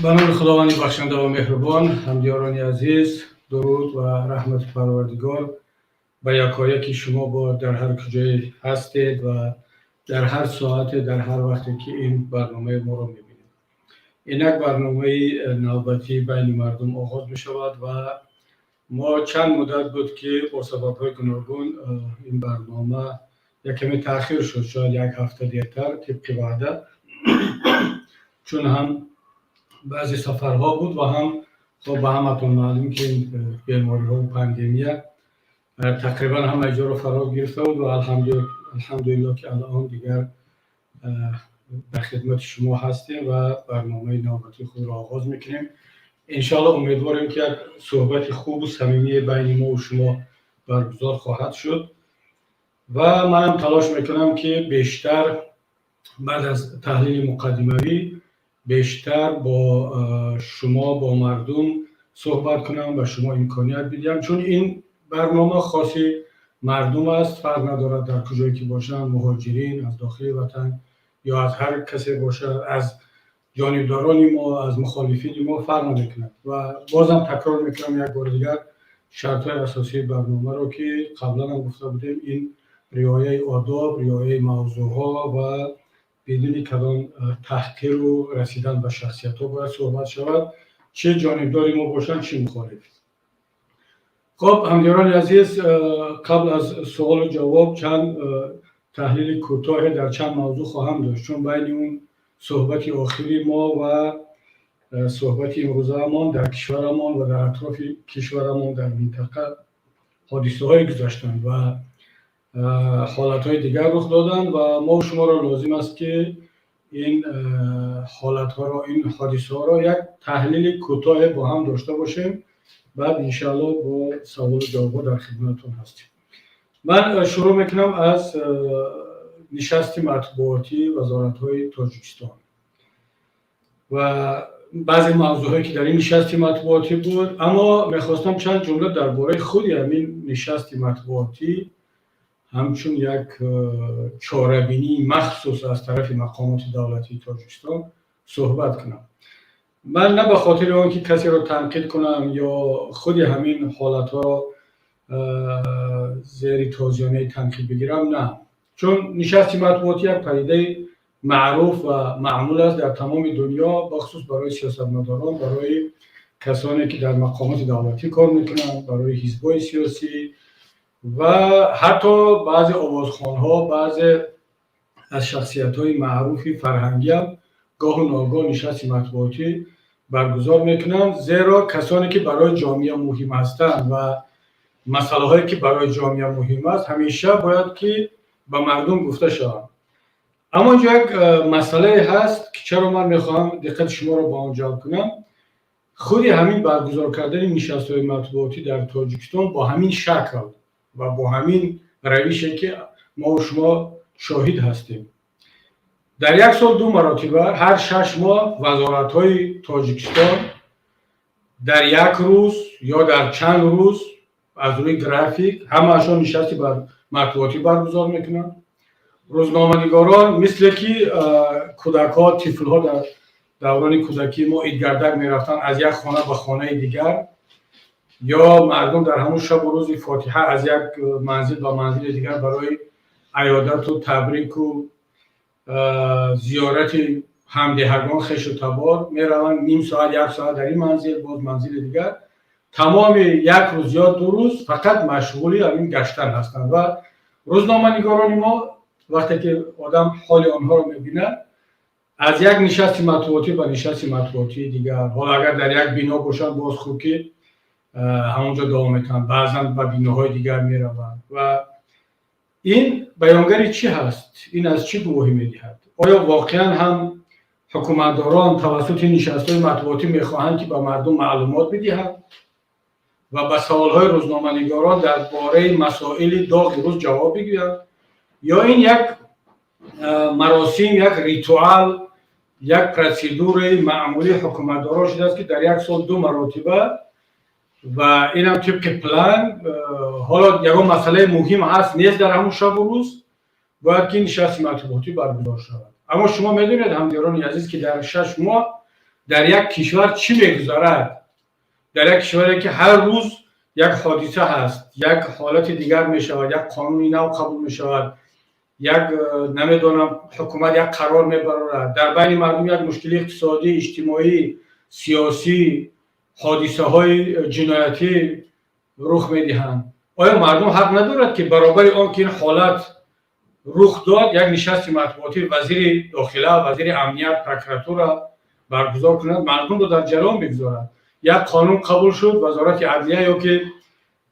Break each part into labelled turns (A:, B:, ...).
A: Ба номи Худованди бахшанда ва меҳрубон. Ҳамдиёрони азиз, дуруд ва раҳмати Парвардигор ба якояки шумо бод дар ҳар куҷое ҳастед ва дар ҳар соате, дар ҳар вақте ки ин барномаи моро мебинед. Инак барномаи навбатӣ «Байни мардум» оғоз мешавад ва мо чанд муддат буд, ки бо сабабҳои гуногун ин барнома як каме таъхир шуд, шояд як ҳафта дертар тибқи ваъда, чун ҳам баъзе сафарҳо буд ва ҳам хоб ба ҳаматон маълум, ки бемориҳои пандемия тақрибан ҳамаи ҷоро фаро гирифта буд. Ва алҳамдулилло, ки алон дигар дар хидмати шумо ҳастем ва барномаи навбатии худро оғоз мекунем. Иншоалло, умедворем, ки як суҳбати хубу самимие байни мо шумо баргузор хоҳад шуд ва манам талош мекунам, ки бештар баъд аз таҳлили муқаддимавӣ бештар бо шумо, бо мардум суҳбат кунам ва шумо имконият бидиҳам, чун ин барнома хоси мардум аст, фарқ надорад дар куҷое ки бошанд, муҳоҷирин аз дохили ватан ё аз ҳар касе бошад, аз ҷонибдорони мо, аз мухолифини мо, фарқ намекунад. Ва бозам такрор мекунам як бори дигар шартҳои асосии барномаро, ки қаблан ҳам гуфта будем: ин риояи одоб, риояи мавзӯъҳо ва бидуни кадом таҳқиру расидан ба шахсиятҳо бояд суҳбат шавад, чӣ ҷонибдори мо бошанд, чӣ мухолиф. Хоб, ҳамдиёрони азиз, қабл аз суолу ҷавоб чанд таҳлили кӯтоҳе дар чанд мавзӯъ хоҳам дошт, чун байни он суҳбати охири мо ва суҳбати имрӯзаамон дар кишварамон ва дар атрофи кишварамон, дар минтақа ҳодисаҳое гузаштанд ва ҳолатҳои дигар рух доданд ва мо шуморо лозим аст, ки ин ҳолатҳоро, ин ҳодисаҳоро як таҳлили кӯтоҳе бо ҳам дошта бошем. Баъд, иншаалло, бо саволу ҷавобҳо дар хидматтон ҳастем. Ман шурӯъ мекунам аз нишасти матбуотии вазоратҳои Тоҷикистон ва баъзе мавзӯъҳое, ки дар ин нишасти матбуотӣ буд, аммо мехостам чанд ҷумла дар бораи худи ҳамин нишасти матбуотӣ ҳамчун як чорабинии махсус аз тарафи мақомоти давлатии Тоҷикистон суҳбат кунам. Ман на ба хотири он ки касеро танқид кунам ё худи ҳамин ҳолатҳоро зери тозиёнаи танқид бигирам, на, чун нишасти матбуотӣ як падидаи маъруф ва маъмул аст дар тамоми дунё, бахусус барои сиёсатмадорон, барои касоне ки дар мақомоти давлатӣ кор мекунанд, барои ҳизбҳои сиёсӣ ва ҳатто баъзе овозхонҳо, баъзе аз шахсиятҳои маъруфи фарҳангиам гоҳу ногоҳ нишасти матбуотӣ баргузор мекунанд, зеро касоне ки барои ҷомеа муҳим ҳастанд ва масъалаҳое ки барои ҷомеа муҳим аст, ҳамеша бояд ки ба мардум гуфта шаванд. Аммо инҷо як масъалае ҳаст, ки чаро ман мехоҳам диққати шуморо ба он ҷалб кунам. Худи ҳамин баргузор кардани нишастҳои матбуотӣ дар Тоҷикистон бо ҳамин шакл ва бо ҳамин равише, ки мо шумо шоҳид ҳастем, дар як сол ду маротиба, ҳар 6 моҳ вазоратҳои Тоҷикистон дар як рӯз ё дар чанд рӯз аз рӯи график ҳамаашон нишасти матбуотӣ баргузор мекунанд. Рӯзноманигорон, мисле ки кӯдакҳо, тифлҳо дар даврони кӯдакии мо идгардак мерафтанд аз як хона ба хонаи дигар, ё мардум дар ҳамун шабу рӯзи фотиҳа аз як манзил ба манзили дигар барои аёдату табрику зиёрати ҳамдеҳагон, хешу табор мераванд, ним соат, як соат дар ин манзил, боз манзили дигар, тамоми як рӯз ё 2 рӯз фақат машғули ҳамин гаштан ҳастанд. Ва рӯзноманигорони мо, вақте ки одам ҳоли онҳоро мебинад, аз як нишасти матбуотӣ ба нишасти матбуотии дигар, ҳоло агар дар як бино бошанд, боз хуб, ки ҳамонҷо давом метаванд, баъзан ба биноҳои дигар мераванд. Ва ин баёнгари чӣ ҳаст? Ин аз чӣ гувоҳӣ медиҳад? Оё воқеан ҳам ҳукуматдорон тавассути нишастҳои матбуотӣ мехоҳанд, ки ба мардум маълумот бидиҳанд ва ба саволҳои рӯзноманигорон дар бораи масоили доғи рӯз ҷавоб бигӯянд, ё ин як маросим, як ритуал, як процедураи маъмулии ҳукуматдорон шудааст, ки дар як сол ду маротиба ва инам тибқи план, ҳоло ягон масъалаи муҳим ҳаст, нест, дар ҳамун шабу рӯз бояд ки нишасти матбуотӣ баргузор шавад? Аммо шумо медонед, ҳамдиёрони азиз, ки дар 6 моҳ Дар як кишвар чӣ мегузарад, дар як кишваре ки ҳар рӯз як ҳодиса ҳаст, як ҳолати дигар мешавад, як қонуни нав қабул мешавад, як намедонам, ҳукумат як қарор мебарорад, дар байни мардум як мушкили иқтисодӣ, иҷтимоӣ, сиёсӣ, ҳодисаҳои ҷиноятӣ рух медиҳанд, оё мардум ҳақ надорад, ки баробари он ки ин ҳолат рух дод, як нишасти матбуотӣ вазири дохила, вазири амният, прокуратура баргузор кунад, мардумро дар ҷараён бигузорад? Як қонун қабул шуд, Вазорати адлия ё ки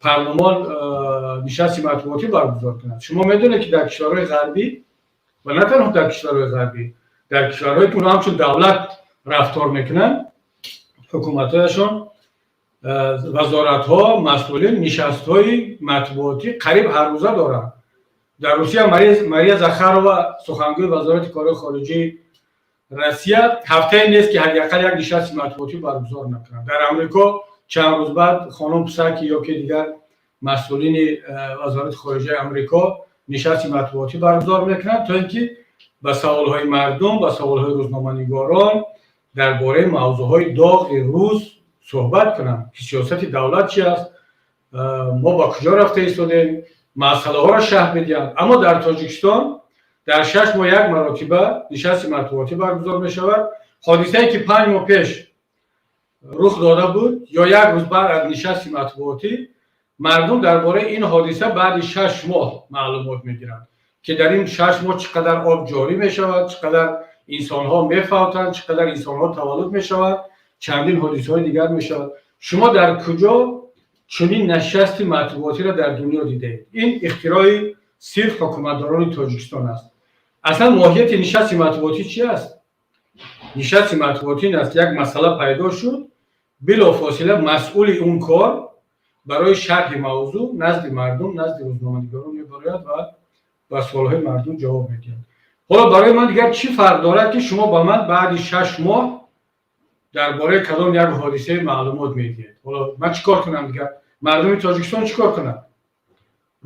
A: парлумон нишасти матбуотӣ баргузор кунад? Шумо медонед, ки дар кишварҳои ғарбӣ ва на танҳо дар кишварҳои ғарбӣ, дар кишварҳое ки онҳо ҳамчун давлат рафтор мекунанд, ҳукуматҳояшон, вазоратҳо, масъулин нишастҳои матбуотӣ қариб ҳаррӯза доранд. Дар Русия Мария Захарова, сухангӯи Вазорати корҳои хориҷии Россия, ҳафтае нест, ки ҳадди ақал як нишасти матбуотӣ баргузор накунад. Дар Амрико чанд рӯз баъд хонум Псаки ё ки дигар масъулини Вазорати хориҷаи Амрико нишасти матбуотӣ баргузор мекунанд, то ин ки ба саволҳои мардум, ба саволҳои рӯзноманигорон дар бораи мавзӯъҳои доғи рӯз суҳбат кунанд, ки сиёсати давлат чи аст, мо ба куҷо рафта истодем, масъалаҳоро шарҳ медиҳанд. Аммо дар Тоҷикистон дар 6 моҳ як маротиба нишасти матбуотӣ баргузор мешавад. Ҳодисае ки 5 моҳ пеш рух дода буд ё як рӯз баъд аз нишасти матбуотӣ, мардум дар бораи ин ҳодиса баъди 6 моҳ маълумот мегиранд, ки дар ин 6 моҳ чӣ қадар об ҷорӣ мешавад, чӣ қадар инсонҳо мефавтанд, чӣ қадар инсонҳо таваллуд мешавад, чандин ҳодисаҳои дигар мешавад. Шумо дар куҷо чунин нишасти матбуотиро дар дунё дидаед? Ин ихтирои сирф ҳукуматдорони Тоҷикистон аст. Аслан моҳияти нишасти матбуотӣ чи аст? Нишасти матбуотӣ ин аст: як масъала пайдо шуд, билофосила масъули он кор барои шарҳи мавзӯъ назди мардум, назди рӯзноманигорон мебарояд ва ба суолҳои мардум ҷавоб медиҳад. Ҳоло барои ман дигар чӣ фарқ дорад, ки шумо ба ман баъди 6 моҳ дар бораи кадом як ҳодисае маълумот медиҳед? Ҳоло ман чӣ кор кунам дигар? Мардуми Тоҷикистон чӣ кор кунад?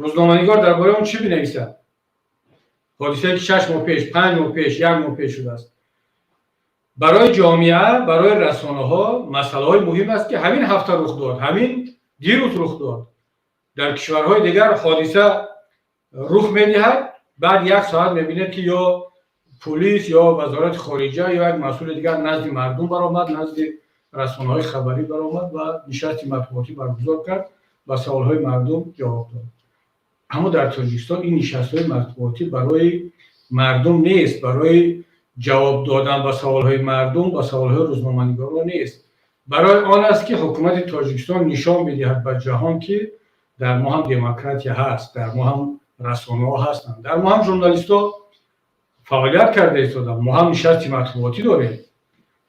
A: Рӯзноманигор дар бораи он чӣ бинависад, ҳодисае ки 6 моҳ пеш, 5 моҳ пеш, як моҳ пеш шудааст? Барои ҷомеа, барои расонаҳо масъалаҳои муҳим аст, ки ҳамин ҳафта рух дод, ҳамин дирӯз рух дод. Дар кишварҳои дигар ҳодиса рух медиҳад, баъд як соат мебинед, ки ё пулис, ё Вазорати хориҷа, ё як масъули дигар назди мардум баромад, назди расонаҳои хабарӣ баромад ва нишасти матбуотӣ баргузор кард, ба саволҳои мардум ҷавоб дод. Аммо дар Тоҷикистон ин нишастҳои матбуотӣ барои мардум нест, барои ҷавоб додан ба саволҳои мардум, ба саволҳои рӯзноманигорон нест. Барои он аст, ки ҳукумати Тоҷикистон нишон бидиҳад ба ҷаҳон, ки дар мо ҳам демократия ҳаст, дар мо ҳам расонаҳо ҳастанд, дар мо ҳам журналистҳо фаъолият карда истоданд, мо ҳам нишасти матбуотӣ дорем.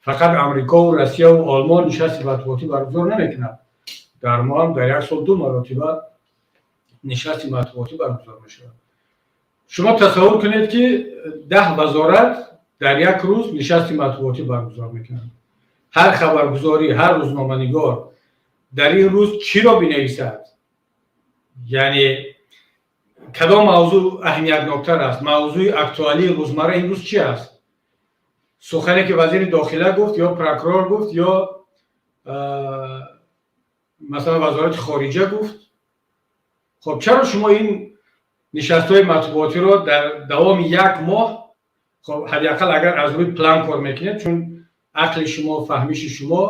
A: Фақат Амрикову Россияву Олмон нишасти матбуотӣ баргузор намекунад, дар мо ҳам дар як сол ду маротиба нишасти матбуотӣ баргузор мешавад. Шумо тасаввур кунед, ки 10 вазорат дар як рӯз нишасти матбуотӣ баргузор мекунанд. Ҳар хабаргузорӣ, ҳар рӯзноманигор дар ин рӯз чиро бинависад? Яъне кадом мавзӯъ аҳамиятноктар аст? Мавзӯи актуалии рӯзмарра имрӯз чи аст? Сухане ки вазири дохила гуфт ё прокурор гуфт, ё масалан Вазорати хориҷа гуфт? Хоб, чаро шумо ин нишастҳои матбуотиро дар давоми як моҳ, хоб, ҳадди ақал агар аз рӯи план кор мекунед, чун ақли шумо, фаҳмиши шумо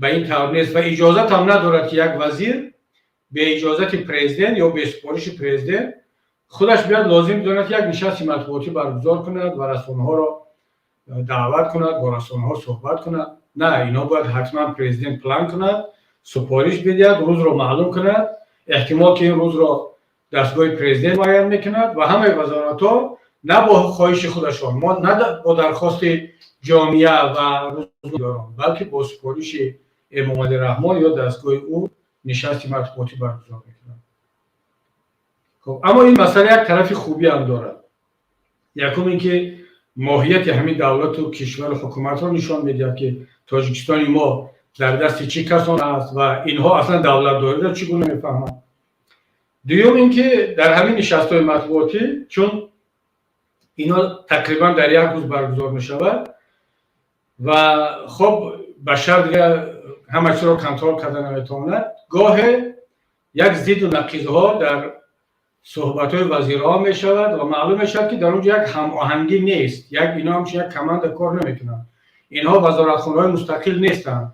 A: ба ин тавр нест ва иҷозатам надорад, ки як вазир бе иҷозати президент ё бе супориши президент худаш биёд, лозим бидонад, як нишасти матбуотӣ баргузор кунад ва расонаҳоро даъват кунад, бо расонаҳо суҳбат кунад. На, ино бояд ҳатман президент план кунад, супориш бидиҳад, рӯзро маълум кунад. Эҳтимол, ки ин рӯзро дастгоҳи президент муайян мекунад ва ҳамаи вазоратҳо на бо хоҳиши худашон, на бо дархости ҷомеа ва рӯзноманигорон, балки бо супориши Эмомалӣ Раҳмон ё дастгоҳи ӯ нишасти матбуотӣ баргузор мекунад. Хоб, аммо ин масъала як тарафи хубӣ ҳам дорад. Якум ин ки моҳияти ҳамин давлату кишвару ҳукуматро нишон медиҳад, ки Тоҷикистони мо дар дасти чӣ касон аст ва инҳо аслан давлатдориро чӣ гуна мефаҳманд. Дуюм ин ки дар ҳамин нишастҳои матбуотӣ, чун инҳо тақрибан дар як рӯз баргузор мешавад. Ва хуб, башар дигар ҳама чизро контрол карда наметавонад. Гоҳе як зидду нақизҳо дар суҳбатҳои вазирҳо мешавад ва маълум мешавад, ки дар он ҷо як ҳамоҳангӣ нест, як ино ҳамчун як команда кор намекунанд. Инҳо вазоратхонаҳои мустақил нестанд,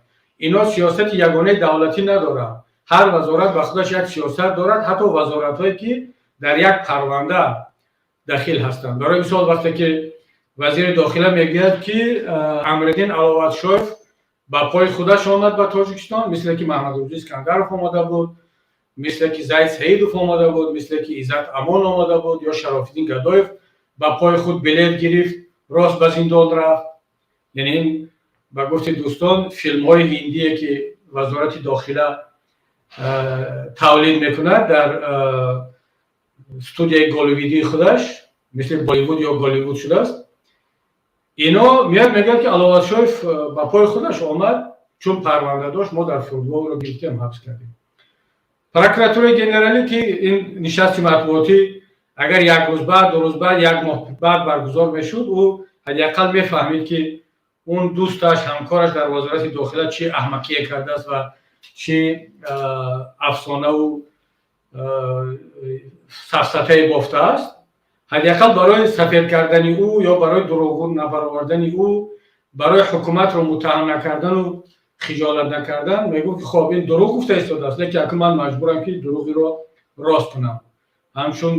A: инҳо сиёсати ягонаи давлатӣ надоранд. Ҳар вазорат ба худаш як сиёсат дорад, ҳатто вазоратҳое ки дар як парванда дахил ҳастанд. Барои мисол, вақте ки вазири дохила мегӯяд, ки Амриддин Аловатшоев ба пои худаш омад ба Тоҷикистон, мисле ки Маҳмадрӯзӣ Искандаров омада буд, мисле ки Зайд Саидов омада буд, мисле ки Иззат Амон омада буд ё Шарофиддин Гадоев ба пои худ билет гирифт, рост ба зиндон рафт. Яъне ин, ба гуфти дӯстон, филмҳои ҳиндие ки Вазорати дохила тавлид мекунад дар студияи голливудии худаш, мисли Болливуд ё Голливуд шудааст. Ино меяд, мегӯяд, ки Аловатшоев ба пои худаш омад, чун парванда дошт, мо дар фурудгоҳро гирифтем, ҳабс кардем. Прокуратураи генералӣ, ки ин нишасти матбуотӣ агар як рӯз баъд, 2 рӯз баъд, як моҳ баъд баргузор мешуд, ӯ ҳадди ақал мефаҳмид, ки он дӯсташ, ҳамкораш дар Вазорати дохила чӣ аҳмақие кардааст ва чӣ афсонаву сафсатае бофтааст. Ҳадди ақал барои сафед кардани ӯ ё барои дурӯғ набаровардани ӯ, барои ҳукуматро муттаҳам накардану хиҷолат накардан, мегӯфт, ки хоб, ин дурӯғ гуфта истодааст, лекин акнун ман маҷбурам, ки дурӯғиро рост кунам, ҳамчун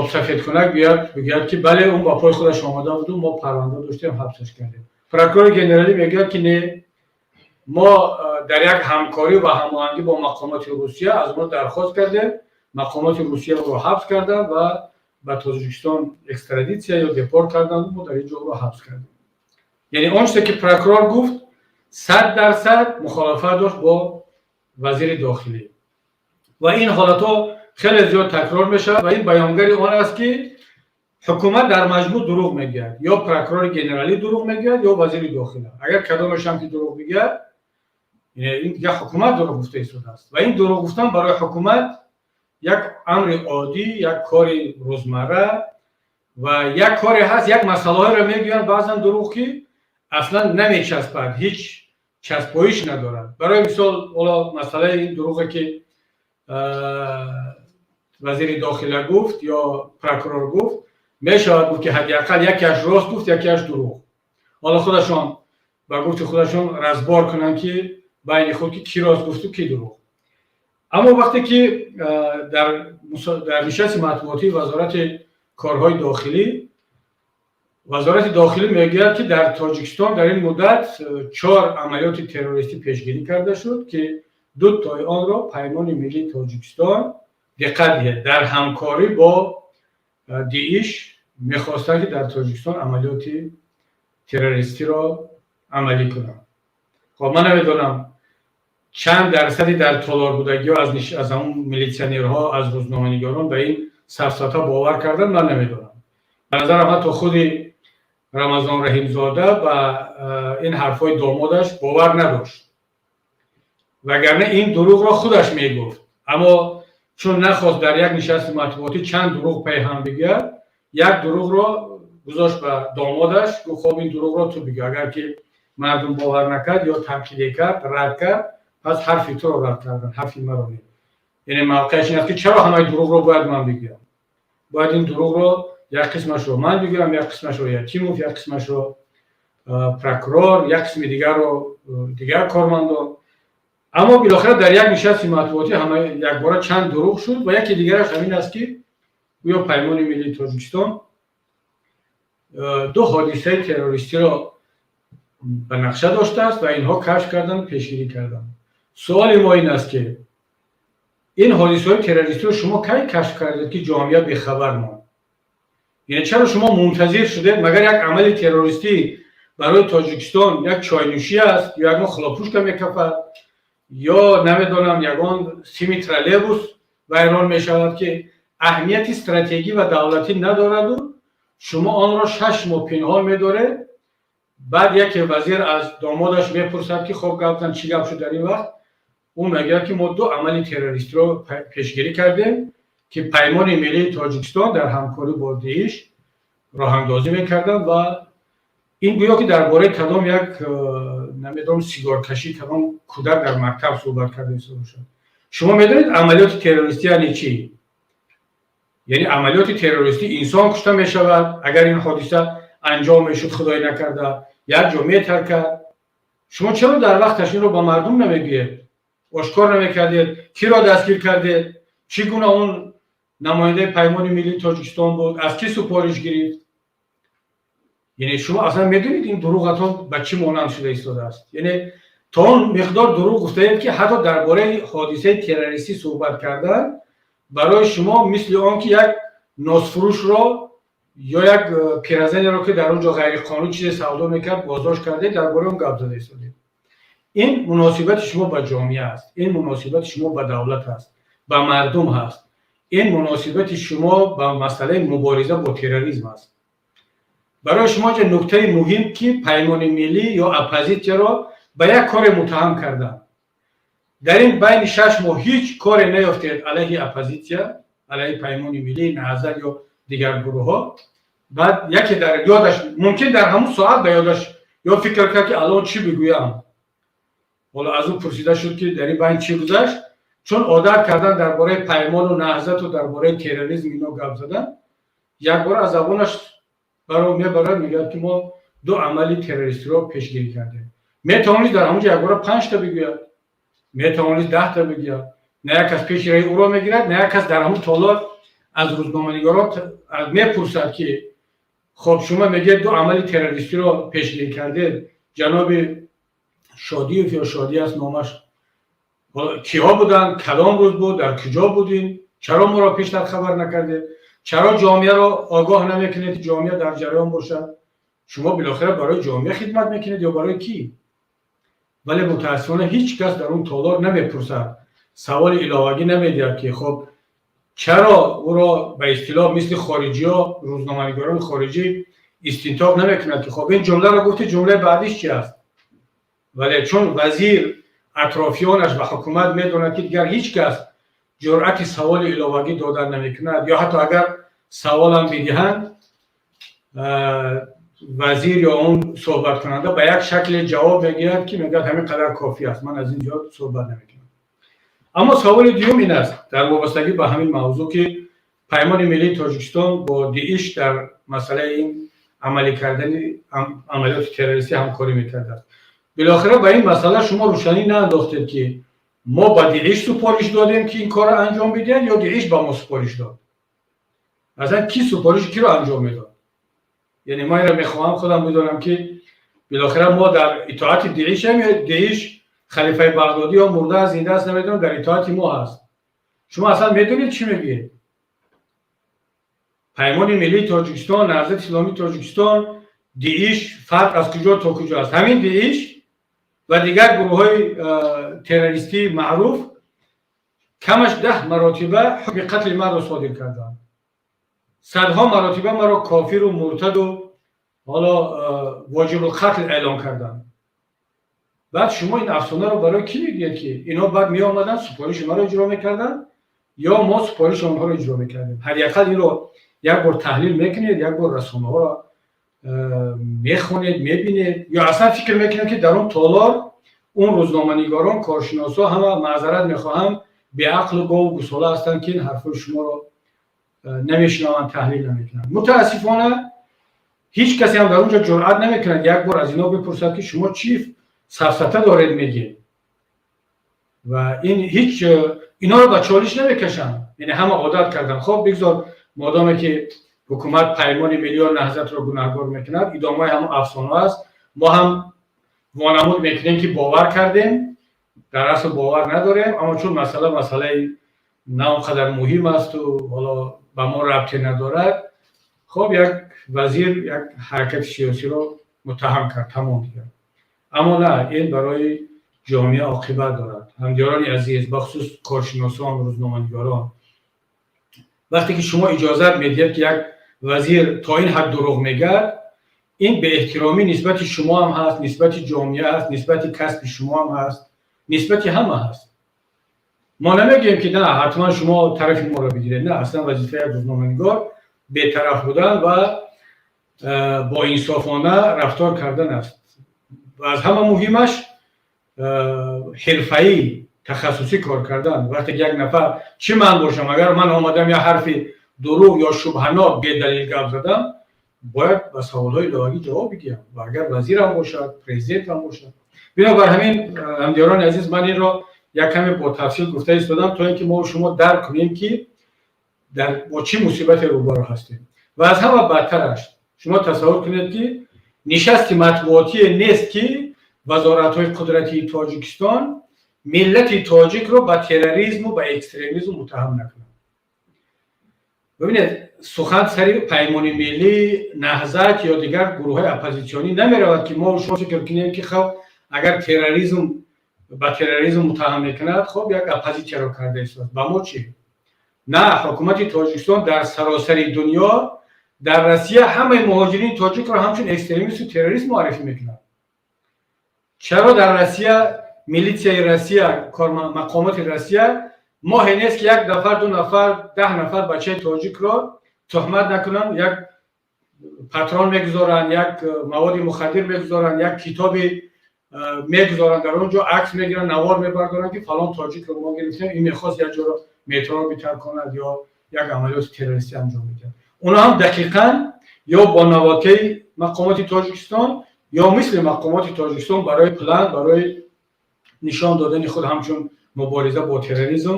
A: обсафедкунак биёяд, бигӯяд, ки бале, ӯ ба пои худаш омада буду мо парванда доштем, ҳабсаш кардем. Прокурори генералӣ мегӯяд, ки не, мо дар як ҳамкорӣ ва ҳамоҳангӣ бо мақомоти Русия аз онҳо дархост кардем, мақомоти Русия ӯро ҳабс карданд ва ба Тоҷикистон экстрадитсия ё депорт карданд, мо дар ин ҷо ӯро ҳабс кардем. Яъне он чизе ки прокурор гуфт, 100% мухолифат дошт бо вазири дохилӣ. Ва ин ҳолатҳо хеле зиёд такрор мешавад ва ин баёнгари он аст, ки ҳукумат дар маҷмӯъ дурӯғ мегӯяд, ё прокурори генералӣ дурӯғ мегӯяд, ё вазири дохила. Агар кадомешам ки дурӯғ бигӯяд, ин дигар ҳукумат дурӯғ гуфта истодааст. Ва ин дурӯғ гуфтан барои ҳукумат як амри оддӣ, як кори рӯзмарра ва як коре ҳаст. Як масъалаҳоеро мегӯянд баъзан дурӯғ, ки аслан намечаспад, ҳеҷ часпоиш надорад. Барои мисол, ҳоло масъалаи ин дурӯғе ки вазири дохила гуфт ё прокурор гуфт, мешавад гуфт, ки ҳадди ақал якеаш рост гуфт, якеаш дурӯғ. Ҳоло худашон, ба гуфти худашон, разбор кунанд, ки байни худ, ки кӣ рост гуфту кӣ дурӯғ. Аммо вақте ки дар нишасти матбуотии Вазорати корҳои дохилӣ Вазорати дохилӣ мегӯяд, ки дар Тоҷикистон дар ин муддат чор амалиёти террористӣ пешгирӣ карда шуд, ки ду тои онро Паймони Миллии Тоҷикистон, диққат диҳед, дар ҳамкорӣ бо ДИИШ мехостанд, ки дар Тоҷикистон амалиёти террористиро амалӣ кунанд. Хоб, ман намедонам, чанд дарсади дар толор будагиҳо аз ҳамун милитсионерҳо, аз рӯзноманигорон ба ин сафсата бовар карданд, ман намедонам. Ба назарам, ҳатто худи Рамазон Раҳимзода ба ин ҳарфҳои домодаш бовар надошт, вагарна ин дурӯғро худаш мегуфт. Аммо чун нахост дар як нишасти матбуотӣ чанд дурӯғ пайҳам бигӯяд, як дурӯғро гузошт ба домодаш, гуфт: «Хоб, ин дурӯғро ту бигӯ, агар ки мардум бовар накард ё танқиде кард, рад кард, пас ҳарфи туро рад кардан, ҳарфи маро не». Яъне мавқеаш ин аст, ки чаро ҳамаи дурӯғро бояд ман бигӯям? Бояд ин дурӯғро як қисмашро ман бигӯям, як қисмашро Ятимов, як қисмашро прокурор, як қисми дигарро дигар кормандон. Аммо билохира дар як нишасти матбуотӣ ҳама якбора чанд дурӯғ шуд. Ва яке дигараш ҳамин аст, ки гӯё Паймони Миллии Тоҷикистон ду ҳодисаи террористиро ба нақша доштааст ва инҳо кашф карданд, пешгирӣ карданд. Суоли мо ин аст, ки ин ҳодисаҳои террористиро шумо кай кашф кардед, ки ҷомеа бехабар монд? Яъне чаро шумо мунтазир шудед? Магар як амали террористӣ барои Тоҷикистон як чойнӯшӣ аст ё ягон хлопушка мекафад ё намедонам, ягон сими троллейбус вайрон мешавад, ки аҳамияти стратегӣ ва давлатӣ надораду шумо онро 6 моҳ пинҳон медоред? Баъд яке вазир аз домодаш мепурсад, ки хоб, гап зан, чӣ гап шуд дар ин вақт? Ӯ мегӯяд, ки мо ду амали террористиро пешгирӣ кардем, ки Паймони Миллии Тоҷикистон дар ҳамкорӣ бо ДИИШ. Роҳандозӣ мекарданд ва ин гӯё ки дар бораи кадом як, намедонам, сигоркашӣ кадом кӯдак дар мактаб суҳбат карда истода бошад. Шумо медонед, амалиёти террористӣ яъне чӣ? Яъне амалиёти террористӣ инсон кушта мешавад. Агар ин ҳодиса анҷом мешуд, худое накарда, як ҷо метаркад. Шумо чаро дар вақташ инро ба мардум намегӯед, ошкор намекардед, киро дастгир кардед, чӣ гуна он намояндаи Паймони Миллии Тоҷикистон буд, аз кӣ супориш гирифт? Яъне шумо аслан медонед, ин дурӯғатон ба чӣ монанд шуда истодааст? Яъне то он миқдор дурӯғ гуфтаед, ки ҳатто дар бораи ҳодисаи террористӣ суҳбат кардан барои шумо мисли он ки як носфурӯшро ё як пиразанеро, ки дар он ҷо ғайриқонунӣ чизе савдо мекард, боздошт кардед, дар бораи он гап зада истодед. Ин муносибати шумо ба ҷомеа аст, ин муносибати шумо ба давлат аст, ба мардум ҳаст, ин муносибати шумо ба масъалаи мубориза бо терроризм аст. Барои шумо ҷа нуктаи муҳим, ки Паймони Миллӣ ё оппозитсияро ба як коре муттаҳам карданд. Дар ин байни 6 моҳ ҳеҷ коре наёфтед алайҳи оппозитсия, алайҳи Паймони Миллӣ, Наҳзат ё дигар гурӯҳҳо. Баъд яке дар ёдаш, мумкин дар ҳамун соат ба ёдаш ё фикр кард, ки алон чӣ бигӯям. Ҳоло аз ӯ пурсида шуд, ки дар ин байн чӣ гузашт, чун одат кардан дар бораи Паймону Наҳзату дар бораи терроризм ино гап задан, якбора аз забонаш мебарад, мегӯяд, ки мо ду амали террористиро пешгирӣ кардем. Метавонист дар ҳамунҷо якбора панҷта бигӯяд, метавонист 10та бигӯяд. На як кас пеши раи ӯро мегирад, на як кас дар ҳамун толор аз рӯзноманигорон мепурсад, ки хоб, шумо мегӯед, ду амали террористиро пешгирӣ кардед, ҷаноби Шодиев ё Шодӣ аст номаш, киҳо буданд, кадом рӯз буд, дар куҷо будем, чаро моро пештар хабар накардед, чаро ҷомеаро огоҳ намекунед, ки ҷомеа дар ҷараён бошад? Шумо билохира барои ҷомеа хидмат мекунед ё барои кӣ? Вале мутаассифона ҳеҷ кас дар он толор намепурсад, саволи иловагӣ намедиҳад, ки хоб, чаро ӯро ба истилоҳ мисли хориҷиҳо, рӯзноманигорони хориҷӣ истинтоқ намекунад, ки хоб, ин ҷумларо гуфти, ҷумлаи баъдиш чи аст? Вале чун вазир, атрофиёнаш ва ҳукумат медонад, ки дигар ҳеҷ кас ҷуръати саволи иловагӣ додан намекунад, ё ҳатто агар саволам бидиҳанд, вазир ё он суҳбаткунанда ба як шакле ҷавоб мегӯяд, ки мегӯяд, ҳамин қадар кофӣ аст, ман аз ин зиёд суҳбат намекунам. Аммо саволи дуюм ин аст дар вобастагӣ ба ҳамин мавзӯъ, ки Паймони Миллии Тоҷикистон бо ДИИШ дар масъалаи ин амалӣ кардани амалиёти террористӣ ҳамкорӣ мекардааст. Билохира ба ин масъала шумо рӯшанӣ наандохтед, ки мо ба ДИИШ супориш додем, ки ин корро анҷом бидиҳад, ё ДИИШ ба мо супориш дод? Аслан ки супориши киро анҷом медод? Яъне ман инро мехоҳам худам бидонам, ки билохира мо дар итоати ДИИШем ё ДИИШ, халифаи Бағдодӣ ё мурда аст, зинда аст, намедонам, дар итоати мо ҳаст? Шумо аслан медонед, чӣ мегӯед? Паймони Миллии Тоҷикистон, Наҳзати Исломии Тоҷикистон, ДИИШ фарқ аз куҷо то куҷо аст? Ҳамин ДИИШ ва дигар гурӯҳҳои террористии маъруф камаш 10 маротиба ҳукми қатли маро содир карданд, садҳо маротиба маро кофиру муртаду ҳоло воҷибулқатл эълон карданд. Баъд шумо ин афсонаро барои кӣ мегӯед, ки ино баъд меомаданд, супориши маро иҷро мекарданд ё мо супориши онҳоро иҷро мекардем? Ҳадди ақал инро як бор таҳлил мекунед, як бор расонаҳоро мехонед, мебинед, ё аслан фикр мекунед, ки дар он толор он рӯзноманигорон, коршиносҳо ҳама, маъзарат мехоҳам, беақлу гову гусола ҳастанд, ки ин ҳарфҳои шуморо намешунаванд, таҳлил намекунанд? Мутаассифона, ҳеҷ касе ҳам дар он ҷо ҷуръат намекунад як бор аз ино бипурсад, ки шумо чӣ сафсата доред мегӯед, ва ин ҳеҷ иноро ба чолиш намекашанд. Яъне ҳама одат карданд, хоб, бигзор, модоме ки ҳукумат Паймони Миллиё Наҳзатро гунаҳгор мекунад, идомаи ҳамон афсона аст, мо ҳам вонамуд мекунем, ки бовар кардем, дар асл бовар надорем, аммо чун масъала масъалаи на он қадар муҳим асту ҳоло ба мо рабте надорад, хоб, як вазир як ҳаракати сиёсиро муттаҳам кард, тамом дигар. Аммо на, ин барои ҷомеа оқибат дорад. Ҳамдиёрони азиз, бахусус коршиносон, рӯзноманигорон, вақте ки шумо иҷозат медиҳед, ки як вазир то ин ҳад дурӯғ мегӯяд, ин беэҳтиромӣ нисбати шумо ҳам ҳаст, нисбати ҷомеа ҳаст, нисбати касби шумо ҳам ҳаст, нисбати ҳама ҳаст. Мо намегӯем, ки на, ҳатман шумо тарафи моро бигиред. На, аслан вазифаи як рӯзноманигор бетараф будан ва Боинсофона рафтор кардан аст ва аз ҳама муҳимаш ҳирфаӣ, тахассусӣ кор кардан. Вақте ки як нафар, чӣ ман бошам, агар ман омадам, як ҳарфи дурӯғ ё шубҳанок, бедалил гап задам, бояд ба саволҳои иловагӣ ҷавоб бидиҳам ва агар вазирам бошад, президентам бошад. Бинобар ҳамин, ҳамдиёрони азиз, ман инро як каме бо тафсил гуфта истодам, то ин ки мо шумо дарк кунем, ки бо чӣ мусибате рӯбарӯ ҳастем. Ва аз ҳама бадтараш, шумо тасаввур кунед, ки нишасти матбуотие нест, ки вазоратҳои қудратии Тоҷикистон миллати тоҷикро ба терроризму ба экстремизм муттаҳам накунанд. Бибинед, сухан сари Паймони миллӣ, Наҳзат ё дигар гурӯҳҳои оппозитсионӣ намеравад, ки мо шумо фикр кунем, ки хоб, агар терроризм ба терроризм муттаҳам мекунад, хоб, як оппозитсияро карда истодааст, ба мо чӣ? На, ҳукумати Тоҷикистон дар саросари дунё, дар Россия ҳамаи муҳоҷирини тоҷикро ҳамчун экстремисту террорист муаррифӣ мекунад. Чаро дар Россия, милитсияи Россия, мақомоти Россия моҳе нест, ки як нафар, ду нафар, 10 нафар бачаи тоҷикро туҳмат накунанд, як патрон мегузоранд, як маводи мухаддир мегузоранд, як китоби мегузоранд, дар он ҷо акс мегиранд, навор мебардоранд, ки фалон тоҷикро мо гирифтем, ин мехост як ҷоро, метроро битарконад ё як амалиёти террористӣ анҷом медиҳад. Онҳо ҳам дақиқан ё бо навотаи мақомоти Тоҷикистон, ё мисли мақомоти Тоҷикистон барои план, барои нишон додани худ ҳамчун мубориза бо терроризм,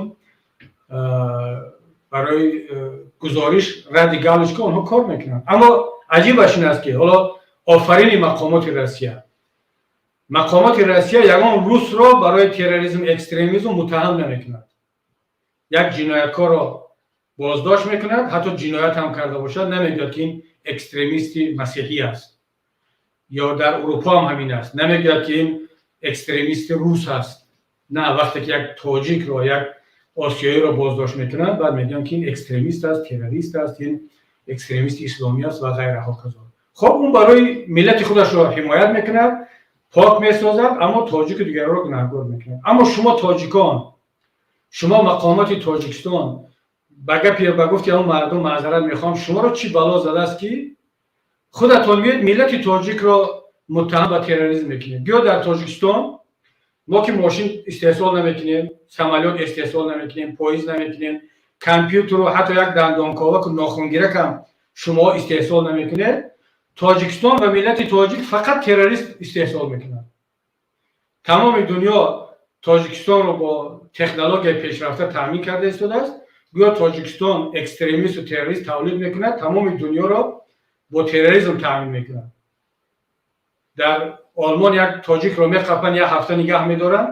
A: барои гузориш, ради галочка онҳо кор мекунанд. Аммо аҷибаш ин аст, ки ҳоло офарини мақомоти Россия, мақомоти Россия ягон русро барои терроризм, экстремизм муттаҳам намекунад. Як ҷинояткорро боздошт мекунад, ҳатто ҷиноят ҳам карда бошад, намегӯяд, ки ин экстремисти масеҳӣ аст, ё дар Урупо ҳам ҳамин аст, намегӯяд, ки ин экстремисти рус аст. На, вақте ки як тоҷикро, як осиёиро боздошт мекунанд, баъд мегӯянд, ки ин экстремист аст, террорист аст, ин экстремисти исломӣ аст ва ғайра ҳоказо. Хоб, он барои миллати худашро ҳимоят мекунад, пок месозад, аммо тоҷику дигарро гунаҳгор мекунад. Аммо шумо тоҷикон, шумо мақомоти Тоҷикистон, ба гапи, ба гуфти он мардум, маъзарат мехоҳам, шуморо чӣ бало задааст, ки худатон меоед, миллати тоҷикро муттаҳам ба терроризм мекунед? Биё, дар Тоҷикистон мо ки мошин истеҳсол намекунем, самолёт истеҳсол намекунем, поезд намекунем, компютеру ҳатто як дандонковаку нохунгиракам шумо истеҳсол намекунед. Тоҷикистон ва миллати тоҷик фақат террорист истеҳсол мекунад. Тамоми дунё Тоҷикистонро бо технологияи пешрафта таъмин карда истодааст. Гӯё Тоҷикистон экстремисту террорист тавлид мекунад, тамоми дунёро бо терроризм таъмин мекунад. Дар Олмон як тоҷикро меқапанд, як ҳафта нигаҳ медоранд,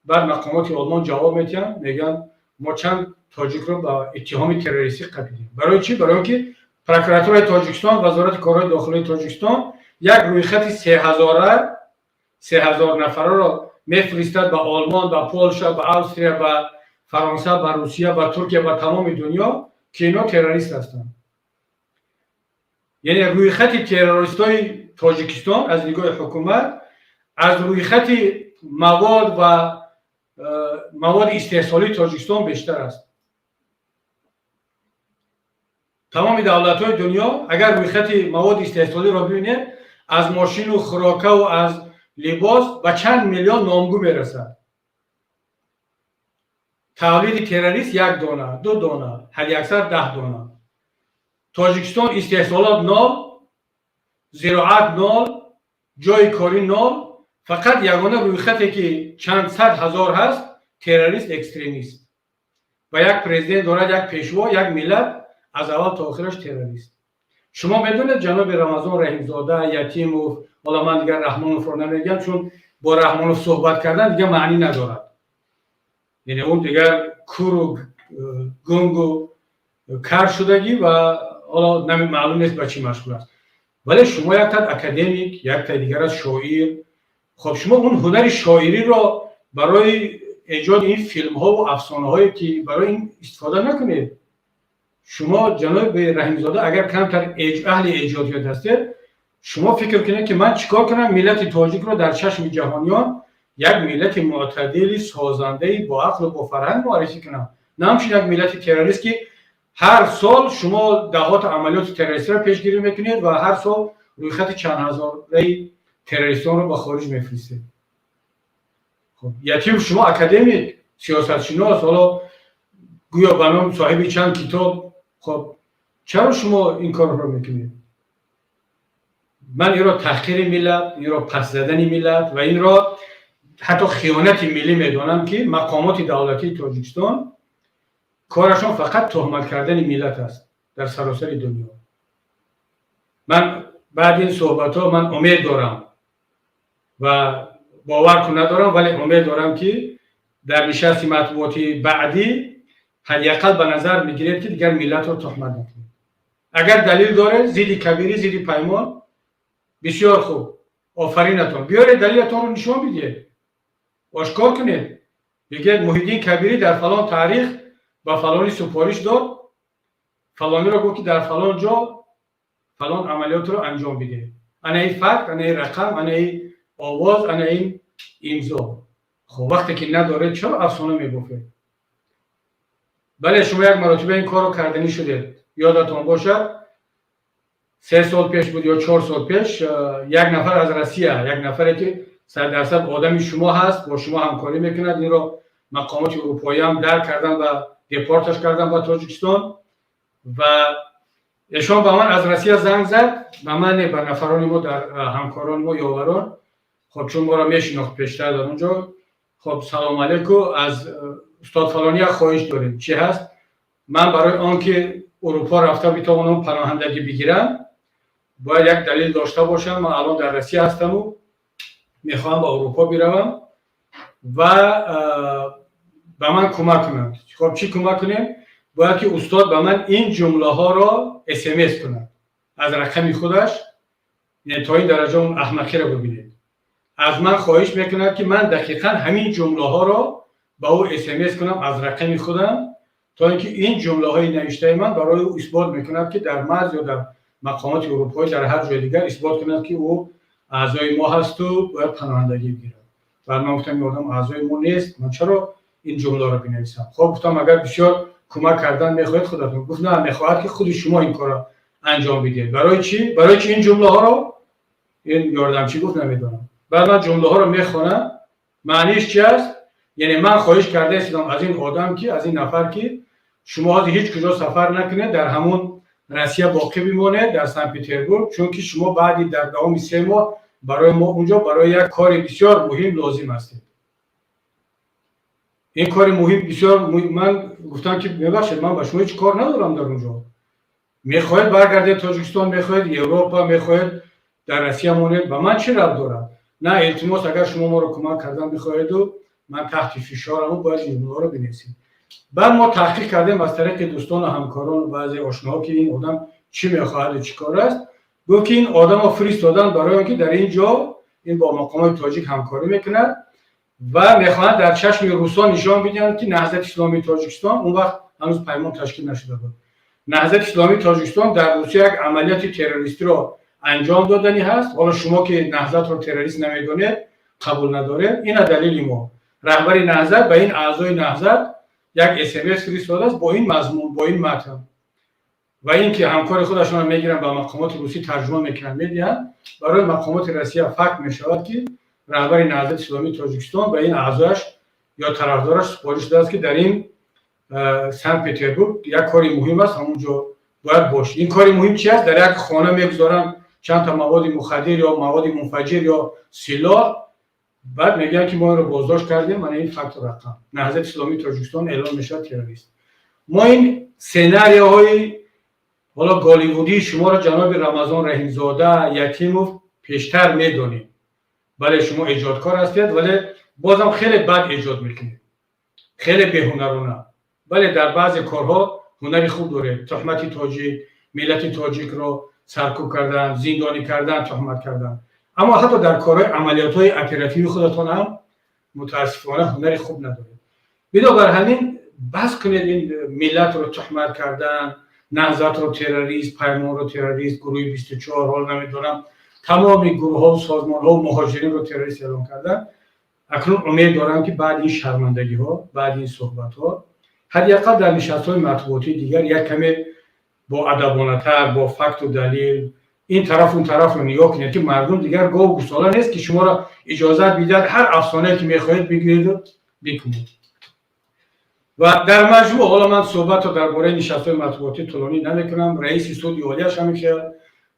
A: баъд мақомоти Олмон ҷавоб медиҳанд, мегӯянд: мо чанд тоҷикро ба иттиҳоми террористӣ қапидем. Барои чӣ? Барои он ки прокуратураи Тоҷикистон, Вазорати корҳои дохилии Тоҷикистон як рӯйхати сеҳазора, 3000 нафарро мефиристад ба Олмон, ба Полша, ба Австрия, ба Фаронса, ба Русия, ба Туркия, ба тамоми дунё, ки ино террорист ҳастанд. Яъне рӯйхати террористҳои Тоҷикистон аз нигоҳи ҳукумат аз рӯйхати мавод ва маводи истеҳсолии Тоҷикистон бештар аст. Тамоми давлатҳои дунё агар рӯйхати маводи истеҳсолиро бибинед, аз мошину хӯрокаву аз либос ба чанд миллион номгӯ мерасад. Тавлиди террорист як дона, ду дона, ҳадди аксар 10 дона. Тоҷикистон истеҳсолот нол, зироат нол, ҷойи корӣ нол, фақат ягона рӯйхате, ки чанд сад ҳазор ҳаст, террорист, экстремист. Ва як президент дорад, як пешво, як миллат аз аввал то охираш террорист. Шумо медонед, ҷаноби Рамазон Раҳимзода, Ятимов, ҳоло ман дигар Раҳмоновро намегӯям, чун бо Раҳмонов суҳбат кардан дигар маънӣ надорад. Яъне он дигар куру гунгу кар шудагӣ ва ҳоло маълум нест, ба чӣ машғул аст. Вале шумо як та академик, як та дигар аз шоир. Хоб, шумо он ҳунари шоириро барои эҷоди ин филмҳову афсонаҳое, ки барои ин истифода накунед. Шумо, ҷаноби Раҳимзода, агар камтар аҳли эҷодиёт ҳастед, шумо фикр кунед, ки ман чӣ кор кунам, миллати тоҷикро дар чашми ҷаҳониён як миллати мӯътадили, созандаи, бо ақлу бо фарҳанг муаррифӣ кунам, на ҳамчун як миллати террорист, ки Ҳар сол шумо даҳҳота амалиёти террористиро пешгирӣ мекунед ва ҳар сол рӯйхати чанд ҳазораи террористонро ба хориҷ мефиристед. Хуб, Ятим, шумо академик, сиёсатшинос, ҳоло гӯё ба ном соҳиби чанд китоб. Хуб, чаро шумо ин корро мекунед? Ман инро таҳқири миллат, инро пас задани миллат ва инро ҳатто хиёнати миллӣ медонам, ки мақомоти давлатии Тоҷикистон корашон фақат туҳмат кардани миллат аст дар саросари дунё. Ман баъди ин суҳбатҳо ман умед дорам ва бовар кун надорам, вале умед дорам, ки дар нишасти матбуотии баъдӣ ҳадди ақал ба назар мегиред, ки дигар миллатро туҳмат накунед. Агар далел доред зидди Кабирӣ, зидди Паймон, бисёр хуб, офаринатон, биёред, далелатонро нишон бидиҳед, ошкор кунед, бигӯед: Муҳиддин Кабирӣ дар фалон таърих ба фалонӣ супориш дод, фалониро гуфт, ки дар фалон ҷо фалон амалиётро анҷом бидиҳед. Ана ин факт, ана ин рақам, ана ин овоз, ана ин имзо. Хуб, вақте ки надоред, чаро афсона мебофед? Бале, шумо як маротиба ин корро карданӣ шудед. Ёдатон бошад, 3 сол пеш буд ё 4 сол пеш, як нафар аз Россия, як нафаре ки 100% одами шумо ҳаст, бо шумо ҳамкорӣ мекунад, инро мақомоти урупоӣ ҳам дарк кардан ва депорташ кардан ба Тоҷикистон. Ва эшон ба ман аз Россия занг зад, ба ман не, ба нафарони мо, дар ҳамкорони мо, ёварон. Хоб, чун моро мешинохт пештар дар он ҷо. Хоб, салом алейку, аз устод фалонӣ як хоҳиш дорем. Чӣ ҳаст? Ман барои он ки Урупо рафта битавонам, паноҳандагӣ бигирам, бояд як далел дошта бошам. Ман алон дар Россия ҳастаму мехоҳам ба Урупо биравам ва ба ман кӯмак кунанд. Хоб, чӣ кӯмак кунем? Бояд ки устод ба ман ин ҷумлаҳоро СМС кунад аз рақами худаш. То ин дараҷа он аҳмақиро бибинед. Аз ман хоҳиш мекунад, ки ман дақиқан ҳамин ҷумлаҳоро ба ӯ СМС кунам аз рақами худам, то ин ки ин ҷумлаҳои навиштаи ман барои ӯ исбот мекунад, ки дар марз ё дар мақомоти урупоӣ, дар ҳар ҷои дигар исбот кунад, ки ӯ аъзои мо ҳасту бояд паноҳандагӣ бигирад. Баъд ман гуфтам: ин одам аъзои мо нест, ман чаро ин ҷумларо бинависам? Хоб, гуфтам, агар бисёр кӯмак кардан мехоҳед, худатон. Гуфт: на, мехоҳад, ки худи шумо ин корро анҷом бидиҳед. Барои чӣ? Барои чӣ ин ҷумлаҳоро? Ин ёрдамчӣ гуфт: намедонам. Баъд ман ҷумлаҳоро мехонам. Маъниш чи аст? Яъне ман хоҳиш карда истодам аз ин одам, ки аз ин нафар, ки шумо ҳозир ҳеҷ куҷо сафар накунед, дар ҳамон Россия боқӣ бимонед, дар Санкт Петербург, чунки шумо баъди дар давоми 3 моҳ барои мо унҷо барои як кори бисёр муҳим лозим ҳастед. Ин кори муҳим бисёр. Ман гуфтам, ки мебахшед, ман ба шумо ҳеҷ кор надорам дар унҷо. Мехоҳед баргардед Тоҷикистон, мехоҳед Европа, мехоҳед дар Россия монед, ба ман чӣ рабт дорад? На, илтимос, агар шумо моро кӯмак кардан бихоҳеду ман таҳти фишораму бояд ин ҷумлаҳоро бинависед. Баъд мо таҳқиқ кардем аз тариқи дӯстону ҳамкорону баъзе ошноҳо, ки ин одам чӣ мехоҳаду чӣ кор аст. Гуфт, ки ин одамро фиристодан барои он ки дар ин ҷо ин бо мақомоти тоҷик ҳамкорӣ мекунад ва мехоҳанд дар чашми русон нишон бидиҳанд, ки Наҳзати Исломии Тоҷикистон, он вақт ҳанӯз Паймон ташкил нашуда буд, Наҳзати Исломии Тоҷикистон дар Русия як амалиёти террористиро анҷом доданӣ ҳаст. Ҳоло шумо ки Наҳзатро террорист намедонед, қабул надоред, ина далели мо: раҳбари Наҳзат ба ин аъзои Наҳзат як СМС фиристодааст бо ин мазмун, бо ин матн. Ва ин ки ҳамкори худашонро мегиранд, ба мақомоти русӣ тарҷума мекунанд, медиҳанд. Барои мақомоти Россия факт мешавад, ки раҳбари Наҳзати Исломии Тоҷикистон ба ин аъзояш ё тарафдораш супориш додааст, ки дар ин Санкт Петербург як кори муҳим аст, ҳамон ҷо бояд бошӣ. Ин кори муҳим чи аст? Дар як хона мегузоранд чанд та маводи мухаддир ё маводи мунфаҷир ё силоҳ. Баъд мегӯянд, ки мо инро боздошт кардем, мана ин факту рақам. Наҳзати Исломии Тоҷикистон эълон мешавад террорист. Мо ин сценарияҳои ҳоло голливудии шуморо, ҷаноби Рамазон Раҳимзода Ятимов, пештар медонем. Бале, шумо эҷодкор ҳастед, вале бозам хеле бад эҷод мекунед, хеле беҳунарона. Бале, дар баъзе корҳо ҳунари хуб доред: туҳмати тоҷик, миллати тоҷикро саркӯб кардан, зиндонӣ кардан, туҳмат кардан. Аммо ҳатто дар корҳои амалиётҳои оперативии худатон ҳам мутаассифона ҳунари хуб надоред. Бинобар ҳамин бас кунед ин миллатро туҳмат кардан, Наҳзатро террорист, Паймонро террорист, гурӯҳи 24, ҳол намедонам, тамоми гурӯҳҳову созмонҳо, муҳоҷиринро террорист эълон кардан. Акнун умед дорам, ки баъди ин шармандагиҳо, баъди ин суҳбатҳо Ҳадди ақал дар нишастҳои матбуотии дигар як каме боадабонатар, бо факту далил ин тараф, он тарафро нигоҳ кунед, ки мардум дигар гову гӯсола нест, ки шуморо иҷозат бидиҳад ҳар афсонае ки мехоҳед, бигӯеду бикунед. Ва дар маҷмӯъ, ҳоло ман суҳбатро дар бораи нишастҳои матбуотӣ тӯлонӣ намекунам. Раиси суди олияш ҳамин хел,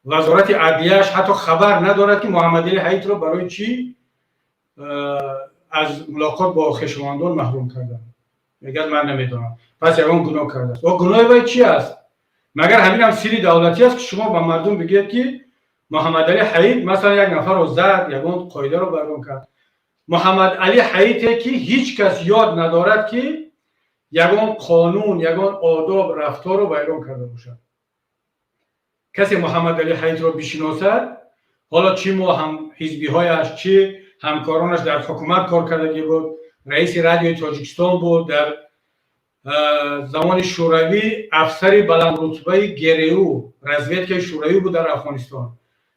A: вазорати адлияш ҳатто хабар надорад, ки Муҳаммадали Ҳаитро барои чӣ аз мулоқот бо хешовандон маҳрум карданд. Мегӯяд, ман намедонам. Пас ягон гуноҳ кардааст. О, гуноҳи вай чи аст? Магар ҳаминам сирри давлатӣ аст, ки шумо ба мардум бигӯед, ки Муҳаммадали Ҳаит масалан як нафарро зад, ягон қоидаро вайрон кард? Муҳаммадали Ҳаите, ки ҳеҷ кас ёд надорад, ки ягон қонун, ягон одоб, рафторро вайрон карда бошад. Касе Муҳаммадали Ҳаитро бишиносад, ҳоло чӣ мо ҳам ҳизбиҳояш, чӣ ҳамкоронаш, дар ҳукумат кор кардагӣ буд, раиси Радиои Тоҷикистон буд, дар замони Шӯравӣ афсари баландрутбаи ГРУ, разведкаи Шӯравӣ буд дар Афғонистон.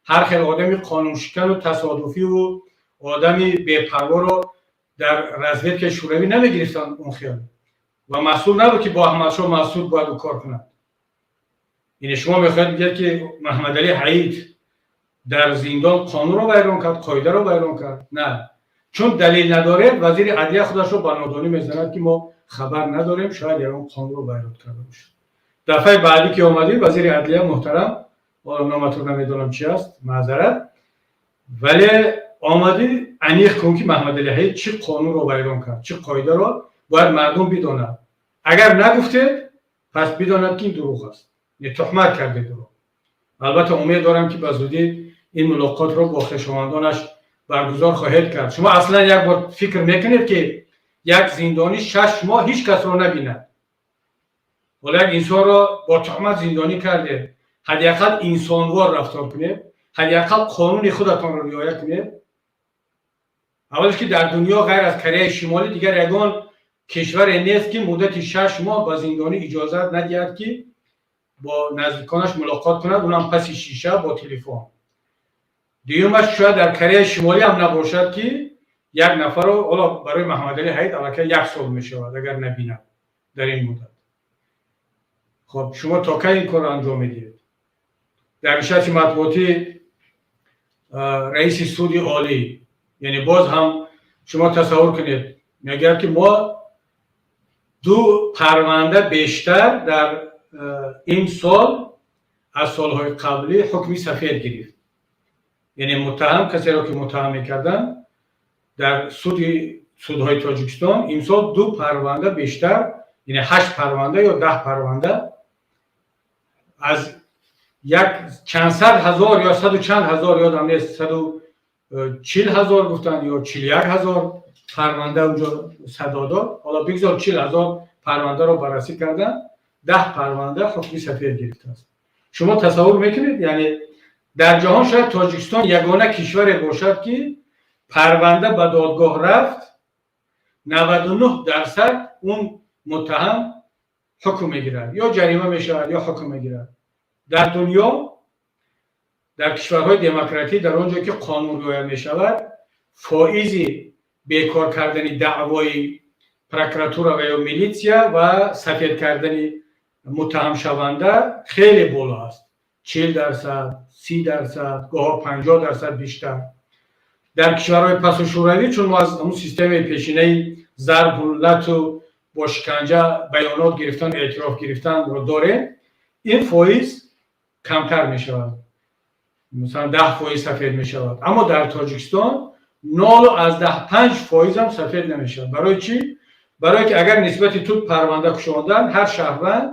A: Ҳар хел одами қонуншикану тасодуфиву одами бепарворо дар разведкаи Шӯравӣ намегирифтанд. Он хел ва масъул набуд, ки бо Аҳмадшоҳ Масъуд бояд ӯ кор кунад. Яъне шумо мехоҳед бигӯед, ки Муҳаммадали Ҳаит дар зиндон қонунро вайрон кард, қоидаро вайрон кард? На, чун далел надоред, вазири адлия худашро ба нодонӣ мезанад, ки мо хабар надорем, шояд ягон қонунро вайрон карда бошад. Дафъаи баъдӣ ки омадӣ, вазири адлия муҳтарам, ҳоло номатро намедонам чи аст, маъзарат, вале омадӣ, аниқ кун, ки Маҳмадали Ҳаит чӣ қонунро вайрон кард, чӣ қоидаро, бояд мардум бидонад. Агар нагуфтед, пас бидонад, ки ин дурӯғ аст, туҳмат кардед ӯро. Албатта, умед дорам, ки ба зудӣ ин мулоқотро бо хешовандонаш баргузор хоҳед кард. Шумо аслан як бор фикр мекунед, ки як зиндонӣ 6 моҳ ҳеҷ касро набинад? Ҳоло як инсонро бо туҳмат зиндонӣ кардед, ҳадди ақал инсонвор рафтор кунед, ҳадди ақал қонуни худатонро риоя кунед. Аввалаш, ки дар дунё ғайр аз Кореяи Шимолӣ дигар ягон кишваре нест, ки муддати 6 моҳ ба зиндонӣ иҷозат надиҳад, ки бо наздиконаш мулоқот кунад, унам паси шиша, бо телефон. Дуюмаш, шояд дар Кореяи Шимолӣ ҳам набошад, ки як нафарро, ҳоло барои Маҳаммадали Ҳаид аллакай як сол мешавад, агар набинад дар ин муддат. Хоб, шумо то кай ин корро анҷом медиҳед? Дар нишасти матбуотӣ раиси суди олӣ, яъне боз ҳам шумо тасаввур кунед, мегӯяд, ки мо ду парванда бештар дар ин сол аз солҳои қаблӣ ҳукми сафед гирифт. Яъне муттаҳам, касеро ки муттаҳам мекарданд дар судҳои Тоҷикистон, имсол ду парванда бештар, яъне ҳашт парванда ё 10 парванда аз як чандсад ҳазор ё саду чанд ҳазор, ёдам нест, 140 000 гуфтанд ё 41 000 парванда унҷо садо дод. Ҳоло бигзор 40 000 парвандаро баррасӣ карданд, 10 парванда ҳукми сафед гирифтааст. Шумо тасаввур мекунед, яъне дар ҷаҳон шояд Тоҷикистон ягона кишваре бошад, ки парванда ба додгоҳ рафт, 99% он муттаҳам ҳукм мегирад, ё ҷарима мешавад, ё ҳукм мегирад. Дар дунё, дар кишварҳои демократӣ, дар он ҷое ки қонун риоя мешавад, фоизи бекор кардани даъвои прокуратура ва ё милитсия ва сафед кардани муттаҳамшаванда хеле боло аст: 40%, 30%, гоҳо 50% бештар. Дар кишварҳои пасу Шӯравӣ, чун мо аз ҳамун системаи пешинаи зарбу лату бо шиканҷа баёнот гирифтан, эътироф гирифтанро дорем, ин фоиз камтар мешавад, масалан 10% сафед мешавад. Аммо дар Тоҷикистон 0,5%-ам сафед намешавад. Барои чӣ? Барое ки агар нисбати ту парванда кушодан, ҳар шаҳрванд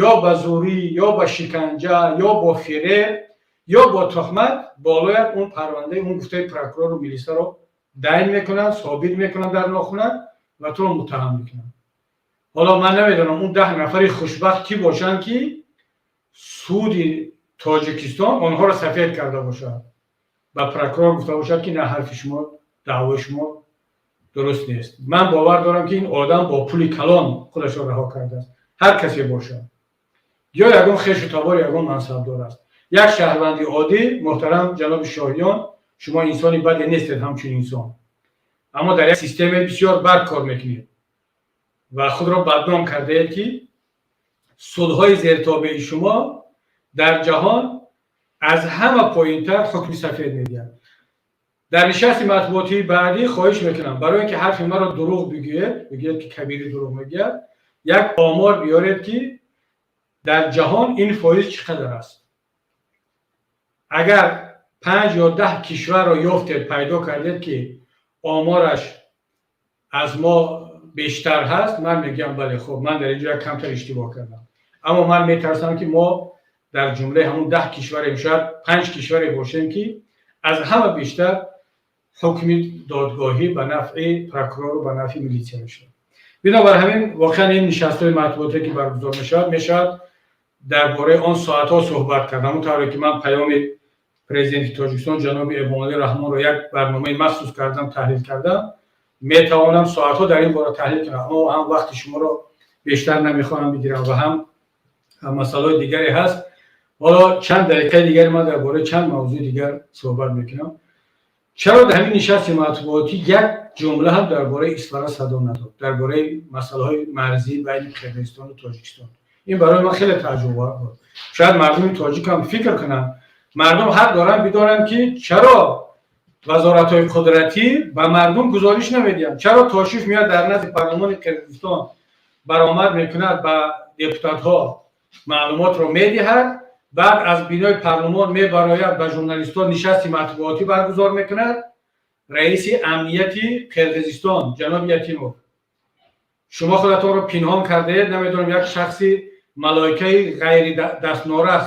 A: ё ба зӯрӣ, ё ба шиканҷа, ё бо фиреб, ё бо туҳмат болояд он парвандаи он гуфтаи прокурору милисаро дайн мекунанд, собит мекунанд дар нохунак ва туро муттаҳам мекунанд. Ҳоло ман намедонам, он 10 нафари хушбахт кӣ бошанд, ки суди Тоҷикистон онҳоро сафед карда бошад, ба прокурор гуфта бошад, ки на, ҳарфи шумо, даъвои шумо дуруст нест. Ман бовар дорам, ки ин одам бо пули калон худашро раҳо кардааст, ҳар касе бошад, ё ягон хешу табор, ягон мансабдор аст. Як шаҳрванди оддӣ, муҳтарам ҷаноби Шоҳиён, шумо инсони баде нестед ҳамчун инсон, аммо дар як системаи бисёр бад кор мекунед. Ва худро бадном кардаед, ки судҳои зертобеи шумо дар ҷаҳон аз ҳама поинтар ҳукми сафед медиҳад. Дар нишасти матбуотии баъдӣ хоҳиш мекунам, барои ин ки ҳарфи маро дурӯғ бигӯед, бигӯед ки Кабирӣ дурӯғ мегӯяд, як омор биёред, ки дар ҷаҳон ин фоиз чӣ қадар аст. Агар 5 ё 10 кишварро ёфтед, пайдо кардед, ки омораш аз мо бештар ҳаст, ман мегӯям: бале, хуб, ман дар инҷо як камтар иштибоҳ кардам. Аммо ман метарсам, ки мо дар ҷумлаи ҳамун 10 кишварем, шояд панҷ кишваре бошем, ки аз ҳама бештар ҳукми додгоҳӣ ба нафъи прокурору ба нафъи милитсия мешавад. Бинобар ҳамин, воқеан, ин нишастҳои матбуотие, ки баргузор мешавад, мешавад дар бораи он соатҳо суҳбат кард. Ҳамон тавре ки ман паёми президенти Тоҷикистон ҷаноби Эмомалӣ Раҳмонро як барномаи махсус кардам, таҳлил кардам, метавонам соатҳо дар ин бора таҳлил кунам. Аммо ҳам вақти шуморо бештар намехоҳам бигирам ва ҳам масъалаҳои дигаре ҳаст. Ҳоло чанд дақиқаи дигари ман дар бораи чанд мавзӯи дигар суҳбат мекунам. Чаро дар ҳамин нишасти матбуотӣ як ҷумла ҳам дар бораи Исфара садо надод, дар бораи масъалаҳои марзӣ байни Қирғизистону Тоҷикистон? Ин барои ман хеле тааҷҷубовар буд. Шояд мардуми тоҷик ҳам фикр кунанд. Мардум ҳақ доранд бидонанд, ки чаро вазоратҳои қудратӣ ба мардум гузориш намедиҳанд, чаро Тошиев меояд, дар назди парлумони Қирғизистон баромад мекунад, ба депутатҳо маълумотро медиҳад, баъд аз бинои парлумон мебарояд, ба журналистон нишасти матбуотӣ баргузор мекунад. Раиси амнияти Қирғизистон ҷаноби Ятимов, шумо худатонро пинҳон кардаед, намедонам, як шахси малоикаи ғайри дастнорас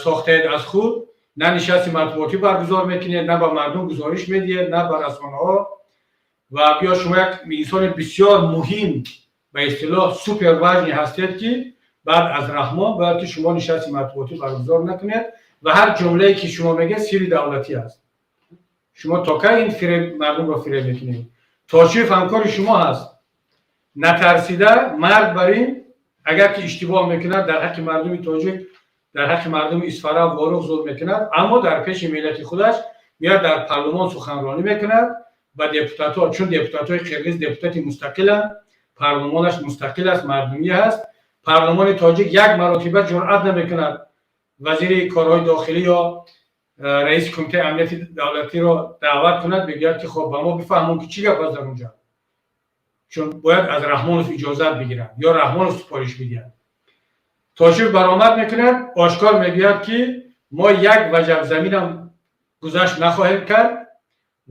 A: сохтаед аз худ. На нишасти матбуотӣ баргузор мекунед, на ба мардум гузориш медиҳед, на ба расонаҳо. Ва гӯё шумо як инсони бисёр муҳим, ба истилоҳ супер важный ҳастед, ки баъд аз Раҳмон бояд ки шумо нишасти матбуотӣ баргузор накунед ва ҳар ҷумлае, ки шумо мегӯед, сирри давлатӣ аст. Шумо то кай ин фиреб мардумро фиреб мекунед? Тошиев ҳамкори шумо ҳаст. Натарсида, мард бар ин, агар ки иштибоҳ мекунад, дар ҳаққи мардуми тоҷик, дар ҳаққи мардуми Исфара, Ворух зулм мекунад, аммо дар пеши миллати худаш меяд, дар парлумон суханронӣ мекунад ба депутатҳо, чун депутатҳои қирғиз депутати мустақиланд, парлумонаш мустақил аст, мардумӣ ҳаст. Парлумони тоҷик як маротиба ҷуръат намекунад вазири корҳои дохилӣ ё раиси Кумитаи амнияти давлатиро даъват кунад, бигӯяд, ки хоб, ба мо бифаҳмон, ки чӣ гап аст дар унҷа, чун бояд аз Раҳмонов иҷозат бигирад ё Раҳмонов супориш бидиҳад. Тошиев баромад мекунад, ошкор мегӯяд, ки мо як ваҷаб заминам гузашт нахоҳем кард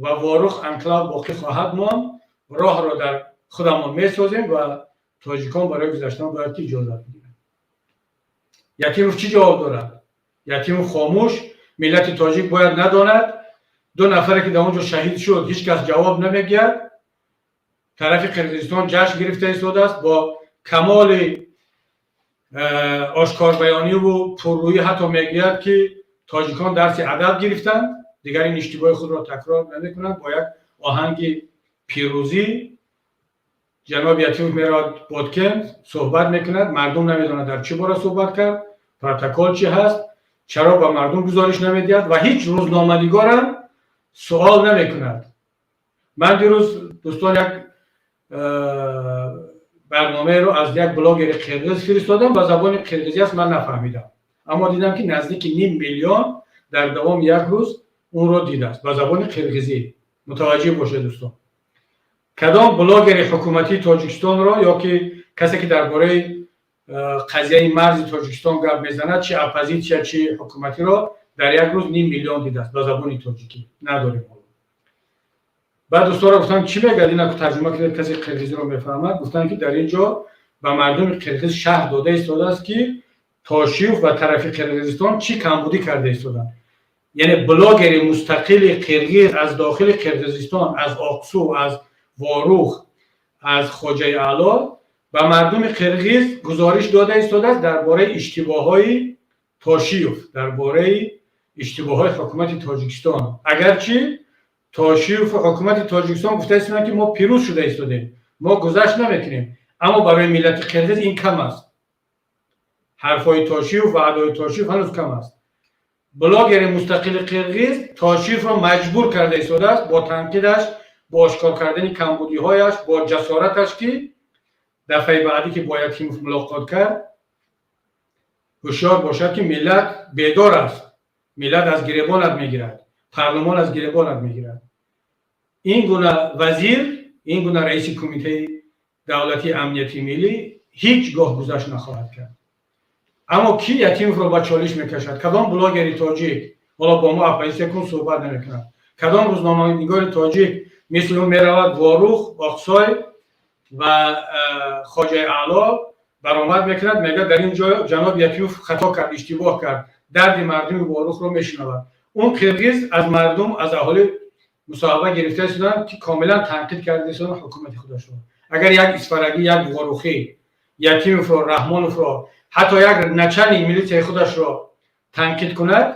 A: ва Ворух анклав боқӣ хоҳад монд, роҳро дар худамон месозем ва тоҷикон барои гузаштан бояд ки иҷозат бигиранд. Ятимов чӣ ҷавоб дорад? Ятимов хомӯш. Миллати тоҷик бояд надонад. Ду нафаре, ки дар он ҷо шаҳид шуд, ҳеҷ кас ҷавоб намегӯяд. Тарафи Қирғизистон ҷашн гирифта истодааст бо камоли ошкорбаёниву пуррӯӣ. Ҳатто мегӯяд, ки тоҷикон дарси адаб гирифтанд, дигар ин иштибоҳи худро такрор намекунанд. Бо як оҳанги пирӯзӣ ҷаноби Ятимов меравад Боткен, суҳбат мекунад. Мардум намедонад, дар чӣ бора суҳбат кард, протокол чӣ ҳаст, чаро ба мардум гузориш намедиҳад ва ҳеҷ рӯзноманигорам суол намекунад. Ман дирӯз, дӯстон, як барномаеро аз як блогери қирғиз фиристодам. Ба забони қирғизӣ аст, ман нафаҳмидам, аммо дидам, ки наздики ним миллион дар давоми як рӯз онро дидааст ба забони қирғизӣ. Мутаваҷҷеҳ бошед, дӯстон, кадом блогери ҳукуматии Тоҷикистонро ё ки касе, ки дар бораи қазияи марзи Тоҷикистон гап мезанад, чи оппозитсия, чи ҳукуматиро, дар як рӯз ним миллион дидааст ба забони тоҷикӣ? Надорем ҳоло. Баъд дӯстонро гуфтам: чӣ мегӯяд ина, тарҷума кунед, касе қирғизиро мефаҳмад. Гуфтанд, ки дар ин ҷо ба мардуми қирғиз шарҳ дода истодааст, ки Тошиев ва тарафи Қирғизистон чӣ камбудӣ карда истоданд. Яъне блогери мустақили қирғиз аз дохили Қирғизистон, аз Оқсу, аз Ворух, аз Хоҷаи Аъло ба мардуми қирғиз гузориш дода истодааст дар бораи иштибоҳҳои Тошиев, дар бораи иштибоҳҳои ҳукумати Тоҷикистон, агарчи Тошиев ва ҳукумати Тоҷикистон гуфта истоданд, ки мо пирӯз шуда истодем, мо гузашт намекунем. Аммо барои миллати қирғиз ин кам аст. Ҳарфҳои Тошиев, ваъдаҳои Тошиев ҳанӯз кам аст. Блогери мустақили қирғиз Тошиевро маҷбур карда истодааст бо танқидаш, бо ошкор кардани камбудиҳояш, бо ҷасораташ, ки Дафъаи баъдӣ ки бо Ятимов мулоқот кард, ҳушёр бошад, ки миллат бедор аст, миллат аз гиребонат мегирад, парлумон аз гиребонат мегирад. Ин гуна вазир, ин гуна раиси Кумитаи давлатии амнияти миллӣ ҳеҷ гоҳ гузашт нахоҳад кард. Аммо кӣ Ятимовро ба чолиш мекашад? Кадом блогери тоҷик ҳоло бо мо оппозитсия кун суҳбат намекунад? Кадом рӯзноманигори тоҷик мисли ӯ меравад Ворух, Оқсой ва Хоҷаи Аъло, баромад мекунад, мегӯяд: «Дар ин ҷо ҷаноби Ятимов хато кард, иштибоҳ кард», дарди мардуми Ворухро мешунавад? Он қирғиз аз мардум, аз аҳолӣ мусоҳиба гирифта истоданд, ки комилан танқид карда истоданд ҳукумати худашро. Агар як исфарагӣ, як ворухӣ Ятимовро, Раҳмоновро, ҳатто як начальник милитсияи худашро танқид кунад,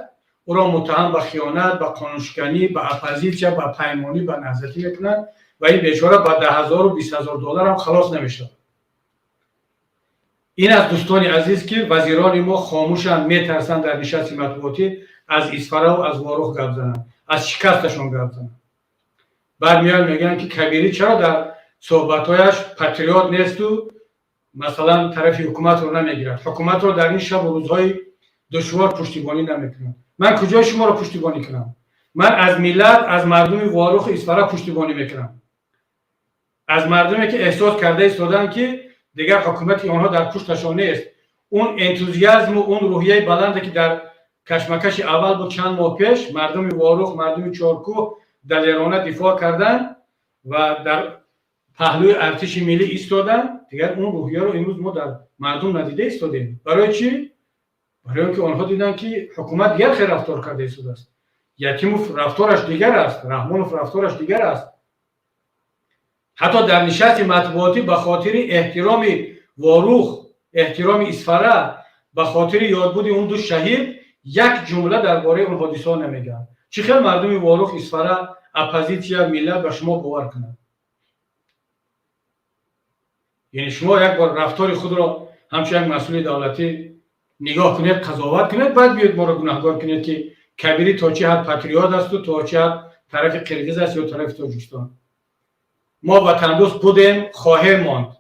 A: ӯро муттаҳам ба хиёнат, ба қонуншиканӣ, ба оппозитсия, ба паймонӣ, ба наҳзатӣ мекунад ва ин бечора ба 10 0-у 20 000 долларам халос намешавад. Ин аст, дӯстони азиз, ки вазирони мо хомӯшанд, метарсанд дар нишасти матбуотӣ аз Исфараву аз Ворух гап зананд, аз шикасташон гап зананд. Баъд меоянд, мегӯянд, ки Кабирӣ чаро дар суҳбатҳояш патриот несту, масалан, тарафи ҳукуматро намегирад, ҳукуматро дар ин шабу рӯзҳои душвор пуштибонӣ намекунад. Ман куҷои шуморо пуштибонӣ кунам? Ман аз миллат, аз мардуми Воруху Исфара пуштибонӣ мекунам, аз мардуме, ки эҳсос карда истоданд, ки дигар ҳукумати онҳо дар пушташон нест. Он энтузиазму он рӯҳияи баланде, ки дар кашмакаши аввал буд, чанд моҳ пеш мардуми Ворух, мардуми Чоркӯҳ далерона дифоъ карданд ва дар паҳлӯи артиши миллӣ истоданд, дигар он рӯҳияро имрӯз мо дар мардум надида истодем. Барои чӣ? Барои он ки онҳо диданд, ки ҳукумат дигар хел рафтор карда истодааст. Ятимов рафтораш дигар аст, Раҳмонов рафтораш дигар аст. Ҳатто дар нишасти матбуотӣ ба хотири эҳтироми Ворух, эҳтироми Исфара, ба хотири ёдбуди он ду шаҳид як ҷумла дар бораи он ҳодисаҳо намегӯянд. Чӣ хел мардуми Ворух, Исфара, оппозитсия, миллат ба шумо бовар кунад? Яъне шумо як бор рафтори худро ҳамчун як масъули давлатӣ нигоҳ кунед, қазоват кунед, баъд биёед моро гунаҳгор кунед, ки Кабирӣ то чӣ ҳад патриот асту то чӣ ҳад тарафи қирғиз аст ё тарафи Тоҷикистон. Мо ватандӯст будем, хоҳем монд.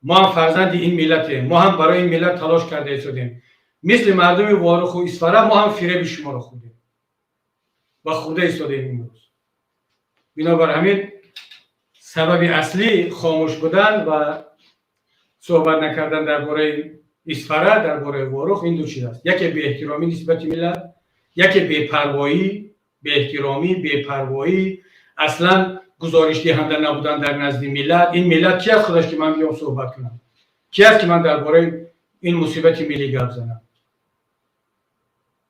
A: Мо ҳам фарзанди ин миллатем, мо ҳам барои ин миллат талош карда истодем. Мисли мардуми Воруху Исфара мо ҳам фиреби шуморо хӯрдем ва хӯрда истодем имрӯз. Бинобар ҳамин, сабаби аслӣ хомӯш будан ва суҳбат накардан дар бораи Исфара, дар бораи Ворух ин ду чиз аст: яке беэҳтиромӣ нисбати миллат, яке бепарвоӣ. Беэҳтиромӣ, бепарвоӣ, аслан гузоришдиҳанда набудан дар назди миллат. Ин миллат ки аст худаш, ки ман биём суҳбат кунам? Ки аст, ки ман дар бораи ин мусибати миллӣ гап занам?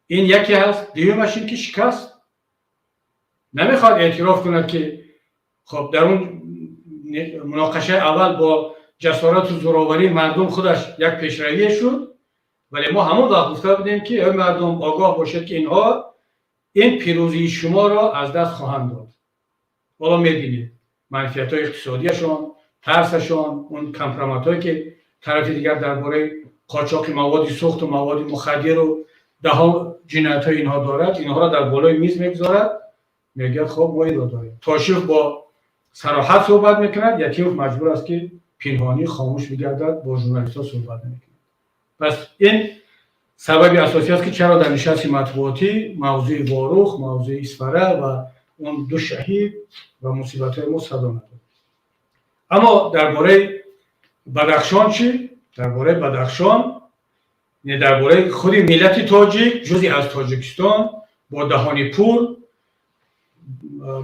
A: Ин яке ҳаст. Дуюмаш ин ки шикаст намехоҳад эътироф кунад, ки хоб, дар он муноқашаи аввал бо ҷасорату зӯроварии мардум худаш як пешравие шуд, вале мо ҳамон вақт гуфта будем, ки эй мардум, огоҳ бошед, ки инҳо ин пирӯзии шуморо аз даст хоҳанд дод. Ҳоло мебинед, манфиатҳои иқтисодияшон, тарсашон, он компроматҳое, ки тарафи дигар дар бораи қочоқи маводи сӯхту маводи мухаддиру даҳо ҷиноятҳои инҳо дорад, инҳоро дар болои миз мегузорад, мегӯяд: «Хоб, мо инро дорем». Тошиев бо сароҳат суҳбат мекунад, Ятимов маҷбур аст, ки пинҳонӣ, хомӯш бигардад, бо журналистҳо суҳбат намекунад. Пас ин сабаби асосӣ аст, ки чаро дар нишасти матбуотӣ мавзӯи Ворух, мавзӯи Исфара ва он ду шаҳид ва мусибатҳои мо садо надод. Аммо дар бораи Бадахшон чӣ? Дар бораи Бадахшон, дар бораи худи миллати тоҷик, ҷузъи аз Тоҷикистон, бо даҳони пур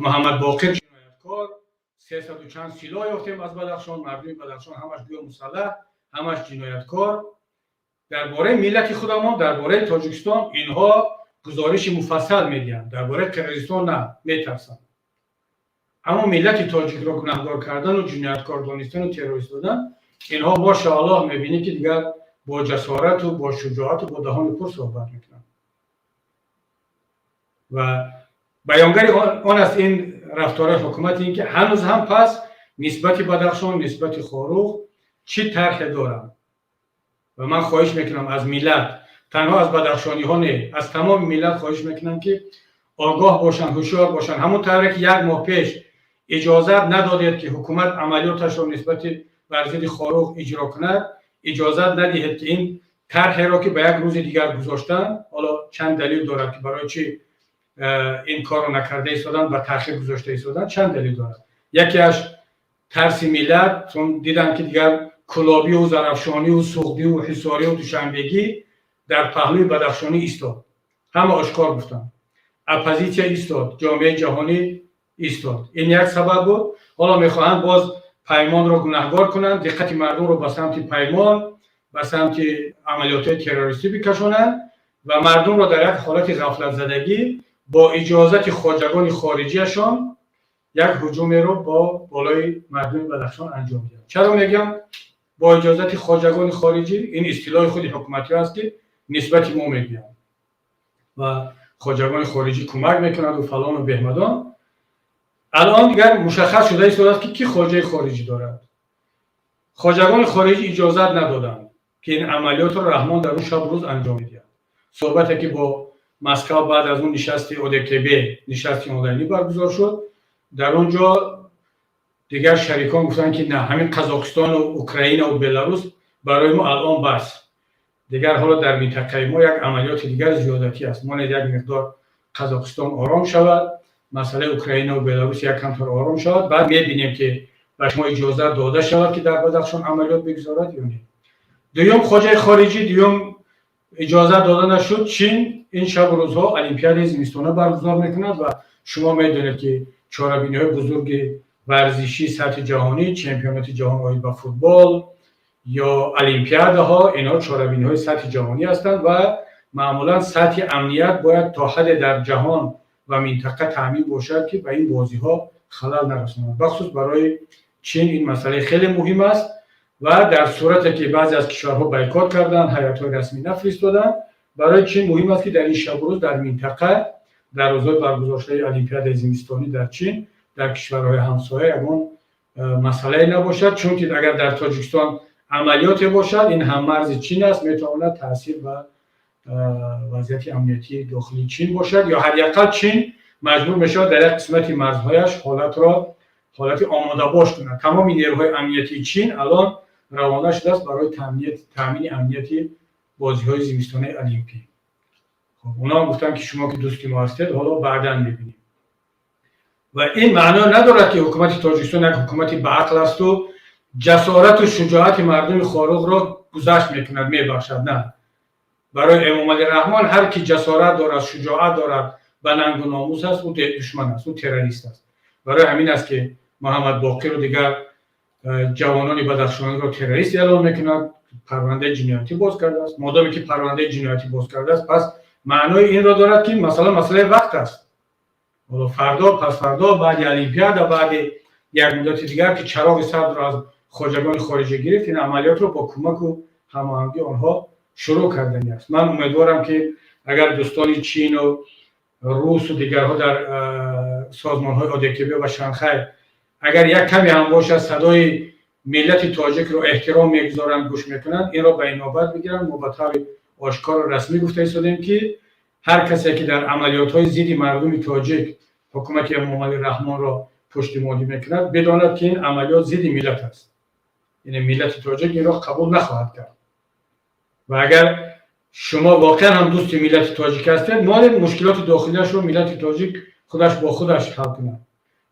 A: Муҳаммад Боқир ҷинояткор, сесаду чанд силоҳ ёфтем аз Бадахшон, мардуми Бадахшон ҳамаш гӯё мусаллаҳ, ҳамаш ҷинояткор. Дар бораи миллати худамон, дар бораи Тоҷикистон инҳо гузориши муфассал медиҳанд, дар бораи Қирғизистон на, метарсанд. Аммо миллати тоҷикро гунаҳгор кардану ҷинояткор донистану террорист додан, инҳо, мошааллоҳ, мебинӣ, ки дигар бо ҷасорату бо шуҷоату бо даҳони пур суҳбат мекунанд. Ва баёнгари он аст ин рафторои ҳукумати, ин ки ҳанӯз ҳам пас нисбати Бадахшон, нисбати Хоруғ чӣ тарҳе доранд. Ва ман хоҳиш мекунам аз миллат, танҳо аз бадахшониҳо не, аз тамоми миллат хоҳиш мекунам, ки огоҳ бошанд, ҳушёр бошанд. Ҳамон тавре ки як моҳ пеш иҷозат надодед, ки ҳукумат амалиёташро нисбати бар зидди Хоруғ иҷро кунад, иҷозат надиҳед, ки ин тарҳеро, ки ба як рӯзи дигар гузоштанд, ҳоло чанд далел дорад, ки барои чӣ ин корро накарда истоданд, ба таъхир гузошта истоданд, чанд далел дорад. Якеаш тарси миллат, чун диданд, ки дигар Кӯлобию Зарафшонию Суғдию Ҳисорию Душанбегӣ дар паҳлӯи бадахшонӣ истод. Ҳама ошкор гуфтанд, оппозитсия истод, ҷомеаи ҷаҳонӣ истод. Ин як сабаб буд. Ҳоло мехоҳанд боз Паймонро гунаҳгор кунанд, диққати мардумро ба самти Паймон, ба самти амалиётҳои террористӣ бикашонанд ва мардумро дар як ҳолати ғафлатзадагӣ бо иҷозати хоҷагони хориҷиашон як ҳуҷумеро бо болои мардуми Бадахшон анҷом диҳанд. Чаро мегӯям бо иҷозати хоҷагони хориҷӣ? Ин истилоҳи худи ҳукуматиҳо аст, ки нисбати мо мегӯянд ва хоҷагони хориҷӣ кӯмак мекунанду фалону беҳмадон. Алон дигар мушаххас шуда истодааст, ки кӣ хоҷаи хориҷӣ дорад. Хоҷагони хориҷӣ иҷозат надоданд, ки ин амалиётро Раҳмон дар он шабу рӯз анҷом медиҳад. Суҳбате, ки бо Москав баъд аз он нишасти ОДКБ, нишасти онлайнӣ баргузор шуд, дар он ҷо дигар шарикон гуфтанд, ки на, ҳамин Қазоқистону Украинаву Беларус барои мо алон бас, дигар ҳоло дар минтақаи мо як амалиёти дигар зиёдатӣ аст. Монед, як миқдор Қазоқистон ором шавад, масъалаи Украинаву Беларус як камтар ором шавад, баъд мебинем, ки ба шумо иҷозат дода шавад, ки дар Бадахшон амалиёт бигузорад ё не. Дуюм хоҷаи хориҷӣ, дуюм иҷозат дода нашуд. Чин ин шабу рӯзҳо Олимпиадаи зимистона баргузор мекунад ва шумо медонед, ки чорабиниҳои бузурги варзишии сатҳи ҷаҳонӣ, чемпионати ҷаҳон оид ба футбол ё олимпиадаҳо, инҳо чорабиниҳои сатҳи ҷаҳонӣ ҳастанд ва маъмулан сатҳи амният бояд то ҳадде дар ҷаҳон ва минтақа таъмин бошад, ки ба ин бозиҳо халал нарасонад. Бахусус барои Чин ин масъалаи хеле муҳим аст ва дар сурате, ки баъзе аз кишварҳо бойкот карданд, ҳайатҳои расмӣ нафиристоданд, барои Чин муҳим аст, ки дар ин шабу рӯз дар минтақа, дар рӯзҳои баргузоршудаи Олимпиадаи зимистонӣ дар Чин, дар кишварҳои ҳамсоя ягон масъалае набошад, чунки агар дар Тоҷикистон амалиёте бошад, ин ҳаммарзи Чин аст, метавонад таъсир ба вазъияти амниятии дохилии Чин бошад ё ҳадди ақал Чин маҷбур мешавад дар як қисмати марзҳояш ҳолатро ҳолати омодабош кунад. Тамоми нерӯҳои амниятии Чин алон равона шудааст барои таъмини амнияти бозиҳои зимистонаи олимпӣ. Онҳо гуфтанд, ки шумо ки дӯсти мо ҳастед, ҳоло баъдан мебинем. Ва ин маъно надорад, ки ҳукумати Тоҷикистон як ҳукумати баақл асту ҷасорату шуҷоати мардуми Хоруғро гузашт мекунад, мебахшад. На, барои Эмомалӣ Раҳмон ҳар ки ҷасорат дорад, шуҷоат дорад, ба нангу номус аст, ӯ душман аст, ӯ террорист аст. Барои ҳамин аст, ки Муҳаммад Боқиру дигар ҷавонони бадахшониро террорист эълон мекунад, парвандаи ҷиноятӣ боз кардааст. Модоме ки парвандаи ҷиноятӣ боз кардааст, пас маънои инро дорад, ки масъала масъалаи вақт аст. Ҳоло фардо, пасфардо, баъди Олимпиада, баъди як муддати дигар, ки чароғи сабзро аз хоҷагони хориҷӣ гирифт, ин амалиётро бо кӯмаку ҳамоҳангии онҳо шурӯъ кардани аст. Ман умедворам, ки агар дӯстони Чину русу дигарҳо дар созмонҳои ОДКБ ва Шанхай агар як каме ҳам бошад садои миллати тоҷикро эҳтиром мегузоранд, гӯш мекунанд, инро ба инобат бигиранд. Мо ба таври ошкору расмӣ гуфта истодем, ки ҳар касе, ки дар амалиётҳои зидди мардуми тоҷик ҳукумати Эмомалӣ Раҳмонро пуштимонӣ мекунад, бидонад, ки ин амалиёт зидди миллат аст, яъне миллати тоҷик инро қабул нахоҳад кард. Ва агар шумо воқеан ҳам дӯсти миллати тоҷик ҳастед, монед, мушкилоти дохилиашро миллати тоҷик худаш бо худаш ҳал кунад.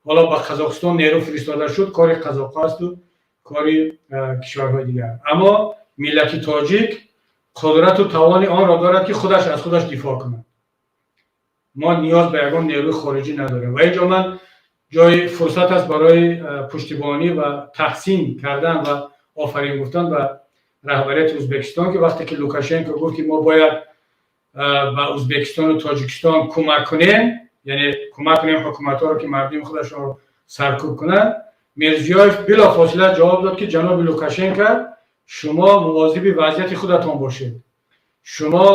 A: Ҳоло ба Қазоқистон нерӯ фиристода шуд, кори қазоқҳо асту кори кишварҳои дигар, аммо миллати тоҷик қудрату тавони онро дорад, ки худаш аз худаш дифоъ кунад. Мо ниёз ба ягон нерӯи хориҷӣ надорем. Ва инҷо ман ҷои фурсат аст барои пуштибонӣ ва таҳсин кардан ва офарин гуфтан ба раҳбарияти Ӯзбекистон, ки вақте ки Лукашенко гуфт, ки мо бояд ба Ӯзбекистону Тоҷикистон кӯмак кунем, яъне кӯмак кунем ҳукуматҳоро, ки мардуми худашонро саркӯб кунанд, Мирзиёев билофосила ҷавоб дод, ки ҷаноби Лукашенко, шумо мувозиби вазъияти худатон бошед, шумо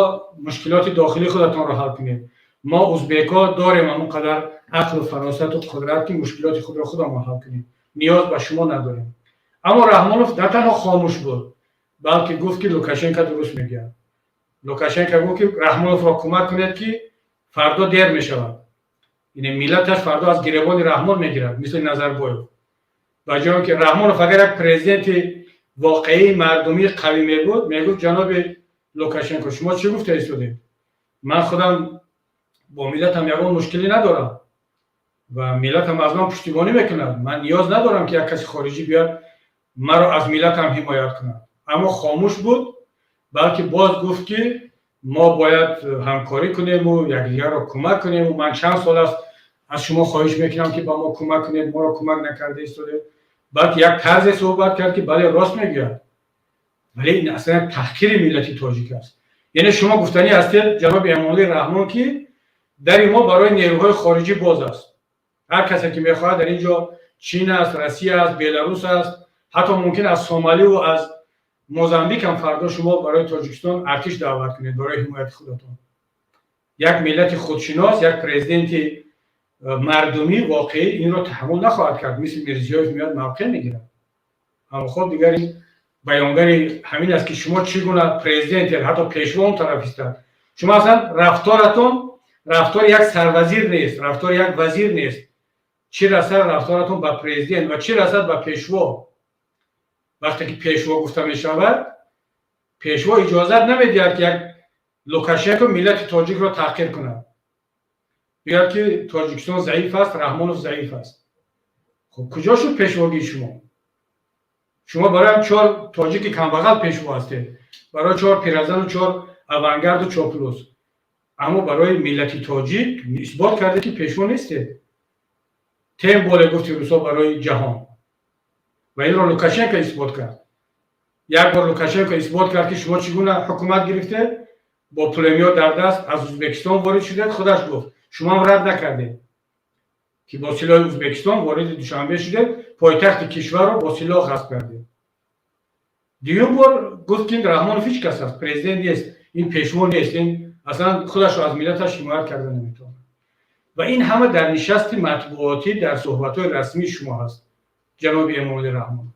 A: мушкилоти дохилии худатонро ҳал кунед, мо узбекҳо дорем ҳамон қадар ақлу фаросату қудрат, ки мушкилоти худро худамон ҳал кунем, ниёз ба шумо надорем. Аммо Раҳмонов на танҳо хомӯш буд, балки гуфт, ки Лукашенко дуруст мегӯяд. Лукашенко гуфт, ки Раҳмоновро кӯмак кунед, ки фардо дер мешавад, яъне миллаташ фардо аз гиребони Раҳмон мегирад, мисли Назарбоев. Ба ҷои он ки Раҳмонов агар як президенти воқеии мардумии қавӣ мебуд, мегуфт: «Ҷаноби Лукашенко, шумо чӣ гуфта истодед? Ман худам бо миллатам ягон мушкилӣ надорам ва миллатам аз ман пуштибонӣ мекунад. Ман ниёз надорам, ки як каси хориҷӣ биёд, маро аз миллатам ҳимоят кунад». Аммо хомӯш буд, балки боз гуфт, ки мо бояд ҳамкорӣ кунему якдигарро кӯмак кунему ман чанд сол аст, аз шумо хоҳиш мекунам, ки ба мо кӯмак кунед, моро кӯмак накарда истодед. Балки як тарзе суҳбат кард, ки бале, рост мегӯяд, вале ин аслан як таҳқири миллати тоҷик аст. Яъне шумо гуфтанӣ ҳастед, ҷаноби Эмомалӣ Раҳмон, ки дари мо барои нерӯҳои хориҷӣ боз аст. Ҳар касе ки мехоҳад, дар ин ҷо Чин аст, Россия аст, Беларус аст, ҳатто мумкин аз Сомаливу аз Мозамбик ҳам фардо шумо барои Тоҷикистон артиш даъват кунед барои ҳимояти худатон. Як миллати худшинос, як президенти мардумӣ воқеӣ инро таҳаммул нахоҳад кард. Мисли Мирзиёев меояд, мавқеъ мегирад. Аммо хоб, дигар ин баёнгари ҳамин аст, ки шумо чӣ гуна президентед. Ҳатто пешво он тараф истад. Шумо аслан рафторатон рафтори як сарвазир нест, рафтори як вазир нест, чӣ расад рафторатон ба президент ва чӣ расад ба пешво. Вақте ки пешво гуфта мешавад, пешво иҷозат намедиҳад, ки як Лукашенко миллати тоҷикро таҳқир кунад, бигӯяд, ки Тоҷикистон заиф аст, Раҳмонов заиф аст. Хуб, куҷо шуд пешвогии шумо? Шумо барои чор тоҷики камбағал пешво ҳастед, барои чор пиразану чор авангарду чоплус, аммо барои миллати тоҷик исбот кардед, ки пешво нестед. Тем более, гуфти русо, барои ҷаҳон. Ва инро Лукашенко исбот кард. Як бор Лукашенко исбот кард, ки шумо чӣ гуна ҳукумат гирифтед, бо пулемёт дар даст аз Ӯзбекистон ворид шудед. Худаш гуфт, шумоам рад накардед, ки бо силоҳи Ӯзбекистон вориди Душанбе шудед, пойтахти кишварро бо силоҳ ғасб кардед. Дуюм бор гуфт, ки Раҳмонов ҳеҷ кас аст, президент нест, ин пешво нест, ин аслан худашро аз миллаташ ҳимоят карда наметавонад. Ва ин ҳама дар нишасти матбуотӣ, дар суҳбатҳои расмии шумо ҳаст, ҷаноби Эмомалӣ Раҳмон.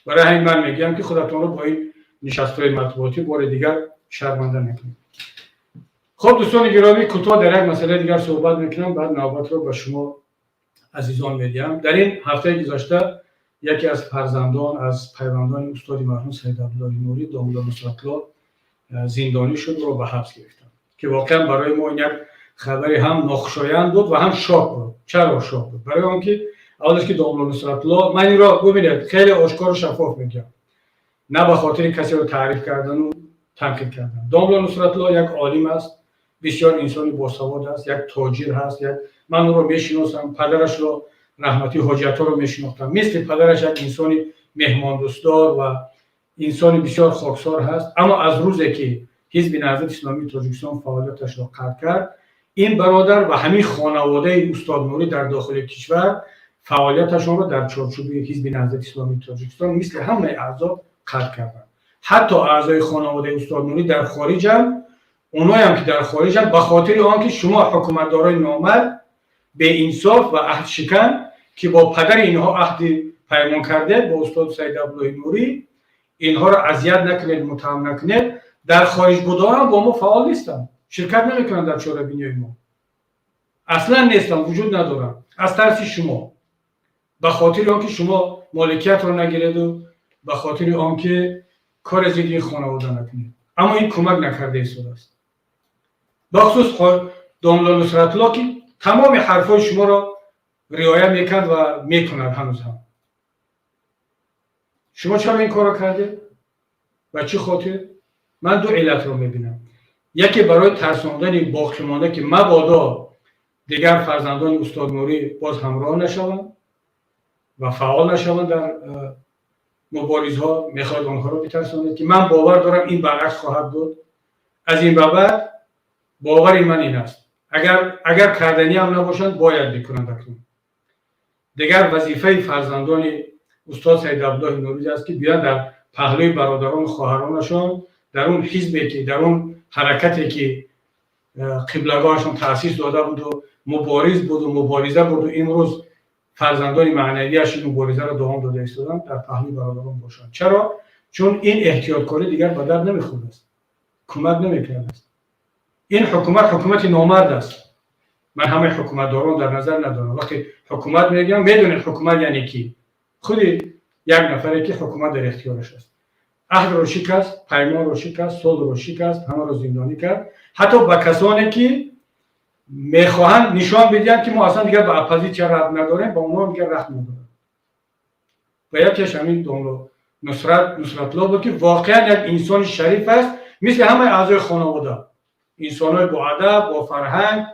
A: Барои ҳамин ман мегӯям, ки худатонро бо ин нишастҳои матбуотӣ бори дигар шарманда накунед. Хуб, дӯстони гиромӣ, кӯтоҳ дар як масъалаи дигар суҳбат мекунам, баъд навбатро ба шумо азизон медиҳам. Дар ин ҳафтаи гузашта яке аз фарзандон, аз пайвандони устоди марҳум Саид Абдуллоҳи Нурӣ, домулло Нусратулло, зиндонӣ шуд, ӯро ба ҳабс гирифтанд, ки воқеан барои мо ин як хабари ҳам нохушоянд буд ва ҳам шок буд. Чаро шок буд? Барои он ки аввалаш ки домулло Нусратулло, ман инро, бубинед, хеле ошкору шаффоф мегӯям, на ба хотири касеро таъриф кардану танқид кардан. Домулло Нусратулло як олим аст, бисёр инсони босавод аст, як тоҷир ҳаст. Як ман ӯро мешиносам, падарашро, раҳматӣ Ҳоҷиаторо, мешинохтам. Мисли падараш як инсони меҳмондӯстдор ва инсони бисёр хоксор ҳаст. Аммо аз рӯзе ки Ҳизби Наҳзати Исломии Тоҷикистон фаъолияташро қатъ кард, ин бародар ва ҳамин хонаводаи устод Нурӣ дар дохили кишвар фаъолияташонро дар чорчӯби Ҳизби Наҳзати Исломии Тоҷикистон мисли ҳамаи аъзо қатъ карданд. Ҳатто аъзои хонаводаи устод Нурӣ дар хориҷам, оноям ки дар хориҷам, ба хотири он ки шумо ҳукуматдорои номард, беинсоф ва аҳдшикан, ки бо падари инҳо аҳди паймон кардед, бо устод Саид Абдуллоҳи Нурӣ, инҳоро азият накунед, муттаҳам накунед, дар хориҷ будаам бо мо фаъол нестанд, ширкат намекунанд дар чорабиниҳои мо, аслан нестанд, вуҷуд надоранд, аз тарси шумо, ба хотири он ки шумо моликиятро нагиреду ба хотири он ки кори зидди ин хонавода накунед. Аммо ин кӯмак накарда истодааст. Бахусус домулло Нусратулло, ки тамоми ҳарфҳои шуморо риоя мекард ва мекунад ҳанӯз ҳам. Шумо чаро ин корро кардед? Ба чӣ хотир? Ман ду иллатро мебинам. Яке барои тарсондани боқимонда, ки мабодо дигар фарзандони устод Нурӣ боз ҳамроҳ нашаванд ва фаъол нашаванд дар муборизҳо, мехоҳад онҳоро битарсонед, ки ман бовар дорам, ин баръакс хоҳад буд. Аз ин ба баъд бовари ман ин аст, агар карданиам набошанд, бояд бикунанд. Акнун дигар вазифаи фарзандони устод Саид Абдуллоҳи Нурӣ аст, ки биёянд дар паҳлӯи бародарону хоҳаронашон, дар он ҳизбе ки, дар он ҳаракате ки қиблагоҳашон таъсис дода буду мубориз буду мубориза бурду, имрӯз фарзандони маънавиаш ин муборизаро давом дода истоданд, дар паҳлӯи бародарон бошанд. Чаро? Чун ин эҳтиёткорӣ дигар ба дард намехӯрдааст, кӯмак намекардааст. Ин ҳукумат ҳукумати номард аст. Ман ҳамаи ҳукуматдорон дар назар надорам. Вақте ҳукумат мегӯям, медонед, ҳукумат яъне кӣ. Худи як нафаре, ки ҳукумат дар ихтиёраш аст, аҳдро шикаст, паймонро шикаст, сулҳро шикаст, ҳамаро зиндонӣ кард, ҳатто ба касоне, ки мехоҳанд нишон бидиҳанд, ки мо аслан дигар ба оппозитсия рабт надорем, ба онҳо дигар раҳм надорем. Ва якеш ҳамин домло Нусрат Нусратулло буд, ки воқеан як инсони шариф аст, мисли ҳамаи аъзои хонавода, инсонҳои боадаб, бо фарҳанг,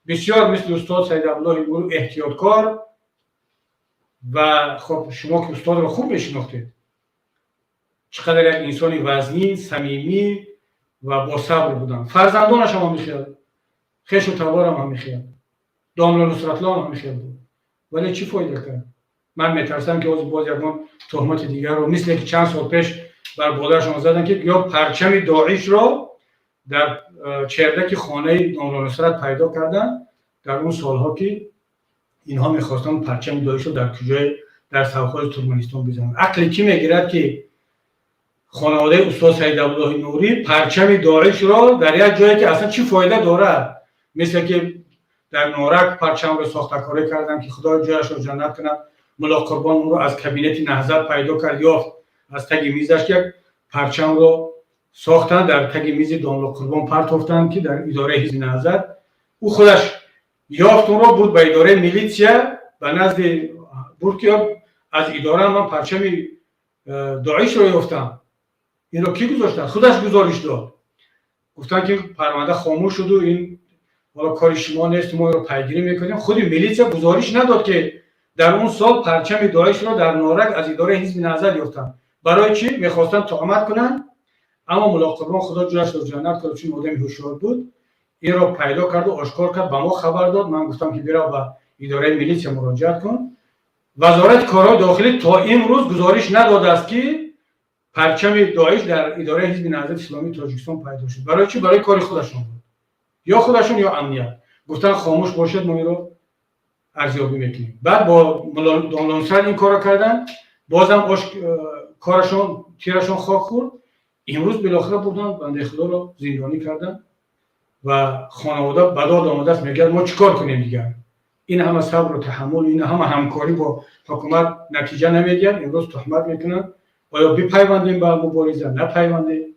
A: бисёр мисли устод Саид Абдуллоҳи Нурӣ эҳтиёткор. Ва хоб, шумо ки устодро хуб мешинохтед, чӣ қадар як инсони вазнин, самимӣ ва босабр буданд. Фарзандонаш ҳам ҳамин хел, хешу таборам ҳамин хел, домло Нусратулло ҳам ҳамин хел буд. Вале чӣ фоида кард? Ман метарсам, ки ҳозир боз ягон туҳмати дигарро, мисле ки чанд сол пеш бар болояшон заданд, ки ё парчами Доишро дар чердаки хонаи домло Нусрат пайдо карданд. Дар он солҳо, ки инҳо мехостанд парчами Доишро дар куҷое дар совхози Туркманистон бизананд. Ақли кӣ мегирад, ки хонаводаи устод Саид Абдуллоҳи Нурӣ парчами Доишро дар як ҷое, ки аслан чӣ фоида дорад? Мисле ки дар Норак парчамро сохтакорӣ карданд, ки Худо ҷояшро ҷаннат кунад, Мулло Қурбон онро аз кабинети Наҳзат пайдо кард, ёфт аз таги мизаш, як парчамро сохтанд, дар таги мизи домло Қурбон партофтанд, ки дар идораи ҳизби Наҳзат ӯ худаш ёфт, онро бурд ба идораи милитсия, ба назди бурд, ки аз идора ман парчами Доишро ёфтам, инро кӣ гузошта? Худаш гузориш дод. Гуфтанд, ки парванда хомӯш шуду ин ҳоло кори шумо нест, мо инро пайгирӣ мекунем. Худи милитсия гузориш надод, ки дар он сол парчами Доишро дар Норак аз идораи ҳизби Наҳзат ёфтанд. Барои чӣ мехостанд туҳмат кунанд? Аммо Мулло Қурбон, Худо ҷояшро ҷаннат кунад, чун одами ҳушёр буд, инро пайдо карду ошкор кард, ба мо хабар дод. Ман гуфтам, ки бирав, ба идораи милитсия муроҷиат кун. Вазорати корҳои дохилӣ то имрӯз гузориш надодааст, ки парчами Доиш дар идораи ҳизби Наҳзати Исломии Тоҷикистон пайдо шуд. Барои чӣ? Барои кори худашон буд, ё худашон, ё амният. Гуфтан, хомӯш бошед, мо инро арзёбӣ мекунем. Баъд бо домло Нусрат ин корро карданд, бозам корашон, тирашон хок хӯрд. Имрӯз билохира бурданд, бандаи Худоро зиндонӣ карданд ва хонавода ба дод омадааст. Мегӯяд, мо чӣ кор кунем дигар? Ин ҳама сабру таҳаммул, ин ҳама ҳамкорӣ бо ҳукумат натиҷа намедиҳад. Имрӯз туҳмат мекунанд. Оё бипайвандем ба мубориза, напайвандем?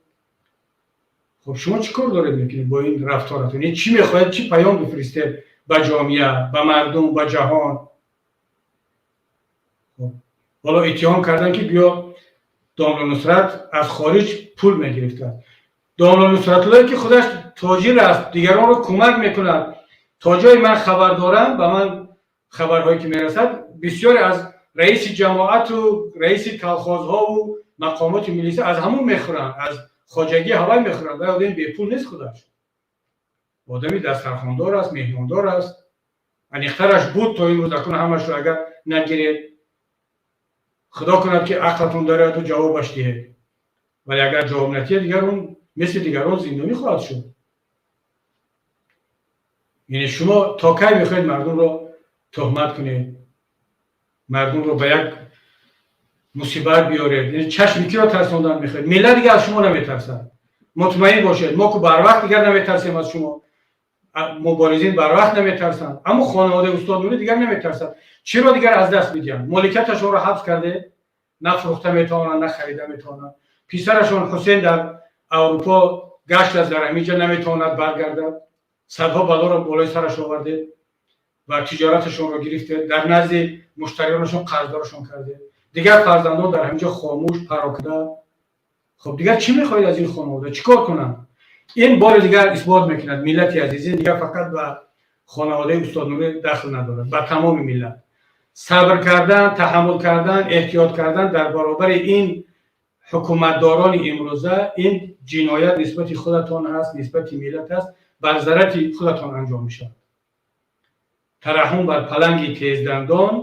A: Хуб, шумо чӣ кор доред мекунед бо ин рафторатон? Чӣ мехоҳед, чӣ паём бифиристед ба ҷомеа, ба мардум, ба ҷаҳон? Ҳоло иттиҳом карданд, ки гӯё домло Нусрат аз хориҷ пул мегирифтад. Домло Нусратуллое, ки худаш тоҷир аст, дигаронро кӯмак мекунад. То ҷое ман хабар дорам, ба ман хабарҳое ки мерасад, бисёре аз раиси ҷамоату раиси колхозҳову мақомоти милиса аз ҳамун мехӯранд, аз хоҷагии ҳавай мехӯранд. Вай одами бепул нест, худаш одами дастархондор аст, меҳмондор аст. Аниқтараш буд то имрӯз. Акун ҳамашро агар нагиред, Худо кунад, ки ақлатон дарояду ҷавобаш диҳед. Вале агар ҷавоб надиҳед, дигар он мисли дигарон зиндонӣ хоҳад шуд. Яъне шумо то кай мехоҳед мардумро туҳмат кунед, мардумро ба як мусибат биёред? Яъне чашми киро тарсондан мехоҳед? Миллат дигар аз шумо наметарсад, мутмаин бошед. Мо ку барвақт дигар наметарсем аз шумо, муборизин барвақт наметарсанд, аммо хонаводаи устод Нурӣ дигар наметарсад. Чиро дигар аз даст медиҳанд? Моликияташонро ҳабс карде, на фурӯхта метавонанд, на харида метавонанд. Писарашон Ҳусен дар Аврупо гашт аст, дар ҳаминҷа наметавонад баргардад. Садҳо балоро болои сараш овардед ва тиҷораташонро гирифтед, дар назди муштариёнашон қарздорашон кардед. Дигар фарзандон дар ҳаминҷо хомӯш, пароканда. Хуб, дигар чӣ мехоҳед аз ин хонавода? Чӣ кор кунанд? Ин бори дигар исбот мекунад, миллати азиз, ин дигар фақат ба хонаводаи устод Нурӣ дахл надорад, ба тамоми миллат. Сабр кардан, таҳаммул кардан, эҳтиёт кардан дар баробари ин ҳукуматдорони имрӯза, ин ҷиноят нисбати худатон ҳаст, нисбати миллат аст, бар зарари худатон анҷом мешавад. Тараҳҳум бар паланги тездандон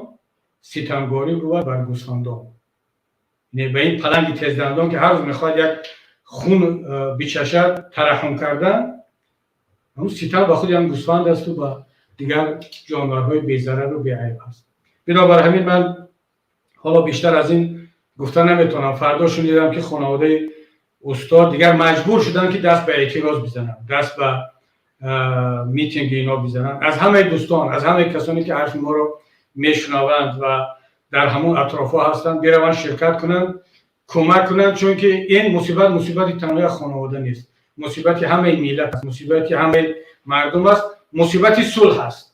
A: ситамгорӣ бувад бар гӯсфандон. Ба ин паланги тездандон, ки ҳар рӯз мехоҳад як хун бичашад, тараҳҳум кардан, ҳамун ситам ба худи ҳам гӯсфанд асту ба дигар ҷонварҳои безарару беайб аст. Бинобар ҳамин ман ҳоло бештар аз ин гуфта наметавонам. Фардо шунидам, ки хонаводаи устод дигар маҷбур шуданд, ки даст ба эътироз бизананд, даст ба митинги ино бизананд. Аз ҳамаи дӯстон, аз ҳамаи касоне, ки ҳарфи моро мешунаванд ва дар ҳамон атрофҳо ҳастанд, бираванд, ширкат кунанд, кӯмак кунанд, чунки ин мусибат мусибати танҳо як хонавода нест, мусибати ҳамаи миллат аст, мусибати ҳамаи мардум аст, мусибати сулҳ аст,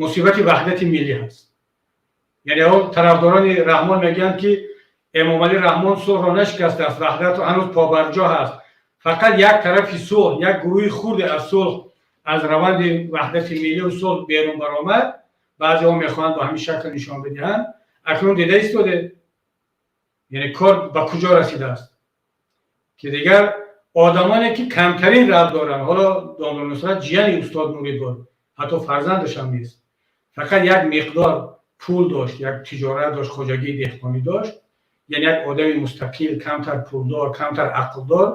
A: мусибати ваҳдати миллӣ ҳаст. Яъне он тарафдорони Раҳмон мегӯянд, ки Эмомалӣ Раҳмон сулҳро нашикастааст, ваҳдат ҳанӯз побарҷо ҳаст. Фақат як тарафи сулҳ, як гурӯҳи хурде аз сулҳ, аз раванди ваҳдати миллию сулҳ берун баромад. Баъзеҳо мехоҳанд бо ҳамин шакл нишон бидиҳанд. Акнун дида истодед, яъне кор ба куҷо расидааст, ки дигар одамоне ки камтарин рабт доранд, ҳоло домла Нусрат ҷияни устод Нурӣ буд, ҳатто фарзандашам нест, фақат як миқдор пул дошт, як тиҷорат дошт, хоҷагии деҳқонӣ дошт, яъне як одами мустақил, камтар пулдор, камтар ақлдор,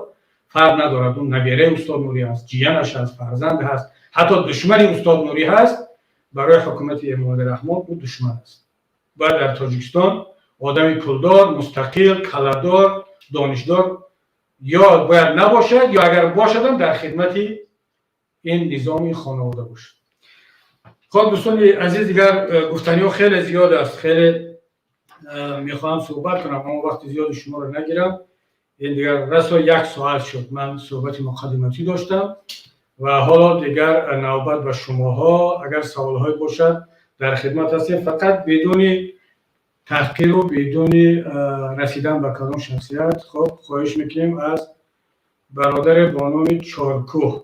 A: фарқ надорад, он набераи устод Нурӣ аст, ҷиянаш аст, фарзанд ҳаст, ҳатто душмани устод Нурӣ ҳаст, барои ҳукумати Эмомалӣ Раҳмон ӯ душман аст. Бояд дар Тоҷикистон одами пулдор, мустақил, каладор, донишдор ё бояд набошад, ё агар бошадам, дар хидмати ин низоми хонавода бошад. Хоб, дӯстони азиз, дигар гуфтаниҳо хеле зиёд аст, хеле мехоҳам суҳбат кунам, аммо вақти зиёди шуморо нагирам. Ин дигар расо як соат шуд, ман суҳбати муқаддиматӣ доштам ва ҳоло дигар навбат ба шумоҳо. Агар саволҳое бошад, дар хидмат ҳастем, фақат бидуни таҳқиру бидуни расидан ба кадом шахсият. Хоб, хоҳиш мекунем аз бародаре бо номи Чоркӯҳ,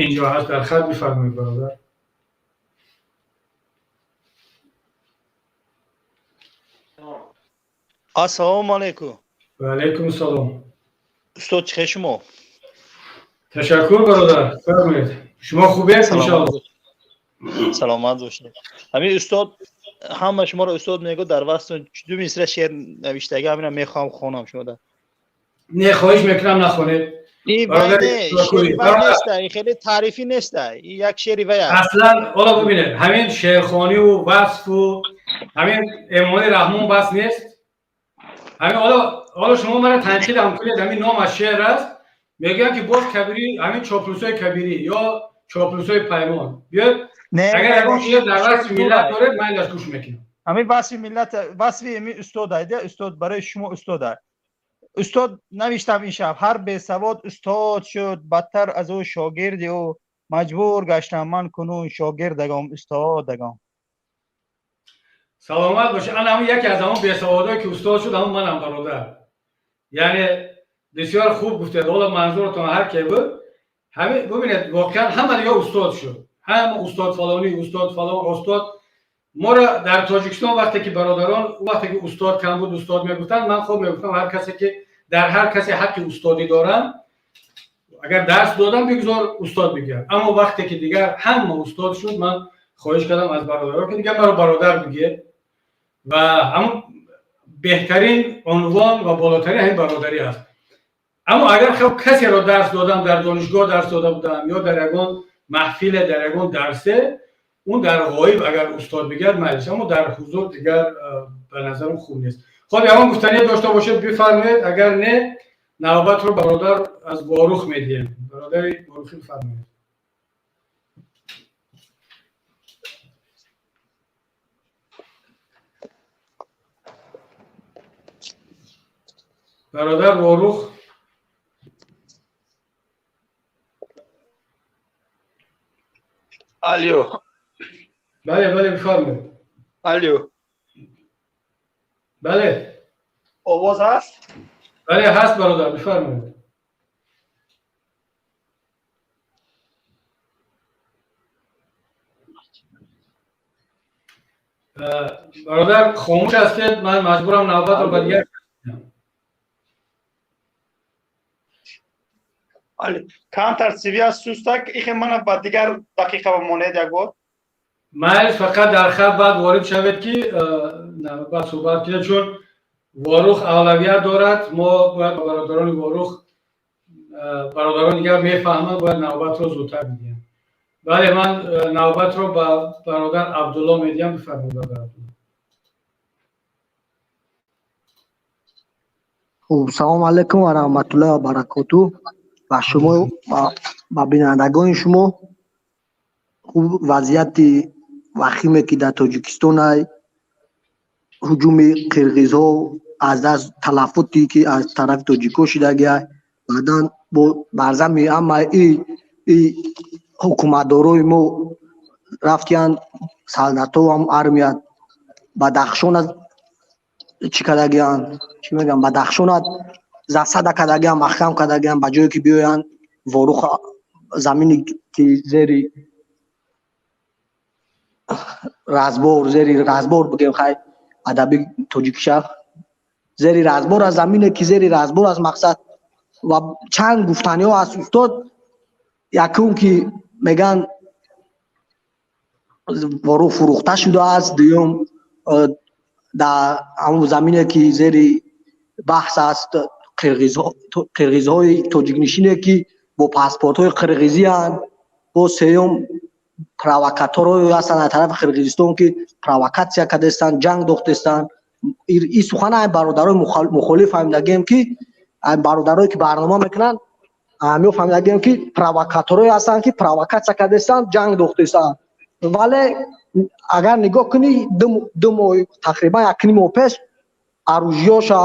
A: инҷо ҳаст дар хат, бифармоед, бародар.
B: Ассалому алайкум.
A: Ва алайкум салом.
B: Устод, чӣ хел шумо?
A: Ташаккур, бародар, фармоед, шумо хубед, иншоалло?
B: Саломат бошед. Ҳамин устод, ҳама шуморо устод мегӯ, дар васф ду мисра шеър навиштага, ҳамина мехоҳам хонам шумода.
A: Не, хоҳиш мекунам, нахонед.
B: Хеле таърифӣ неста, як шеъри вай.
A: Аслан ҳоло бубинед, ҳамин шеърхониву васфу ҳамин Эмомалӣ Раҳмон бас нест. Ҳамин ҳоло шумо мара танқид ҳам кунед, ҳамин ном аз шеър аст. Мегӯям, ки боз Кабирӣ, ҳамин чоплусои Кабирӣ ё чоплусои Паймон биёд, агар ягон шеър дар васфи миллат доред, майлаш, гӯш мекунам.
B: Ҳамин васфи миллат, васфи ҳамин устод айда, устод, барои шумо устод, устод навиштам ин шаб: ҳар бесавод устод шуд, бадтар аз ӯ шогирди ӯ. Маҷбур гаштам ман кунун шогирдагом устодагом.
A: Саломат бошед. Ана ҳамин яке аз ҳамон бесаводое ки устод шуд, ҳамон манам, бародар. Яъне бисёр хуб гуфтед. Ҳоло манзуртон ҳар ке буд, ҳамин бубинед, воқеан ҳама дига устод шуд, ҳама устод фалонӣ, устод фалон, устод. Моро дар Тоҷикистон вақте ки бародарон, вақте ки устод кам буд, устод мегуфтанд, ман хуб мегуфтам, ҳар касе ки дар ҳар касе ҳаққи устодӣ дорам, агар дарс додам, бигзор устод бигӯяд. Аммо вақте ки дигар ҳама устод шуд, ман хоҳиш кардам аз бародарон, ки дигар маро бародар бигӯед, ва ҳамон беҳтарин унвон ва болотарин ҳамин бародарӣ аст. Аммо агар хоб касеро дарс додам, дар донишгоҳ дарс дода будам ё дар ягон маҳфиле, дар ягон дарсе, он дар ғоиб агар устод бигӯяд, майлиш, аммо дар ҳузур дигар ба назарам хуб нест. Хоб, ягон гуфтание дошта бошед, бифармоед, агар не, навбатро бародар аз Ворух медиҳем. Бародари Ворухӣ, бифармоед. Бародар Ворух.
C: Алло.
A: Бале, бифармоед.
C: Алло.
A: Бале.
C: Овоз ҳаст?
A: Бале, ҳаст, бародар, бифармоед. Бародар, хомӯш ҳастед, ман маҷбурам навбатро ба дигар.
C: Камтар связь сустак, ихе мана ба дигар дақиқа бимонед як бор.
A: Майл, фақат дар хат баъд ворид шавед, ки баъд суҳбат кунед, чун Ворух авлавият дорад. Мо бояд ба бародарони Ворух, бародарон дигар мефаҳманд, бояд навбатро зудтар бидиҳем. Бале, ман навбатро ба бародар Абдулло медиҳам. Бифармоед, бародар Абдулло.
D: Хуб, салому алайкум ва раҳматуллоҳи ва баракоту ба шумо, ба бинандагони шумо. Хуб, вазъияти вахиме ки дар Тоҷикистон ай. Ҳуҷуми қирғизҳо аз даст, талафоте ки аз тарафи тоҷикҳо шидагия, баъдан бо барзами ҳама и ҳукуматдорои мо рафтиянд, солдатҳо, ҳам армия Бадахшона чӣ кардагиянд, чӣ мегӯям, Бадахшона засада кардагиянд, маҳкам кардагиянд, ба ҷое ки биёянд Воруха, замине ки зери разбор бигем, хай, адаби тоҷикиша, зери разбор аз замине ки зери разбор аз мақсад. Ва чанд гуфтаниҳо аст, устод. Якум, ки мегӯянд, Ворух фурӯхта шудааст. Дуюм, дар ҳамон замине ки зери баҳс аст, қирғизҳои тоҷикнишине ки бо паспортҳои қирғизианд. Бо сеюм, провокаторҳое ҳастанд аз тарафи Қирғизистон, ки провокатсия кардастанд, ҷанг дохтестанд. Ин сухан ай бародарои мухолиф фаҳмидагием, ки бародарое ки барнома мекунанд, ҳамиё фаҳмидагием, ки провокаторҳое ҳастанд, ки провокатсия кардастанд, ҷанг дохтестанд. Вале агар нигоҳ кунӣ, 2 моҳ, тақрибан якним моҳ пеш оружие ша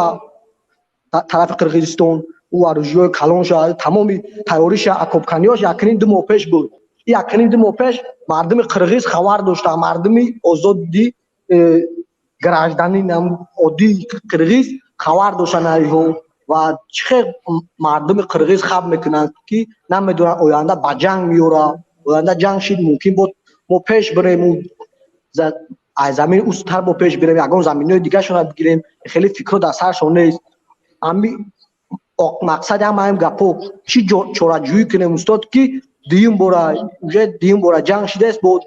D: тарафи Қирғизистон, ӯ оружие ҳои калонша, тамоми тайёриша, окопканиёш якним 2 моҳ пеш буд. Якним 2 моҳ пеш мардуми қирғиз хабар доштанд, мардуми озоди, гражданин оддии қирғиз хабар доштанд аиҳо. Ва чӣ хел мардуми қирғиз хаб мекунанд, ки намедонанд, оянда ба ҷанг меёрад? Оянда ҷанг шид, мумкин бод мо пеш бирем, аз замини устар мо пеш бирем, ягон заминҳои дигаршона бигирем. Хеле фикрҳо дар саршон нест. Ами мақсади ҳама ин гапҳо, чӣ чораҷӯӣ кунем, устод, ки дуюм бора, уже дуюм бора ҷанг шидааст? Бо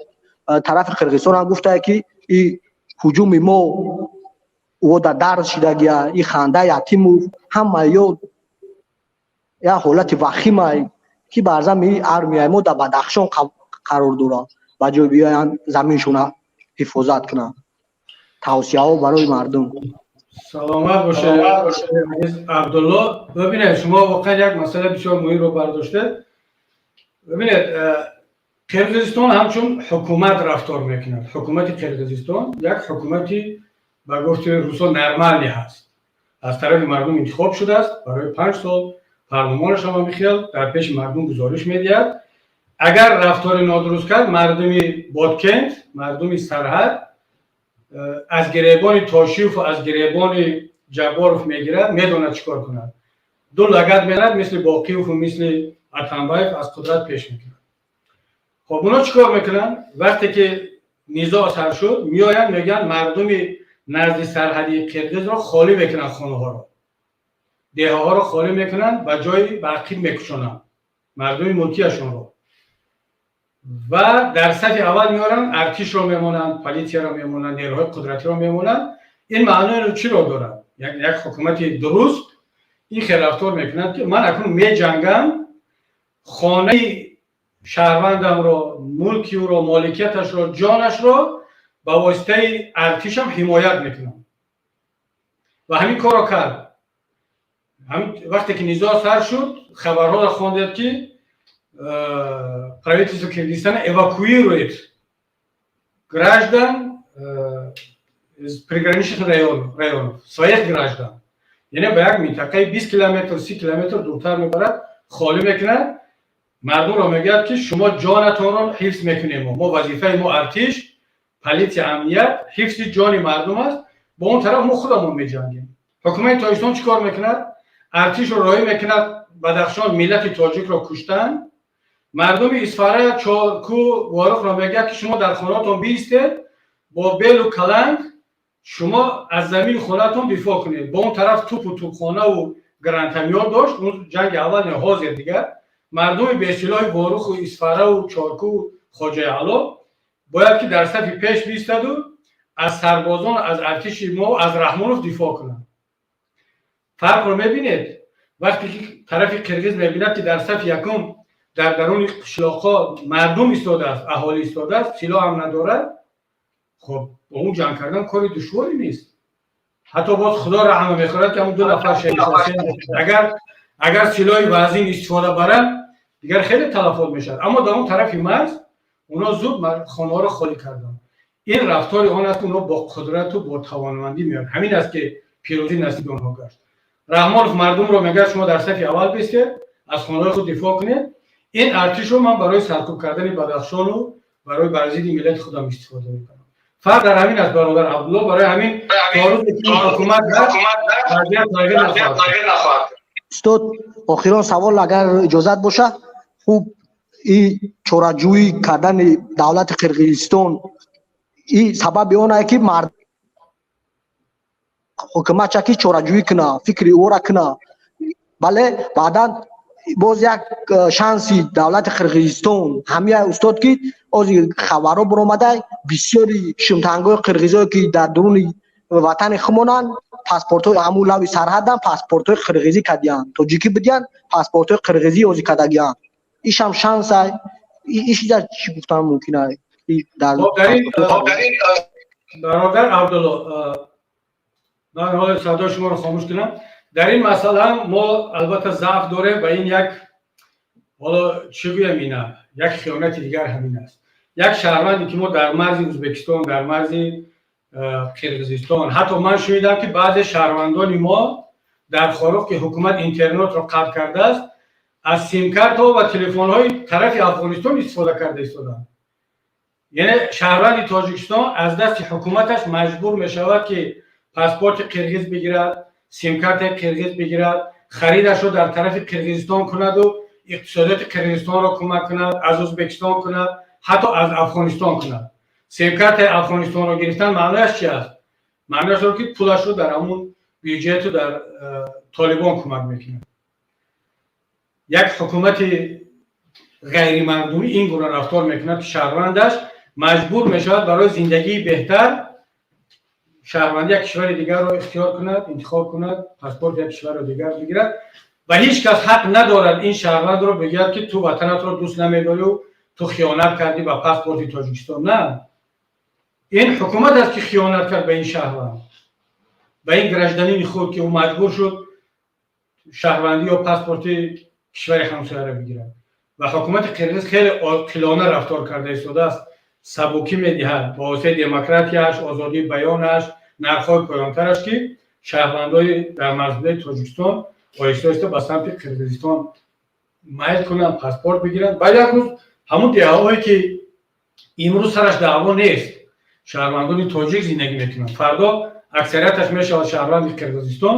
D: тарафи Қирғизистон ҳам гуфтае, ки и ҳуҷуми мо ӯ дар дарз шидагия, и ханда ятиму ҳама ё як ҳолати вахима, ки бар зами армияи мо дар Бадахшон қарор дорад, ба ҷои биёянд заминшона ҳифозат кунанд. Тавсияҳо барои мардум.
A: Саломат бошед, Абдулло. Бибинед, шумо воқеан як масъала бисёр муҳимро бардоштед. Бибинед, Қирғизистон ҳамчун ҳукумат рафтор мекунад. Ҳукумати Қирғизистон як ҳукумати, ба гуфти русо, нормальный ҳаст, аз тарафи мардум интихоб шудааст барои 5 сол. Парлумонаш ҳам ҳамин дар пеши мардум гузориш медиҳад. Агар рафтори нодуруст кард, мардуми Боткент, мардуми сарҳад аз гиребони Тошиеву аз гиребони Ҷабборов мегирад, медонад чӣ кор кунад. Ду лагат мерад, мисли Боқиеву мисли Атамбаев аз қудрат пеш мекунад. Хоб, оно чӣ кор мекунанд? Вақте ки низоъ сар шуд, меоянд, мегӯянд, мардуми назди сарҳадии қирғизро холӣ мекунанд, хонаҳоро, деҳаҳоро холӣ мекунанд, ба ҷои ба ақиб мекушонанд мардуми мулкияшонро ва дар сафи аввал меоранд, артишро мемонанд, политсияро мемонанд, нерӯҳои қудратиро мемонанд. Ин маънои чиро дорад? Як ҳукумати дуруст ин хел рафтор мекунад, ки ман акнун меҷангам, хонаи шаҳрвандамро, мулки ӯро, моликияташро, ҷонашро ба воситаи артишам ҳимоят мекунам. Ва ҳамин корро кард. Вақте ки низоъ сар шуд, хабарҳоро хондед, ки правительство Киргизистана эвакуирует граждан из приграничных районов, своих граждан. Яъне ба як минтақаи 20 километр, 30 километр дуртар мебарад, холӣ мекунад мардумро, мегӯяд, ки шумо ҷонатонро ҳифз мекунем. Мо вазифаи мо, артиш, политсия, амният, ҳифзи ҷони мардум аст. Бо он тараф мо худамон меҷангем. Ҳукумати Тоҷикистон чӣ кор мекунад? Артишро роҳӣ мекунад Бадахшон, миллати тоҷикро куштан. Мардуми Исфара, Чорку, Ворухро мегӯяд, ки шумо дар хонаатон биистед, бо белу каланг шумо аз замини хонаатон дифоъ кунед. Бо он тараф тупу тупхонаву гранатомёт дошт. Он ҷанги аввал не, ҳозир дигар мардуми бесилоҳи Воруху Исфараву Чорку, Хоҷаи Аъло бояд ки дар сафи пеш биистанду аз сарбозон, аз артиши мо, аз Раҳмонов дифоъ кунанд. Фарқро мебинед? Вақте ки тарафи қирғиз мебинад, ки дар сафи якум дар даруни қишлоқҳо мардум истодааст, аҳолӣ истодааст, силоҳ ҳам надорад, хоб, бо ӯ ҷанг кардан кори душворе нест. Ҳатто боз Худо раҳма мехӯрад, ки ҳамн ду нафар шаҳид. Агар силоҳи вазин истифода баранд, дигар хеле талафот мешавад. Аммо дар он тарафи марз оно зуд хонаҳоро холӣ карданд. Ин рафтори он аст, ки онҳо бо қудрату бо тавонмандӣ меоянд. Ҳамин аст, ки пирӯзӣ насиби онҳо гашт. Раҳмонов мардумро мегӯяд, шумо дар сафи аввал бистед, аз хонаҳои худ дифоъ кунед. Ин артишро ман барои саркӯб кардани Бадахшону барои бар зидди миллати худам истифода мекунам. Фарқ дар ҳамин аст, бародар Абдулло. Барои ҳамин то рӯзе ки ҳукумат вазъият тағйир нахоҳад.
D: Устод, охирон савол, агар иҷозат боша. Хуб, и чораҷӯӣ кардани давлати Қирғизистон и сабаби он ае, ки мард ҳукуматча ки чораҷӯӣ куна, фикри ӯра куна. Бале, баъдан боз як шанси давлати Қирғизистон ҳамия, устод, ки ози хабарҳо баромада, бисёри шумтангои қирғизое, ки дар дуруни ватани худмонанд, паспортҳои ҳамун лави сарҳадан паспортҳои қирғизӣ кардиянд, тоҷикӣ бидиянд, паспортҳои қирғизӣ ози кардагиянд. Ишам шансай. Ишида чӣ гуфтан мумкин ай?
A: Бародар Абдулло, ман ҳоло садои шуморо хомӯш кунам. Дар ин масъала мо албатта заъф дорем ва ин як, ҳоло чӣ гӯям, ина як хиёнати дигар ҳамин аст. Як шаҳрванде, ки мо дар марзи Ӯзбекистон, дар марзи Қирғизистон, ҳатто ман шунидам, ки баъзе шаҳрвандони мо дар Хоруғ, ки ҳукумат интернетро қатъ кардааст, аз симкартҳо ва телефонҳои тарафи Афғонистон истифода карда истоданд. Яъне шаҳрванди Тоҷикистон аз дасти ҳукуматаш маҷбур мешавад, ки паспорти қирғиз бигирад, симкарти қирғиз бигирад, харидашро дар тарафи Қирғизистон кунаду иқтисодиёти Қирғизистонро кӯмак кунад, аз Ӯзбекистон кунад, ҳатто аз Афғонистон кунад. Симкарти Афғонистонро гирифтан маънояш чи аст? Маънояш ки пулашро дар ҳамун бюҷету дар Толибон кӯмак мекунад. Як ҳукумати ғайримардумӣ ин гуна рафтор мекунад, ки шаҳрвандаш маҷбур мешавад барои зиндагии беҳтар шаҳрванди як кишвари дигарро ихтиёр кунад, интихоб кунад, паспорти як кишварро дигар бигирад. Ва ҳеҷ кас ҳақ надорад ин шаҳрвандро бигӯяд, ки ту ватанатро дӯст намедорию ту хиёнат кардӣ ба паспорти Тоҷикистон. На, ин ҳукумат аст, ки хиёнат кард ба ин шаҳрванд, ба ин гражданини худ, ки ӯ маҷбур шуд шаҳрвандӣ ё паспорти кишвари ҳамсояро бигирад. Ва ҳукумати қирғиз хеле оқилона рафтор карда истодааст, сабукӣ медиҳад ба воситаи демократияш, озодии баёнаш, нархҳои поёнтараш, ки шаҳрвандои дар марзбудаи Тоҷикистон оҳиста оҳиста ба самти Қирғизистон майл кунанд, паспорт бигиранд. Баъд як рӯз ҳамун деҳаҳое, ки имрӯз сараш даъво нест, шаҳрвандони тоҷик зиндагӣ мекунанд, фардо аксарияташ мешавад шаҳрванди Қирғизистон.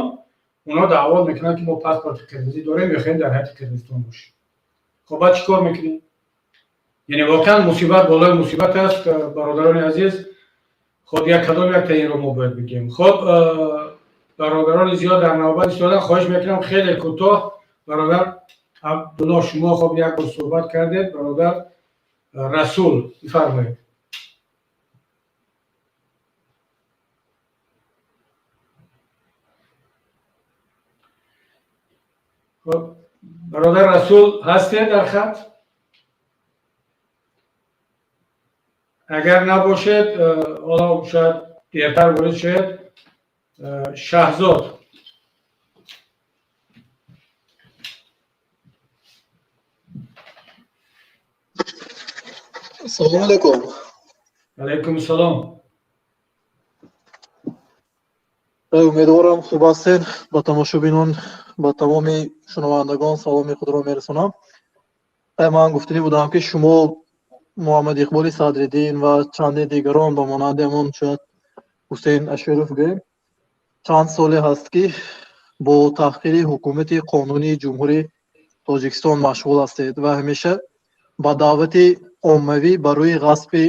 A: Онҳо даъво мекунанд, ки мо паспорти қирғизӣ дорем, мехоҳем дар ҳайати Қирғизистон бошем. Хоб, баъд чӣ кор мекунем? Яъне воқеан мусибат болои мусибат аст, бародарони азиз. Хоб, як кадом як таинро мо бояд бигем? Хоб, бародарони зиёд дар навбат истодан, хоҳиш мекунам, хеле кӯтоҳ. Бародар Абдулло, шумо хоб як бор суҳбат кардед. Бародар Расул, бифармоед. Хоб, бародар Расул, ҳастед дар хат? Агар набошед, ҳоло шояд дертар ворид шавед. Шаҳзод.
E: Салому алайкум.
A: Алайкум салом.
E: Умедворам, хуб ҳастед. Ба тамошобинон, ба тамоми шунавандагон саломи худро мерасонам. Ман гуфтанӣ будам, ки шумо, Муҳаммад Иқболи Садриддин ва чанде дигарон, ба монанди ҳамон шояд Ҳусейн Ашуров гӯем, чанд соле ҳаст, ки бо таҳқири ҳукумати қонунии Ҷумҳурии Тоҷикистон машғул ҳастед ва ҳамеша ба даъвати оммавӣ барои ғасби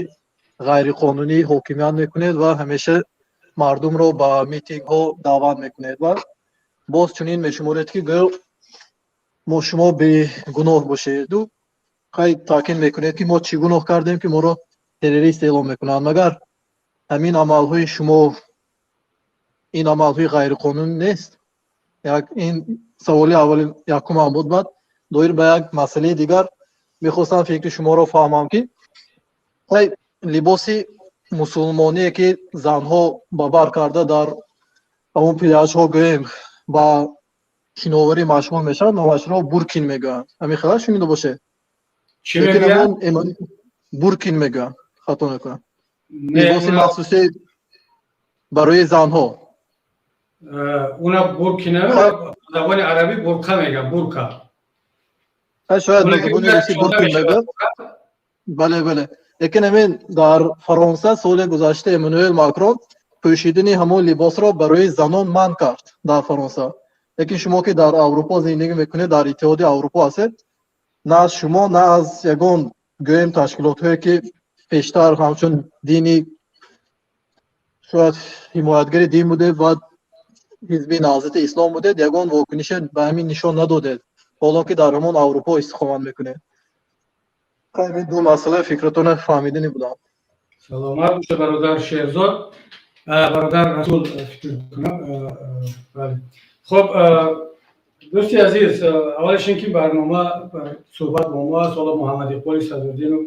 E: ғайриқонунии ҳокимият мекунед ва ҳамеша мардумро ба митингҳо даъват мекунед ва боз чунин мешуморед, ки гӯё мо шумо бегуноҳ бошеду қайд таъкид мекунед, ки мо чӣ гуноҳ кардем, ки моро террорист эълон мекунанд. Магар ҳамин амалҳои шумо ин амалҳои ғайриқонунӣ нест? Як ин саволи аввали якумам буд. Баъд доир ба як масъалаи дигар мехостам фикри шуморо фаҳмам, ки либоси мусулмоние, ки занҳо ба бар карда дар ҳамон пляжҳо гӯем ба шиноварӣ машғул мешаванд, номашро буркин мегӯянд. Ҳамин хела шунида бошед? Буркин мегӯянд, хато мекунам. Либоси махсуси барои занҳо.
A: Уна буркина, забони арабӣ бурқа мегӯянд, бурка.
E: Шояд ба забони русӣ бурки мегӯяд. Бале, бале, лекин ҳамин дар Фаронса соли гузашта Эммануэл Макрон пӯшидани ҳамон либосро барои занон манъ кард дар Фаронса. Лекин шумо, ки дар Аврупо зиндагӣ мекунед, дар Иттиҳоди Аврупо ҳастед, на аз шумо, на аз ягон, гӯем, ташкилотҳое, ки пештар ҳамчун дини, шояд ҳимоятгари дин будед ва Ҳизби Наҳзати Ислом будед, ягон вокунише ба ҳамин нишон надодед, ҳоло ки дар ҳамон Аврупо истиқомат мекунед. Ҳамин ду масъала фикратона фаҳмиданӣ будам.
A: Саломат бошед, бародар Шерзод. Бародар Расул, фикр кунам. Бале, хуб, дӯсти азиз, аввалаш ин ки барнома суҳбат бо мо аст. Ҳоло Муҳаммад Иқболи Садриддинов,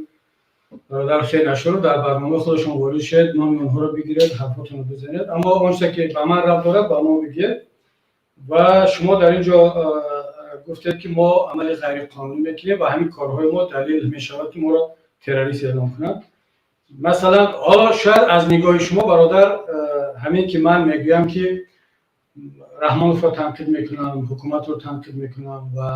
A: бародар Ҳусейн Ашуров дар барномаи худашон ворид шуд, номи онҳоро бигиред, ҳарфотонро бизанед, аммо он чизе ки ба ман рабт дорад, ба мо бигиред. Ва шумо дар ин ҷо гуфтед, ки мо амали ғайриқонунӣ мекунем ва ҳамин корҳои мо далел мешавад, ки моро террорист эълон кунанд. Масалан, ҳоло шояд аз нигоҳи шумо, бародар, ҳамин ки ман мегӯям, ки Раҳмоновро танқид мекунам, ҳукуматро танқид мекунам ва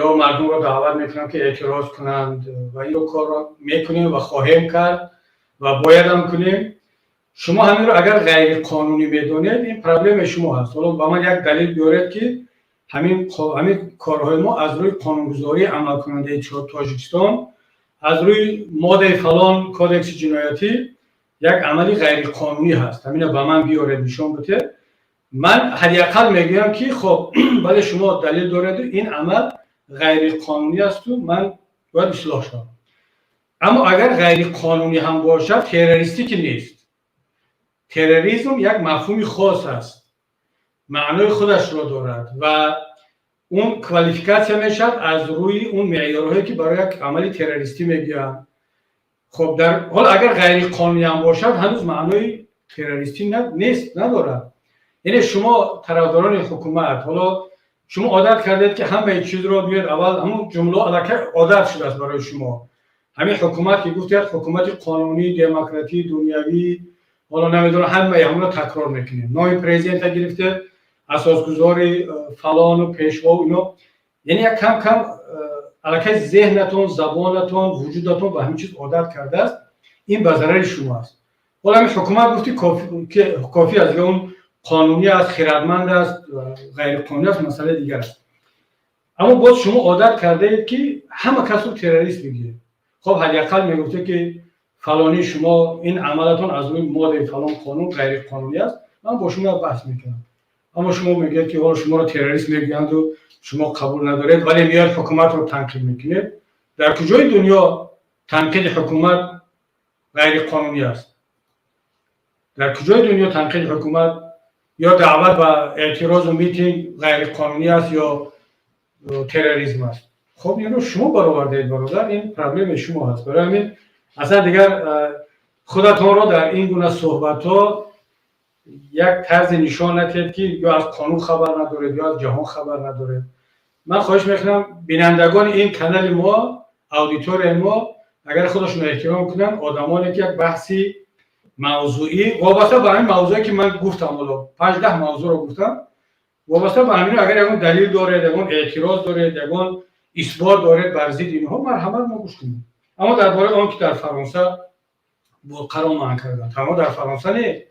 A: ё мардумро даъват мекунам, ки эътироз кунанд, ва ин корро мекунем ва хоҳем кард ва боядам кунем, шумо ҳаминро агар ғайриқонунӣ медонед, ин проблемаи шумо ҳаст. Ҳоло ба ман як далел биёред, ки ҳамин корҳои мо аз рӯи қонунгузории амалкунандаи Тоҷикистон, аз рӯи моддаи фалон кодекси ҷиноятӣ як амали ғайриқонунӣ ҳаст. Ҳамина ба ман биёред, нишон бидед. Ман ҳадди ақал мегӯям, ки хоб, бале, шумо далел дореду ин амал ғайриқонунӣ асту ман бояд ислоҳ шавам. Аммо агар ғайриқонунӣ ҳам бошад, террористӣ ки нест. Терроризм як мафҳуми хос аст, маънои худашро дорад ва он квалификатсия мешавад аз рӯи он меъёрҳое, ки барои як амали террористӣ мегӯянд. Хоб, дар ҳол агар ғайриқонунӣ ҳам бошад, ҳанӯз маънои террористӣ нест, надорад. Яъне шумо, тарафдорони ҳукумат, ҳоло шумо одат кардед, ки ҳамаи чизро биёед аввал ҳамун ҷумло аллакай одат шудааст барои шумо. Ҳамин ҳукумат ки гуфтед, ҳукумати қонунӣ, демократӣ, дунявӣ, ҳоло намедонам, ҳамаи ҳамонро такрор мекунем. Номи президента гирифте, асосгузори фалону пешво, ино, яъне як кам кам аллакай зеҳнатон, забонатон, вуҷудатон ба ҳамин чиз одат кардааст. Ин ба зарари шумо аст. Ҳоло ҳамин ҳукумат гуфти, кофӣ аст. Он қонунӣ аст, хирадманд аст, ғайриқонунӣ аст, масъалаи дигар аст. Аммо боз шумо одат кардаед, ки ҳама касро террорист бигиред. Хоб, ҳадди ақал мегуфте, ки фалонӣ, шумо ин амалатон аз рӯи моддаи фалон қонун ғайриқонунӣ аст, ман бо шумо баҳс мекунам. Аммо шумо мегӯед, ки ҳоло шуморо террорист мегӯянду шумо қабул надоред, вале меояд ҳукуматро танқид мекунед. Дар куҷои дунё танқиди ҳукумат ғайриқонунӣ аст? Дар куҷои дунё танқиди ҳукумат ё даъват ба эътирозу митинг ғайриқонунӣ аст ё терроризм аст? Хоб, инро шумо баровардаед, бародар, ин проблемаи шумо ҳаст. Барои ҳамин аслан дигар худатонро дар ин гуна суҳбатҳо як тарзе нишон надиҳед, ки ё аз қонун хабар надоред, ё аз ҷаҳон хабар надоред. Ман хоҳиш мекунам, бинандагони ин канали мо, аудиторияи мо, агар худашонро эҳтиром кунанд, одамоне ки як баҳси мавзӯӣ вобаста ба ҳамин мавзӯе, ки ман гуфтам, ҳоло 5-10 мавзӯъро гуфтам, вобаста ба ҳамин агар ягон далел доред, ягон эътироз доред, ягон исбот доред бар зидди инҳо, марҳамат, мо гӯш кунем. Аммо дар бораи он ки дар Фаронса бурқаро манъ карданд, танҳо дар Фаронса не,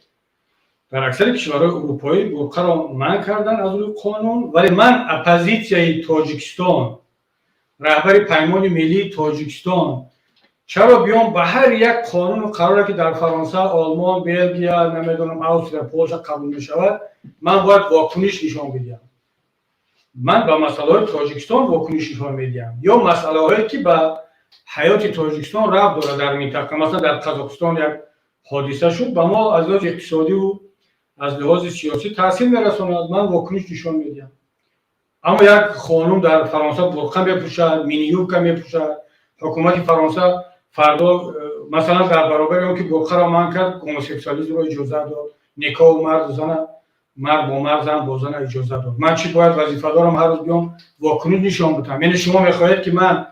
A: дар аксари кишварҳои урупоӣ бурқаро манъ карданд аз рӯи қонун. Вале ман, оппозитсияи Тоҷикистон, раҳбари Паймони Миллии Тоҷикистон, чаро биём ба ҳар як қонуну қароре, ки дар Фаронса, Олмон, Белгия, намедонам, Австрия, Полша қабул мешавад, ман бояд вокуниш нишон бидиҳам? Ман ба масъалаҳои Тоҷикистон вокуниш нишон медиҳам ё масъалаҳое, ки ба ҳаёти Тоҷикистон рабт дорад дар минтақа. Масалан, дар Қазоқистон як ҳодиса шуд, ба мо аз лиҳози иқтисодиву аз лиҳози сиёсӣ таъсир мерасонад, ман вокуниш нишон медиҳам. Аммо як хонум дар Фаронса бурқа мепӯшад, мини-юбка мепӯшад, ҳукумати Фаронса фардо, масалан, дар баробари он ки бурқаро манъ кард, гомосексуализмро иҷозат дод, никоҳу марду зана, мард бо мард, зан бо зана иҷозат дод. Ман чӣ бояд вазифа дорам ҳар рӯз биём вокуниш нишон бидиҳам? Яъне шумо мехоҳед, ки ман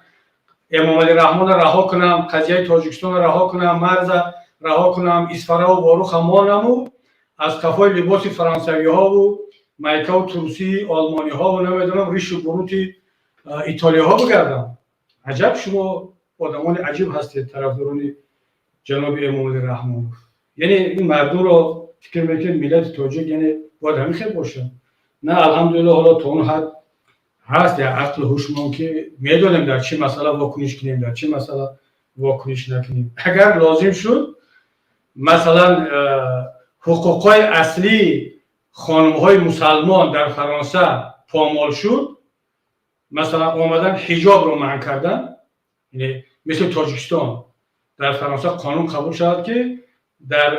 A: Эмомалӣ Раҳмонро раҳо кунам, қазияи Тоҷикистонро раҳо кунам, марза раҳо кунам, Исфараву Воруха монаму аз қафои либоси фаронсавиҳову майкаву турсии олмониҳову намедонам ришу бурути итолиёҳо бигардам. Аҷаб шумо одамони аҷиб ҳастед, тарафдорони ҷаноби Эмомалӣ Раҳмонов. Яъне ин мардумро фикр мекунед, миллати тоҷик яъне бояд ҳамин хел бошад? На, алҳамдулилло, ҳоло то он ҳад ҳаст як ақлу ҳушмон, ки медонем дар чӣ масъала вокуниш кунем, дар чӣ масъала вокуниш накунем. Агар лозим шуд, масалан, ҳуқуқҳои аслии хонумҳои мусалмон дар Фаронса помол шуд, масалан, омадан ҳиҷобро манъ кардан, мисли Тоҷикистон дар Фаронса қонун қабул шавад, ки дар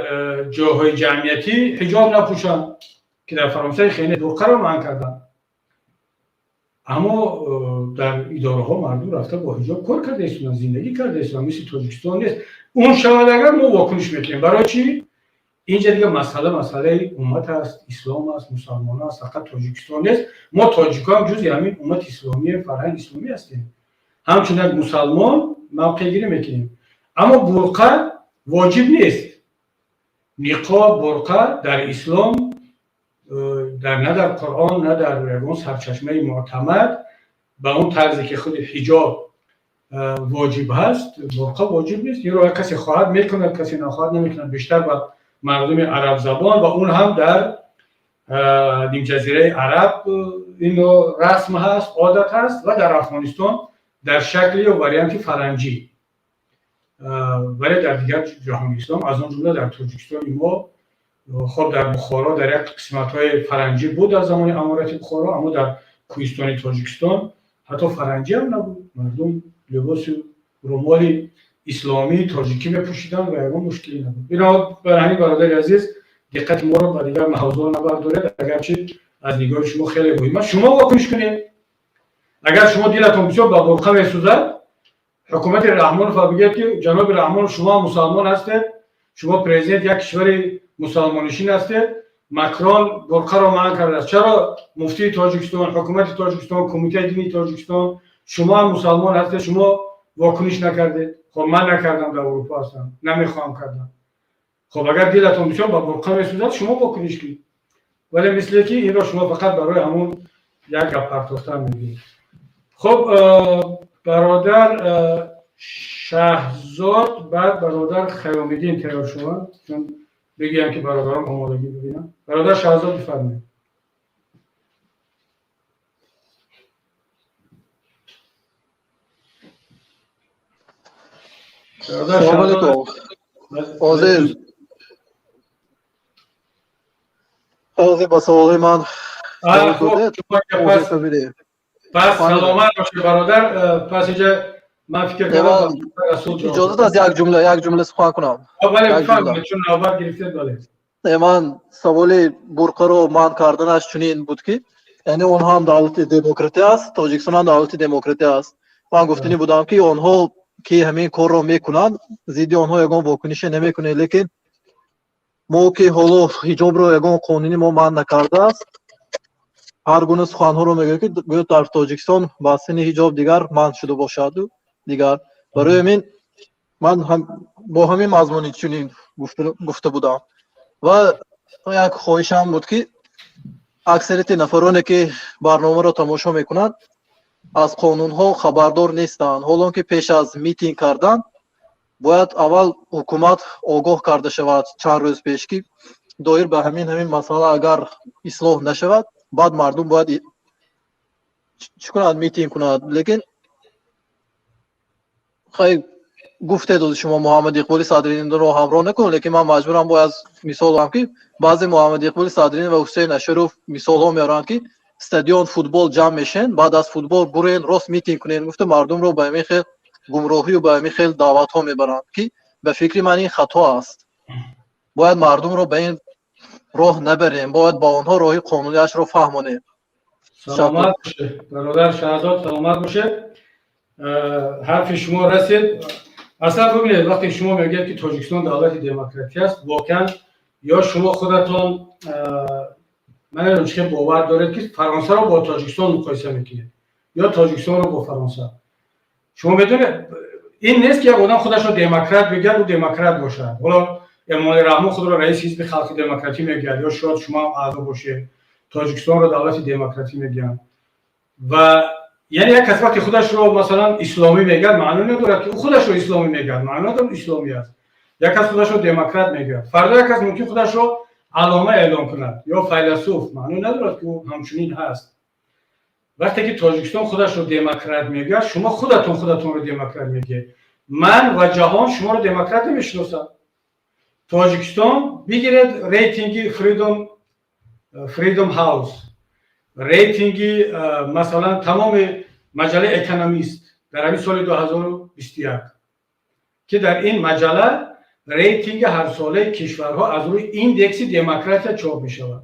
A: ҷойҳои ҷамъиятӣ ҳиҷоб напӯшанд, ки дар Фаронсаи хеле бурқаро манъ карданд, аммо дар идораҳо мардум рафта бо ҳиҷоб кор карда истоданд, зиндагӣ карда истоданд, мисли Тоҷикистон нест. Он шавад агар, мо вокуниш мекунем. Барои чӣ? Инҷа дига масъала масъалаи уммат аст, ислом аст, мусалмон аст, фақат Тоҷикистон нест. Мо тоҷикоам ҷузъи ҳамин уммати исломӣ, фарҳанги исломӣ ҳастем. Ҳамчун як мусалмон мавқеъгирӣ мекунем. Аммо бурқа воҷиб нест. Ниқоб, бурқа дар ислом дар на дар Қуръон, на дар ягон сарчашмаи муътамад ба он тарзе ки худи ҳиҷоб воҷиб ҳаст, бурқа воҷиб нест. Инро касе хоҳад мекунад, касе нахоҳад намекунад. Бештар ба мардуми арабзабон ва он ҳам дар нимҷазираи Араб ино расм ҳаст, одат ҳаст ва дар Афғонистон дар шакли ё варианти фаранҷӣ, вале дар дигар ҷаҳони ислом, аз он ҷумла дар Тоҷикистони мо, хоб, дар Бухоро дар як қисматҳои фаранҷӣ буд аз замони Аморати Бухоро, аммо дар кӯҳистони Тоҷикистон ҳатто фаранҷӣ ҳам набуд. Мардум либоси румоли исломии тоҷикӣ мепӯшиданд ва ягон мушкиле набуд. Бино бар ҳамин, бародари азиз, диққати моро ба дигар мавзӯъ набардоред, агарчи аз нигоҳи шумо хеле муҳим аст. Шумо вокуниш кунед. Агар шумо дилатон бисёр ба бурқа месӯзад, ҳукумати Раҳмонов бигӯяд, ки ҷаноби Раҳмонов, шумо мусалмон ҳастед, шумо президент як кишвари мусалмоннишин ҳастед, Макрон бурқаро манъ кардааст, чаро муфтии Тоҷикистон, ҳукумати Тоҷикистон, Кумитаи дини Тоҷикистон, шумо ҳам мусалмон ҳастед, шумо вокуниш накардед? Хоб, ман накардам, дар Аврупо ҳастам, намехоҳам кардам. Хоб, агар дилатон бисёр ба бурқа месӯзад, шумо вокуниш кунед. Вале мисле ки инро шумо фақат барои ҳамун як гап партофтан мегӯед. Хоб, бародар Шаҳзод, баъд бародар Хаёмиддин тайёр шаванд, чун бигӯям ки бародарон омодагӣ бибинанд. Бародар Шаҳзод, бифармоед.
E: Салом алейкум. Ҳозир ҳозир ба саволи ман.
A: Пас саломат бошед, бародар. Пас инҷа ман фикр кардам.
E: Иҷозат аст як ҷумла сухан кунам?
A: Бале, бифармоед, чун навбат гирифтед, бале.
E: Ман саволи бурқаро манъ карданаш чунин буд, ки яъне он ҳам давлати демократӣ аст, Тоҷикистон ҳам давлати демократӣ аст. Ман гуфтанӣ будам, ки онҳо ки ҳамин корро мекунанд, зидди онҳо ягон вокунише намекунем, лекин мо ки ҳоло ҳиҷобро ягон қонуни мо манъ накардааст, ҳар гуна суханҳоро мегӯяд, ки гӯё дар Тоҷикистон бастани ҳиҷоб дигар манъ шуда бошаду дигар. Барои ҳамин ман бо ҳамин мазмуни чунин гуфта будам. Ва як хоҳишам буд, ки аксарияти нафароне ки барномаро тамошо мекунанд, аз қонунҳо хабардор нестанд, ҳолон ки пеш аз митинг кардан бояд аввал ҳукумат огоҳ карда шавад чанд рӯз пеш, ки доир ба ҳамин масъала агар ислоҳ нашавад, баъд мардум бояд чӣ кунад, митинг кунад. Лекин хай, гуфтед шумо Муҳаммад Иқболи Садриддинро ҳамроҳ накун, лекин ман маҷбурам бояд мисол орам, ки баъзе Муҳаммад Иқболи Садриддин ва Ҳусейн Ашуров мисолҳо меоранд, ки стадион футбол ҷамъ мешен, баъд аз футбол бурен рост митинг кунен гуфта, мардумро ба ҳамин хел гумроҳию ба ҳамин хел даъватҳо мебаранд, ки ба фикри ман ин хато аст. Бояд мардумро ба ин роҳ набарем, бояд ба онҳо роҳи қонунияшро фаҳмонем.
A: Саломат бошед, бародар Шаҳзод, саломат бошед. Ҳарфи шумо расид. Аслан бибинед, вақте шумо мегӯед, ки Тоҷикистон давлати демократӣ аст, воқеан ё шумо худатон ман намедонам чӣ хел бовар доред, ки Фаронсаро бо Тоҷикистон муқоиса мекунед ё Тоҷикистонро бо Фаронса. Шумо медонед, Ин нест, ки як одам худашро демократ бигӯяд, ӯ демократ бошад. Ҳоло Эмомалӣ Раҳмон худро раиси Ҳизби Халқи Демократӣ мегӯяд, ё шояд шумо ҳам аъзо бошед, Тоҷикистонро давлати демократӣ мегӯянд. Ва яъне як кас вақте худашро, масалан, исломӣ мегӯяд, маъно надорад, ки ӯ худашро исломӣ мегӯяд, маъно надорад исломӣ аст. Як кас худашро демократ мегӯяд, фардо як кас мумкин худашро аллома эълон кунад ё файласуф, маъно надорад, ки ӯ ҳамчунин ҳаст. Вақте ки Тоҷикистон худашро демократ мегӯяд, шумо худатон худатонро демократ мегӯед. Ман ва ҷаҳон шуморо демократ намешиносад. Тоҷикистон бигиред, рейтинги Freedom House, рейтинги, масалан, тамоми маҷаллаи Экономист дар ҳамин соли 2021, ки дар ин маҷалла рейтинги ҳарсолаи кишварҳо аз рӯи индекси демократия чоп мешавад.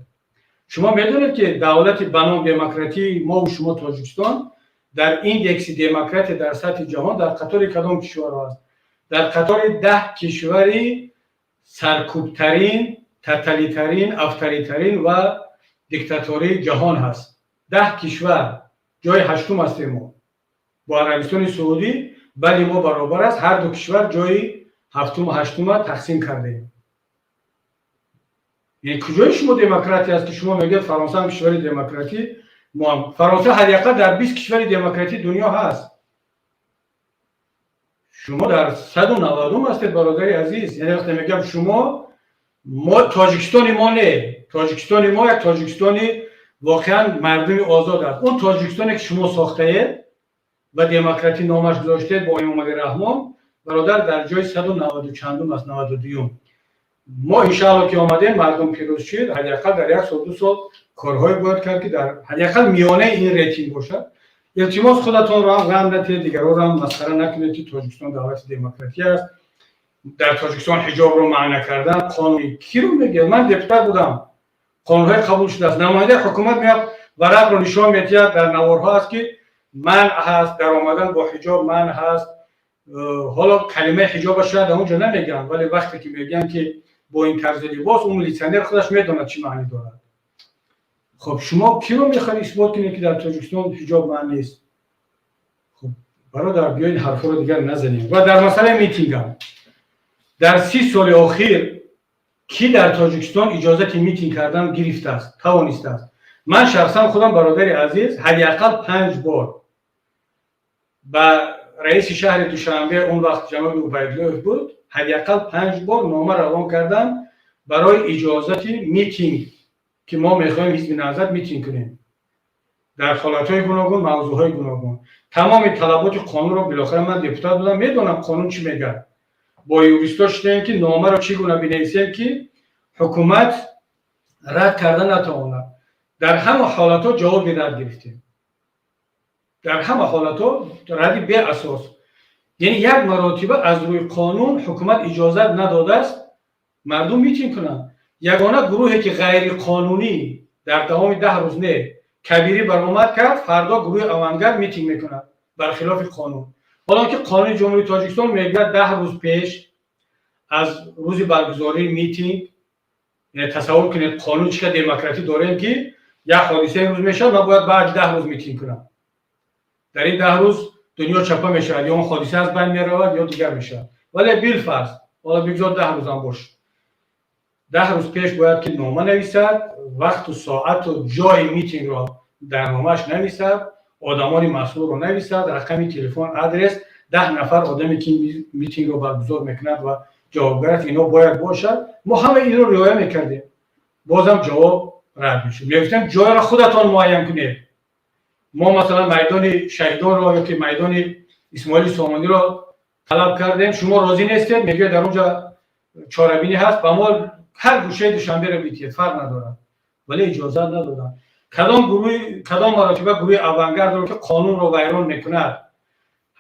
A: Шумо медонед, ки давлати ба ном демократии мову шумо, Тоҷикистон, дар индекси демократия дар сатҳи ҷаҳон дар қатори кадом кишварҳо аст? Дар қатори 10 кишвари саркӯбтарин, тоталитарин, авторитарин ва диктатории ҷаҳон ҳаст. 10 кишвар ҷои ҳаштум ҳастем мо. Бо Арабистони Саудӣ балли мо баробар аст, ҳарду кишвар ҷои ҳафтуму ҳаштума тақсим кардаем. Яъне куҷои шумо демократия аст, ки шумо мегӯед, Фаронса ҳам кишвари демократӣ, моам? Фаронса ҳадди ақал дар 20 кишвари демократии дунё ҳаст. Шумо дар 190-ум ҳастед, бародари азиз. Яъне вақте мегӯям шумо, мо, Тоҷикистони мо не, Тоҷикистони мо як Тоҷикистони воқеан мардуми озод аст. Он Тоҷикистоне, ки шумо сохтаед ва демократӣ номаш гузоштед бо Эмомалӣ Раҳмон, бародар, дар ҷои 190 чандум аст, 92-юм. Мо, иншаалло, ки омадем, мардум пирӯз шид, ҳадди ақал дар як сол, 2 сол корҳое бояд кард, ки дар ҳадди ақал миёнаи ин рейтинг бошад. Илтимос, худатонро ҳам ғам натиҳед, дигарҳоро ҳам масхара накунед, ки Тоҷикистон давлати демократӣ аст. Дар Тоҷикистон ҳиҷобро манъ кардан қонуни киро мегӯяд? Ман депутат будам, қонунҳои қабул шудааст. Намояндаи ҳукумат меяд, варақро нишон медиҳад, дар наворҳо аст, ки манъ ҳаст, даромадан бо ҳиҷоб манъ ҳаст. Ҳоло калимаи ҳиҷоба шояд дар он ҷо намегӯянд, вале вақте ки мегӯянд, ки бо ин тарзи либос, он милитсионер худаш медонад, чӣ маънӣ дорад. Хоб, шумо киро мехоҳед исбот кунед, ки дар Тоҷикистон ҳиҷоб манъ нест? Хуб, бародар, биёед, ҳарфҳоро дигар назанем. Ва дар масъалаи митингам, дар 30 соли охир кӣ дар Тоҷикистон иҷозати митинг кардан гирифтааст, тавонистааст? Ман шахсан худам, бародари азиз, ҳадди ақал панҷ бор ба раиси шаҳри Душанбе, он вақт ҷаноби Убайдуллоев буд, ҳадди ақал панҷ бор нома равон кардам барои иҷозати митинг, ки мо мехоҳем, Ҳизби Наҳзат, митинг кунем дар ҳолатҳои гуногун, мавзӯъҳои гуногун. Тамоми талаботи қонунро, билохира ман депутат будам, медонам, қонун чӣ мегӯяд. Бо юристҳо шудем, ки номаро чӣ гуна бинависем, ки ҳукумат рад карда натавонад. Дар ҳама ҳолатҳо ҷавоби рад гирифтем, дар ҳама ҳолатҳо ради беасос. Яъне як маротиба аз рӯи қонун ҳукумат иҷозат надодааст мардум митинг кунанд. Ягона гурӯҳе, ки ғайриқонунӣ дар давоми 10 рӯз не Кабирӣ баромад кард, фардо гурӯҳи Авангард митинг мекунад бар хилофи қонун. Ҳоло ки Қонуни Ҷумҳурии Тоҷикистон мегӯяд, 10 рӯз пеш аз рӯзи баргузории митинг. Яъне тасаввур кунед, қонун чӣ қадр демократӣ дорем, ки як ҳодиса имрӯз мешавад, ман бояд баъди 10 рӯз митинг кунам. Дар ин 10 рӯз дунё чапа мешавад, ё он ҳодиса аз байн меравад, ё дигар мешавад. Вале билфарз, ҳоло бигзор 10 рӯзам бош, 10 рӯз пеш бояд ки нома нависад, вақту соату ҷои митингро дар номааш нависад, одамони масъулро нависад, рақами телефон, адрес, 10 нафар одаме, ки митингро баргузор мекунад ва ҷавобгар аст, ино бояд бошад. Мо ҳама инро риоя мекардем, бозам ҷавоб рад мешуд. Мегуфтем, ҷойро худатон муайян кунед. Мо, масалан, майдони Шаҳидонро ё ки майдони Исмоили Сомониро талаб кардем, шумо розӣ нестед, мегӯяд, дар он ҷо чорабинӣ ҳаст. Ба мо ҳар гӯшаи Душанберо битиҳед, фарқ надорад, вале иҷозат надоданд. Кадом гурӯҳи, кадом маротиба гурӯҳи Авангардро, ки қонунро вайрон мекунад,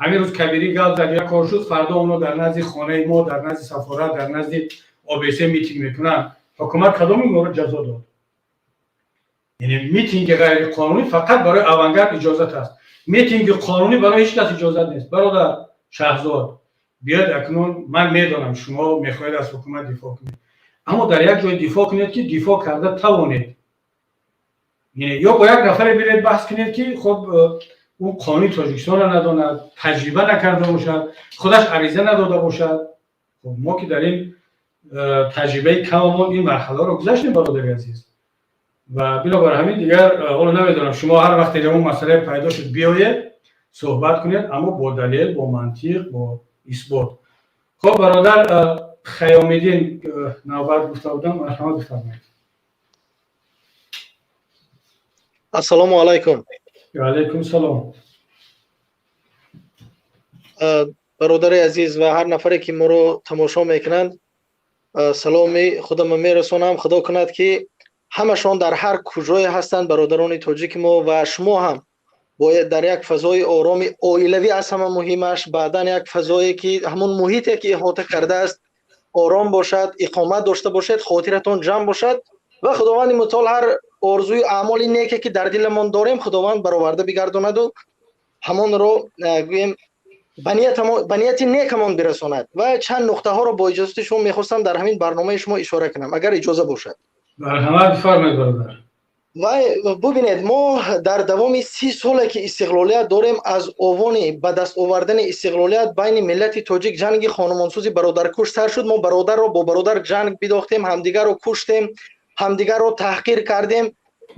A: ҳамин рӯз Кабирӣ гап зад, як кор шуд, фардо онҳо дар назди хонаи мо, дар назди сафорат, дар назди ОБСЕ митинг мекунанд, ҳукумат кадом инҳоро ҷазо дод? Яъне митинги ғайриқонунӣ фақат барои Авангард иҷозат аст, митинги қонунӣ барои ҳеҷ кас иҷозат нест. Бародар Шаҳзод, биёед, акнун ман медонам, шумо мехоҳед аз ҳукумат дифоъ кунед, аммо дар як ҷой дифоъ кунед, ки дифоъ карда тавонед, ё бо як нафаре биред, баҳс кунед, ки хоб. Ӯ қонуни Тоҷикистонро надонад, таҷриба накарда бошад, худаш ариза надода бошад. Мо ки дар ин таҷрибаи камамон ин марҳаларо гузаштем, бародари азиз, ва бинобар ҳамин дигар ҳоло намедонам, шумо ҳар вақте он масъалае пайдо шуд, биёед, суҳбат кунед, аммо бо далел, бо мантиқ, бо исбот. Хуб, бародар Хаёмиддин, навбат гуфта будам, марҳамат, бифармоед.
F: Ассалому алайкум.
A: Алайкум салом.
F: Бародари азиз ва ҳар нафаре ки моро тамошо мекунанд, саломи худамро мерасонам. Худо кунад ки ҳамашон дар ҳар куҷое ҳастанд, бародарони тоҷики мо ва шумо ҳам бояд дар як фазои ороми оилавӣ, аз ҳама муҳимаш, баъдан як фазое ки ҳамон муҳите ки иҳота кардааст ором бошад, иқомат дошта бошед, хотиратон ҷамъ бошад ва Худованди мутаол ҳар орзуи аъмоли неке ки дар диламон дорем, Худованд бароварда бигардонаду ҳамонро гӯем ба нияти некамон бирасонад. Ва чанд нуқтаҳоро бо иҷозати шумо мехостам дар ҳамин барномаи шумо ишора кунам, агар иҷоза бошад.
A: Марҳамат, бифармоед, бародар.
F: Ва бубинед, мо дар давоми 30 соле ки истиқлолият дорем, аз овони ба даст овардани истиқлолият байни миллати тоҷик ҷанги хонумонсӯзи бародаркуш сар шуд. Мо бародарро бо бародар ҷанг бидохтем, ҳамдигарро куштем, ҳамдигарро таҳқир кардем,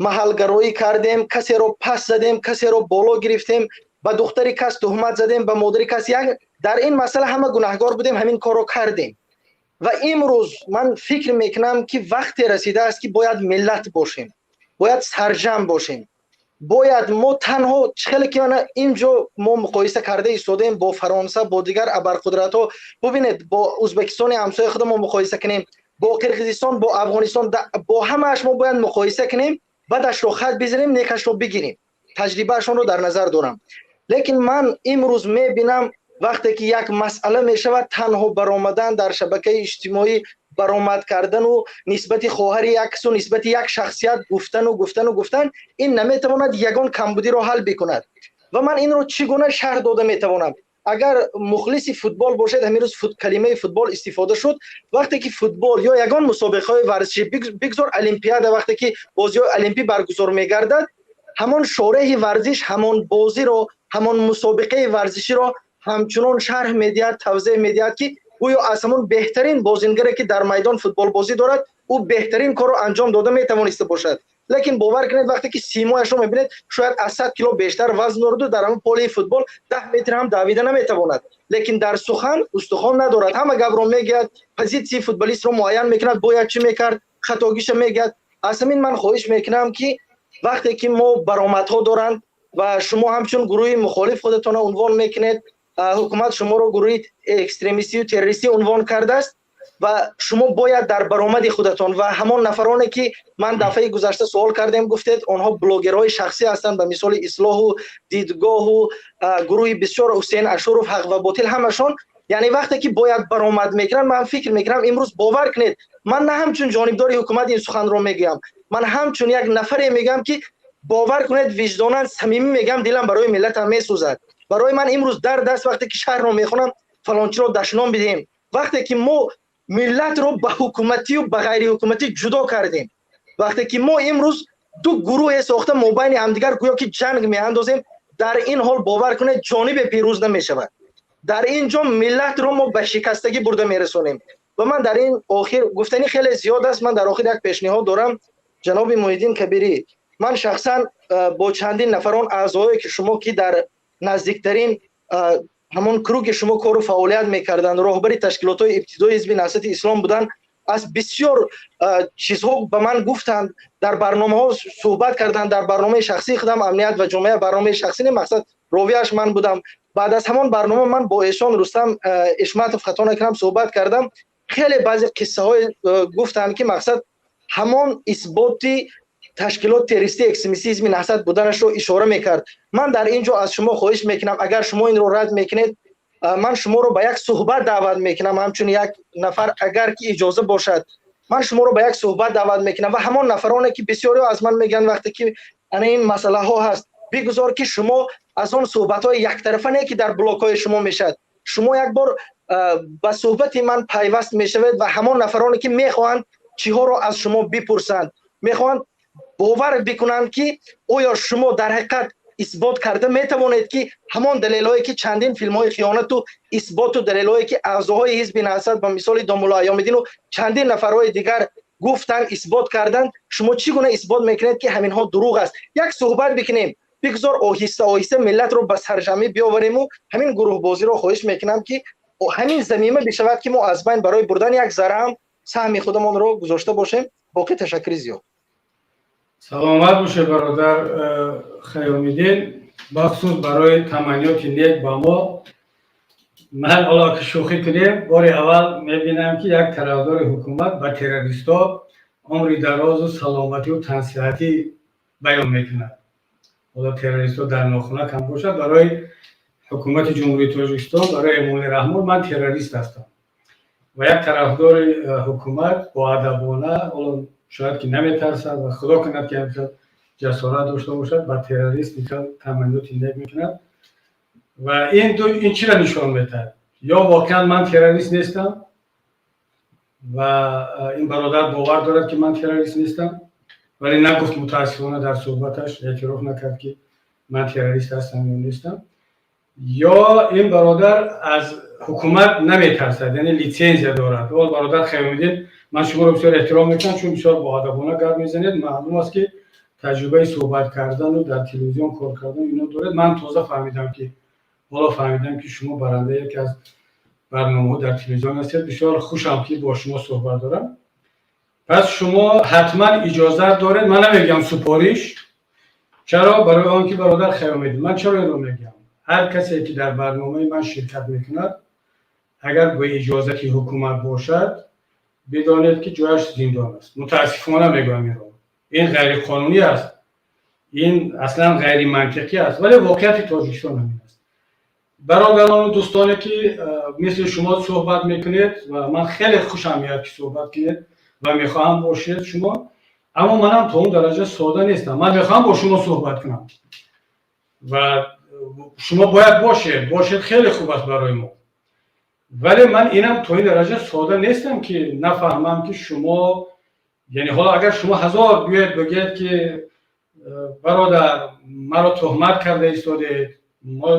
F: маҳалгароӣ кардем, касеро пас задем, касеро боло гирифтем, ба духтари кас туҳмат задем, ба модари кас. Як дар ин масъала ҳама гунаҳгор будем, ҳамин корро кардем. Ва имрӯз ман фикр мекунам ки вақте расидааст ки бояд миллат бошем, бояд сарҷамъ бошем, бояд мо танҳо хеле ки мана инҷо мо муқоиса карда истодаем бо Фаронса, бо дигар абарқудратҳо. Бубинед, бо Ӯзбекистони ҳамсояи худо мо муқоиса кунем, бо Қирғизистон, бо Афғонистон, бо ҳамааш мо бояд муқоиса кунем, бадашро хат бизанем, некашро бигирем, таҷрибаашонро дар назар дорам. Лекин ман имрӯз мебинам, вақте ки як масъала мешавад, танҳо баромадан дар шабакаи иҷтимоӣ, баромад кардану нисбати хоҳари як касу нисбати як шахсият гуфтану гуфтану гуфтан, ин наметавонад ягон камбудиро ҳал бикунад. Ва ман инро чӣ гуна шарҳ дода метавонам? Агар мухлиси футбол бошед, ҳамин рӯз калимаи футбол истифода шуд. Вақте ки футбол ё ягон мусобиқаҳои варзишӣ, бигзор олимпиада, вақте ки бозиҳои олимпӣ баргузор мегардад, ҳамон шореҳи варзиш ҳамон бозиро, ҳамон мусобиқаи варзиширо ҳамчунон шарҳ медиҳад, тавзеҳ медиҳад ки гӯё аз ҳамон беҳтарин бозингаре ки дар майдон футболбозӣ дорад, ӯ беҳтарин корро анҷом дода метавониста бошад. Лекин бовар кунед, вақте ки симояшро мебинед, шояд аз 100 кило бештар вазн дораду дар ҳамон полии футбол 10 метр ҳам давида наметавонад, лекин дар сухан устухон надорад, ҳама гапро мегӯяд, позитсияи футболистро муайян мекунад, бояд чӣ мекард, хатогиша мегӯяд. Аз ҳамин ман хоҳиш мекунам ки вақте ки мо баромадҳо доранд ва шумо ҳамчун гурӯҳи мухолиф худатонро унвон мекунед, ҳукумат шуморо гурӯҳи экстремистию террористӣ унвон кардааст ва шумо бояд дар баромади худатон ва ҳамон нафароне ки ман дафъаи гузашта суол кардем, гуфтед онҳо блогерҳои шахсӣ ҳастанд, ба мисоли Ислоҳу Дидгоҳу гурӯҳи бисёр, Ҳусейн Ашуров, Ҳақ ва Ботил, ҳамашон, яъне вақте ки бояд баромад мекунанд, ман фикр мекунам имрӯз, бовар кунед, ман на ҳамчун ҷонибдори ҳукумат ин суханро мегӯям, ман ҳамчун як нафаре мегӯям ки, бовар кунед, виҷдонан самимӣ мегӯям, дилам барои миллатам месӯзад. Барои ман имрӯз дард аст вақте ки шаҳрро мехонам, фалончиро дашном бидиҳем. Вақте ки мо миллатро ба ҳукуматию ба ғайриҳукуматӣ ҷудо кардем, вақте ки мо имрӯз ду гурӯҳе сохта мобайни ҳамдигар гӯё ки ҷанг меандозем, дар ин ҳол, бовар кунед, ҷонибе пирӯз намешавад. Дар ин ҷо миллатро мо ба шикастагӣ бурда мерасонем. Ва ман дар ин охир, гуфтанӣ хеле зиёд аст, ман дар охир як пешниҳод дорам, ҷаноби Муҳиддин Кабирӣ. Ман шахсан бо чандин нафарон аъзое ки шумо ки дар наздиктарин ҳамон круги шумо кору фаъолият мекарданд, роҳбари ташкилотҳои ибтидои ҳизби Наҳзати Ислом буданд, аз бисёр чизҳо ба ман гуфтанд, дар барномаҳо суҳбат карданд. Дар барномаи шахсии худам «Амният ва ҷомеа», барномаи шахсӣ не, мақсад ровияш ман будам. Баъд аз ҳамон барнома ман бо эшон, Рустам Ишматов, хато накунам, суҳбат кардам. Хеле баъзе қиссаҳое гуфтанд ки мақсад ҳамон исботи ташкилот террористӣ, экстремистии ҳизби Наҳзат буданашро ишора мекард. Ман дар ин ҷо аз шумо хоҳиш мекунам, агар шумо инро рад мекунед, ман шуморо ба як суҳбат даъват мекунам, ҳамчун як нафар, агар ки иҷоза бошад, ман шуморо ба як суҳбат даъват мекунам. Ва ҳамон нафароне ки бисёриҳо аз ман мегӯянд, вақте ки ана ин масъалаҳо ҳаст, бигузор ки шумо аз он суҳбатҳои яктарафа не ки дар блокҳои шумо мешавад, шумо як бор ба суҳбати ман пайваст мешавед ва ҳамон нафароне ки мехоҳанд чиҳоро аз шумо бипурсанд, мехоҳанд бовар бикунанд ки оё шумо дар ҳақиқат Исбот карда метавонед, ки ҳамон далелҳое, ки чандин филмҳои хиёнату исботу далелҳое, ки аъзоҳои ҳизби Наҳзат, ба мисоли домулло Аёмиддину чандин нафарҳои дигар гуфтанд, исбот карданд, шумо чӣ гуна исбот мекунед, ки ҳаминҳо дурӯғ аст? Як суҳбат бикунем, бигзор оҳиста оҳиста миллатро ба сарҷамъӣ биёвариму ҳамин гурӯҳбозиро хоҳиш мекунам, ки ҳамин замима бишавад, ки мо аз байн барои бурдани як зарра ҳам саҳми худамонро гузошта бошем. Боқӣ ташаккури зиёд.
A: Саломат бошед, бародар Хаёмиддин, бахусус барои таманниёти нек ба мо. Ман ҳоло ки шӯхӣ кунем, бори аввал мебинам, ки як тарафдори ҳукумат ба террористҳо умри дарозу саломатию тансиҳатӣ баён мекунад. Ҳоло террористҳо дар нохунак ҳам бошад, барои ҳукумати Ҷумҳурии Тоҷикистон, барои Эмомалӣ Раҳмон ман террорист ҳастам. Ва як тарафдори ҳукумат боадабона, ҳоло шояд ки наметарсад ва худо кунад, ки ҳамхел ҷасорат дошта бошад, ба террорист инхел таманниёти нек мекунад. Ва ин чиро нишон медиҳад? Ё воқеан ман террорист нестам ва ин бародар бовар дорад, ки ман террорист нестам, вале нагуфт, мутаассифона, дар суҳбаташ эътироф накард, ки ман террорист ҳастам ё нестам, ё ин бародар аз ҳукумат наметарсад, яъне литсензия дорад. Ол бародар Хаёмиддин, ман шуморо бисёр эҳтиром мекунам, чун бисёр боадабона гап мезанед. Маълум аст, ки таҷрибаи суҳбат кардану дар телевизион кор кардан ино доред. Ман тоза фаҳмидам, ки ҳоло фаҳмидам, ки шумо барандаи яке аз барномаҳо дар телевизион ҳастед. Бисёр хушам, ки бо шумо суҳбат дорам. Пас шумо ҳатман иҷозат доред, ман намегӯям супориш. Чаро? Барои он ки, бародар Хаёмиддин, ман чаро инро мегӯям? Ҳар касе ки дар барномаи ман ширкат мекунад, агар бо иҷозати ҳукумат бошад, бидонед, ки ҷояш зиндон аст. Мутаассифона мегӯям инро. Ин ғайриқонунӣ аст, ин аслан ғайримантиқӣ аст, вале воқеияти Тоҷикистон ҳамин аст. Бародарону дӯстоне, ки мисли шумо суҳбат мекунед, ва ман хеле хушам меяд, ки суҳбат кунед ва мехоҳам бошед шумо, аммо манам то он дараҷа сода нестам. Ман мехоҳам бо шумо суҳбат кунам ва шумо бояд бошед, хеле хуб аст барои мо, вале ман инам то ин дараҷа сода нестам, ки нафаҳмам, ки шумо, яъне ҳоло агар шумо ҳазор биёед бигӯед, ки бародар, маро туҳмат карда истодед, мо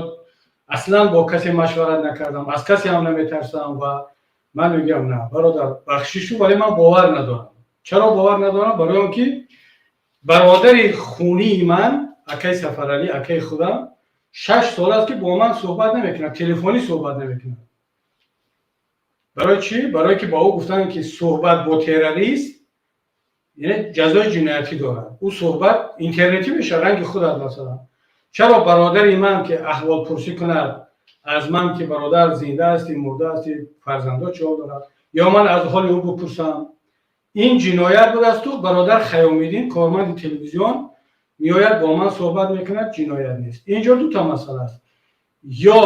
A: аслан бо касе машварат накардам, аз касе ҳам наметарсам, ва ман мегӯям: на, бародар, бахшишу, вале ман бовар надорам. Чаро бовар надорам? Барои он ки бародари хунии ман, акаи Сафаралӣ, акаи худам, 6 сол аст, ки бо ман суҳбат намекунад, телефонӣ суҳбат намекунад. Барои чӣ? Барое ки ба ӯ гуфтанд, ки суҳбат бо террорист яъне ҷазои ҷиноятӣ дорад. Ӯ суҳбат интернетӣ мешавад, ранги худат масалан. Чаро бародари ман, ки аҳволпурсӣ кунад аз ман, ки бародар, зинда ҳастӣ, мурда ҳастӣ, фарзандо чӣ ҳол дорад, ё ман аз ҳоли ӯ бипурсам, ин ҷиноят будасту бародар Хаёмиддин, корманди телевизион, меояд, бо ман суҳбат мекунад, ҷиноят нест? Инҷо дута масъала аст: ё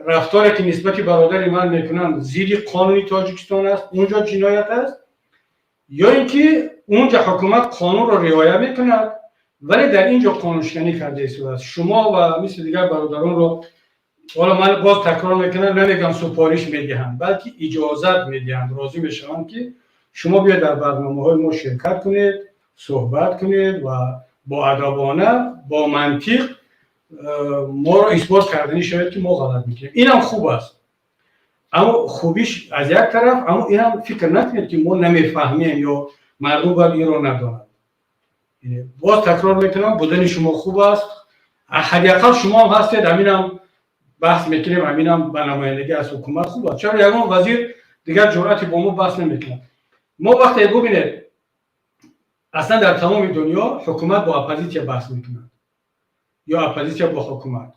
A: рафторе, ки нисбати бародари ман мекунанд, зидди қонуни Тоҷикистон аст, унҷо ҷиноят аст, ё ин ки унҷа ҳукумат қонунро риоя мекунад, вале дар ин ҷо қонуншиканӣ карда истодааст. Шумо ва мисли дигар бародаронро ҳоло ман боз такрор мекунам, намегӯям супориш медиҳанд, балки иҷозат медиҳанд, розӣ мешаванд, ки шумо биёед, дар барномаҳои мо ширкат кунед, суҳбат кунед ва боадабона, бо мантиқ моро исбот карданӣ шавед, ки мо ғалат мекунем. Инам хуб аст, аммо хубиш аз як тараф, аммо инам фикр накунед, ки мо намефаҳмем ё мардум бояд инро надонад. Боз такрор мекунам, будани шумо хуб аст, ҳадди ақал шумо ҳам ҳастед, ҳаминам баҳс мекунем, ҳаминам ба намояндагӣ аз ҳукумат хуб аст. Чаро ягон вазир дигар ҷуръати бо мо баҳс намекунад? Мо вақте бубинед, аслан дар тамоми дунё ҳукумат бо оппозитсия баҳс мекунад ё оппозитсия бо ҳукумат.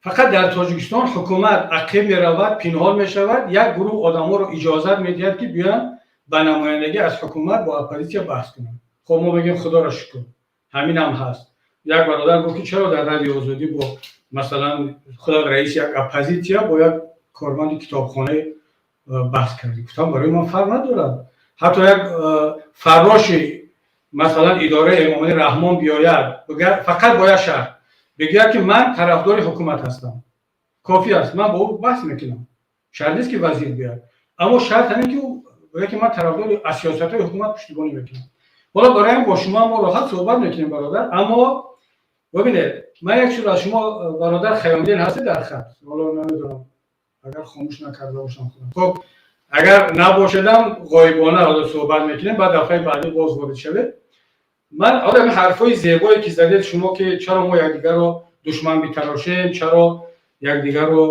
A: Фақат дар Тоҷикистон ҳукумат ақиб меравад, пинҳон мешавад, як гурӯҳ одамҳоро иҷозат медиҳад, ки биёянд, ба намояндагӣ аз ҳукумат бо оппозитсия баҳс кунанд. Хоб, мо мегӯем: худоро шукр, ҳаминам ҳаст. Як бародар гуфт, ки чаро дар Радиои Озодӣ бо масалан худат раиси як оппозитсия бо як корманди китобхона баҳс кардӣ? Гуфтам: барои ман фарқ надорад, ҳатто як фарроши масалан идораи Эмомалӣ Раҳмон биёяд, фақат бо як шарт бигӯяд, ки ман тарафдори ҳукумат ҳастам, кофӣ аст, ман бо ӯ баҳс мекунам. Шарт нест, ки вазир биёяд, аммо шарт ҳамин, ки ӯ гӯяд, ки ман тарафдори аз сиёсатҳои ҳукумат пуштибонӣ мекунам. Ҳоло барои ҳамин бо шумо мо роҳат суҳбат мекунем, бародар, аммо Бубинед, ман як чиз аз шумо, бародар Хаёмиддин, ҳастед дар хат? Ҳоло намедонам, агар хомӯш накарда бошам худам. Хуб, агар набошедам, ғоибона ҳоло суҳбат мекунем, баъд дафъаи баъдӣ боз ворид шавед. Ман ҳоло ҳамин ҳарфҳои зебое ки задед шумо, ки чаро мо якдигарро душман битарошем, чаро якдигарро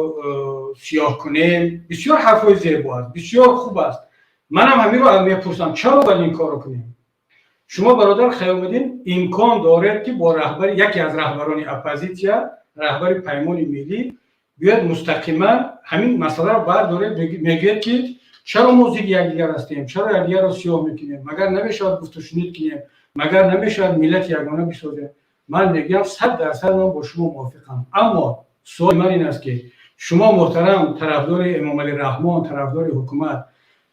A: сиёҳ кунем, бисёр ҳарфҳои зебо аст, бисёр хуб аст. Манам ҳаминро мепурсам: чаро бояд ин корро кунем? Шумо, бародар Хаёмиддин, имкон доред, ки бо раҳбари яке аз раҳбарони оппозитсия, раҳбари Паймони Миллӣ, биёед, мустақиман ҳамин масъаларо бардоред. Мегӯед, ки чаро мо зидди якдигар ҳастем, чаро якдигарро сиёҳ мекунем, магар намешавад гуфтушунид кунем, магар намешавад миллати ягона бисозем? Ман мегӯям, 100% ман бо шумо мувофиқам. Аммо суоли ман ин аст, ки шумо, муҳтарам тарафдори Эмомалӣ Раҳмон, тарафдори ҳукумат,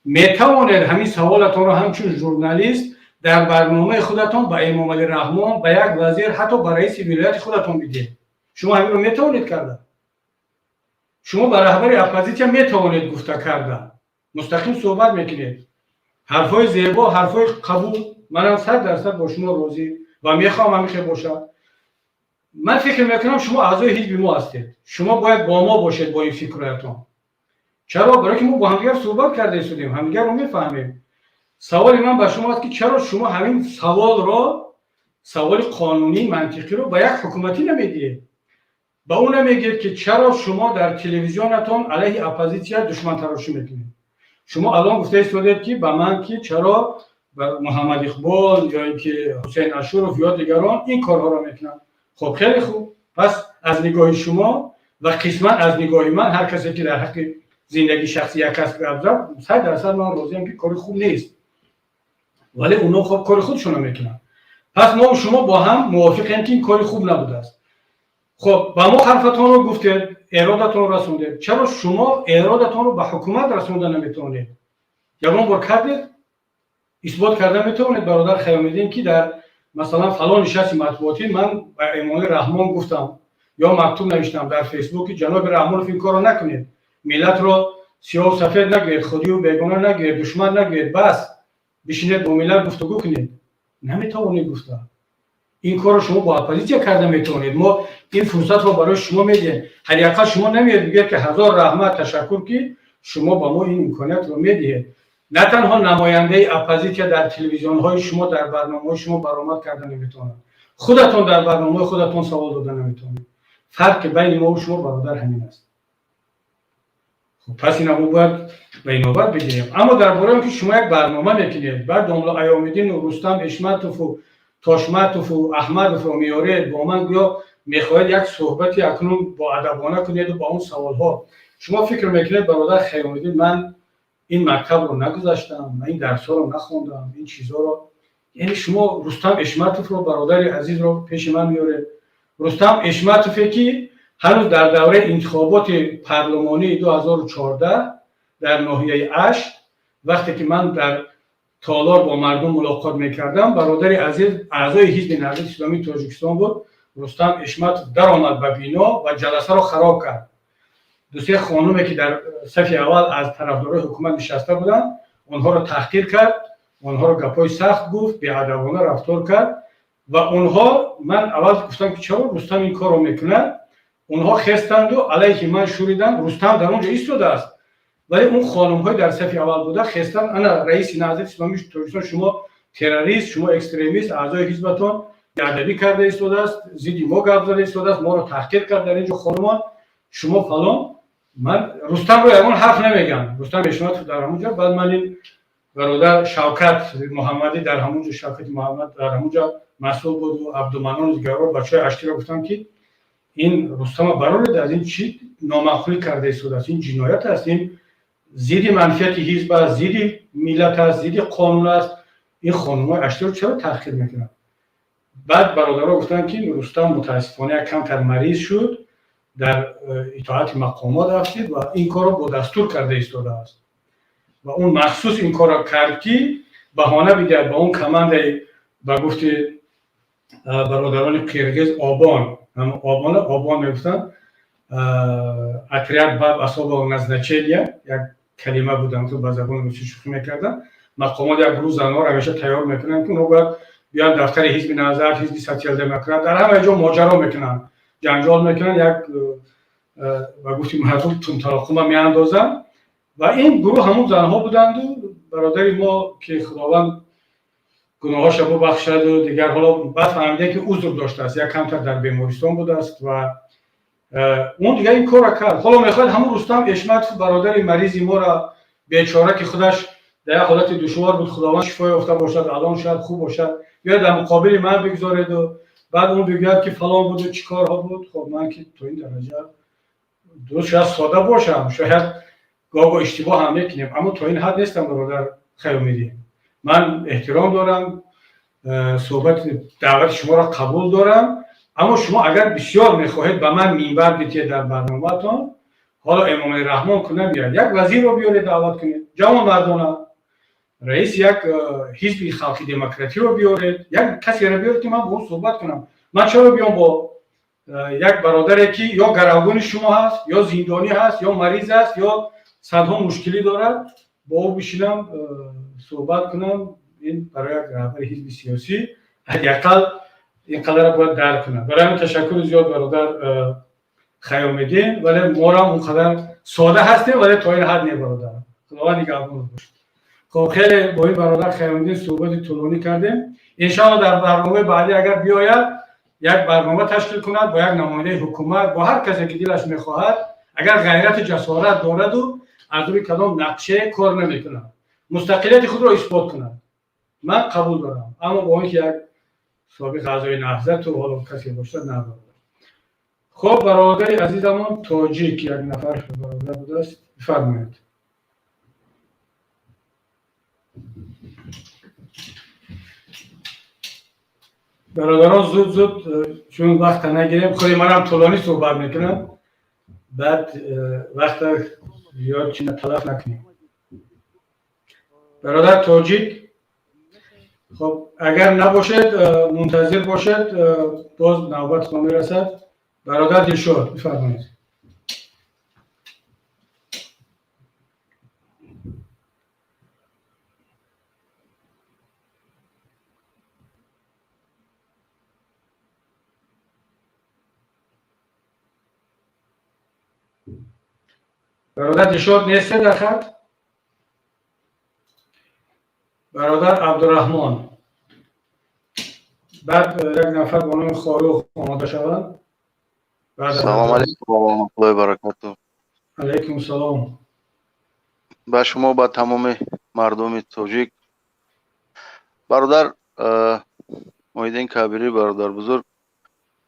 A: метавонед ҳамин саволатонро ҳамчун журналист дар барномаи худатон ба Эмомалӣ Раҳмон, ба як вазир, ҳатто ба раиси вилояти худатон бидиҳед? Шумо ҳаминро метавонед карда? Шумо ба раҳбари оппозитсия метавонед гуфта карда, мустақим суҳбат мекунед. Ҳарфҳои зебо, ҳарфҳои қабул, манам 100% бо шумо розӣ ва мехоҳам ҳамин хел бошад. Ман фикр мекунам, шумо аъзои ҳизби мо ҳастед, шумо бояд бо мо бошед бо ин фикрҳоятон. Чаро? Барое ки мо бо ҳамдигар суҳбат карда истодем, ҳамдигарро мефаҳмем. Саволи ман ба шумо аст, ки чаро шумо ҳамин саволро, саволи қонунӣ, мантиқиро ба як ҳукуматӣ намедиҳед, ба ӯ намегӯед, ки чаро шумо дар телевизионатон алайҳи оппозитсия душмантарошӣ мекунед? Шумо алон гуфта истодед, ки ба ман, ки чаро Муҳаммад Иқбол ё ин ки Ҳусейн Ашуров ё дигарон ин корҳоро мекунанд. Хуб, хеле хуб. Пас аз нигоҳи шумо ва қисман аз нигоҳи ман, ҳар касе ки дар ҳаққи зиндагии шахсӣ як кас гап зад, 100% ман розиам, ки кори хуб нест, вале онҳо хоб кори худшонро мекунанд. Пас мо шумо бо ҳам мувофиқем, ки ин кори хуб набудааст. Хуб, ба мо ҳарфатонро гуфтед, эродатонро расондед. Чаро шумо эродатонро ба ҳукумат расонда наметавонед? Ягон бор кардед? Исбот карда метавонед, бародар Хаёмиддин, ки дар, масалан, фалон нишасти матбуотӣ ман ба Эмомалӣ Раҳмон гуфтам ё мактуб навиштам дар Фейсбуки: «Ҷаноби Раҳмонов, ин корро накунед, миллатро сиёҳу сафед нагӯед, худию бегона нагӯед, душман нагӯед, бас, бишинед, бо миллат гуфтугӯ кунед»? Наметавонед гуфта. Ин корро шумо бо оппозитсия карда метавонед. Мо ин фурсатро барои шумо медиҳем. Ҳадди ақал шумо намеоед бигӯед, ки ҳазор раҳмат, ташаккур, ки шумо ба мо ин имкониятро медиҳед. На танҳо намояндаи оппозитсия дар телевизионҳои шумо, дар барномаҳои шумо баромад карда наметавонад, худатон дар барномаҳои худатон савол дода наметавонед. Фарқи байни мову шумо, бародар, ҳамин аст. Пас ина мо бояд ба инобат бигирем. Аммо дар бораи он ки шумо як барнома мекунед, баъд домло Аёмиддину Рустам Эшматову Тошматову Аҳмадовро меоред, бо ман гӯё мехоҳед як суҳбати акнун боадабона кунеду ба он саволҳо. Шумо фикр мекунед, бародар Хаёмиддин, ман ин мактабро нагузаштам, ман ин дарсҳоро нахондам, ин чизҳоро? Яъне шумо Рустам Эшматовро, бародари азизро, пеши ман меоред. Рустам Эшматове, ки ҳанӯз дар давраи интихоботи парлумонии 2014 дар ноҳияи Ашт, вақте ки ман дар толор бо мардум мулоқот мекардам, бародари азиз аъзои Ҳизби Наҳзати Исломии Тоҷикистон буд, Рустам Эшматов даромад ба бино ва ҷаласаро хароб кард. Дусе хонуме, ки дар сафи аввал аз тарафдорои ҳукумат нишаста буданд, онҳоро таҳқир кард, онҳоро гапҳои сахт гуфт, беадабона рафтор кард. Ва онҳо, ман аввал гуфтам, ки чаро Рустам ин корро мекунад. Онҳо хестанду алайҳи ман шуриданд. Рустам дар он ҷо истодааст, вале он хонумҳои дар сафи аввал буда хестанд: «Ана раиси Наҳзати Исломии Тоҷикистон, шумо террорист, шумо экстремист, аъзои ҳизбатон беадабӣ карда истодааст, зидди мо гап зада истодааст, моро таҳқир кард дар ин ҷо хонумон, шумо фалон». Ман Рустамро ягон ҳарф намегам, Рустам Эшматов дар ҳамон ҷо. Баъд ман ин бародар Шавкат Муҳаммадӣ дар ҳамон ҷо, Шавкати Муҳаммад дар ҳамон ҷо масъул буду Абдуманону дигарро, бачаҳои аштиро гуфтам, ки ин Рустама бароред аз ин, чӣ номаъқулӣ карда истодааст, ин ҷиноят аст, ин зидди манфиати ҳизб аст, зидди миллат аст, зидди қонун аст, ин хонумҳои аштиро чаро таҳқир мекунад? Баъд бародаро гуфтанд, ки Рустам мутаассифона як камтар мариз шуд, дар итоати мақомот афтид ва ин корро бо дастур карда истодааст ва он махсус ин корро кард, ки баҳона бидиҳад ба он командаи, ба гуфти бародарони қирғиз, обон, обона, обон мегуфтанд, отряд баб особого назначения, як калима будам, ки ба забони русӣ шӯхӣ мекардам. Мақомот як гурӯҳ занҳоро ҳамеша тайёр мекунанд, ки онҳо бояд بیان دفتر حزب نظر، حزب سوسیال دموکرات، در همه جا ماجرا میکنن، جنجال میکنن، یک و گفتیم مردم تون میاندازن و این گروه همون زنها بودند و برادر ما که خداوند گناهاش ببخشد و دیگر حالا بعد فهمیده که عذر داشته است، یک کمتر در بیمارستان بوده است و اون دیگه این کار را کرد. حالا میخواد همون رستم اشمت برادر مریض ما را بیچاره که خودش در یک حالت دشوار بود، خداوند شفای یافته باشد، الان شاید خوب باشد، یا در مقابل من بگذارید و بعد اون بگوید که فلان بود و چیکارها بود. خب من که تو این درجه درست شاید ساده باشم، شاید گاه اشتباه هم میکنیم، اما تا این حد نیستم برادر خیامیدی. من احترام دارم، صحبت دعوت شما را قبول دارم، اما شما اگر بسیار میخواهید به من منبر بدید در برنامه‌تان، حالا امام رحمان که نمیاد، یک وزیر رو بیارید دعوت کنید، جوان مردانه، رئیس یک حزب خلقی دموکراتی رو بیارید، یک کسی رو بیارید که من با اون صحبت کنم. من چرا بیام با یک برادری که یا گروگان شما هست، یا زندانی هست، یا مریض است، یا صدها مشکلی دارد، با او بشینم صحبت کنم؟ این برای یک رهبر حزب سیاسی حداقل اینقدر باید درک کنم. برای همین تشکر زیاد برادر خیام‌الدین، ولی ما هم اونقدر ساده هستیم ولی تا این حد نه برادر. خداوند نگهبان باشه. خب خیلی با این برادر خیام‌الدین صحبت طولانی کردیم. انشاءالله در برنامه بعدی اگر بیاید یک برنامه تشکیل کند با یک نماینده حکومت، با هر کسی که دلش میخواهد، اگر غیرت جسارت دارد و از روی کدام نقشه کار نمیکند، مستقلیت خود را اثبات کند، من قبول دارم. اما با اینکه یک سابق اعضای نهضت و حالا کسی باشد ندارم. خب برادر عزیزمون تاجیک یک نفر برادر بوده است، بفرمایید. برادران زود زود چون وقت نگیریم، خود منم طولانی صحبت میکنم، بعد وقت زیاد چیز تلف نکنیم. برادر تاجیک، خب اگر نباشد منتظر باشد، باز نوبت خواهد میرسد. برادر دلشاد بفرمایید. برادر دلشاد نیست در خط؟ برادر عبدالرحمن، بعد یک نفر با نام خاروخ آماده شوند.
G: سلام علیکم و رحمت الله و برکاته.
A: علیکم سلام.
G: با شما با تمام مردم تاجیک. برادر مهیدین کبیری، برادر بزرگ،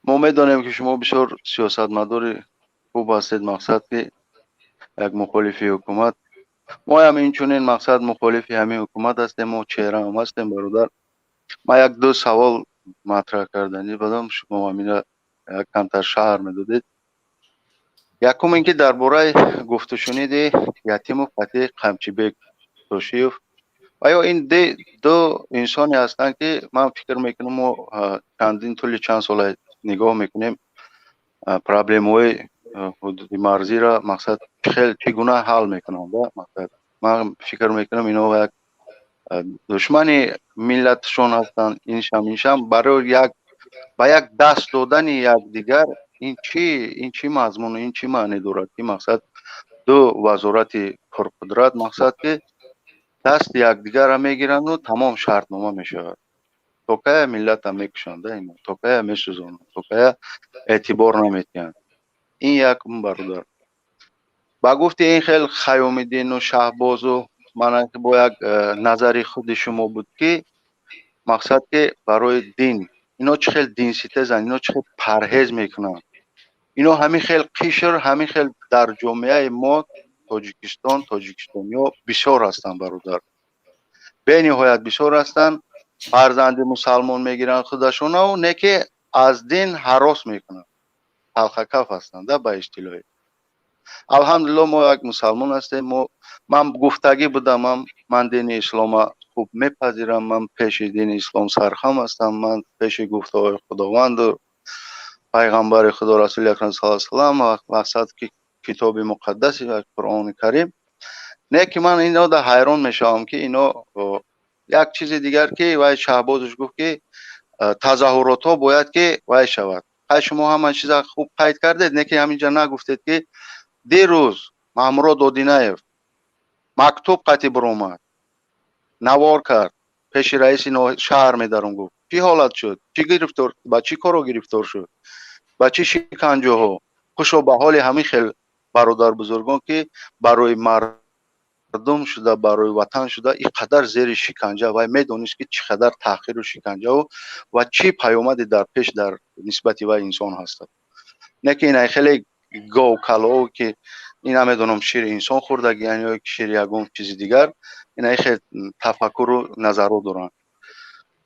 G: ما میدانیم که شما بسیار سیاستمدار خوب هستید، مقصد که یک مخالفی حکومت، ما هم این چنین مقصد مخالفی همین حکومت هستیم، ما چهره هم هستیم. برادر ما یک دو سوال مطرح کردنی بدم، شما همین یک کمتر شهر میدادید. یکم اینکه درباره گفت و شنید یتیم و فتح قمچیبک توشیف، و یا این دو انسانی هستند که من فکر میکنم ما چندین طول چند سال نگاه میکنیم پرابلم های حدود مرزی را مقصد خیلی چگونه حل میکنند. مقصد من فکر میکنم اینا یک دشمن ملتشون هستند، این شم برای یک با یک دست دادن یک دیگر این چی مضمون، این چی معنی دارد که مقصد دو وزارت پرقدرت مقصد که دست یکدیگر را میگیرند و تمام شرطنامه میشود. تا که ملت هم میکشند، اینا تا که میسوزانند، تا که اعتبار نمیتیند. این یک برادر با گفت این خیلی خیام‌الدین و شهباز و من با یک نظر خود شما بود که مقصد که برای دین اینا چه خیلی دین ستیزن، اینا چه خیلی پرهیز میکنن، اینا همین خیلی قشر، همین خیلی در جامعه ما تاجیکستان، تاجیکستانیا بسیار هستن برادر، بینهایت بسیار هستن. فرزند مسلمان میگیرن خودشون و نه که از دین هراس میکنن، حلقه کف هستند به اصطلاح. الحمدلله ما یک مسلمان هستیم. من گفتگی بودم، من دین اسلام خوب میپذیرم، من پیش دین اسلام سرخم هستم، من پیش گفته های خداوند و پیغمبر خدا رسول اکرم صلی الله علیه و سلم و مقصد که کتاب مقدس و قرآن کریم. نه که من اینا در حیران میشم که اینا یک چیز دیگر که وای شهبازش گفت که Тазоҳуротҳо бояд ки вай шавад. Хай, шумо ҳама чиза хуб қайд кардед, не ки ҳаминҷа нагуфтед, ки дирӯз Маҳмурод Одинаев мактуб қатӣ биромад, навор кард, пеши раиси шаҳр медаром, гуфт. Чӣ ҳолат шуд? Чӣ гирифтор, ба чӣ коро гирифтор шуд, ба чӣ шиканҷоҳо? Хушо ба ҳоли ҳамин хел бародарбузургон, ки барои мардум шуда, барои ватан шуда, ин қадар зери шиканҷа. Вай медонист, ки чӣ қадар таъхиру шиканҷаву ва чӣ паёмаде дар пеш дар нисбати вай инсон ҳастад. Не ки инай хеле говкалоо, ки ин намедонам, шири инсон хӯрдагиян ё шири ягон чизи дигар, инай хел тафаккуру назарҳо доранд.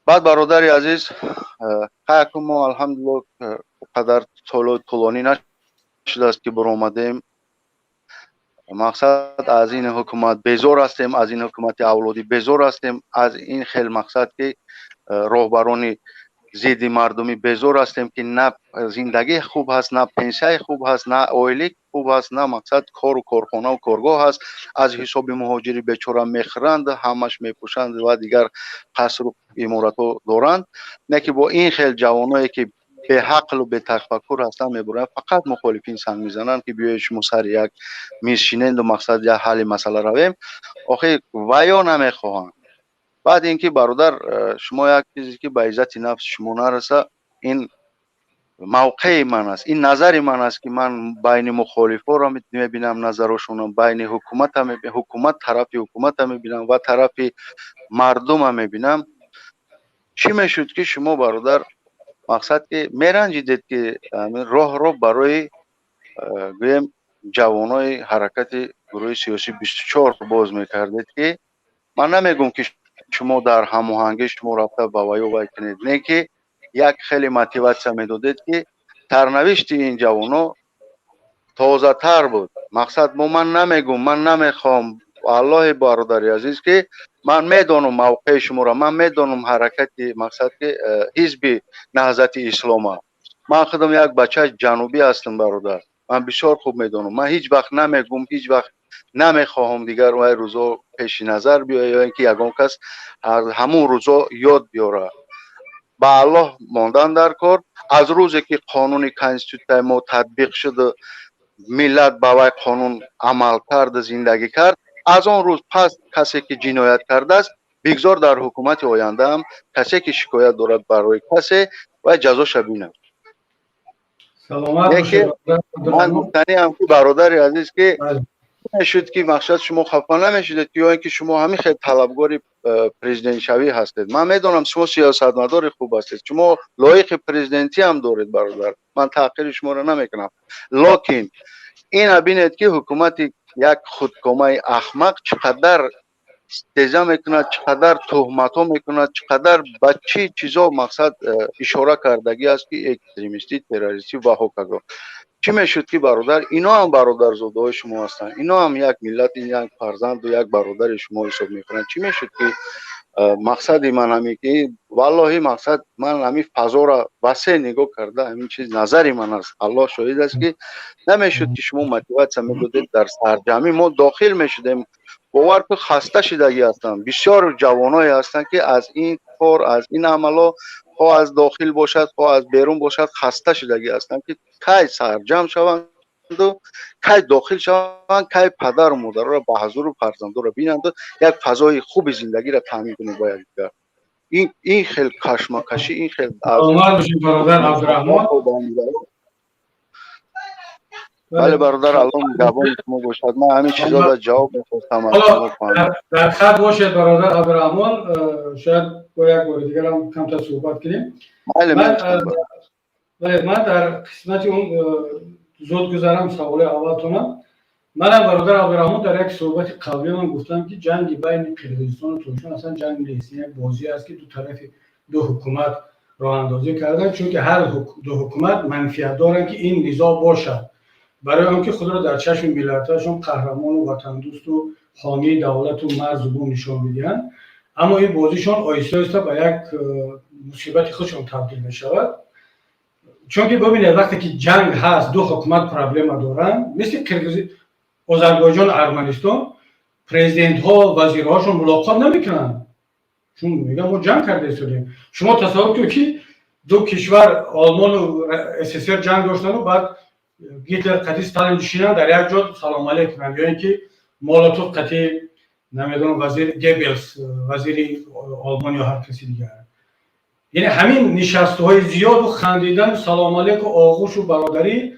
G: Баъд, бародари азиз, ҳаякун мо, алҳамдулилло, қадар тӯлонӣ нашудааст, ки баромадем. Мақсад, аз ин ҳукумат безор ҳастем, аз ин ҳукумати авлодӣ безор ҳастем, аз ин хел, мақсад, ки роҳбарони зидди мардумӣ безор ҳастем, ки на зиндагӣ хуб ҳаст, на пенсияи хуб ҳаст, на ойлик хуб ҳаст, на, мақсад, кору корхонаву коргоҳ ҳаст. Аз ҳисоби муҳоҷири бечора мехӯранд, ҳамаш мепӯшанд ва дигар қасру иморатҳо доранд. Не ки бо ин хел ҷавоное, ки беҳақлу бетафаккур ҳастанд, мебуранд, фақат мухолифин санг мезананд, ки биёед, шумо сари як миз шиненду, мақсад, як ҳалли масъала равем. Охи ваё намехоҳанд. Баъд ин ки, бародар, шумо як чизе, ки ба иззати нафси шумо нараса, ин мавқеи ман аст, ин назари ман аст, ки ман байни мухолифоро мебинам, назарошонро байни ҳукумата, ҳукумат, тарафи ҳукумата мебинам ва тарафи мардума мебинам. Чӣ мешуд, ки шумо, бародар, мақсад, ки меранҷидед, ки роҳро барои, гӯем, ҷавонои ҳаракати гурӯҳи сиёсӣ 24 боз мекардед, ки ман намегӯм, ки шумо дар ҳамоҳангӣ шумо рафта ба ваё вай кунед, не ки як хеле мотиватсия медодед, ки сарнавишти ин ҷавоно тозатар буд. Мақсад, мо, ман намегӯм, ман намехоҳам, аллоҳи бародари азиз, ки ман медонам мавқеи шуморо, ман медонам ҳаракати, мақсад, ки ҳизби Наҳзати Ислома. Ман худам як бачаи ҷанубӣ ҳастам, бародар, ман бисёр хуб медонам. Ман ҳеҷ вақт намегӯм, ҳеҷ вақт намехоҳам дигар вай рӯзо пеши назар биёяд ё ин ки ягон кас ҳамун рӯзо ёд биёрад. Ба Аллоҳ мондан дар кор. Аз рӯзе ки қонуни конститутсияи мо татбиқ шуду миллат ба вай қонун амал карду зиндагӣ кард, аз он рӯз пас касе ки ҷиноят кардааст, бигзор дар ҳукумати ояндаам касе ки шикоят дорад барои касе, вай ҷазоша бинад. Ман гуфтаниам, ки, бародари азиз, ки мешуд, ки, мақсад, шумо хафа намешудед, ё ин ки шумо ҳамин хел талабгори президентшавӣ ҳастед. Ман медонам, шумо сиёсатмадори хуб ҳастед, шумо лоиқи президентӣ ҳам доред, бародар, ман таҳқири шуморо намекунам. Локин ина бинед, ки ҳукумати як худкомаи аҳмақ чӣ қадар стеза мекунад, чӣ қадар туҳматҳо мекунад, чӣ қадар ба чӣ чизо, мақсад, ишора кардагӣ аст, ки экстремистӣ, террористӣ ва ҳоказо. Чӣ мешуд, ки, бародар, ино ҳам бародарзодаҳои шумо ҳастанд, ино ҳам як миллат, як фарзанду як бародари шумо ҳисоб мекунанд? Чӣ мешуд, ки, мақсади ман ҳамин, ки валлоҳи, мақсад, ман ҳамин фазоро васеъ нигоҳ карда, ҳамин чиз назари ман аст, Аллоҳ шоҳид аст, ки намешуд, ки шумо мотиватсия медодед, дар сарҷамъӣ мо дохил мешудем? Бовар кун, хаста шидагӣ ҳастанд. Бисёр ҷавоное ҳастанд, ки аз ин кор, аз ин амалҳо, хоҳ аз дохил бошад, хоҳ аз берун бошад, хаста шидагӣ ҳастанд, ки кай сарҷамъ шаванду кай дохил шаванд, кай падару модарро ба ҳузуру фарзандоро бинанду як фазои хуби зиндагиро таъмин кунем бо якдигар. Ин хел кашмакашӣ, ин хел
A: Саломат бошед, бародар Абдураҳмон.
G: Бале, бародар, Аллоҳ нигаҳбони шумо бошад. Ман ҳамин чизоро ҷавоб мехостам аз шумо.
A: Дар хат бошед, бародар Абдураҳмон, шояд бо як бори дигарам камтар суҳбат кунем. Ман дар қисмати он зуд гузарам саволи аввалтонам. Манам, бародар Абдураҳмон, дар як суҳбати қаблӣ ман гуфтам, ки ҷанги байни Қирғизистону Тоҷикистон аслан ҷанг нест, як бозӣ аст, ки ду тарафи ду ҳукумат роҳандозӣ карданд, чунки ҳар ду ҳукумат манфиат доранд, ки ин низоъ бошад, барои он ки худро дар чашми миллатҳояшон қаҳрамону ватандӯсту ҳомии давлату марзу бум нишон бидиҳанд. Аммо ин бозишон оҳиста оҳиста ба як мусибати худшон табдил мешавад, чунки бибинед, вақте ки ҷанг ҳаст, ду ҳукумат проблема доранд, мисли Қирғизи, Озарбойҷону Арманистон, президентҳо, вазирҳошон мулоқот намекунанд, чун мегӯянд, мо ҷанг карда истодем. Шумо тасаввур кунед, ки Ду кишвар, Олмону СССР, ҷанг доштану баъд Гитлер қати Сталин шинанд, дар як ҷо салом алейк кунанд, ё ин ки Молотов қати, намедонам, вазир Геббелс, вазири Олмон, ё ҳар каси дигар. Яъне ҳамин нишастҳои зиёду хандидану салом алейку, оғӯшу бародарӣ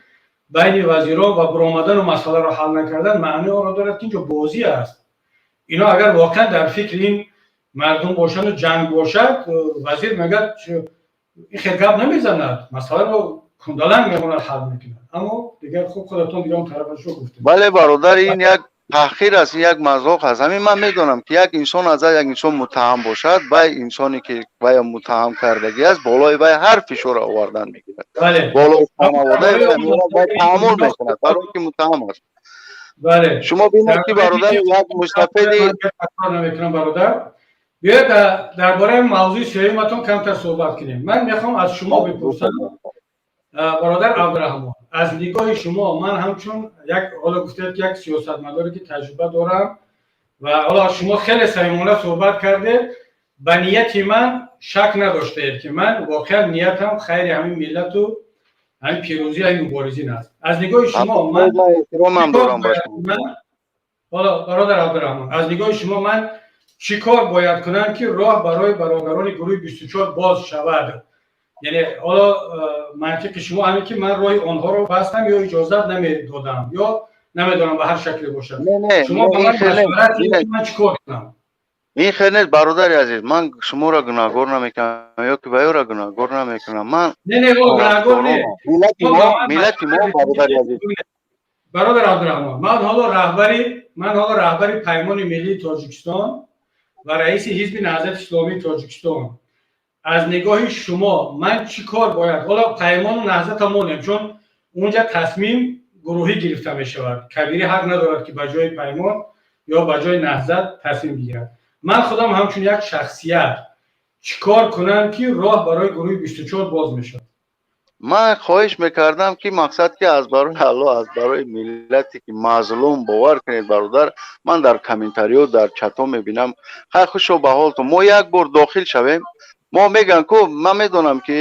A: байни вазирон ва буромадану масъаларо ҳал накардан маънии онро дорад, ки инҷо бозӣ аст. Ино агар воқеан дар фикри ин мардум бошанду ҷанг бошад, вазир мегӯяд, ин хел гап намезанад, масъаларо кундаланг мемонад, ҳал мекунад. Аммо дигар хуб, худатон дигар он тарафашро гуфтед.
G: Бале, бародар, ин як таҳқир аст, ин як мазоқ аст. Ҳамин ман медонам, ки як инсон аз як инсон муттаҳам бошад, вай инсоне ки вая муттаҳам кардагӣ аст, болои вай ҳар фишора овардан мегирад, болои хонаводаи вай таҳаммул мекунад, барои ки муттаҳам аст. Шумо бинед, ки бародар, як мустафиди
A: Намекунам, бародар. Биёед, дар бораи мавзӯи сеюматон камтар суҳбат кунем. Ман мехоҳам аз шумо бипурсам, бародар Абдураҳмон, аз нигоҳи шумо, ман ҳамчун як, ҳоло гуфтед, як сиёсатмадоре ки таҷриба дорам, ва ҳоло шумо хеле самимона суҳбат кардед, ба нияти ман шак надоштаед, ки ман воқеан ниятам хайри ҳамин миллату ҳамин пирӯзии ҳамин муборизин аст. Аз нигоҳи шумо ман, ҳоло бародар Абдураҳмон, аз нигоҳи шумо ман чӣ кор бояд кунам, ки роҳ барои бародарони гурӯҳи 24 боз шавад? Яъне ҳоло мантиқи шумо ҳамин, ки ман роҳи онҳоро бастам ё иҷозат намедодам, ё намедонам, ба ҳар шакле бошад, шумо ба ман машварат, ман чӣ кор кунам?
G: Ин хел нест, бародари азиз. Ман шуморо гунаҳгор намекунам ё ки ваёро гунаҳгор намекунам. Ман
A: Не, не, гунаҳгор не.
G: Миллати мо, бародари азиз.
A: Бародар Абдураҳмон, ман ҳоло раҳбари Паймони Миллии Тоҷикистон ва раиси Ҳизби Наҳзати Исломии Тоҷикистон. Аз нигоҳи шумо ман чӣ кор бояд? Ҳоло Паймону Наҳзата монем, чун унҷа тасмим гурӯҳӣ гирифта мешавад. Кабирӣ ҳақ надорад, ки ба ҷои Паймон ё ба ҷои Наҳзат тасмим бигирад. Ман худам ҳамчун як шахсият чӣ кор кунам, ки роҳ барои гурӯҳи 24 боз мешавад?
G: Ман хоҳиш мекардам, ки мақсад, ки аз барои Аллоҳ, аз барои миллате ки мазлум, бовар кунед, бародар, ман дар комментариё, дар чатҳо мебинам. Хай, хушо ба ҳолтон, мо як бор дохил шавем, мо мегӯям ку, ман медонам, ки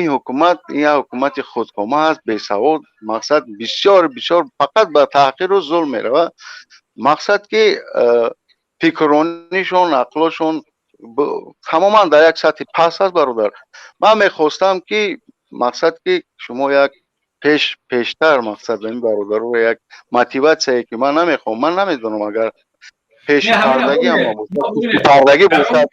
G: ин ҳукумат, ин як ҳукумати худкома аст, бесавод, мақсад, бисёр бисёр фақат ба таҳқиру зулм меравад. Мақсад, ки фикрронишон, ақлошон тамоман дар як сатҳи паст аст. Бародар, ман мехостам, ки мақсад, ки шумо як пештар, мақсад, ин бародаро як мотиватсияе, ки ман намехоҳам, ман намедонам, агар пешипардагӣ бошад,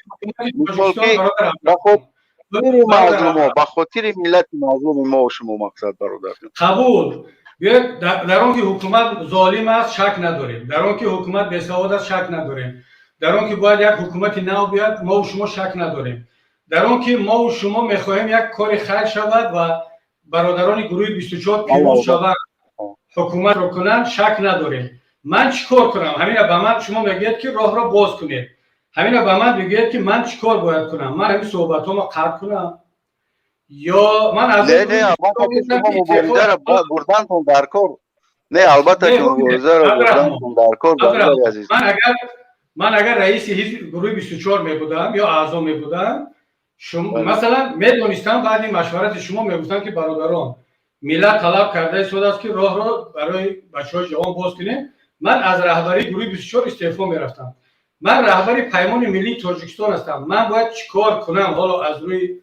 G: мисол, ки ба хотири мазлумо, ба хотири миллати мазлуми мо, шумо, мақсад, бародар.
A: Қабул. Биёед, дар он ки ҳукумат золим аст, шак надорем, дар он ки ҳукумат бесавод аст, шак надорем, дар он ки бояд як ҳукумати нав биёяд, мову шумо шак надорем, дар он ки мову шумо мехоҳем як кори хайр шавад ва бародарони гурӯҳи 24 пирӯз шаванд, ҳукуматро кунанд, шак надорем. Ман чӣ кор кунам? Ҳамина ба ман шумо мегӯяд, ки роҳро боз кунед. Ҳамина ба ман бигӯяд, ки ман чӣ кор бояд кунам. Ман ҳамин суҳбатҳомо қатъ кунам ё ман аз
G: Бурдантон дар кор не, албатта, ки муборизаро бурдантон дар кор, бародари азиз.
A: Ман агар раиси ҳизби гурӯҳи 24 мебудам ё аъзо мебудам, масалан, медонистам, баъди машварати шумо мегуфтам, ки бародарон, миллат талаб карда истодааст, ки роҳро барои бачаҳои ҷавон боз кунем. Ман аз раҳбарии гурӯҳи 24 истеъфо мерафтам. Ман раҳбари Паймони Миллии Тоҷикистон ҳастам. Ман бояд чӣ кор кунам ҳоло, аз рӯи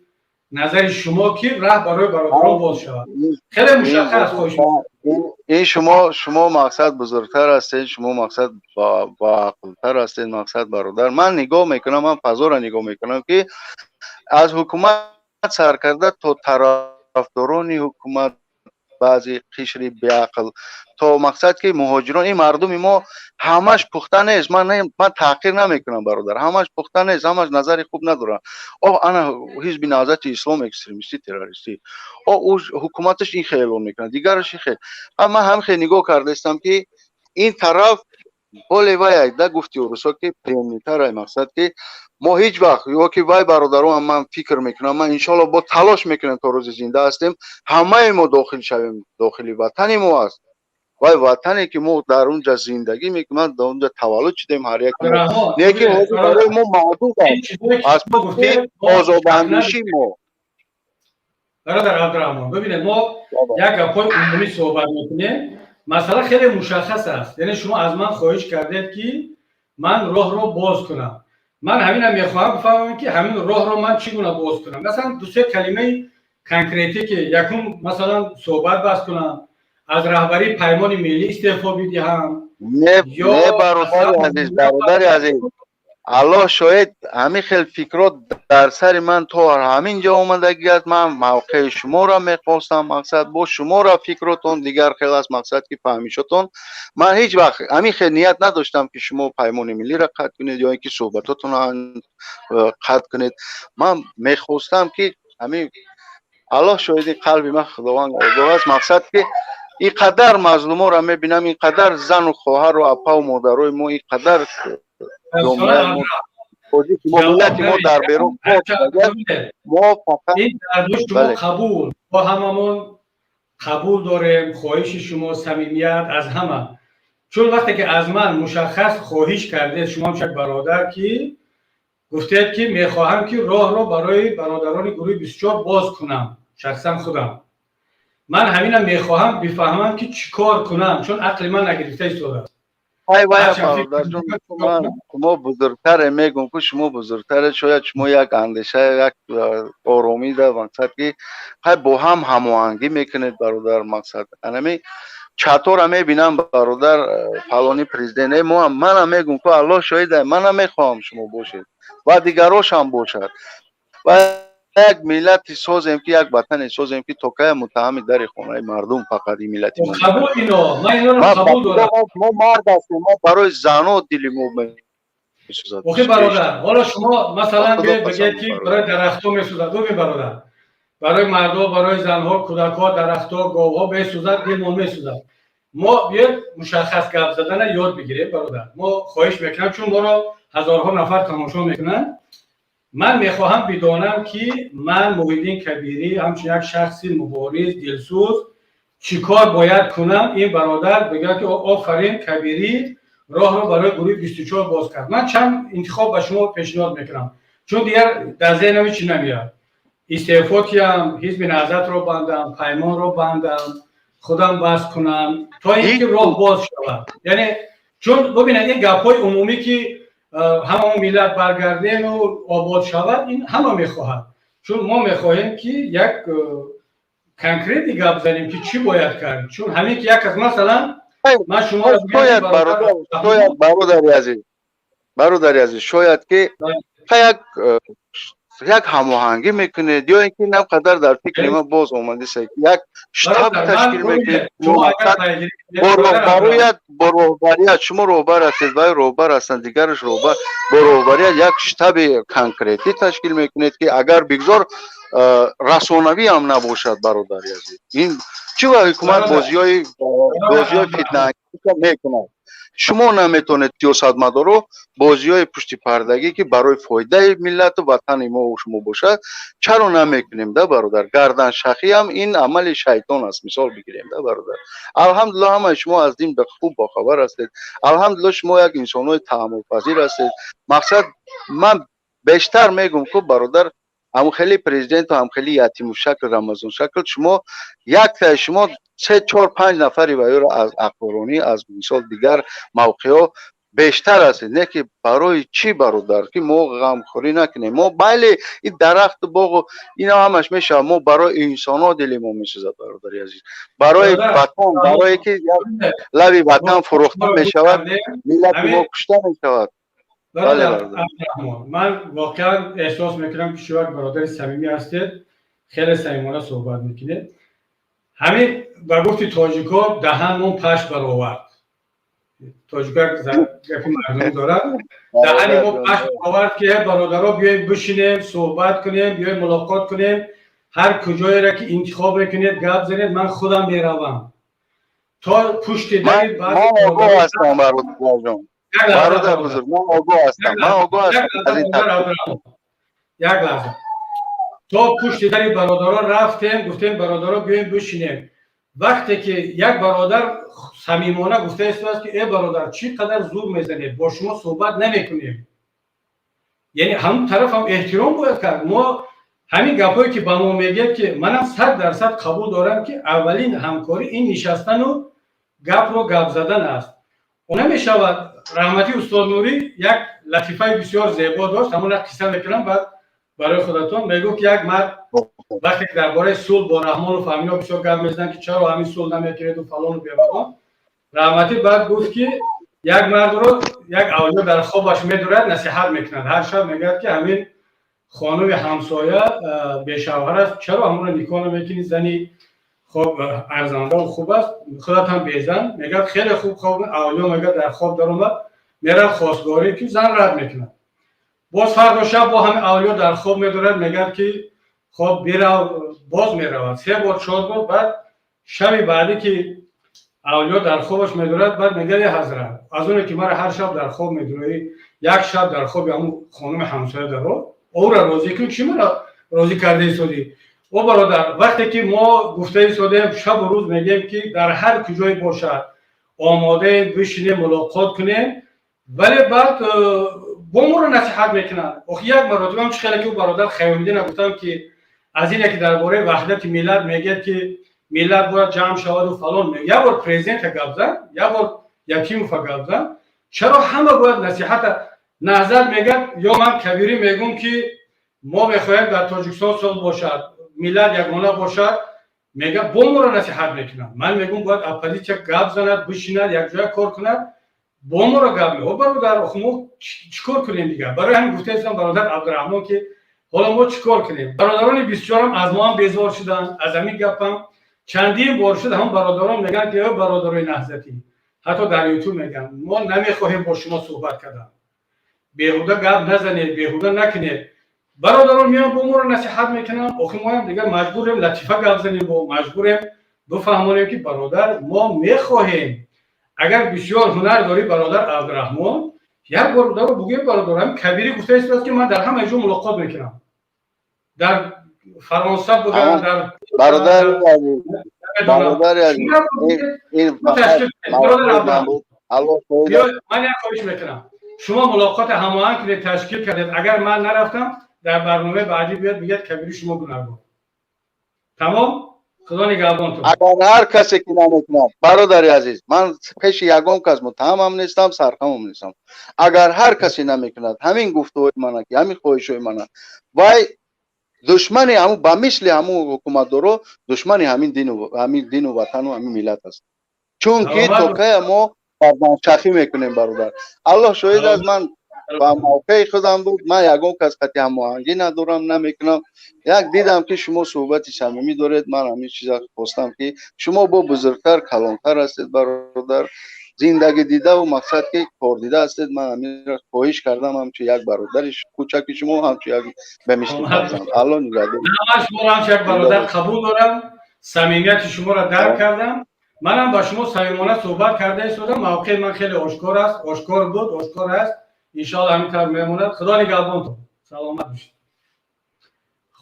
A: назари шумо, ки раҳ барои бародарон боз шавад? Хеле мушаххас, хоҳиш.
G: Ин шумо, мақсад, бузургтар ҳастед, шумо, мақсад, боақлтар ҳастед. Мақсад, бародар, ман нигоҳ мекунам, ман фазоро нигоҳ мекунам, ки аз ҳукумат сар карда то тарафдорони ҳукумат, баъзе қишри беақл, то, мақсад, ки муҳоҷирон, ин мардуми мо ҳамаш пухта нест. Ман таҳқир намекунам, бародар, ҳамаш пухта нест, ҳамаш назари хуб надоранд. О, ана Ҳизби Наҳзати Ислом экстремистӣ, террористӣ, о, ӯ ҳукуматаш ин хел эълон мекунад, дигараш ин хел. Ман ҳам хел нигоҳ кардаистам, ки ин тараф боле вай да гуфти урусо, ки приемнитара. Мақсад, ки мо ҳеҷ вақт ё ки вай бародарон, ман фикр мекунам, ман иншоалло бо талош мекунем, то рӯзи зинда ҳастем, ҳамаи мо дохил шавем. Дохили ватани мо аст, вай ватане, ки мо дар он ҷа зиндагӣ мекунем, дар он ҷа таваллуд шудем ҳар як. Лекин ҳозир барои мо маҳдуд аст аз пушти озодандешии мо.
A: Бародар Абдураҳмон, бибинед, мо як гапҳои умумӣ суҳбат мекунем, масъала хеле мушаххас аст. Яъне шумо аз ман хоҳиш кардед, ки ман роҳро боз кунам. Ман ҳамина мехоҳам бифаҳмам, ки ҳамин роҳро ман чӣ гуна боз кунам. Масалан, дусе калимаи конкретӣ, ки якум, масалан, суҳбат бас кунам, аз раҳбарии Паймони Миллӣ истеъфо бидиҳам.
G: Не, не, бародари азиз, бародари азиз, Аллоҳ шоҳид, ҳамин хел фикрот дар сари ман то ҳамин ҷо омадагӣ аст. Ман мавқеи шуморо мехостам, мақсад, бо шуморо фикротон дигар хел аст, мақсад, ки фаҳмишотон. Ман ҳеҷ вақт ҳамин хел ният надоштам, ки шумо Паймони Миллиро қатъ кунед ё ин ки суҳбатотонро қатъ кунед. Ман мехостам, ки ҳамин, Аллоҳ шоҳиди, қалби ман Худованд огоҳ аст, мақсад, ки ин қадар мазлуморо мебинам, ин қадар зану хоҳару апаву модарои мо, ин қадар миллати мо дар берун.
A: Мо фақат ин шумо қабул, мо ҳамамон қабул дорем хоҳиши шумо, самимият аз ҳама. Чун вақте ки аз ман мушаххас хоҳиш кардед, шумо ҳам як бародар, ки гуфтед, ки мехоҳам, ки роҳро барои бародарони гурӯҳи 24 боз кунам, шахсан худам ман ҳамина мехоҳам бифаҳмам, ки чӣ кор кунам, чун ақли ман нагирифта истодааст.
G: Ай вай, бародарҷон, шумо бузургтаре, мегӯм, ки шумо бузургтаре, шояд шумо як андеша, як оромӣ да, мақсад, ки хай бо ҳам ҳамоҳангӣ мекунед, бародар. Мақсад, анами чатора мебинам, бародар, фалони президент мо, манам мегӯм, ки Аллоҳ шоҳида, манам мехоҳам шумо бошед ва дигарошам бошад ва як миллати созем, ки як ватане созем, ки то кая муттаҳами дари хонаи мардум фақат ин миллати. Мо мард ҳастем, мо барои зано дили мо
A: месӯзад. Охи бародар, ҳоло шумо, масалан, бигед, ки барои дарахтҳо месӯзад. Бубин, бародар, барои мардҳо, барои занҳо, кӯдакҳо, дарахтҳо, говҳо месӯзад, дилмон месӯзад. Мо биёед мушаххас гап задана ёд бигирем, бародар. Мо хоҳиш мекунам, чун моро ҳазорҳо нафар тамошо мекунанд. Ман мехоҳам бидонам, ки ман, Муҳиддин Кабирӣ, ҳамчун як шахси мубориз, дилсӯз, чӣ кор бояд кунам, ин бародар бигӯяд, ки офарин, Кабирӣ роҳро барои гурӯҳи 24 боз кард. Ман чанд интихоб ба шумо пешниҳод мекунам, чун дигар дар зеҳнам ҳеч намеяд: истеъфо киям, Ҳизби Наҳзатро бандам, Паймонро бандам, худам бас кунам, то ин ки роҳ боз шавад. Яъне чун бубинед, ин гапҳои умумӣ, ки ҳамаон миллат баргардену обод шавад, ин ҳама мехоҳад. Чун мо мехоҳем, ки як конкретный гап занем, ки чӣ бояд кард. Чун ҳамин ки як аз, масалан, ман шумо
G: Шояд, шояд, бародари азиз, бародари азиз, шояд ки як ҳамоҳангӣ мекунед ё ин ки на қадар дар фикри ман боз омадиса, як штаб ташкил мекунед бо роҳбарият, бо роҳбарият. Шумо роҳбар ҳастед, вай роҳбар ҳастанд, дигараш роҳбар. Бо роҳбарият як штаби конкретӣ ташкил мекунед, ки агар бигзор расонавӣ ҳам набошад. Бародари азиз, ин чӣ ва ҳукумат бозиҳои фитнаангез мекунад. Шумо наметавонед, сиёсатмадоро, бозиҳои пуштипардагӣ, ки барои фоидаи миллату ватани мо шумо бошад, чаро намекунем да, бародар? Гарданшахиам ин амали шайтон аст, мисол бигирем да, бародар. Алҳамдулилло, ҳамаи шумо аз дин хуб бохабар ҳастед. Алҳамдулилло, шумо як инсонҳои таҳаммулпазир ҳастед. Мақсад, ман бештар мегӯм, ку, бародар, ҳам хеле президенту ҳам хеле ятимушакл, рамазоншакл, шумо яктаи шумо се, чор, панҷ нафари ваёро аз ақлронӣ, аз мисол дигар мавқеъҳо бештар ҳастед. Не ки барои чӣ, бародар, ки мо ғамхӯрӣ накунем? Мо бале, ин дарахту боғу ино ҳамаш мешавад. Мо барои инсонҳо дили мо месӯзад, бародари азиз, барои ватан, барое ки лаби ватан фурӯхта мешавад, миллати мо кушта мешавад.
A: Ман воқеан эҳсос мекунам, ки шумо як бародари самимӣ ҳастед, хеле самимона суҳбат мекунед. Ҳамин ба гуфти тоҷикҳо, даҳанмон паш баровард. Тоҷико гапи мардумӣ дорад. Даҳани мо паш баровард, ки бародаро, биёем бишинем, суҳбат кунем, биёем мулоқот кунем. Ҳар куҷоеро ки интихоб мекунед, гап занед, ман худам меравам то пушти
G: дари. Ман огоҳ ҳастам, бародарҷон, бародар бузург, ман огоҳ ҳастам, ман огоҳ
A: ҳастам. Як лаҳза. То пушти дари бародаро рафтем, гуфтем: бародаро, биёем бишинем. Вақте ки як бародар самимона гуфта истодааст, ки э бародар, чӣ қадар зур мезанед, бо шумо суҳбат намекунем. Яъне ҳамун тараф ҳам эҳтиром бояд кард. Мо Ҳамин гапҳое ки ба мо мегӯяд, ки манам 100% қабул дорам, ки аввалин ҳамкорӣ ин нишастану гапро гап задан аст. Намешавад. Раҳмати устод Нурӣ як латифаи бисёр зебо дошт, ҳамона қисса мекунам, баъд барои худатон. Мегӯфт, ки як мард вақте ки дар бораи сулҳ бо Раҳмону фаҳмино бисёр гап мезананд, ки чаро ҳамин сулҳ намекунеду фалону бемалон, раҳматӣ баъд гуфт, ки як мардро як авлиё дар хобаш медурад, насиҳат мекунад. Ҳар шаб мегӯяд, ки ҳамин хонуми ҳамсоя бешавҳар аст, чаро ҳамонро никоҳ намекунӣ? Зани хоб арзандаву хуб аст, худат ҳам безан. Мегӯяд, хеле хуб хоб авлиё мегӯяд, дар хоб даромад, мерад хостгорӣ, ки зан рад мекунад. Боз фардо шаб бо ҳамин авлиё дар хоб медорад, мегӯяд, ки хоб бирав. Боз меравад, се бор, чор бор. Баъд шаби баъдӣ ки авлиё дар хобаш медорад, баъд мегӯяд: «Е ҳазрат, аз оне ки мара ҳар шаб дар хоб медороӣ, як шаб дар хоби ҳамун хонуми ҳамсоя даро, ӯра розӣ кун, чӣ мара розӣ карда истодӣ?» О бародар, вақте ки мо гуфта истодем, шабу рӯз мегӯем, ки дар ҳар куҷое бошад, омодаем бишинем, мулоқот кунем, вале баъд бо моро насиҳат мекунанд. Охи як маротибам чӣ хеле ки ӯ бародар Хаёмиддина гуфтам, ки аз ине ки дар бораи ваҳдати миллат мегӯяд, ки миллат бояд ҷамъ шаваду фалон, як бор президента гап зан, як бор Ятимова гап зан, чаро ҳама бояд насиҳата? Наҳзат мегӯяд ё ман Кабирӣ мегӯм, ки мо мехоҳем дар Тоҷикистон сулҳ бошад, миллат ягона бошад, мегӯяд, бо моро насиҳат мекунад. Ман мегӯм, бояд оппозитсия гап занад, бишинад, якҷоя кор кунад, бо моро гап. О бародар, охи мо чӣ кор кунем дигар? Барои ҳамин гуфтаистам, бародар Абдураҳмон, ки ҳоло мо чӣ кор кунем? Бародарони бисёрам аз мо ҳам безор шуданд аз ҳамин гапам. Чандин бор шуд, ҳамон бародарон мегӯянд, ки ё бародарои наҳзатӣ, ҳатто дар Ютуб мегӯянд, мо намехоҳем бо шумо суҳбат кардан, беҳуда гап назанед, беҳуда накунед. Бародарон меян, бо моро насиҳат мекунанд. Охи моям дигар маҷбурем латифа гап занем, бо маҷбурем бифаҳмонем, ки бародар, мо мехоҳем. Агар бисёр ҳунар дорӣ, бародар Абдураҳмон, як бор даро бугӯем, бародар, ҳамин Кабирӣ гуфта истодааст, ки ман дар ҳама ҷо мулоқот мекунам, дар Фаронса будам, дар
G: Бародари
A: азиз, ман як хоҳиш мекунам: шумо мулоқоти ҳамоҳанг кунед, ташкил кардед. Агар ман нарафтам, дар барномаи баъдӣ биёд, бигӯяд, Кабирӣ, шумо гунаҳгор. Тамом, худо нигаҳбонтон.
G: Агар ҳар касе ки намекунад, бародари азиз, ман пеши ягон кас муттаҳамам нестам, сархамам нестам. Агар ҳар касе намекунад ҳамин гуфтуҳои мана, ки ҳамин хоҳишҳои мана, вай душмани ҳамун, ба мисли ҳамун ҳукуматдоро, душмани ҳамин дину ватану ҳамин миллат аст. Чунки то кая мо фарзандшахӣ мекунем, бародар? Аллоҳ шоҳид аст, ман ба мавқеи худам буд, ман ягон кас қати ҳамоҳангӣ надорам, намекунам. Як дидам, ки шумо суҳбати самимӣ доред, ман ҳамин чиза хостам, ки шумо бо бузургтар, калонтар ҳастед, бародар, зиндагӣ дидаву мақсад ки кордида ҳастед. Ман ҳаминро хоҳиш кардам, ҳамчун як бародари кӯчаки шумо, ҳамчун як ба мисли фарзанд. Алло нигаҳдор.
A: Ман шуморо ҳамчун як бародар қабул дорам, самимияти шуморо дарк кардам. Манам ба шумо самимона суҳбат карда истодам. Мавқеи ман хеле ошкор аст, ошкор буд, ошкор аст, иншоалло ҳамин тавр мемонад. Худо нигаҳбонтон, саломат бошед.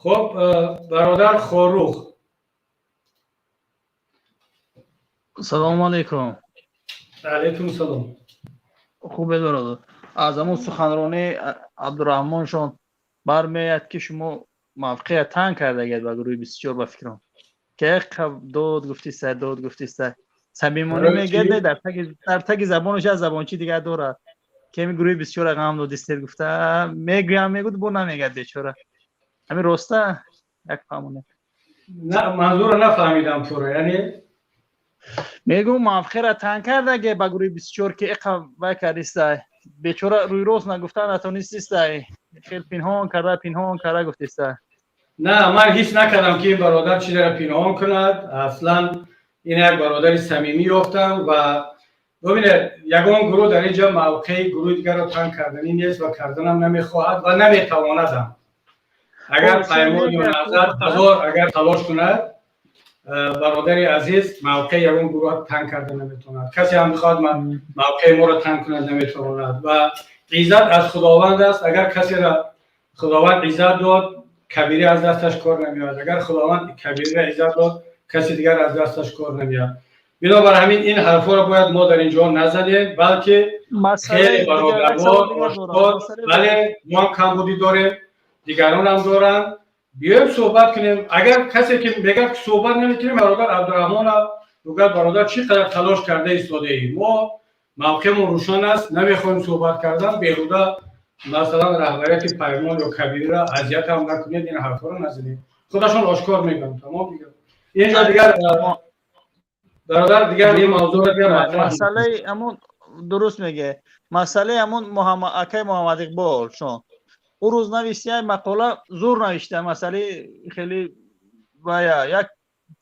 A: Хуб, бародар Хорух.
H: Салому алайкум.
A: Алайкум салом.
H: Хубе, бародар. Аз ҳамон суханронии Абдураҳмоншон бармеояд, ки шумо мавқея танг кардагед ба гурӯҳи 24, ба фикрам, ки дод гуфтиста, дод гуфтиста, самимонӣ мегӯяд, дар таги забонаш аз забончи дигар дорад, ки ҳамин гурӯҳи 24 ғам додистед гуфта мегӯям, мегӯд, бо намегӯяд бечора. Ҳамин роста, як фаҳмоне.
A: Манзура нафаҳмидам пурра, яъне?
H: Мегӯм, мавқера танг кардаге ба гурӯҳи 24, ки иқа вай кардиста, бечора рӯйрост нагуфта натонистиста, хел пинҳон карда, пинҳон карда гуфтиста.
A: На, ман ҳис накардам, ки ин бародар чизеро пинҳон кунад. Аслан ин як бародари самимӣ ёфтам. Ва бибинед, ягон гурӯҳ дар ин ҷо мавқеи гурӯҳи дигарро танг карданӣ нест ва карданам намехоҳад ва наметавонадам. Агар Паймон ё Наҳзат ҳазор агар талош кунад, бародари азиз, мавқеи ягон гурӯҳ танг карда наметавонад. Касе ҳам бихоҳад мавқеи моро танг кунад, наметавонад. Ва иззат аз Худованд аст. Агар касеро Худованд иззат дод, Кабирӣ аз дасташ кор намеояд. Агар Худованд Кабириро иззат дод, каси дигар аз дасташ кор намеояд. Бинобар ҳамин ин ҳарфҳоро бояд мо дар ин ҷо назанем, балки хеле бародарвор, ошкор. Бале, мо ҳам камбудӣ дорем, дигаронам доранд. Биёем, суҳбат кунем. Агар касе ки мегӯяд, ки суҳбат намекунем, бародар Абдураҳмона мегӯяд: бародар, чӣ қадар талош карда истодаӣ, мо мавқеъмон рӯшан аст, намехоҳем суҳбат кардан, беҳуда масалан раҳбарияти Паймон ё Кабириро азият ҳам накунед, ин ҳарфҳоро назанед. Худашон ошкор мегӯянд. Тамом, дигар инҷо дигар, бародар, дигар ин мавзӯъро дигар матраҳ.
H: Масъалаи ҳамун дуруст меге, масъалаи ҳамун акай Муҳаммад Иқбол шон ӯ рӯз навишта як мақола, зур навишта, масъалаи хеле вая, як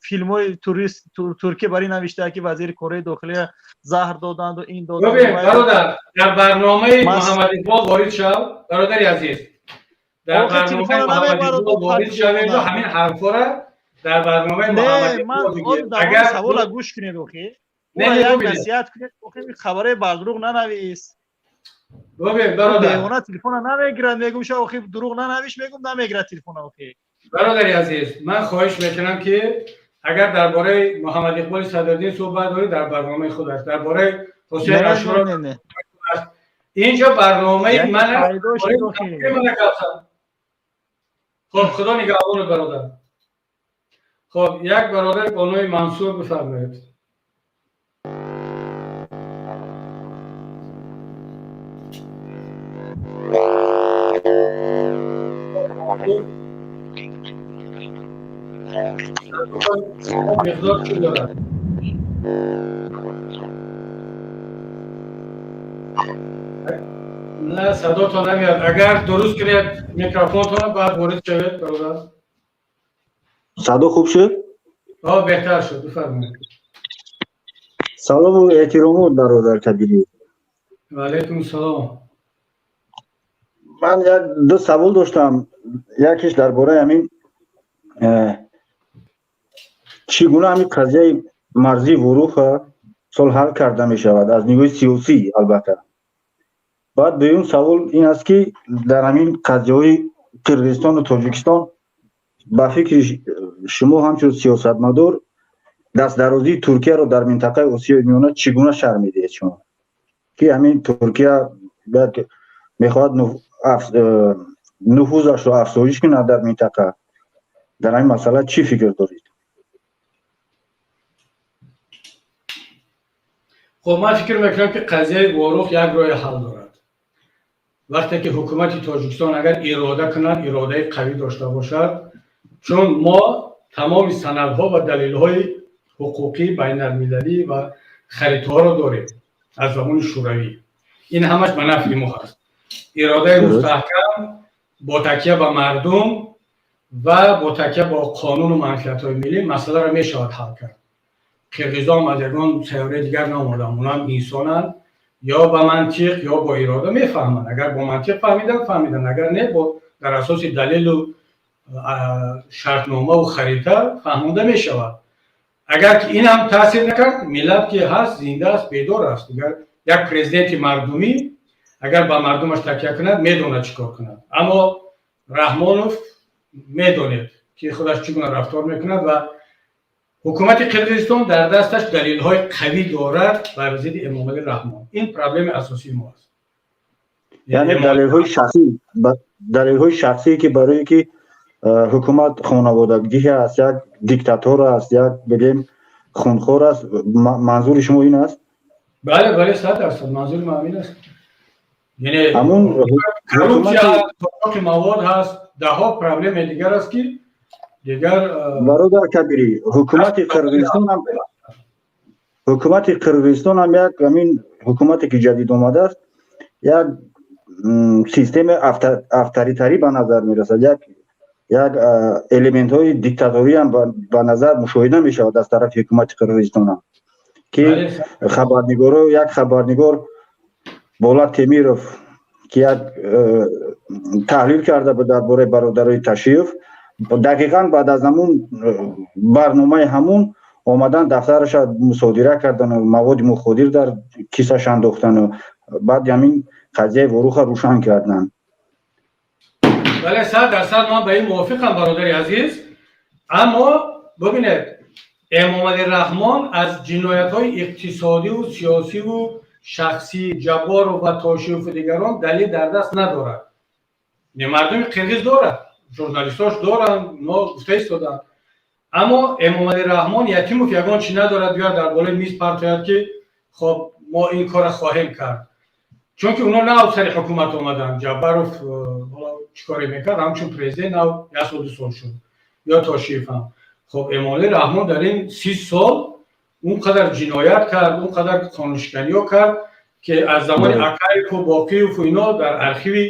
H: филмҳои турист туркия бари навишта, ки вазири кораи дохилия заҳр доданду ин доданд.
A: Бибин, бародар, дар барномаи Муҳаммад Иқбол ворид шав, бародари азиз, дар барномаи Муҳаммад Иқбол ворид шаведу ҳамин ҳарфҳоро дар барномаи Муҳаммад
H: Иқбол бигӯед. Агар савола гӯш кунед, охи як насиҳат кунед, охи хабарои бардурӯғ нанавис.
A: Бибин, бародар.
H: Девона телефона намегирад, мегум ша, охи дурӯғ нанавиш, мегум, намегирад телефона, охи.
A: Бародари азиз, ман хоҳиш мекунам, ки агар дар бораи Муҳаммад Иқболи Садриддин суҳбат дорӣ, дар барномаи худаш, дар бораи Ҳусейн Ашуро инҷо барномаи ман. Хоб, Худо нигаҳбонат, бародар. Хоб, як бародар бо номи Мансур, бифармоед. Миқдор чӣ дорад? Не, садотон намеяд. Агар дуруст кунед микрофонтонро, баъд ворид шавед, бародар.
I: Садо хуб шуд?
A: Беҳтар шуд, бифармоед.
I: Салому эҳтиромот, бародар Кабирӣ.
A: Ва алайкум салом.
I: Ман як ду савол доштам. Якеш дар бораи ҳамин чӣ гуна ҳамин қазияи марзии Воруха сол ҳал карда мешавад аз нигоҳи сиёсӣ, албатта. Баъд дуюм савол ин аст, ки дар ҳамин қазияҳои Қирғизистону Тоҷикистон ба фикри шумо ҳамчун сиёсатмадор дастдарозии Туркияро дар минтақаи Осиёи Миёна чӣ гуна шарҳ медиҳед шумо, ки ҳамин Туркия мехоҳад нуфузашро афзоиш кунад дар минтақа? Дар ҳамин масъала чӣ фикр доред?
A: Хуб, ман фикр мекунам, ки қазияи Ворух як роҳи ҳал дорад. Вақте ки ҳукумати Тоҷикистон агар ирода кунад, иродаи қавӣ дошта бошад, чун мо тамоми санадҳо ва далелҳои ҳуқуқӣ, байналмилалӣ ва харитаҳоро дорем аз замони Шӯравӣ, ин ҳамаш ба нафъи мо ҳаст. Иродаи мустаҳкам бо такя ба мардум ва бо такя бо қонуну манфиатҳои миллӣ масъаларо мешавад ҳал кард. Қирғизон аз ягон сайёраи дигар наомаданд, онам инсонанд, ё ба мантиқ, ё бо ирода мефаҳманд. Агар бо мантиқ фаҳмидан, фаҳмидан, агар не, бо дар асоси далелу шартномаву харита фаҳмонда мешавад. Агар ки ин ҳам таъсир накард, миллат ки ҳаст, зинда аст, бедор аст. Дигар як президенти мардумӣ агар ба мардумаш такя кунад, медонад чӣ кор кунад. Аммо Раҳмонов медонед, ки худаш чӣ гуна рафтор мекунад ва ҳукумати Қирғизистон дар дасташ далелҳои қавӣ дорад бар зидди Эмомалӣ Раҳмон. Ин проблеми асосии мо аст.
I: Яъне далелҳои шахсие, ки барое ки ҳукумат хонаводагиҳ аст, як диктатор аст, як бигем хунхор аст, манзури шумо ин аст?
A: Бале, 100% манзури ман ин аст. Яъне
I: ҳамун
A: коррупсия, қочоқи мавод ҳаст, даҳҳо проблеми дигар аст, ки дигар
I: Бародар Кабирӣ, ҳукумати Қирғизистон ҳам як ҳамин ҳукумате, ки ҷадид омадааст, як системаи авторитарӣ ба назар мерасад, як элементҳои диктаториам ба назар мушоҳида мешавад аз тарафи ҳукумати Қирғизистонам, ки хабарнигоро, як хабарнигор Болат Темиров, ки як таҳлил карда буд дар бораи бародарои Ташиев, дақиқан баъд аз ҳамун барномаи ҳамун омадан дафтараша мусодира кардану маводи муходир дар кисаш андохтану баъд ҳамин қазияи Воруха рӯшан карданд.
A: Бале, 100% ман ба ин мувофиқам, бародари азиз. Аммо бубинед, Эмомалӣ Раҳмон аз ҷиноятҳои иқтисодиву сиёсиву шахсии Ҷабборов ва Тошиеву дигарон далел дар даст надорад. Не, мардуми қирғиз дорад. Журналистош доранд, онҳо гуфта истоданд. Аммо Эмомалӣ Раҳмон, Ятимов ягон чӣ надорад биёяд, дар болои миз партояд, ки хоб, мо ин корро хоҳем кард, чунки онҳо нав сари ҳукумат омаданд. Ҷаббаров ҳоло чӣ коре мекард ҳамчун президент? Нав як сол, 2 сол шуд, ё Тошиев ҳам. Хоб, Эмомалӣ Раҳмон дар ин 30 сол он қадар ҷиноят кард, он қадар қонуншиканиҳо кард, ки аз замони Акаеву Боқиеву ино дар архиви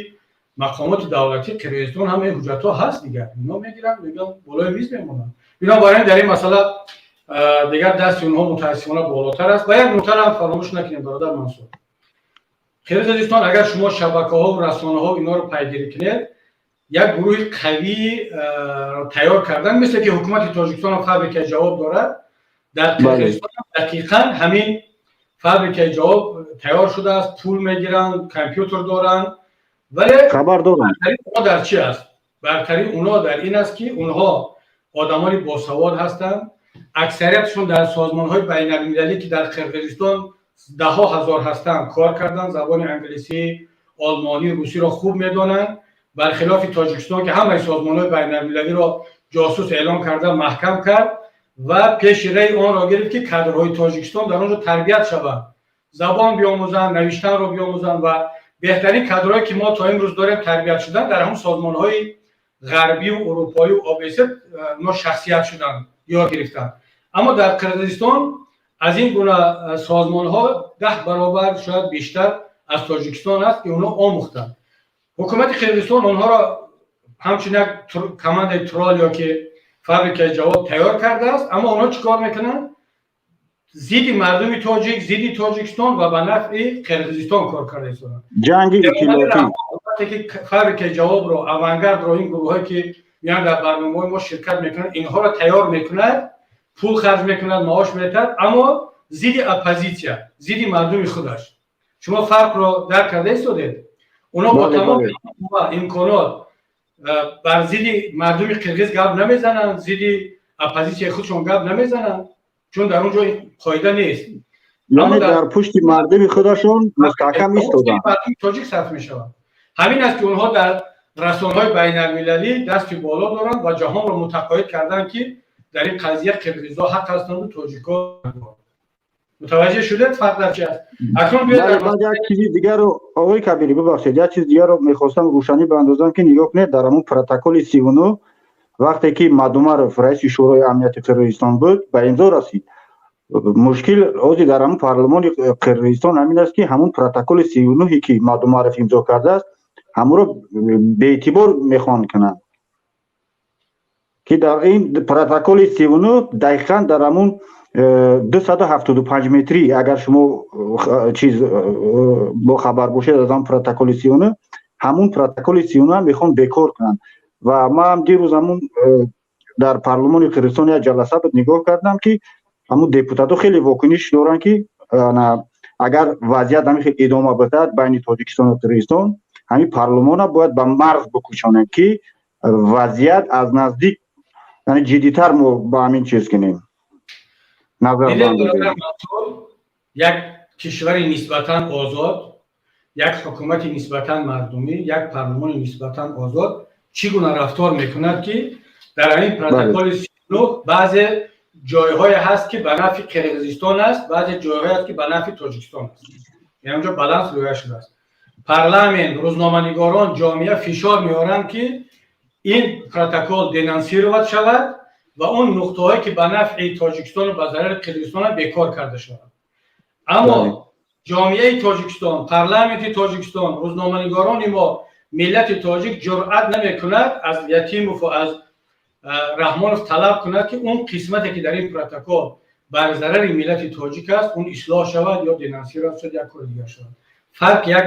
A: мақомоти давлатии Қирғизистон ҳамаи ҳуҷҷатҳо ҳаст. Дигар ино мегиранд, мегӯянд, болои миз мемонанд. Бинобар ин дар ин масъала дигар дасти онҳо мутаассифона болотар аст. Ва як нуктаро ҳам фаромӯш накунем, бародар Мансур. Қирғизистон, агар шумо шабакаҳову расонаҳо инҳоро пайгирӣ кунед, як гурӯҳи қавӣ тайёр кардан, мисле ки ҳукумати Тоҷикистон фабрикаи ҷавоб дорад, дар Қирғизистон дақиқан ҳамин фабрикаи ҷавоб тайёр шудааст. Пул мегиранд, компютер доранд, вале
I: хабар дорам.
A: Онҳо дар чӣ аст? Бартарии онҳо дар ин аст, ки онҳо одамони босавод ҳастанд. Аксариятшон дар созмонҳои байналмилалӣ, ки дар Қирғизистон даҳҳо ҳазор ҳастанд, кор карданд, забони англисӣ, олмонӣ, русиро хуб медонанд, бархилофи Тоҷикистон, ки ҳамаи созмонҳои байналмилалиро ҷосус эълон карда, маҳкам кард ва пеши раи онро гирифт, ки кадрҳои Тоҷикистон дар он ҷо тарбият шаванд, забон биомӯзанд, навиштанро биомӯзанд. Ва беҳтарин кадрҳое, ки мо то имрӯз дорем, тарбият шудан дар ҳамон созмонҳои ғарбию урупоию ОБСЕ, онҳо шахсият шуданд, ёд гирифтанд. Аммо дар Қирғизистон аз ин гуна созмонҳо 10 баробар, шояд бештар аз Тоҷикистон аст, ки онҳо омӯхтанд. Ҳукумати Қирғизистон онҳоро ҳамчун як командаи трол ё ки фабрикаи ҷавоб тайёр кардааст. Аммо онҳо чӣ кор мекунанд? Зидди мардуми тоҷик, зидди Тоҷикистон ва ба нафъи Қирғизистон кор карда истоданд.
I: Ҷанги иттилоотӣ.
A: Ки фабрикаи ҷавобро, Авангардро, ин гурӯҳое, ки меянд, дар барномаҳои мо ширкат мекунанд, инҳоро тайёр мекунад, пул харҷ мекунад, маош метаҳад, аммо зидди оппозитсия, зидди мардуми худаш. Шумо фарқро дарк карда истодед? Онҳо бо тамоми имконот бар зидди мардуми қирғиз гап намезананд, зидди оппозитсияи худшон гап намезананд, чун дар он ҷо қоида нест.
I: Яъне дар пушти мардуми худашон мустаҳкам истоданд.
A: Тоҷик сарф мешавад. Ҳамин аст, ки онҳо дар расонаҳои байналмилалӣ дасти боло доранд ва ҷаҳонро мутақоид карданд, ки дар ин қазия қирғизҳо ҳақ ҳастанду тоҷикҳо. Мутаваҷҷеҳ шудед, фарқ дар чи аст акнун?
I: Баъд як чизи дигарро, оғои Кабирӣ, бибахшед, як чизи дигарро мехостам рӯшанӣ баандозам, ки нигоҳ кунед, дар ҳамун протоколи 39, вақте ки Мадумаров раиси Шӯрои амнияти Қирғизистон буд, ба имзо расид. Мушкил ҳозир дар ҳамун парлумони Қирғизистон ҳамин аст, ки ҳамун протоколи 39-е, ки Мадумаров имзо кардааст, ҳамонро беэътибор мехоҳанд кунанд, ки дар ин протоколи 39 дақиқан дар ҳамун 275 метрӣ, агар шумо чиз бохабар бошед аз ҳамун протоколи 39, ҳамун протоколи 39 мехоҳанд бекор кунанд. Ва ман дирӯз ҳамун дар парлумони Қирғизистон як ҷаласа буд, нигоҳ кардам, ки ҳамун депутатҳо хеле вокуниш доранд, ки агар вазъият ҳамин хел идома бидиҳад байни Тоҷикистону Қирғизистон, ҳамин парлумона бояд ба марз бикӯчонем, ки вазъият аз наздик, яъне ҷиддитар мо ба ҳамин чиз кунем.
A: Назар. Як кишвари нисбатан озод, як ҳукумати нисбатан мардумӣ, як парлумони нисбатан озод чӣ гуна рафтор мекунад, ки дар ҳамин протоколи баъзе ҷойҳое ҳаст, ки ба нафъи Қирғизистон аст, баъзе ҷойҳое ҳаст, ки ба нафъи Тоҷикистон аст. Яъне онҷо баланс риоя шудааст. Парламент, рӯзноманигорон, ҷомеа фишор меоранд, ки ин протокол денонсировать шавад ва он нуқтаҳое, ки ба нафъи Тоҷикистону ба зарари Қирғизистон, бекор карда шавад. Аммо ҷомеаи Тоҷикистон, парламенти Тоҷикистон, рӯзноманигорони мо, миллати тоҷик ҷуръат намекунад аз Ятимову аз Раҳмонов талаб кунад, ки он қисмате, ки дар ин протокол бар зарари миллати тоҷик аст, он ислоҳ шавад ё денонсировать шавад, як кори дигар шавад. Фарқ як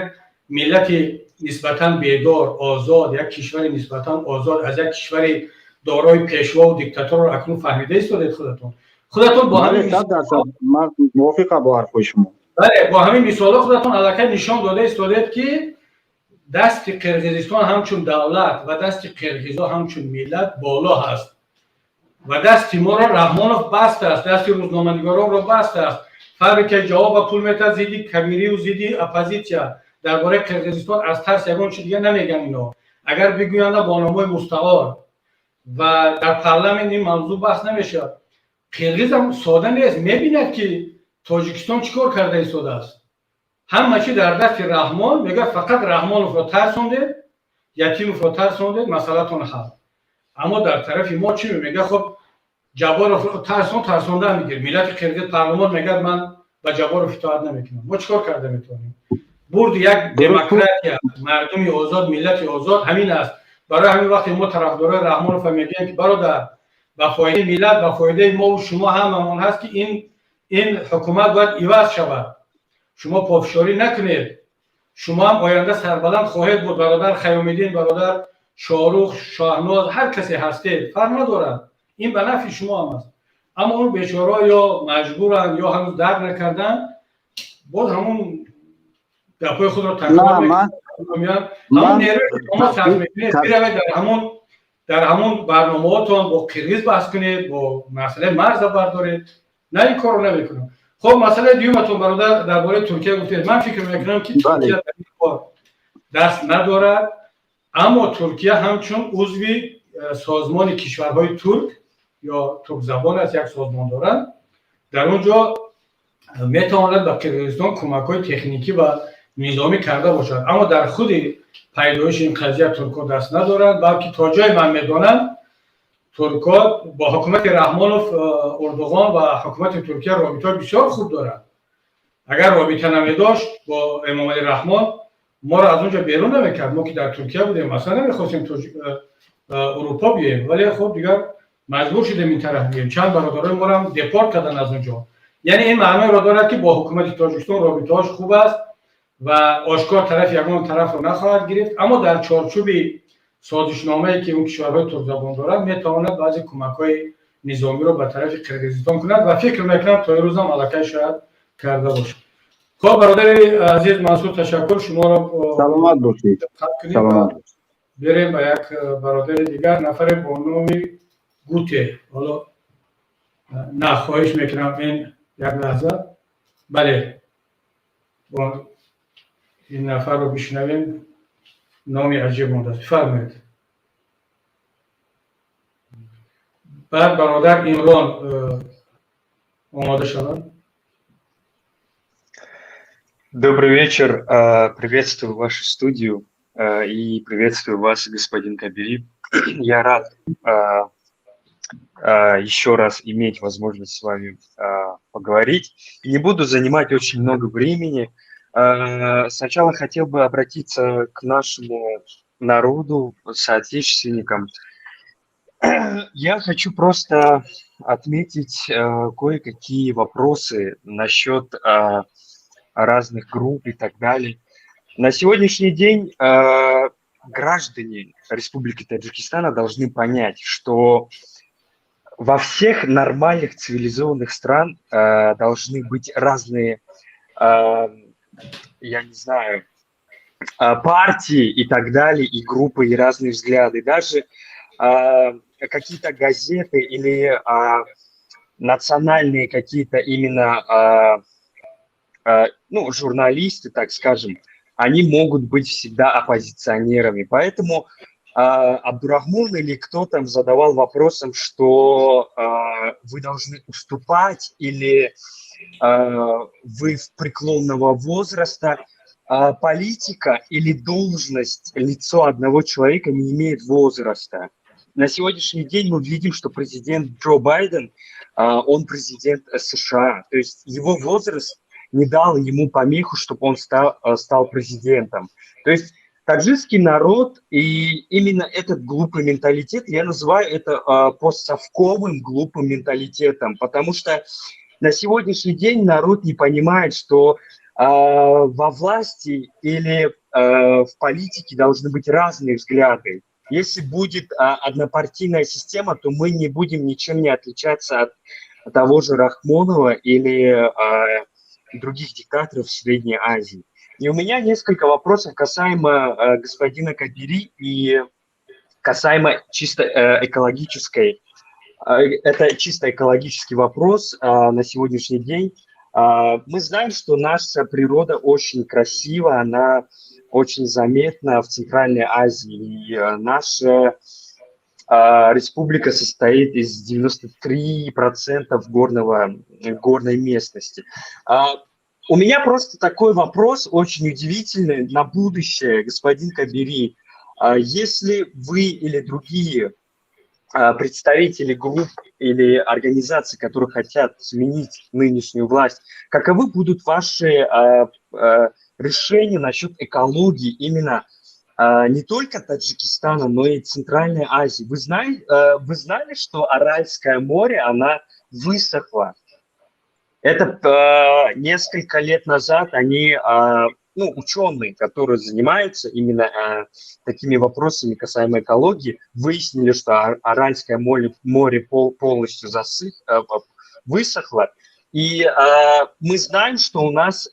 A: миллати нисбатан бедор, озод, як кишвари нисбатан озод аз як кишвари дорои пешвову диктаторро акнун фаҳмида истодед худатон бо ҳамин.
I: Ман мувофиқам бо ҳарфҳои шумо.
A: Бале, бо ҳамин мисолҳо худатон аллакай нишон дода истодед, ки дасти Қирғизистон ҳамчун давлат ва дасти қирғизо ҳамчун миллат боло ҳаст ва дасти моро Раҳмонов бастааст, дасти рӯзноманигоронро бастааст, фабрикаи ҷавоб пул метаҳад зидди Кабирию зидди оппозитсия. Дар бораи Қирғизистон аз тарс ягон чи дига намеган ино. Агар бигӯянд бо номҳои мустаор ва дар парламент ин мавзӯъ баҳс намешавад. Қирғизам сода нест, мебинад, ки Тоҷикистон чӣ кор карда истодааст. Ҳама чи дар дасти Раҳмон. Мегӯяд, фақат Раҳмоновро тарсондед, Ятимовро тарсондед, масъалатон ҳал. Аммо дар тарафи мо чӣ мегӯяд? Хоб, Ҷабборовро тарсон, тарсонда мегир. Миллати қирғиз, парламон мегӯяд, ман ба Ҷабборов итоат намекунам. Мо чӣ кор карда метавонем? Бурди як демократия, мардуми озод, миллати озод ҳамин аст. Барои ҳамин вақте мо тарафдорои Раҳмонова мегӯем, ки бародар, ба фоидаи миллат, ба фоидаи мову шумо, ҳамамон ҳаст, ки ин ҳукумат бояд иваз шавад, шумо пофишорӣ накунед, шумо ҳам оянда сарбаланд хоҳед буд. Бародар Хаёмиддин, бародар Шоҳрух, Шоҳноз, ҳар касе ҳастед, фарқ надорад, ин ба нафъи шумо ҳам аст. Аммо он бечораҳо ё маҷбуранд, ё ҳанӯз дарк накарданд, боз ҳамун гапҳои худро такрор мекунанд. Ҳамон нерӯе ки шумо сарф мекунед, биравед дар ҳамун барномаҳотон бо қирғиз баҳс кунед, бо масъалаи марза бардоред. На, ин корро намекунам. Хоб, масъалаи дуюматон, бародар, дар бораи Туркия гуфтед. Ман фикр мекунам, ки Туркия дар ин кор даст надорад, аммо Туркия ҳамчун узви созмони кишварҳои турк ё туркзабон аст, як созмон дорад, дар он ҷо метавонад ба Қирғизистон кӯмакҳои техникӣ ва низомӣ карда бошад. Аммо дар худи пайдоиши ин қазия туркҳо даст надоранд, балки то ҷое ман медонам, туркҳо бо ҳукумати Раҳмонов, Урдуғон ва ҳукумати Туркия робитаҳои бисёр хуб доранд. Агар робита намедошт бо Эмомалӣ Раҳмон, моро аз он ҷо берун намекард. Мо ки дар Туркия будем, аслан намехостем Урупо биёем, вале хуб, дигар маҷбур шудем ин тараф биёем. Чанд бародарои моро депорт карданд аз он ҷо. Яъне ин маъноеро дорад, ки бо ҳукумати Тоҷикистон робитаҳош хуб аст ва ошкор тарафи ягон тарафро нахоҳад гирифт, аммо дар чорчӯби созишномае, ки он кишварҳои туркзабон дорад, метавонад баъзе кӯмакҳои низомиро ба тарафи Қирғизистон кунад ва фикр мекунам, то имрӯзам аллакай шояд карда бошад. Хоб, бародари азиз Мансур, ташаккур шуморо.
I: Саломат бошед, саломат.
A: Берем ба як бародари дигар, нафаре бо номи Гуте. Ҳоло на, хоҳиш мекунам, ин як лаҳза, бале, ин нафарро бишнавем, номи аҷиб мондааст. Бифармоед. Баъд бародар Имрон омода шавад.
J: Добрый вечер. Приветствую вашу студию и приветствую вас, господин Кабири. Я рад еще раз иметь возможность с вами поговорить. Не буду занимать очень много времени. Сначала хотел бы обратиться к нашему народу, соотечественникам. Я хочу просто отметить кое-какие вопросы насчет разных групп и так далее. На сегодняшний день граждане Республики Таджикистана должны понять, что во всех нормальных цивилизованных стран должны быть разные, я не знаю, партии и так далее, и группы, и разные взгляды. Даже какие-то газеты или национальные какие-то именно, ну, журналисты, так скажем, они могут быть всегда оппозиционерами. Поэтому Абдурахмон или кто там задавал вопросом, что вы должны уступать или вы в преклонного возраста, политика или должность, лицо одного человека не имеет возраста. На сегодняшний день мы видим, что президент Джо Байден, он президент США, то есть его возраст не дал ему помеху, чтобы он стал президентом. То есть таджикский народ и именно этот глупый менталитет, я называю это постсовковым глупым менталитетом, потому что на сегодняшний день народ не понимает, что во власти или в политике должны быть разные взгляды. Если будет однопартийная система, то мы не будем ничем не отличаться от того же Рахмонова или других диктаторов в Средней Азии. И у меня несколько вопросов касаемо господина Кабири и касаемо чисто экологической. Это чисто экологический вопрос на сегодняшний день. Мы знаем, что наша природа очень красива, она очень заметна в Центральной Азии. И наша республика состоит из 93% горной местности. У меня просто такой вопрос очень удивительный на будущее, господин Кабири. Если вы или другие представители групп или организаций, которые хотят сменить нынешнюю власть, каковы будут ваши решения насчет экологии именно не только Таджикистана, но и Центральной Азии? Вы знали, что Аральское море, она высохла? Это несколько лет назад они, ну, ученые, которые занимаются именно такими вопросами касаемо экологии, выяснили, что Аральское море полностью высохло. И мы знаем, что у нас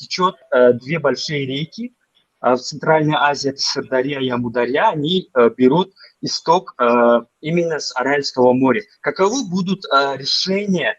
J: течет две большие реки в Центральной Азии, это Сырдарья и Амударья, они берут исток именно с Аральского моря. Каковы будут решения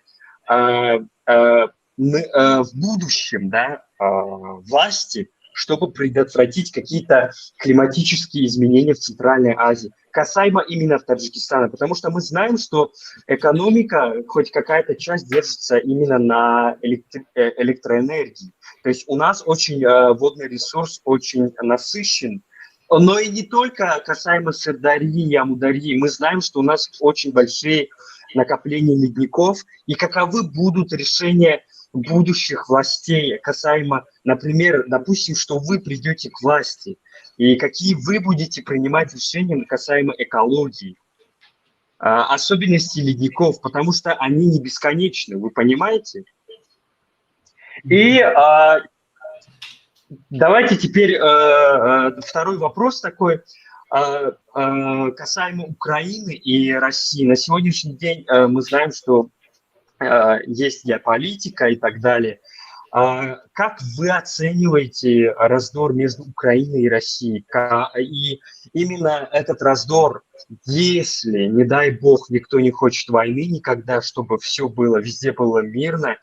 J: в будущем, да, власти, чтобы предотвратить какие-то климатические изменения в Центральной Азии, касаемо именно в Таджикистана, потому что мы знаем, что экономика, хоть какая-то часть, держится именно на электроэнергии. То есть у нас очень водный ресурс очень насыщен, но и не только касаемо Сырдарьи и Амударьи. Мы знаем, что у нас очень большие накопления ледников, и каковы будут решения будущих властей касаемо, например, допустим, что вы придете к власти, и какие вы будете принимать решения касаемо экологии, особенности ледников, потому что они не бесконечны, вы понимаете? И давайте теперь второй вопрос такой, касаемо Украины и России. На сегодняшний день мы знаем, что есть геополитика и так далее. Как вы оцениваете раздор между Украиной и Россией? И именно этот раздор, если, не дай бог, никто не хочет войны никогда, чтобы все было, везде было мирно,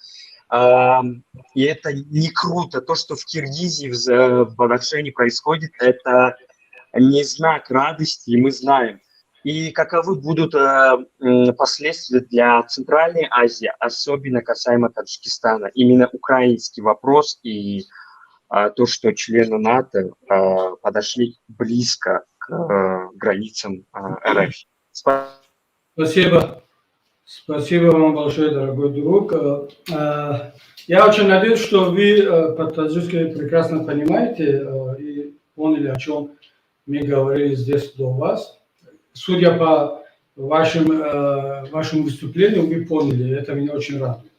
J: и это не круто. То, что в Киргизии, в Бадахшане происходит, это не знак радости, и мы знаем. И каковы будут последствия для Центральной Азии, особенно касаемо Таджикистана? Именно украинский вопрос и то, что члены НАТО подошли близко к границам РФ.
A: Спасибо. Спасибо вам большое, дорогой друг. Я очень надеюсь, что вы по-таджикски прекрасно понимаете и поняли, о чем мы говорили здесь до вас. Судя по вашему выступлению, вы поняли, это меня очень радует.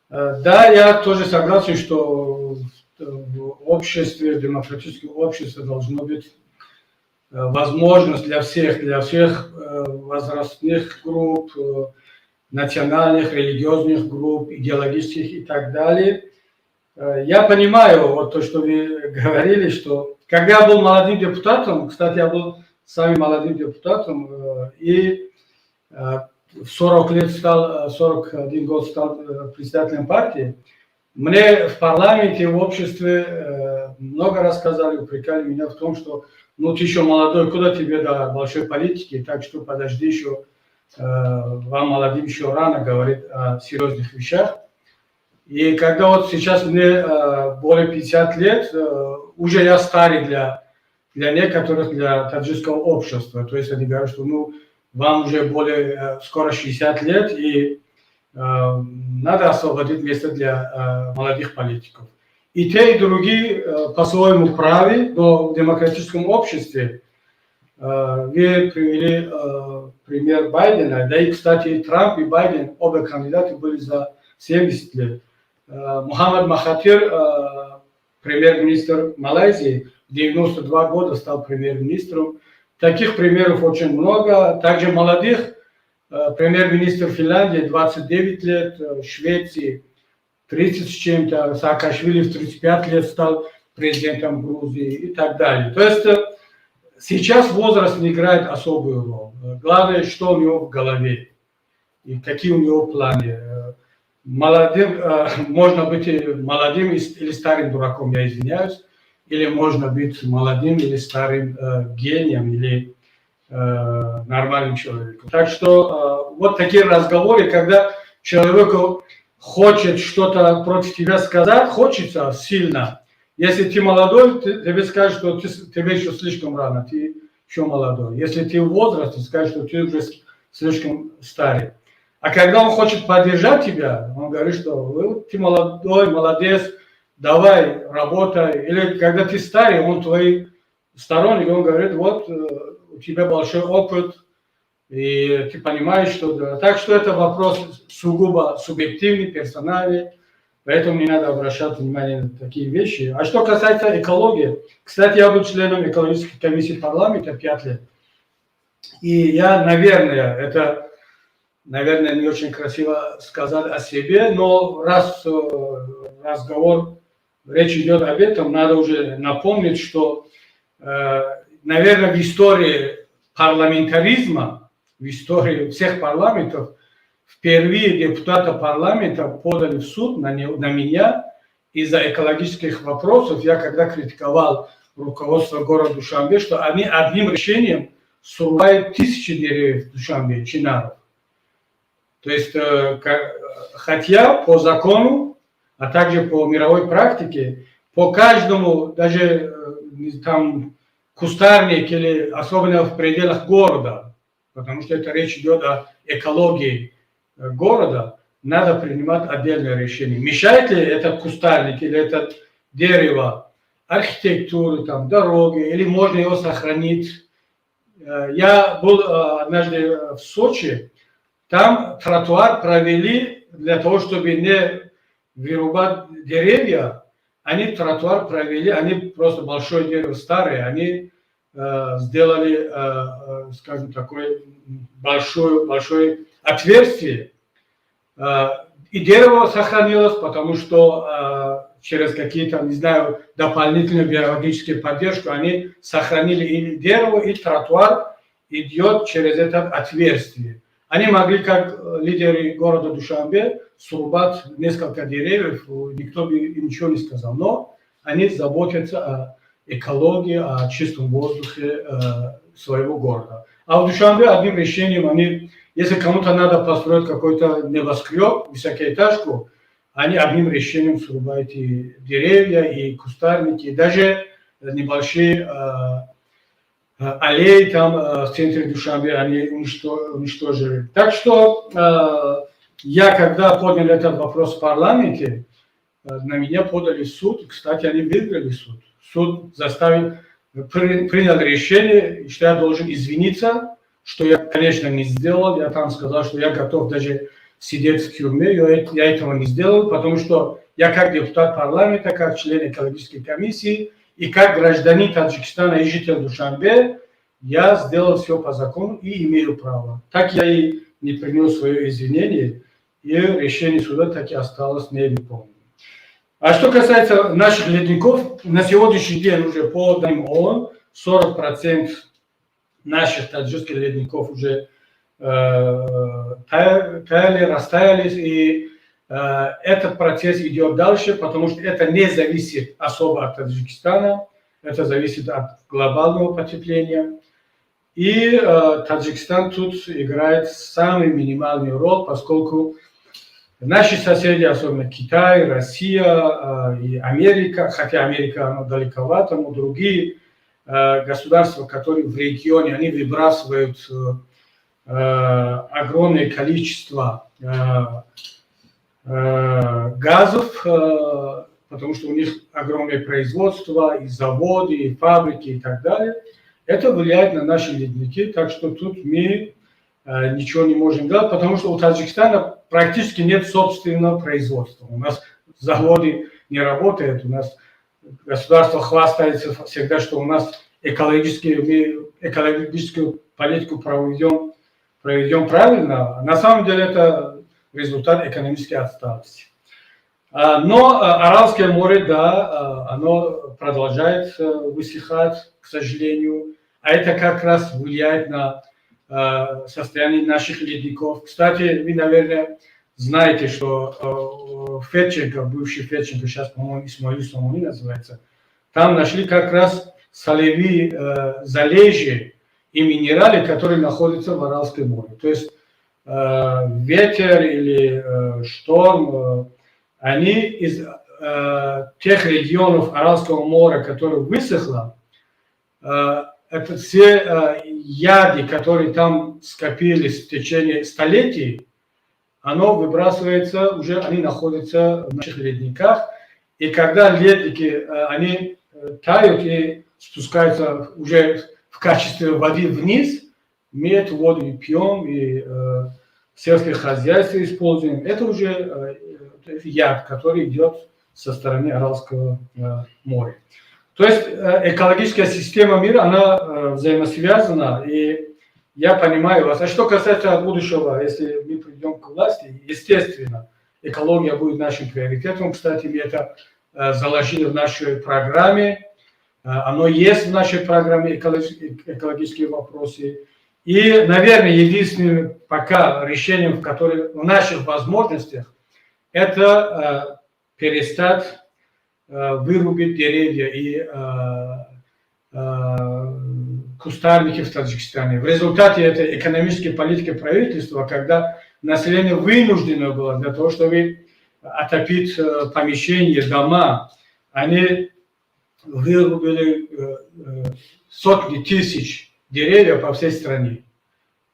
A: Да, я тоже согласен, что в обществе, в демократическом обществе должно быть возможность для всех возрастных групп, национальных, религиозных групп, идеологических и так далее. Я понимаю вот то, что вы говорили, что когда я был молодым депутатом, кстати, я был самым молодым депутатом, и в 40 лет стал, 41 год стал председателем партии. Мне в парламенте, в обществе много раз сказали, упрекали меня в том, что ну ты еще молодой, куда тебе до большой политики, так что подожди еще, вам молодым еще рано говорить о серьезных вещах. И когда вот сейчас мне более 50 лет, уже я старый для некоторых, для таджикского общества. То есть они говорят, что ну, вам уже более скоро 60 лет, и надо освободить место для молодых политиков. И те, и другие по-своему правы, но в демократическом обществе вы привели пример Байдена, да и, кстати, и Трамп, и Байден, оба кандидаты были за 70 лет. Мухаммад Махатир, премьер-министр Малайзии, в 92 года стал премьер-министром. Таких примеров очень много. Также молодых. Премьер-министр Финляндии 29 лет, Швеции 30 с чем-то, Саакашвили в 35 лет стал президентом Грузии и так далее. То есть сейчас возраст не играет особую роль. Главное, что у него в голове и какие у него планы. Молодым, можно быть молодым или старым дураком, я извиняюсь. или можно быть молодым или старым гением, или нормальным человеком. Так что вот такие разговоры, когда человеку хочет что-то против тебя сказать, хочется сильно. Если ты молодой, тебе скажут, что тебе еще слишком рано, ты еще молодой. Если ты в возрасте, скажут, что ты уже слишком старый. А когда он хочет поддержать тебя, он говорит, что ты молодой, молодец, давай, работай. Или когда ты старый, он твой сторонник, он говорит: вот у тебя большой опыт, и ты понимаешь, что. Так что это вопрос сугубо субъективный, персональный, поэтому не надо обращать внимание на такие вещи. А что касается экологии, кстати, я был членом экологической комиссии парламента 5 лет, и я, наверное, это, наверное, не очень красиво сказать о себе, но раз разговор, речь идет об этом, надо уже напомнить, что, наверное, в истории парламентаризма, в истории всех парламентов, впервые депутата парламента подали в суд на меня из-за экологических вопросов. Я когда критиковал руководство города Душанбе, что они одним решением срубают тысячи деревьев в Душанбе, чинаров. То есть, хотя по закону, а также по мировой практике, по каждому, даже там кустарник или особенно в пределах города, потому что это речь идет о экологии города, надо принимать отдельное решение. Мешает ли этот кустарник или это дерево архитектуры, там, дороги, или можно его сохранить? Я был однажды в Сочи, там тротуар провели для того, чтобы не вырубать деревья, они тротуар провели, они просто большое дерево старое, они сделали, скажем, такое большое, большое отверстие. И дерево сохранилось, потому что через какие-то, не знаю, дополнительную биологическую поддержку они сохранили и дерево, и тротуар идет через это отверстие. Они могли, как лидеры города Душанбе, срубать несколько деревьев, никто бы им ничего не сказал. Но они заботятся о экологии, о чистом воздухе своего города. А в Душанбе одним решением они, если кому-то надо построить какой-то небоскреб, высокоэтажку, они одним решением срубают и деревья, и кустарники, и даже небольшие аллеи там в центре Душанбе они уничтожили. Так что я, когда поднял этот вопрос в парламенте, на меня подали в суд. Кстати, они выиграли суд. Суд заставил, принял решение, что я должен извиниться, что я, конечно, не сделал. Я там сказал, что я готов даже сидеть в тюрьме. Я этого не сделал, потому что я как депутат парламента, как член экологической комиссии и как гражданин Таджикистана и житель Душанбе, я сделал все по закону и имею право. Так я и не принес свое извинение, и решение суда так и осталось невыполненным. А что касается наших ледников, на сегодняшний день уже по данным ООН 40% наших таджикских ледников уже таяли, растаялись, и этот процесс идет дальше, потому что это не зависит особо от Таджикистана, это зависит от глобального потепления. И Таджикистан тут играет самый минимальный роль, поскольку наши соседи, особенно Китай, Россия и Америка, хотя Америка, она далековато, но другие государства, которые в регионе, они выбрасывают огромное количество газов, потому что у них огромное производство, и заводы, и фабрики, и так далее. Это влияет на наши ледники, так что тут мы ничего не можем делать, потому что у Таджикистана практически нет собственного производства. У нас заводы не работают, у нас государство хвастается всегда, что у нас мы экологическую политику проведем правильно. На самом деле это результат экономической отсталости. Но Аральское море, да, оно продолжает высыхать, к сожалению. А это как раз влияет на состояние наших ледников. Кстати, вы, наверное, знаете, что Федченко, бывший Федченко, сейчас, по-моему, Исмаил Сомони называется, Там нашли как раз солевые залежи и минералы, которые находятся в Аральском море. То есть ветер или шторм, они из тех регионов Аральского моря, которые высохло, это все яды, которые там скопились в течение столетий, оно выбрасывается, уже они находятся в наших ледниках. И когда ледники, они тают и спускаются уже в качестве воды вниз, мы эту воду и пьем, и в сельском хозяйстве используем. Это уже яд, который идет со стороны Аральского моря. То есть экологическая система мира, она взаимосвязана, и я понимаю вас. А что касается будущего, если мы придем к власти, естественно, экология будет нашим приоритетом. Кстати, мы это заложили в нашей программе. Оно есть в нашей программе, экологические вопросы. И, наверное, единственным пока решением, в которое в наших возможностях, это перестать вырубить деревья и кустарники в Таджикистане. В результате этой экономической политики правительства, когда население вынуждено было для того, чтобы отопить помещения, дома, они вырубили сотни тысяч деревьев по всей стране.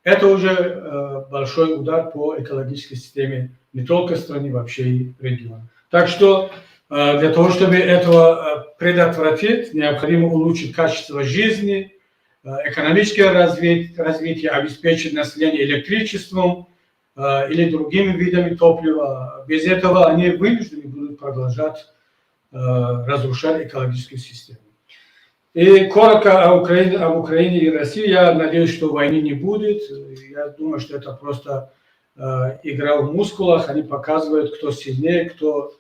A: Это уже большой удар по экологической системе не только страны, вообще и региона. Так что для того, чтобы этого предотвратить, необходимо улучшить качество жизни, экономическое развитие, обеспечить население электричеством или другими видами топлива. Без этого они вынуждены будут продолжать разрушать экологическую систему. И коротко об Украине и России. Я надеюсь, что войны не будет. Я думаю, что это просто игра в мускулах. Они показывают, кто сильнее, кто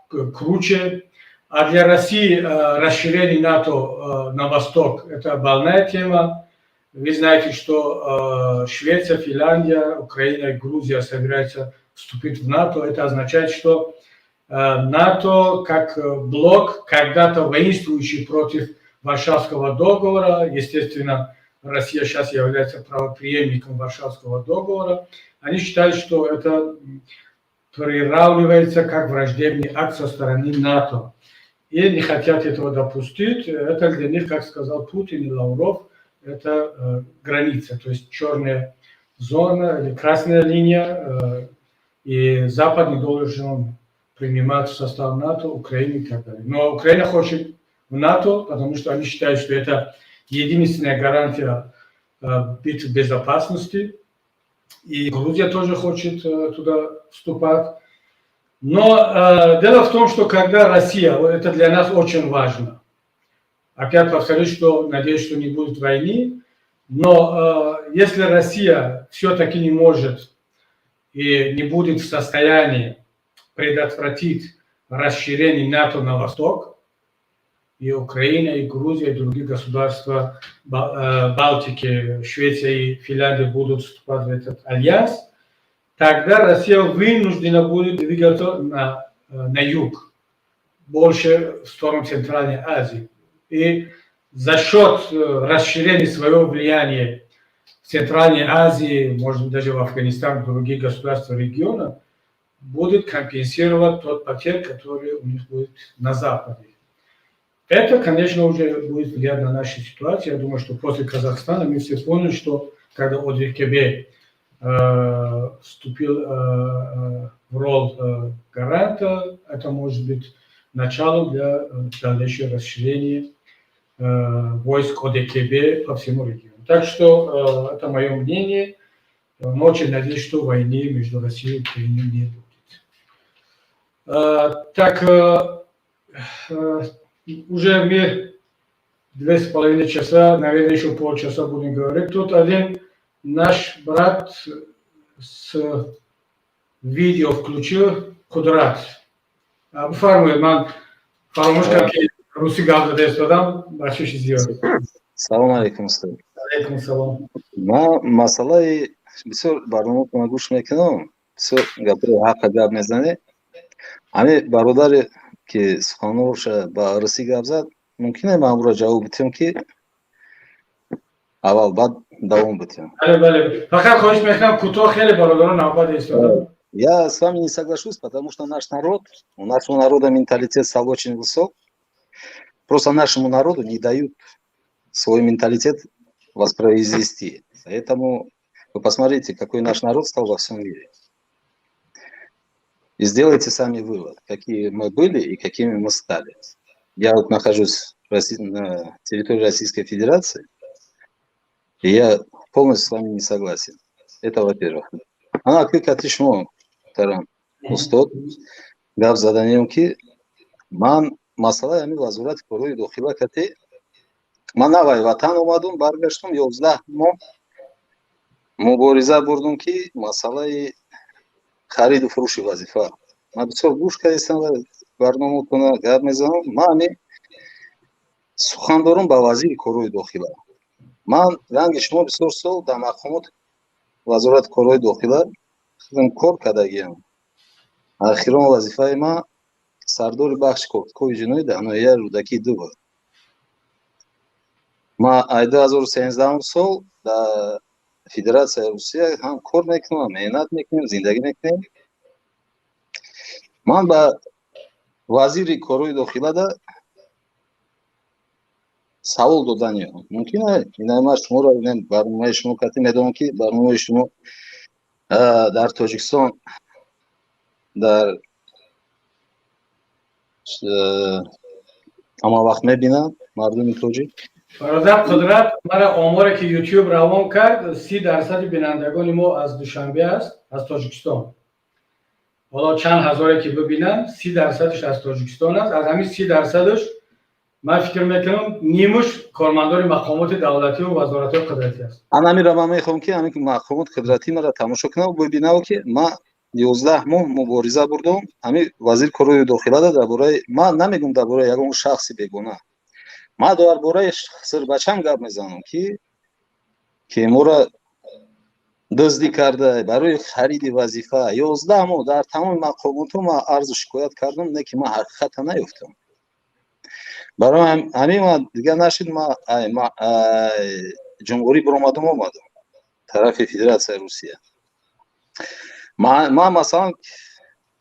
A: круче. А для России расширение НАТО на восток – это больная тема. Вы знаете, что Швеция, Финляндия, Украина и Грузия собираются вступить в НАТО. Это означает, что НАТО как блок, когда-то воинствующий против Варшавского договора, естественно, Россия сейчас является правопреемником Варшавского договора, они считают, что это приравнивается как враждебный акт со стороны НАТО. И не хотят этого допустить. Это для них, как сказал Путин и Лавров, это граница, то есть черная зона или красная линия, и Запад не должен принимать в состав НАТО Украину и так далее. Но Украина хочет в НАТО, потому что они считают, что это единственная гарантия быть в безопасности. И Грузия тоже хочет туда вступать. Но дело в том, что когда Россия, вот это для нас очень важно, опять повторюсь, что надеюсь, что не будет войны, но если Россия все-таки не может и не будет в состоянии предотвратить расширение НАТО на восток, и Украина, и Грузия, и другие государства Балтики, Швеция и Финляндия будут вступать в этот альянс, тогда Россия вынуждена будет двигаться на юг, больше в сторону Центральной Азии. И за счет расширения своего влияния в Центральной Азии, может быть, даже в Афганистан, в другие государства региона, будет компенсировать тот потерь, который у них будет на Западе. Это, конечно, уже будет влиять на нашу ситуацию. Я думаю, что после Казахстана мы все поняли, что когда ОДКБ вступил в роль гаранта, это может быть началом для дальнейшего расширения войск ОДКБ по всему региону. Так что это мое мнение. Но очень надеюсь, что войны между Россией и Украиной не будет. Так, уже мы 2,5 часа, наверное, еще полчаса будем говорить. Тут один наш брат с видео включил, Кудрат. Бифармоед, ман фаромӯш кардам, ки русӣ гап зада истодам, бахшиши зиёд.
K: Салом алейкум, устод.
A: Алейкум салом.
K: Ман масъалаи бисёр барномаатона гӯш мекунам, бисёр гапҳои ҳаққа гап мезанед. Ҳамин бародари Ки суханоша ба русӣ гап зад, мумкин е ман ӯро ҷавоб битем, ки аввал, баъд давом битем?
A: Бале, бале, фақат хоҳиш мекунам кӯтоҳ, хеле бародарон навбат истода.
K: Я с вами не соглашусь, потому что наш народ, у нашего народа менталитет стал очень высок. Просто нашему народу не дают свой менталитет воспроизвести. Поэтому вы посмотрите, какой наш народ стал во всем мире. И сделайте сами вывод, какие мы были и какими мы стали. Я вот нахожусь на территории Российской Федерации, и я полностью с вами не согласен. Это во-первых. Ана ҳақиқати шумо, муҳтарам устод, гап заданием, ки ман масъалаи ҳамин вазорати корҳои дохила кати ман навай ватан омадум, баргаштум, 11 моҳ мубориза бурдум, ки масъалаи хариду фурӯши вазифа. Ман бисёр гӯш кардистам барноматона, гап мезанам. Ман ҳамин сухан дорам ба вазири корҳои дохила. Ман ранги шумо бисёр сол дар мақомот вазорати корҳои дохила худам кор кардагиам. Ахирон вазифаи ман сардори бахши кофтукови ҷиноӣ дар ноҳияи Рӯдакии ду буд. Ман ай 2013-ум сол дар Федератсияи Русия ҳам кор мекунам, меҳнат мекунем, зиндагӣ мекунем. Ман ба вазири корҳои дохилада савол додани мумкин ина ман шуморо барномаи шумо кати медонам, ки барномаи шумо дар Тоҷикистон дар ҳама вақт мебинам мардуми тоҷик.
A: Бародар Қудрат, мара оморе ки Ютуб равон кард, 30 дарсади бинандагони мо аз Душанбе аст, аз Тоҷикистон. Ҳоло чанд ҳазоре ки бибинанд, 30 дарсадаш аз Тоҷикистон аст. Аз ҳамин 30 дарсадаш, ман фикр мекунам, нимуш кормандони мақомоти давлативу вазоратҳои қудратӣ аст.
K: Ана ҳаминро ман мехоҳам, ки ҳамин мақомот қудратӣ мара тамошо кунам, бибинав, ки ман 11 моҳ мубориза бурдум. Ҳамин вазири корҳои дохилада дар бораи, ман намегӯм дар бораи ягон шахси бегона, ман дар бораи сирбачам гап мезанам, ки моро дуздӣ карда барои хариди вазифа. 11 моҳ дар тамоми мақомотҳо ман арзу шикоят кардам, не ки ман ҳақиқата наёфтам. Барои ҳамин ман дигар нашид, ман ҷумҳурӣ биромадум, омадам тарафи Федератсияи Русия. Ман масалан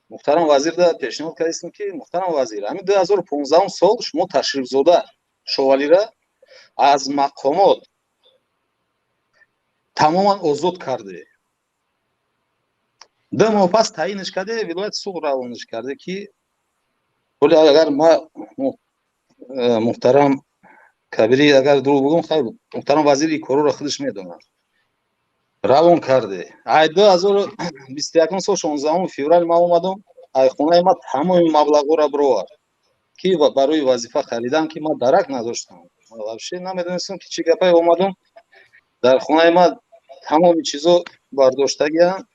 K: муҳтарам вазирда пешниҳод кардистам, ки муҳтарам вазир, ҳамин 2015-ум сол шумо Ташрифзода Шовалира аз мақомот тамоман озод карде, 2 моҳ пас таъинш карде, вилояти Суғд равонаш карде, ки ҳоли агар ма муҳтарам Кабирӣ агар дурӯғ бигӯм, хайр, муҳтарам вазири корҳоро худаш медонад, равон карде. Ай 2021-ум сол 16 феврал ман омадам, ай хонаи ман тамоми маблағҳоро бировард, ки барои вазифа харидан, ки ман дарак надоштам, вообще намедонистам, ки чӣ гапае. Омадам, дар хонаи ман тамоми чизо бардоштагиам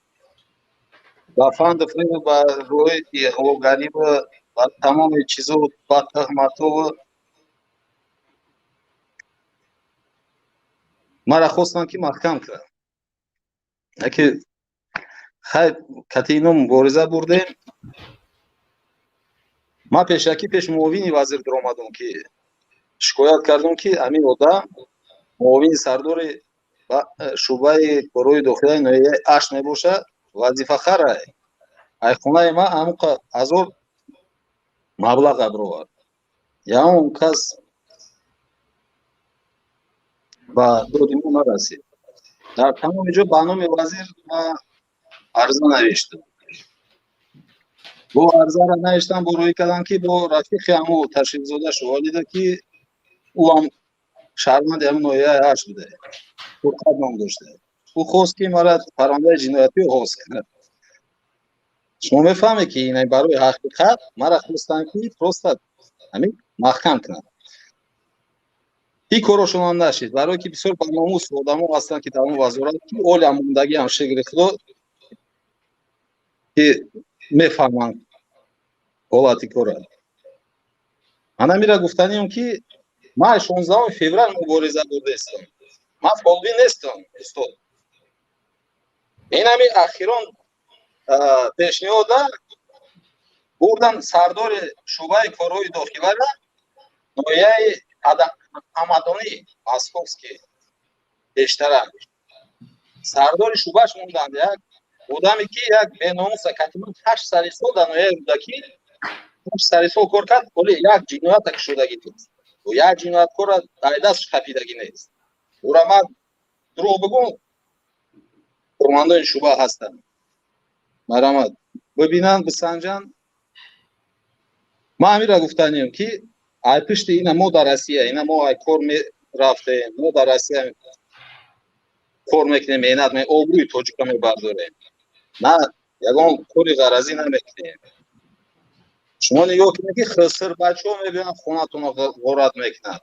K: ба фанду фиребу, ба роҳи иғвогариву, ба тамоми чизо, ба тӯҳматову маро хостанд, ки маҳкам кунанд. Яке хайр, кати ино мубориза бурдем. Ман пешакӣ пеш муовини вазир даромадам, ки шикоят кардам, ки ҳамин одам муовини сардори шӯъбаи корҳои дохилаи ноҳияи Ашт мебошад, вазифахарай, ай хонаи ман ҳамуқа ҳазор маблағ баровард. Ягон кас ба доди мо нарасид. Дар тамоми ҷо ба номи вазир ман арза навиштам. Бо арзаро навиштам, бо рӯй кардам, ки бо рафиқи ҳамо Ташрифзода Шуволида, ки ӯ ҳам шаҳрванди ҳамин ноҳияи Ҳашт буда, Фурқат ном дошта, ӯ хост, ки мара парвандаи ҷиноятӣ оғоз кунад. Шумо мефаҳмед, ки ин барои ҳақиқат мара хостанд, ки просто ҳамин маҳкам кунанд. Ин корошонам нашид, барое ки бисёр барномус одамо ҳастанд, ки дар он вазорат, ки олиам мондагиам, шукри Худо, ки мефаҳманд ҳолати кора. Ана мира гуфтанием, ки ман 16 феврал мубориза бурдаистам. Ман фолбин нестам, устод. Ин ҳамин ахирон пешниҳода. Бурдан сардори шӯъбаи корҳои дохилара ноҳияи Ҳамадонӣ, Московский бештара. Сардори шӯъбаш монданд як одаме, ки як беномуса катиман 8 сари сол дар ноҳияи Рӯдакӣ 8 сари сол кор кард, вале як ҷиноята кушодагӣ нест, як ҷинояткорра дар дастш қапидагӣ нест. Ура ман дурӯғ бигӯм, кормандони шӯъба ҳастанд, марҳамат, бибинанд, бисанҷанд. Ман ҳаминро гуфтанем, ки ай пишти ина мо дар Россия, ина мо ай кор рафтем, мо дар Россия кор мекунем, меҳнат, обрӯи тоҷика мебардорем, на ягон кори ғаразӣ намекунем. Шумо нигоҳ кунед, ки хисирбачаҳо мебиёянд, хонатонро ғорат мекунанд.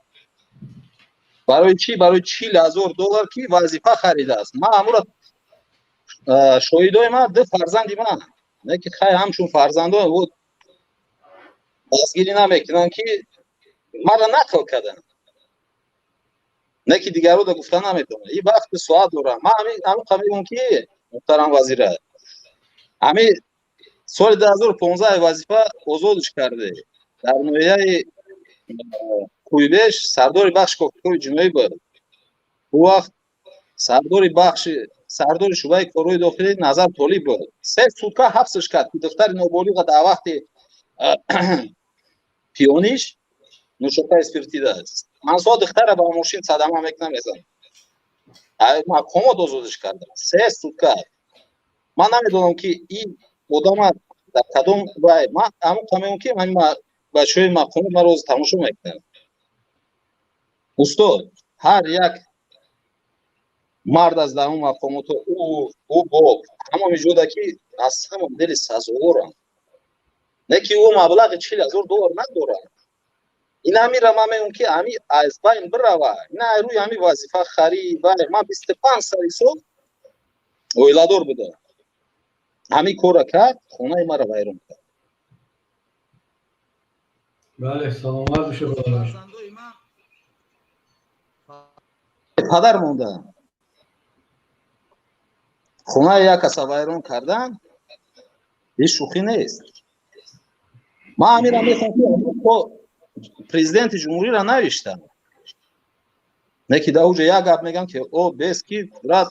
K: Барои чӣ? Барои 40 000 доллар, ки вазифа харидааст. Ман ҳамура шоҳидои ман ду фарзанди ман, не ки хай ҳамчун фарзандо дастгирӣ намекунанд, ки маро нақл карданд, не ки дигарро да гуфта наметавонам. И вақти соат дорам. Ман ҳамин мегӯям, ки муҳтарам вазира, ҳамин соли 2015 вазифа озодш карде, дар ноҳияи Кӯйбеш сардори бахши кофтукови ҷиноӣ буд. Ӯ вақт сардори бахши, сардори шӯъбаи корҳои дохилӣ Назар Толиб буд. 3 сутка ҳабсш кард, ки духтари ноболиға дар вақти пиёниш нӯшокаи спиртӣ дааст. Мансоа духтара ба мошин садама мекунам, мезанам. Мақомот озодиш кардам 3 сутка. Ман намедонам, ки ин одама дар кадом вай. Ман ҳамон мегӯям, ки бачаҳои мақомот маро ҳозир тамошо мекунанд. Устод, ҳар як мард аз даҳум мақомотҳо, ӯ боб ҳамоми ҷода, ки аз ҳамон дили сазоворам, не ки ӯ маблағи 40 000 доллар надорад. Ин ҳамира ман мегӯям, ки ҳами аз байн бирава. Ина рӯи ҳами вазифа харид. Вай ман 25 сари сол оиладор будам, ҳамин корра кард, хонаи маро вайрон кард.
A: Бале, саломат бошед, бародар.
K: Падар монда, хонаи як каса вайрон кардан ҳеҷ шӯхӣ нест. Ман ҳамира мехоҳам, ки президенти ҷумҳуриро навиштам, не ки дар уҷа як гап мегам, ки о бес ки брат,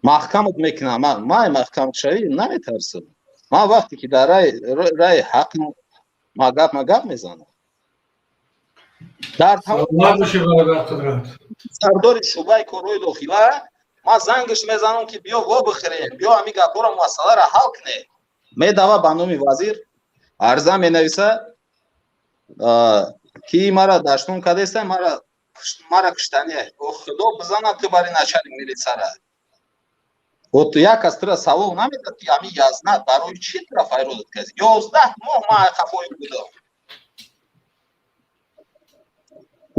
K: маҳкамат мекунам. Ман маҳкамшавӣ наметарсам. Ман вақте ки дар раи ҳақ ма гап мезанам. Дар сардори шӯъбаи корҳои дохила ман зангаш мезанам, ки биё, во бихӯрем, биё, ҳамин гапҳоро, масъаларо ҳал кунем. Медава, ба номи вазир арза менависа, ки мара даштон кардеста, мара куштания. Худо бизанад ту бари начальник милитсара. Вот як кас тура савол намедад, ки ҳамин язнат барои чӣ тура файродат кард? 11 моҳ ман хафои будам,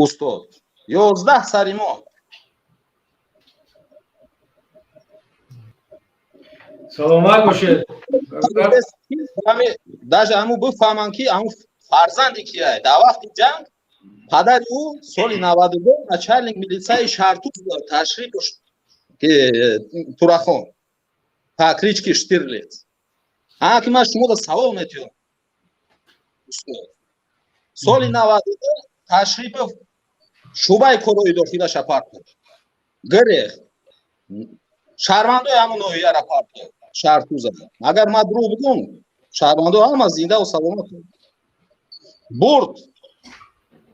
K: устод, 11 сари моҳ.
A: Саломат бошед.
K: Даже ҳаму бифаҳманд, ки ҳаму фарзанди кияй. Дар вақти ҷанг падари ӯ соли 92 начальник милитсияи Шартуз ташриф Турахон по кличке Штирлиц. А ки ман шуморо савол метиҳам, соли 92 Ташрипов шӯъбаи корҳои дохилаша партофт, гирех шаҳрвандои ҳамон ноҳияра партофт, Шартуза. Агар ман дурӯғ бигӯм, шаҳрвандо ҳама зиндаву саломат бурд,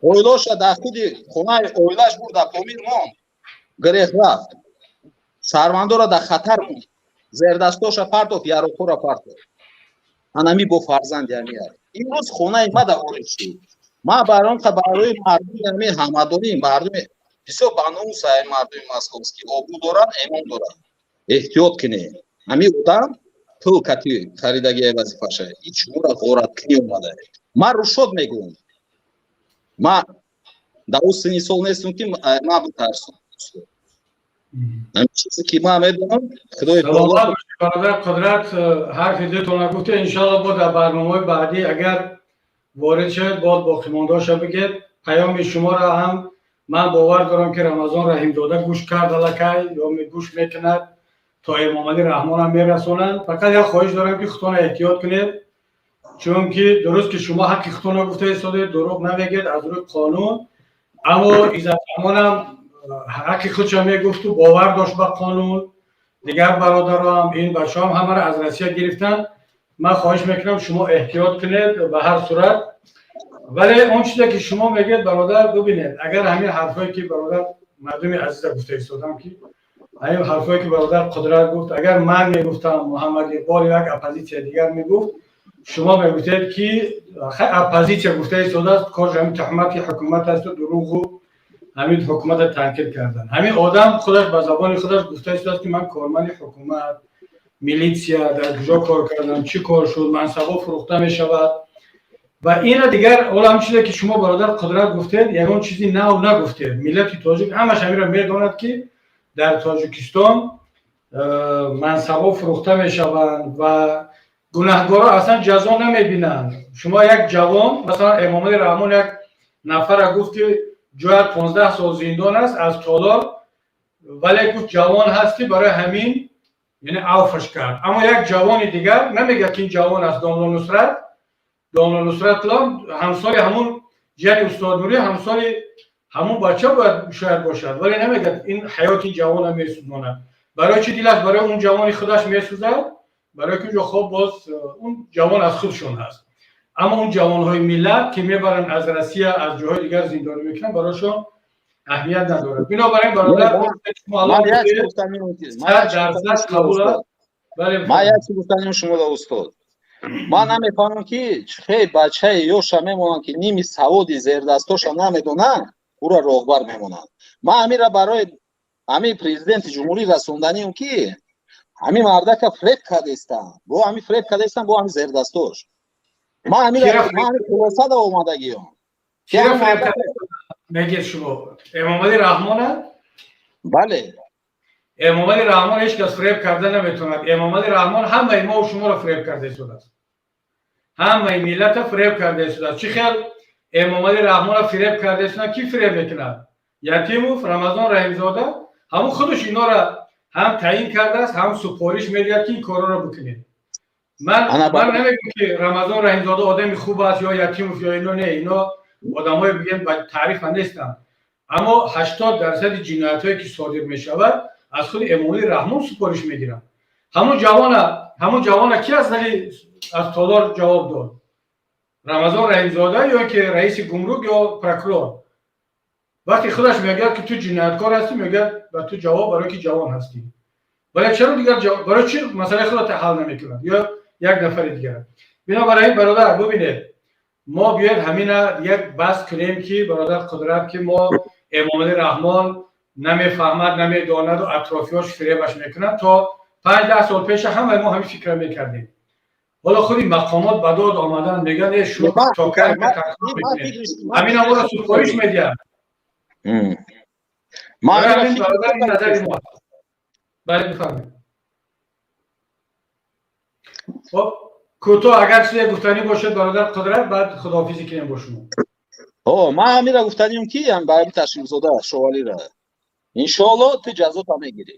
K: оилаша дар худи хонаи оилаш бурд, дар Помир монд, гирех рафт, шаҳрвандоро дар хатар монд, зердастоша партофт, яроқҳоро партофт. Анами бо фарзанди ҳамия имрӯз хонаи ма да ворид шуд. Ман барои мардуми ҳами ҳамадонӣ, мардуми бисёр баномуса, мардуми московский обрӯ доранд, эмон доранд, эҳтиёт кунед. Ҳамин одам пул кати харидагии вазифаша, ин шуморо ғораткунӣ омада. Ман рушод мегӯям, ман дар ӯ синни сол нестам, ки ман битарсам. Чизе ки ман медонам, худои
A: Бародар Қудрат, ҳарфи дилтона гуфте. Иншалло, бо дар барномаҳои баъдӣ агар ворид шавед, боз боқимондаоша бигед. Паёми шуморо ҳам ман бовар дорам, ки Рамазон Раҳимзода гӯш кард аллакай ё гӯш мекунад, то Эмомалӣ Раҳмонам мерасонанд. Фақат як хоҳиш дорам, ки худтона эҳтиёт кунед. Чунки дуруст ки шумо ҳаққи худтонро гуфта истодед, дурӯғ намегӯед аз рӯи қонун, аммо Иззатраҳмонам ҳаққи худша мегуфту бовар дошт ба қонун. Дигар бародарам, ин бачаҳам ҳамаро аз Россия гирифтанд. Ман хоҳиш мекунам, шумо эҳтиёт кунед ба ҳар сурат. Вале он чизе ки шумо мегӯед, бародар, бибинед, агар ҳамин ҳарфҳое ки бародар, мардуми азиза, гуфта истодам, ки ҳамин ҳарфҳое ки бародар Қудрат гуфт, агар ман мегуфтам, Муҳаммад Иқбол, як оппозитсия дигар мегуфт, шумо мегуфтед, ки оппозитсия гуфта истодааст, корш ҳамин туҳмати ҳукумат асту дурӯғу ҳамин ҳукуматро танқид кардан. Ҳамин одам худаш ба забони худаш гуфта истодааст, ки ман корманди ҳукумат, милитсия, дар куҷо кор кардам, чӣ кор шуд, мансабҳо фурӯхта мешавад ва ина дигар. Ҳоло ҳам чизе ки шумо, бародар Қудрат, гуфтед, ягон чизи нав нагуфтед. Миллати тоҷик ҳамаш ҳаминро медонад, ки дар Тоҷикистон мансабҳо фурӯхта мешаванд ва гунаҳгорро аслан ҷазо намебинанд. Шумо як ҷавон, масалан, Эмомали Раҳмон як нафара гуфт, ки ҷояд 15 сол зиндон аст аз толор, вале гуфт, ҷавон ҳастӣ, барои ҳамин яъне авфаш кард. Аммо як ҷавони дигар, намегӯяд, ки ин ҷавон аст, домло Нусрат, домло Нусратулло, ҳамсоли ҳамун ҷияни устод Нурӣ, ҳамсоли ҳамун бача бояд шояд бошад, вале намегӯяд, ин ҳаёти ин ҷавона месӯзонад. Барои чӣ дилаш барои он ҷавони худаш месӯзад? Барои ки унҷо хоб боз он ҷавон аз худшон ҳаст. Аммо он ҷавонҳои миллат, ки мебаранд аз Россия, аз ҷоҳои дигар зиндонӣ мекунанд, барошон аҳамият надорад. Бинобар ин, бародар, қабул аст.
K: Ман як чиз гуфтаним шумода, устод. Ман намефаҳмам, ки хел бачаи ёша мемонанд, ки ними саводи зердастоша намедонанд, ӯро роҳбар мемонанд. Ман ҳамира барои ҳамин президенти ҷумҳурӣ расонданием, ки ҳамин мардака фреб кардестанд, бо ҳамин фреб кардестанд, бо ҳамин зердастош. Ман ҳамин хулосада омадагиём.
A: Мегед шумо Эмомалӣ Раҳмона?
K: Бале.
A: Эмомалӣ Раҳмон ҳеҷ кас фреб карда наметавонад. Эмомалӣ Раҳмон ҳамаи мо шуморо фреб карда истодааст, ҳамаи миллата фреб карда истодааст. Чӣ хел Эмомалӣ Раҳмонро фреб карда истода? Кӣ фреб мекунад? Ятимов, Рамазон Раҳимзода, ҳамун худаш инора ҳам таъин кардааст, ҳам супориш медиҳад, ки ин корҳоро бикунед. Ман намегӯм, ки Рамазон Раҳимзода одами хуб аст ё Ятимов ё ино. Не, ино одамҳое бигем ба таърифа нестанд, аммо 80 дарсади ҷиноятҳое, ки содир мешавад, аз худи Эмомалӣ Раҳмон супориш мегиранд. Ҳамун ҷавона ки аз зали аз толор ҷавоб дод? Рамазон Раҳимзода ё ки раиси гумрук ё прокурор? Вақте худаш мегӯяд, ки ту ҷинояткор ҳастӣ, мегӯяд ба ту ҷавоб, барои ки ҷавон ҳастӣ. Вале чаро дигар, барои чи масъалаи худро ҳал намекунад ё як нафари дигар? Бинобар ин, бародар, бубинед, мо биёед ҳамина як баҳс кунем, ки бародар Қудрат, ки мо Эмомалӣ Раҳмон намефаҳмад, намедонаду атрофиёш фиребаш мекунанд. То 5-10 сол пеша ҳамаи мо ҳамин фикра мекардем. Ҳоло худи мақомот ба дод омадан, мегӯянд, э, шумо ҳамина моро супориш медиҳад. Назари мо. Бале, бифармоед. Хоб, кӯтоҳ агар чизе гуфтанӣ бошад, бародар Қудрат, баъд худоҳофизӣ кунем бо шумо.
K: О, ман ҳамира гуфтанем, ки ба ҳамин Ташрифзода Шовалира иншоалло ту ҷазота мегирӣ.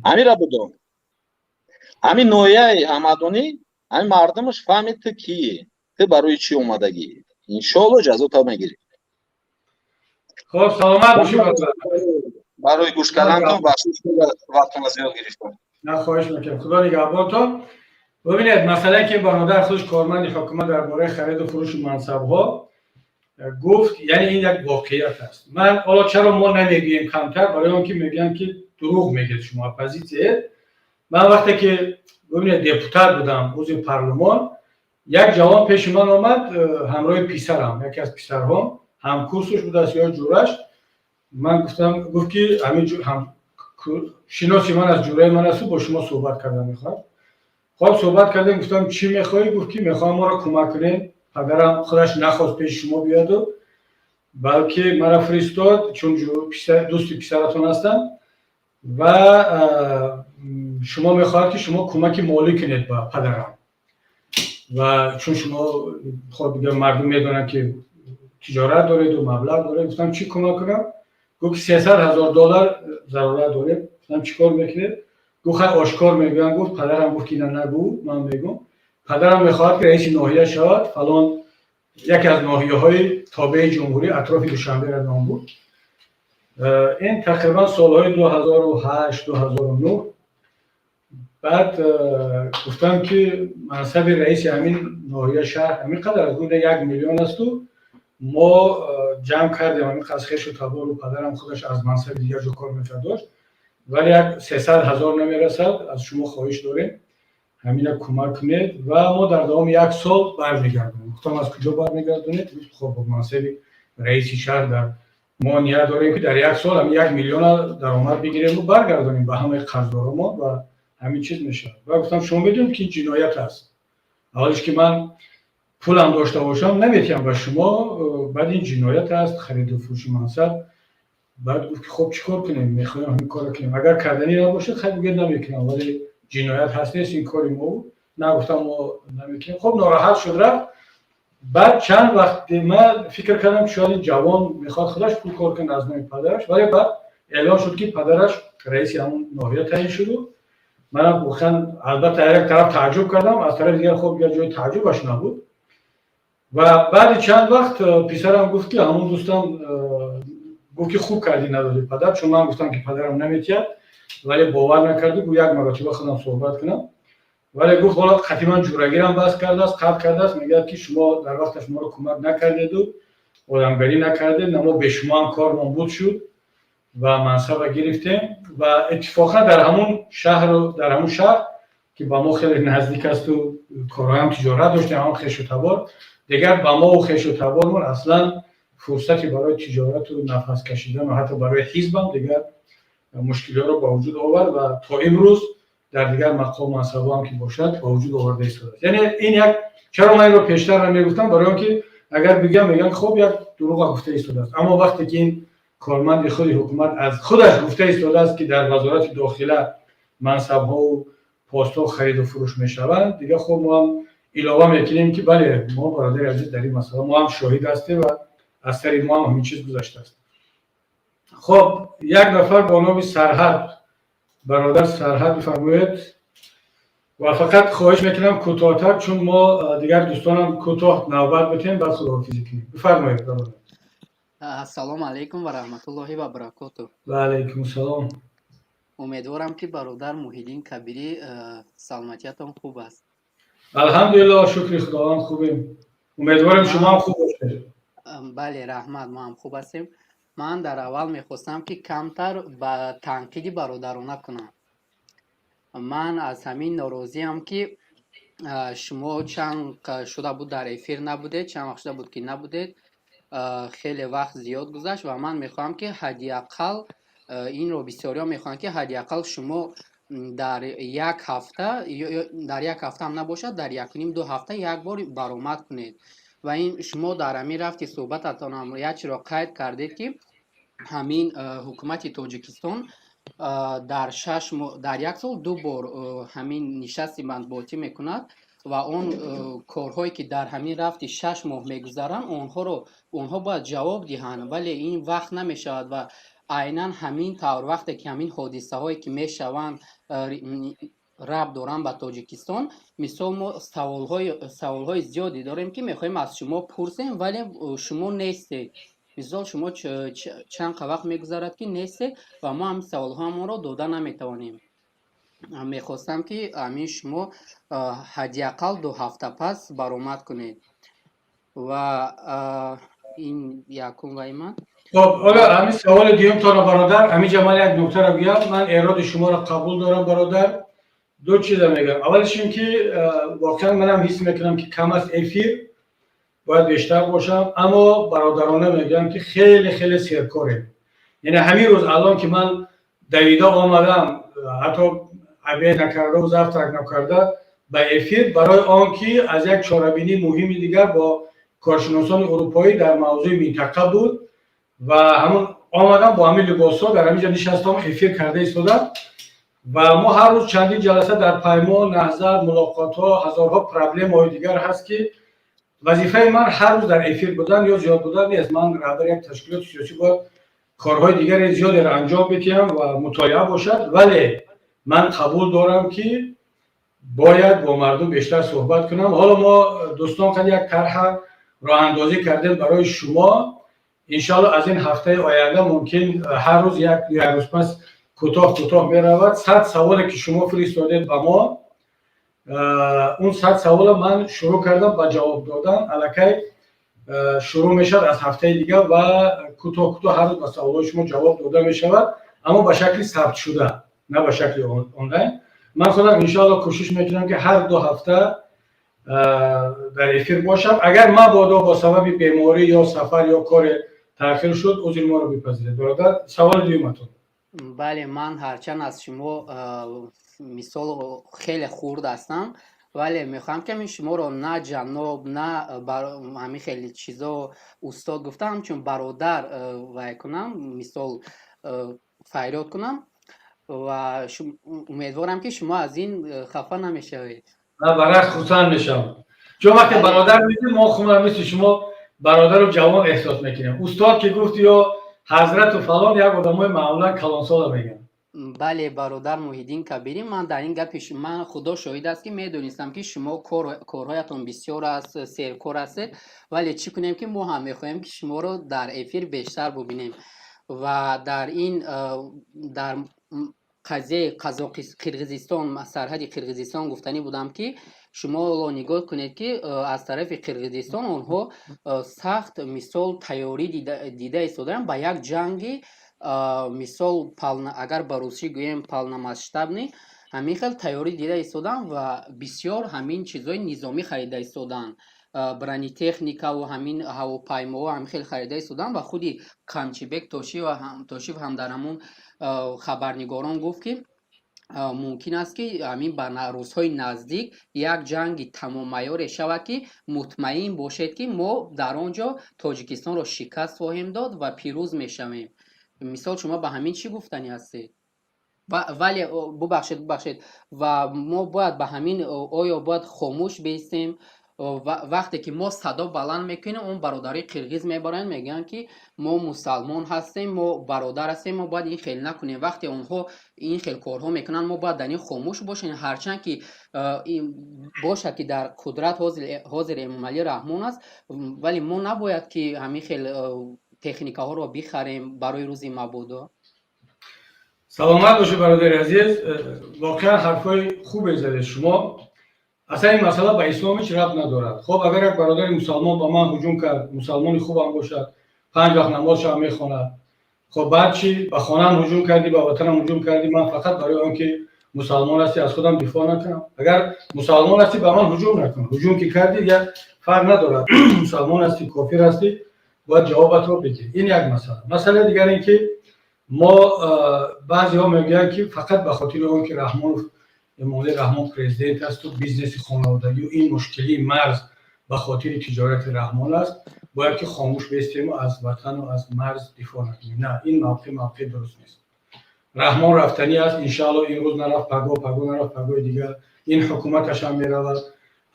K: Ҳамира будон, ҳамин ноҳияи Ҳамадонӣ, ҳамин мардумаш фаҳмид, ту кие, ту барои чӣ омадагӣ. Иншоалло ҷазота мегирӣ.
A: Хоб, саломат бошӣ, бародар.
K: Барои гӯш кардантон бахшиш, вақтона зиёд гирифтам.
A: На, хоҳиш мекунам, Худо нигаҳбонтон. Бибинед, масъалае ки бародар худаш корманди ҳукумат дар бораи хариду фурӯши мансабҳо гуфт, яъне ин як воқеият аст. Ман ҳоло чаро мо намегӯем камтар? Барои он ки мегӯянд, ки дурӯғ мегӯед, шумо оппозитсияед. Ман вақте ки, бибинед, депутат будам, узви парлумон, як ҷавон пеши ман омад ҳамроҳи писарам, яке аз писарҳом, ҳамкурсуш будааст ё ҷураш. Ман гуфтам, гуфт, ки ҳамин шиноси ман аз ҷураи ман асту бо шумо суҳбат кардан мехоҳад. Хоб, суҳбат кардем. Гуфтам, чӣ мехоҳӣ? Гуфт, ки мехоҳам моро кӯмак кунем, падарам худаш нахост пеши шумо биёду, балки маро фиристод, чун дӯсти писаратон ҳастам ва шумо мехоҳад, ки шумо кӯмаки молӣ кунед ба падарам. Ва чун шумо, хоб, дигар мардум медонанд, ки тиҷорат дореду маблағ доред. Гуфтам, чӣ кӯмак кунам? Гуфт, 300 000 доллар зарурат дорем. Гуфтам, чӣ кор мекунед? Гуфт, хай, ошкор мегӯям. Гуфт, падарам гуфт, ки ина нагӯ, ман мегӯм. Падарам мехоҳад, ки раиси ноҳия шавад, фалон яке аз ноҳияҳои тобеи ҷумҳурӣ, атрофи Душанберо ном буд. Ин тақрибан солҳои 2008, 2009. Баъд гуфтам, ки мансаби раиси ҳамин ноҳия, шаҳр ҳамин қадар аз гунда 1 миллион асту мо ҷамъ кардем ҳамин қадр хешу табору падарам худаш аз мансаби дигар ҷо кор мекард дошт, вале як 300 000 намерасад. Аз шумо хоҳиш дорем, ҳамина кӯмак кунед ва мо дар давоми як сол бармегардонем. Гуфтам, аз куҷо бармегардонед? Хоб, бо мансаби раиси шаҳр дар мо ният дорем, ки дар як сол ҳамин 1 миллиона даромад бигирему баргардонем ба ҳамаи қарздоромо ва ҳамин чиз мешавад. Ва гуфтам, шумо медонед, ки ин ҷиноят аст. Аввалиш, ки ман пулам дошта бошам, наметиҳам ба шумо. Баъд ин ҷиноят аст, хариду фурӯши мансаб. Баъд гуфт, ки хоб, чӣ кор кунем? Мехоҳем ҳамин корро кунем. Агар карданӣ набошад, хай, бигӯед, намекунам, вале ҷиноят ҳаст, нест, ин кори мо буд. На, гуфтам, мо намекунем. Хоб, нороҳат шуд, рафт. Баъд чанд вақт ман фикр кардам, ки шояд ин ҷавон мехоҳад худаш пул кор кунад аз номи падараш, вале баъд эълон шуд, ки падараш раиси ҳамон ноҳия таъин шуду манам воқеан, албатта, як тараф тааҷҷуб кардам, аз тарафи дигар, хоб, дигар ҷои тааҷҷубаш набуд. Ва баъди чанд вақт писарам гуфт, ки ҳамон дӯстам гуфт, ки хуб кардӣ, надодӣ падар, чун ман гуфтам, ки падарам наметиҳад, вале бовар накарду гуфт, як маротиба худам суҳбат кунам. Вале гуфт, ҳоло қатъиман ҷурагирам баст кардааст, қатъ кардааст, мегӯяд, ки шумо дар вақташ моро кӯмак накардеду одамгарӣ накардед, на мо бе шумо ҳам кормон буд шуд ва мансаба гирифтем. Ва иттифоқан дар ҳамун шаҳру дар ҳамун шаҳр, ки ба мо хеле наздик асту корҳоям тиҷорат доштем, ҳамон хешу табор дигар ба мо хешу табормон аслан фурсати барои тиҷорату нафас кашидан ва ҳатто барои ҳизбам дигар мушкилиҳоро ба вуҷуд овард ва то имрӯз дар дигар мақом мансабҳоам ки бошад, ба вуҷуд оварда истодааст. Яъне ин як, чаро ман инро пештар намегуфтам? Барои он ки агар бигӯям, мегӯям, хоб, як дурӯға гуфта истодааст. Аммо вақте ки ин корманди худи ҳукумат аз худаш гуфта истодааст, ки дар Вазорати дохила мансабҳову постҳо хариду фурӯш мешаванд, дигар хоб, мо ҳам илова мекунем, ки бале, мо, бародари азиз, дар ин масъала мо ҳам шоҳид ҳастем ва аз сари мо ҳам ҳамин чиз гузаштааст. Хоб, як нафар бо номи Сарҳад, бародар Сарҳад, бифармоед ва фақат хоҳиш мекунам кӯтоҳтар, чун мо дигар дӯстонам кӯтоҳ навбат битем, баъд худоҳофизӣ кунем. Бифармоед, бародар.
L: Ассалому алайкум ва раҳматуллоҳи ва баракотуҳ.
A: Ва алайкум салом.
L: Умедворам, ки бародар Муҳиддин Кабирӣ, саломатиятон хуб аст.
A: Алҳамдулиллоҳ, шукри Худованд, хубем. Умедворем, шумо ҳам хуб бошед.
L: Бале, раҳмат, мо ҳам хуб ҳастем. Ман дар аввал мехостам, ки камтар ба танқиди бародарона кунам. Ман аз ҳамин норозиам, ки шумо чанд шуда буд дар эфир набудед, чанд вақт шуда буд, ки набудед, хеле вақт зиёд гузашт ва ман мехоҳам, ки ҳадди ақал инро бисёриҳо мехоҳанд, ки ҳадди ақал шумо дар як ҳафта, дар як ҳафтаам набошад, дар якуним ду ҳафта як бор баромад кунед. Ва ин шумо дар ҳамин рафти суҳбататонам як чиро қайд кардед, ки ҳамин ҳукумати Тоҷикистон дар 6 моҳ, дар як сол ду бор ҳамин нишасти матбуотӣ мекунад ва он корҳое, ки дар ҳамин рафти 6 моҳ мегузаранд, онҳоро онҳо бояд ҷавоб диҳанд, вале ин вақт намешавад. Ва айнан ҳамин тавр, вақте ки ҳамин ҳодисаҳое, ки мешаванд, рабт доранд ба Тоҷикистон, мисол, мо саволҳои зиёде дорем, ки мехоҳем аз шумо пурсем, вале шумо нестед. Мисол, шумо чанд вақт мегузарад, ки нестед ва мо ҳамин саволҳоамонро дода наметавонем. Мехостам, ки ҳамин шумо ҳадди ақал 2 ҳафта пас баромад кунед. Ва ин якум ваи ман.
A: Хоб, ҳоло ҳамин саволи дуюмтонро, бародар, ҳаминҷа ман як нуктаро гӯям. Ман эроди шуморо қабул дорам, бародар. Ду чиза мегӯям. Аввалиш ин ки воқеан манам ҳис мекунам, ки кам аст эфир, бояд бештар бошам, аммо бародарона мегӯям, ки хеле хеле серкорем. Яъне ҳамин рӯз алон, ки ман давида омадам, ҳатто обед накардаву завтрак накарда ба эфир, барои он ки аз як чорабинии муҳими дигар бо коршиносони урупоӣ дар мавзӯи минтақа буд ва ҳамун омадам, бо ҳамин либосҳо дар ҳамин ҷо нишастам, эфир карда истодам. Ва мо ҳар рӯз чандин ҷаласа дар паймо, наҳзат, мулоқотҳо, ҳазорҳо проблемаҳои дигар ҳаст, ки вазифаи ман ҳар рӯз дар эфир будан ё зиёд будан нест. Ман раҳбари як ташкилоти сиёсӣ, бояд корҳои дигаре зиёдеро анҷом бидиҳам ва мутолиа бошад. Вале ман қабул дорам, ки Бояд бо мардум бештар суҳбат кунам. Ҳоло мо дӯстон қад як тарҳа роҳандозӣ кардем барои шумо. Иншоалло, аз ин ҳафтаи оянда мумкин ҳар рӯз як рӯз пас кӯтоҳ кӯтоҳ меравад. 100 саволе ки шумо фиристодед ба мо, он 100 савола ман шурӯъ кардам ба ҷавоб додан. Аллакай шурӯъ мешавад аз ҳафтаи дигар ва кӯтоҳ кӯтоҳ ҳар рӯз ба саволҳои шумо ҷавоб дода мешавад, аммо ба шакли сабтшуда, на ба шакли онлайн. Ман худам иншоалло кӯшиш мекунам, ки ҳар 2 ҳафта дар эфир бошам. Агар мабодо бо сабаби беморӣ ё сафар ё коре таъхир шуд, узри моро бипазиред, бародар. Саволи дуюматон.
L: Бале, ман ҳарчанд аз шумо мисол хеле хурд ҳастам, вале мехоҳам, ки ҳамин шуморо на ҷаноб, на ҳамин хеле чизо устод гуфтам, ҳамчун бародар вай кунам, мисол фарёд кунам ва умедворам, ки шумо аз ин хафа намешавед.
A: На, баръакс, хурсанд мешавам, чун вақте бародар мегӯед, мо худам мисли шумо бародару ҷавон эҳсос мекунем. Устод ки гуфт ё ҳазрату фалон, як одамои маъмулан калонсола мегӯянд.
L: Бале, бародар Муҳиддин Кабирӣ, ман дар ин гапи ман, худо шоҳид аст, ки медонистам, ки шумо корҳоятон бисёр аст, серкор ҳастед, вале чӣ кунем, ки мо ҳам мехоҳем, ки шуморо дар эфир бештар бубинем. Ва дар ин дар қазияи Қирғизистон, сарҳади Қирғизистон гуфтанӣ будам, ки шумо ҳоло нигоҳ кунед, ки аз тарафи Қирғизистон онҳо сахт мисол тайёрӣ дида истодаанд ба як ҷанги, мисол, агар ба русӣ гӯем, полномасштабный. Ҳамин хел тайёрӣ дида истодаанд ва бисёр ҳамин чизҳои низомӣ харида истодаанд, бронетехникаву ҳамин ҳавопаймоҳо ҳамин хел харида истодаанд. Ва худи Камчибек Тошиев ҳам дар ҳамун хабарнигорон гуфт, ки мумкин аст, ки ҳамин ба рӯзҳои наздик як ҷанги тамомайёре шавад, ки мутмаин бошед, ки мо дар он ҷо Тоҷикистонро шикаст хоҳем дод ва пирӯз мешавем. Мисол, шумо ба ҳамин чӣ гуфтанӣ ҳастед? Вале бубахшед, ва мо бояд ба ҳамин, оё бояд хомӯш бистем? Вақте ки мо садо баланд мекунем, он бародарои қирғиз мебаранд, мегӯянд, ки мо мусалмон ҳастем, мо бародар ҳастем, мо бояд ин хел накунем. Вақте онҳо ин хел корҳо мекунанд, мо бояд дар ин хомӯш бошем, ҳарчанд ки бошад, ки дар қудрат ҳозир Эмомалӣ Раҳмон аст, вале мо набояд, ки ҳамин хел техникаҳоро бихарем барои рӯзи мабодо.
A: Саломат бошед, бародари азиз. Воқеан ҳарфҳои хубе задед шумо. Аслан ин масъала ба ислом ҳеҷ рабт надорад. Хоб, агар як бародари мусалмон ба ман ҳуҷум кард, мусалмони хубам бошад, панҷ вақт намозшам мехонад, хоб, баъд чӣ? Ба хонаам ҳуҷум кардӣ, ба ватанам ҳуҷум кардӣ, ман фақат барои он ки мусалмон ҳастӣ, аз худам дифоъ накунам? Агар мусалмон ҳастӣ, ба ман ҳуҷум накун. Ҳуҷум ки кардӣ, як фарқ надорад, мусалмон ҳастӣ, кофир ҳастӣ, бояд ҷавобатро бидиҳӣ. Ин як масъала. Масъалаи дигар ин ки мо баъзеҳо мегӯянд, ки фақат ба хотири он ки Раҳмонов, Эмомалӣ Раҳмон президент асту бизнеси хонаводагию ин мушкилии марз ба хотири тиҷорати Раҳмон аст, бояд ки хомӯш бистему аз ватану аз марз дифоъ накунем. На, ин мавқеъ дуруст нест. Раҳмон рафтанӣ аст, иншаалло. Имрӯз нарафт, паго, паго нарафт, пагои дигар. Ин ҳукуматаш ҳам меравад,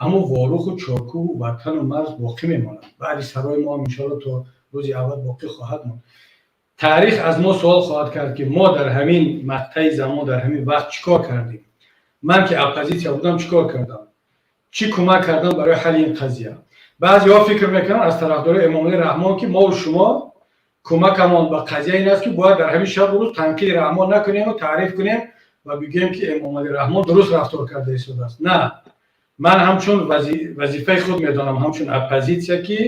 A: аммо Воруху Чоркӯҳу ватану марз боқӣ мемонад. Баъди сарои мо ҳам иншоалло то рӯзи аввал боқӣ хоҳад монд. Таърих аз мо суол хоҳад кард, ки мо дар ҳамин мақтаи замон, дар ҳамин вақт чӣ кор кардем. Ман ки оппозитсия будам, чӣ кор кардам, чӣ кӯмак кардам барои ҳалли ин қазия? Баъзеҳо фикр мекунанд аз тарафдорои Эмомалӣ Раҳмон, ки мову шумо кӯмакамон ба қазия ин аст, ки бояд дар ҳамин шабу рӯз танқиди Раҳмон накунему таъриф кунем ва бигӯем, ки Эмомалӣ Раҳмон дуруст рафтор карда истодааст. На, ман ҳамчун вазифаи худ медонам, ҳамчун оппозитсия, ки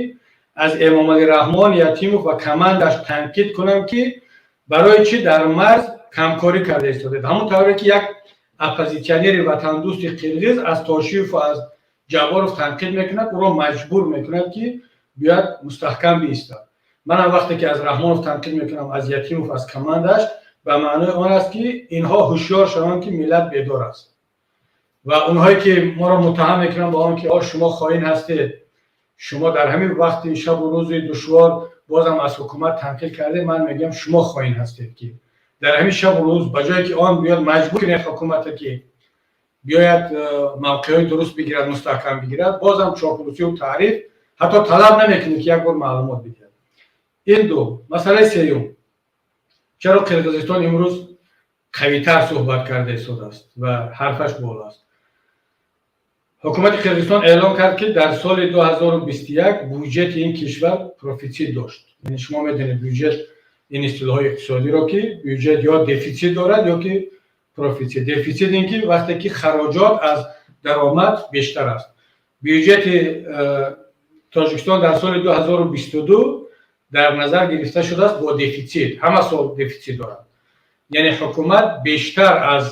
A: аз Эмомалӣ Раҳмон, Ятимов ва командаш танқид кунам, ки барои чӣ дар марз камкорӣ карда истодед. Ҳамон тавре ки як оппозитсионери ватандӯсти қирғиз аз Тошиев ва аз Ҷабборов танқид мекунад, ӯро маҷбур мекунад, ки биёяд мустаҳкам биистад. Манам вақте ки аз Раҳмонов танқид мекунам, аз Ятимов, аз командаш, ба маънои он аст, ки инҳо ҳушёр шаванд, ки миллат бедор аст. Ва онҳое ки моро муттаҳам мекунанд ба он ки о шумо хоин ҳастед, шумо дар ҳамин вақти шабу рӯзи душвор бозам аз ҳукумат танқид кардед, ман мегӯям, шумо хоин ҳастед, ки дар ҳамин шабу рӯз, ба ҷое ки он биёд маҷбур кунед ҳукумата, ки биёяд мавқеъҳои дуруст бигирад, мустаҳкам бигирад, бозам чоплусию таъриф, ҳатто талаб намекунед, ки як бор маълумот бидиҳад. Ин ду. Масъалаи сеюм: чаро Қирғизистон имрӯз қавитар суҳбат карда истодааст ва ҳарфаш боло аст? Ҳукумати Қирғизистон эълон кард, ки дар соли 2021 буҷети ин кишвар профитсит дошт. Яъне шумо медонед бюҷет, ин истилоҳои иқтисодиро, ки бюҷет ё дефитсит дорад, ё ки профитсит. Дефитсит ин ки вақте ки хароҷот аз даромад бештар аст. Бюҷети Тоҷикистон дар соли 2022 дар назар гирифта шудааст бо дефитсит, ҳама сол дефитсит дорад. Яъне ҳукумат бештар аз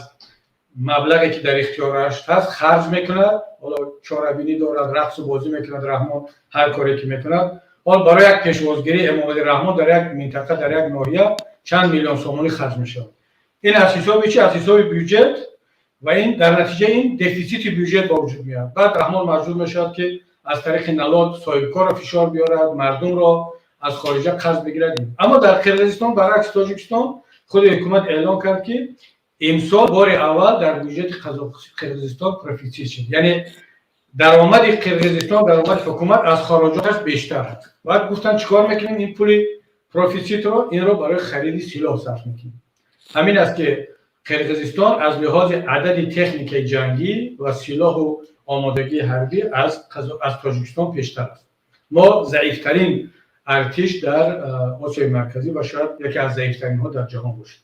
A: маблағе ки дар ихтиёраш ҳаст харҷ мекунад. Ҳоло чорабинӣ дорад, рақсу бозӣ мекунад Раҳмон, ҳар коре ки мекунад. Ҳол барои як пешвозгирии Эмомалӣ Раҳмон дар як минтақа, дар як ноҳия чанд миллион сомонӣ харҷ мешавад. Ин аз ҳисоби чи? Аз ҳисоби бюҷет. Ва ин дар натиҷа ин дефитсити бюҷет ба вуҷуд меояд. Баъд Раҳмон маҷбур мешавад, ки аз тариқи налог соҳибкорро фишор биёрад, мардумро аз хориҷа қарз бигирад. Аммо дар Қирғизистон, баръакси Тоҷикистон, худи ҳукумат эълон кард, ки имсол бори аввал дар бюҷети Қирғизистон профитсит шуд, яъне даромади Қирғизистон, даромади ҳукумат аз хароҷоташ бештар аст. Баъд гуфтанд, чӣ кор мекунем ин пули профитситро? Инро барои хариди силоҳ сарф мекунем. Ҳамин аст, ки Қирғизистон аз лиҳози адади техникаи ҷангӣ ва силоҳу омодагии ҳарбӣ аз Тоҷикистон пештар аст. Мо заифтарин артиш дар Осиёи Марказӣ ва шояд яке аз заифтаринҳо дар ҷаҳон бошем.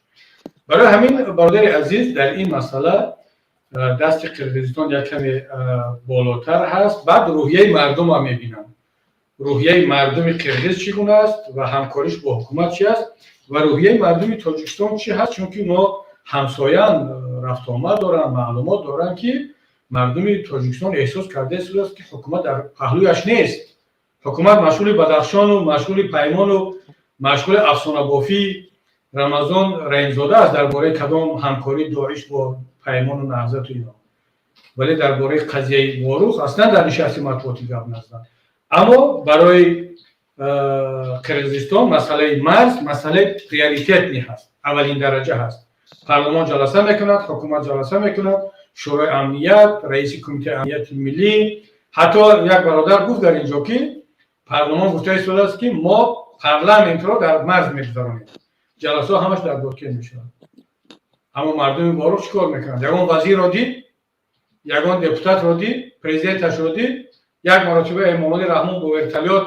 A: Барои ҳамин, бародари азиз, дар ин масъала дасти Қирғизистон як каме болотар ҳаст. Баъд рӯҳияи мардумам мебинам, рӯҳияи мардуми қирғиз чӣ гуна аст ва ҳамкориш бо ҳукумат чи аст ва рӯҳияи мардуми Тоҷикистон чӣ ҳаст, чунки мо ҳамсоян, рафтуомад доранд, маълумот доранд, ки мардуми Тоҷикистон эҳсос карда истодааст, ки ҳукумат дар паҳлӯяш нест. Ҳукумат машғули Бадахшону машғули Паймону машғули афсонабофии Рамазон Раимзода аст дар бораи кадом ҳамкории Доиш бо Паймону Наҳзату ино, вале дар бораи қазияи Ворух аслан дар нишасти матбуотӣ гап назаданд. Аммо барои Қирғизистон масъалаи марз масъалаи приоритетный ҳаст, аввалин дараҷа ҳаст. Парлумон ҷаласа мекунад, ҳукумат ҷаласа мекунад, Шӯрои амният, раиси Кумитаи амнияти миллӣ. Ҳатто як бародар гуфт дар ин ҷо, ки парлумон гуфта истодааст, ки мо парламентро дар марз мегузаронем, ҷаласаҳо ҳамаш дар Боткен мешавад. Аммо мардуми Ворух чӣ кор мекунанд? Ягон вазирро дид, ягон депутатро дид, президенташро дид? Як маротиба Эмомалӣ Раҳмон бо вертолёт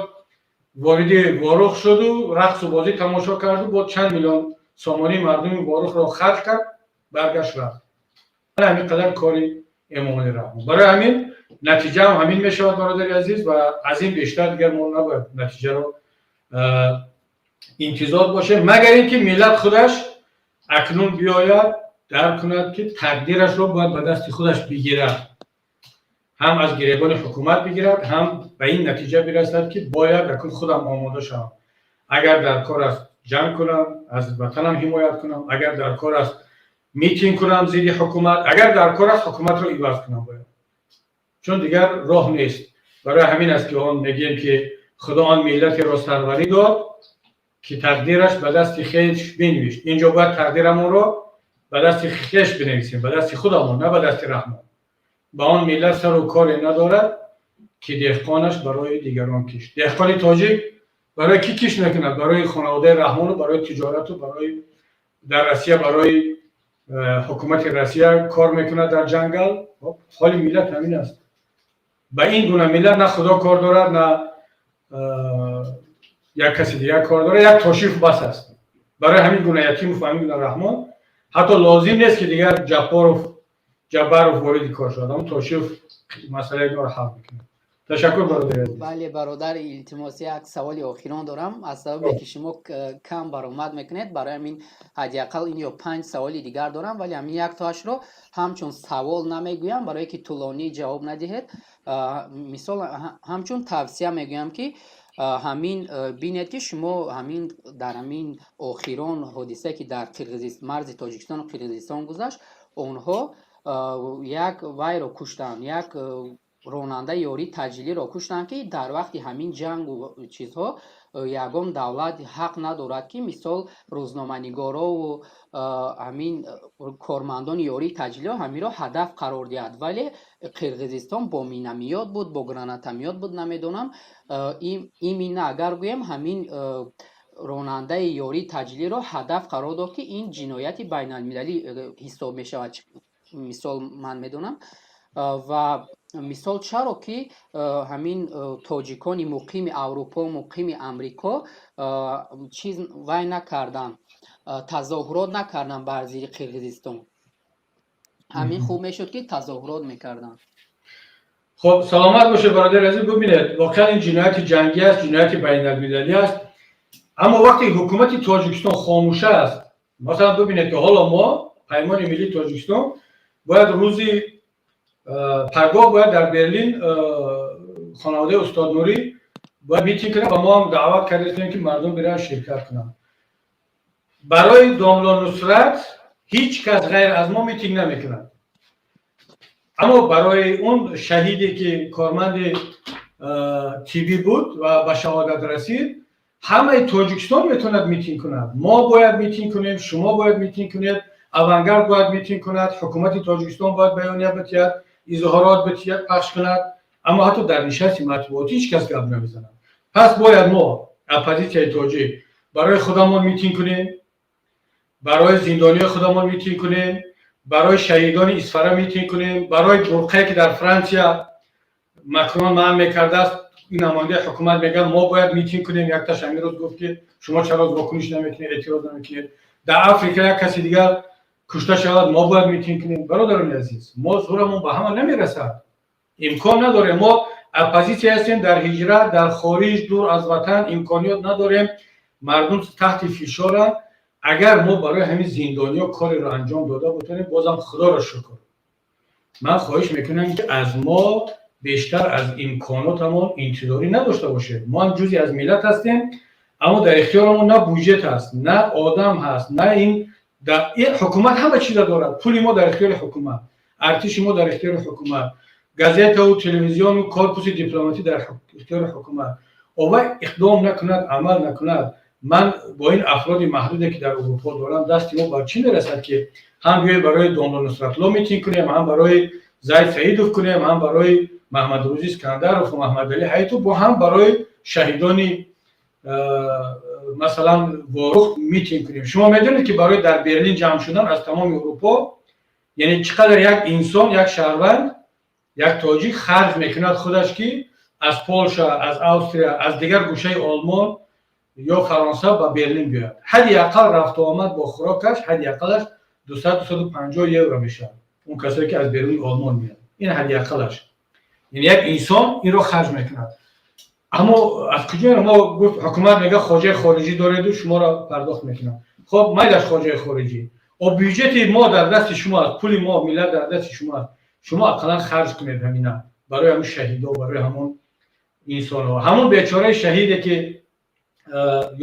A: вориди Ворух шуду рақсу бозӣ тамошо карду бо чанд миллион сомонии мардуми Ворухро харҷ кард, баргашт, рафт. Ҳамин қадар кори Эмомалӣ Раҳмон. Барои ҳамин натиҷаам ҳамин мешавад, бародари азиз, ва аз ин бештар дигар мо набояд натиҷаро интизор бошем, магар ин ки миллат худаш акнун биёяд, дарк кунад, ки тақдирашро бояд ба дасти худаш бигирад, ҳам аз гиребони ҳукумат бигирад, ҳам ба ин натиҷа бирасад, ки бояд акнун худам омода шавам, агар дар кор аст ҷанг кунам, аз ватанам ҳимоят кунам, агар дар кор аст митинг кунам зидди ҳукумат, агар дар кор аст ҳукуматро иваз кунам бояд, чун дигар роҳ нест. Барои ҳамин аст, ки он мегӯем, ки Худо он миллатеро сарварӣ дод, ки тақдираш ба дасти хеш бинавишт. Инҷо бояд тақдирамонро ба дасти хеш бинависем, ба дасти худамон, на ба дасти Раҳмон. Ба он миллат сару коре надорад, ки деҳқонаш барои дигарон кишт. Деҳқони тоҷик барои кӣ кишт мекунад? Барои хонаводаи Раҳмону барои тиҷорату барои дар Россия, барои ҳукумати Россия кор мекунад дар ҷангал. Ҳоли миллат ҳамин аст. Ба ин гуна миллат на Худо кор дорад, на як каси дигар кор дорад. Як Тошиев бас аст барои ҳамин гуна Ятимов, ҳамин гуна Раҳмон. Ҳатто лозим нест, ки дигар Ҷаппоров, Ҷаббаров вориди кор шавад. Ҳамн Тошиев масъалаи инро ҳал мекунад. Ташаккур, бародари азиз.
L: Бале, бародар, илтимос, як саволи охирон дорам. Аз сабабе ки шумо кам баромад мекунед, барои ҳамин ҳадди ақал ин ё панҷ саволи дигар дорам, вале ҳамин яктоашро ҳамчун савол намегӯям, барое ки тӯлонӣ ҷавоб надиҳед. Мисол, ҳамчун тавсия мегӯям, ки ҳамин бинед, ки шумо ҳамин дар ҳамин охирон ҳодиса, ки дар марзи Тоҷикистону Қирғизистон гузашт, онҳо як вайро куштанд, як ронандаи ёрии таъҷилиро куштанд, ки дар вақти ҳамин ҷангу чизҳо ягон давлат ҳақ надорад, ки мисол рӯзноманигорову ҳамин кормандони ёрии таъҷилиро ҳаминро ҳадаф қарор диҳад. Вале Қирғизистон бо миномёт буд, бо гранатомёт буд, намедонам, именно агар гӯем, ҳамин ронандаи ёрии таъҷилиро ҳадаф қарор дод, ки ин ҷинояти байналмилалӣ ҳисоб мешавад, мисол ман медонам. Ва Мисол, чаро ки ҳамин тоҷикони муқими Аврупо, муқими Амрико чиз вай накарданд, тазоҳурот накарданд бар зидди Қирғизистон? Ҳамин хуб мешуд, ки тазоҳурот мекарданд.
A: Хуб, саломат бошед, бародари азиз. Бубинед, воқеан ин ҷинояти ҷангӣ аст, ҷинояти байналмилалӣ аст, аммо вақте ҳукумати Тоҷикистон хомӯша аст, масалан, бубинед, ки ҳоло мо, Паймони миллии Тоҷикистон, бояд рӯзи пагоҳ бояд дар Берлин хонаводаи устод Нурӣ бояд митинг кунад ва мо ҳам даъват кардем, ки мардум биранд, ширкат кунанд. Барои домло Нусрат ҳеҷ кас ғайр аз мо митинг намекунад, аммо барои он шаҳиде, ки корманди тиббӣ буд ва ба шаҳодат расид, ҳамаи Тоҷикистон метавонад митинг кунад. Мо бояд митинг кунем, шумо бояд митинг кунед, Авангард бояд митинг кунад, ҳукумати Тоҷикистон бояд баёния бидиҳад, изҳорот бидиҳад, пахш кунад, аммо ҳатто дар нишасти матбуотӣ ҳеҷ кас гап намезанад. Пас бояд мо, оппозитсияи тоҷик, барои худамон митинг кунем, барои зиндониёи худамон митинг кунем, барои шаҳидони Исфара митинг кунем, барои бурқае, ки дар Франсия Макрон манъ мекардааст, ин намояндаи ҳукумат мегӯяд, мо бояд митинг кунем. Якташ ҳамин рӯз гуфт, ки шумо чаро вокуниш намекунед, эътироз намекунед? Дар Африка як каси дигар кушта шавад, мо бояд митинг кунем. Бародарони азиз, мо зӯрамон ба ҳама намерасад, имкон надорем. Мо оппозитсия ҳастем дар ҳиҷрат, дар хориҷ, дур аз ватан, имкониёт надорем, мардум таҳти фишоранд. Агар мо барои ҳамин зиндониё кореро анҷом дода бутонем, бозам Худоро шукр. Ман хоҳиш мекунам, ки аз мо бештар аз имконотамон интизорӣ надошта бошед. Мо ҳам ҷузъе аз миллат ҳастем, аммо дар ихтиёрамон на буҷет ҳаст, на одам ҳаст, на ин ҳукумат ҳама чиза дорад. Пули мо дар ихтиёри ҳукумат, артиши мо дар ихтиёри ҳукумат, газетаву телевизиону корпуси дипломатӣ дар ихтиёри ҳукумат. Овай иқдом накунад, амал накунад, ман бо ин афроди маҳдуде, ки дар Аврупо дорам, дасти мо ба чӣ мерасад, ки ҳам биёем барои домло Нусратулло митинг кунем, ҳам барои Зайд Саидов кунем, ҳам барои Маҳмадрӯзӣ Искандаров ва Маҳмадалӣ Ҳайтов, бо ҳам барои шаҳидони, масалан, Ворух митинг кунем? Шумо медонед, ки барои дар Берлин ҷамъ шудан аз тамоми Аврупо, яъне чӣ қадар як инсон, як шаҳрванд, як тоҷик харҷ мекунад худаш, ки аз Полша, аз Австрия, аз дигар гӯшаи Олмон ё Фаронса ба Берлин биёяд? Ҳадди ақал рафту омад бо хӯрокаш ҳадди ақалаш 200-250 евро мешавад, он касое, ки аз беруни Олмон меяд. Ин ҳадди ақалаш, яъне як инсон инро харҷ мекунад. Аммо аз куҷо мо гуфт, ҳукумат мега, хоҷаи хориҷӣ дореду шуморо пардохт мекунад. Хоб, майлаш, хоҷаи хориҷӣ, о бюҷети мо дар дасти шумо аст, пули мо, миллат дар дасти шумо аст. Шумо ақаллан харҷ кунед ҳамина барои ҳамун шаҳидо, барои ҳамон инсонҳо. Ҳамон бечораи шаҳиде, ки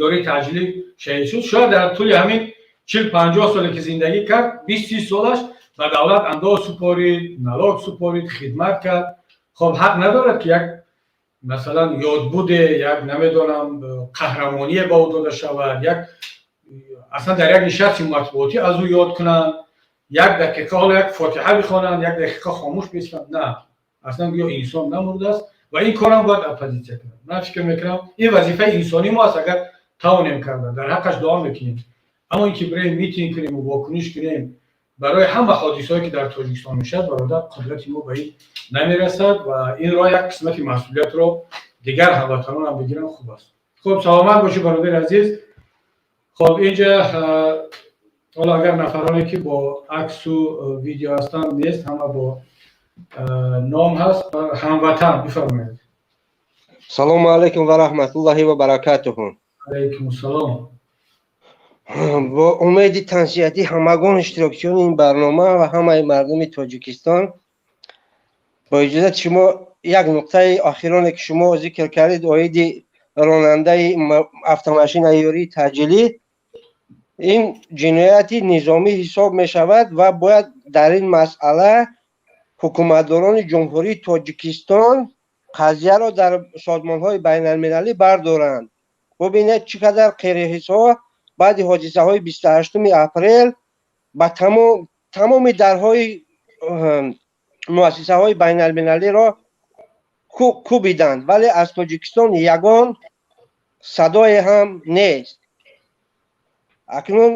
A: ёрии таъҷилӣ шаҳид шуд, шояд дар тӯли ҳамин 40-50 соле, ки зиндагӣ кард, 20-30 солаш ба давлат андоз супорид, налог супорид, хидмат кард. Хоб, ҳақ надорад, ки як, масалан, ёдбуде, як, намедонам, қаҳрамоние ба ӯ дода шавад, як аслан дар як нишасти матбуотӣ аз ӯ ёд кунанд, як дақиқа ҳоло як фотиҳа бихонанд, як дақиқа хомӯш бистанд? На, аслан гӯё инсон намурдааст. Ва ин корам бояд оппозитсия кунад. Ман фикр мекунам, ин вазифаи инсонии мо аст. Агар тавонем карда, дар ҳаққаш дуо мекунем, аммо ин ки бирем, митинг кунем, вокуниш кунем барои ҳама ҳодисаҳое, ки дар Тоҷикистон мешавад, бародар, қудрати мо ба ин намерасад ва инро як қисмати масъулиятро дигар ҳамватанон ҳам бигиранд, хуб аст. Хуб, саломат бошӣ, бародари азиз. Хоб, инҷа ҳоло агар нафароне, ки бо аксу видео ҳастанд, нест, ҳама бо ном ҳаст. Ҳамватан, бифармоед.
M: Салому алайкум ва раҳматуллоҳи ва баракатуҳу.
A: Алайкум салом.
M: Бо умеди тансиҳатӣ ҳамагон, иштирокчиёни ин барнома ва ҳамаи мардуми Тоҷикистон, бо иҷозати шумо, як нуқтаи охироне, ки шумо зикр кардед, оиди ронандаи автомашинаи ёрии таъҷилӣ, ин ҷинояти низомӣ ҳисоб мешавад ва бояд дар ин масъала ҳукуматдорони Ҷумҳурии Тоҷикистон қазияро дар созмонҳои байналмилалӣ бардоранд. Бубинед, чӣ қадар қирғизҳо баъди ҳодисаҳои 28-уми апрел ба тамоми дарҳои муассисаҳои байналмилалиро кӯбиданд, вале аз Тоҷикистон ягон садое ҳам нест. Акнун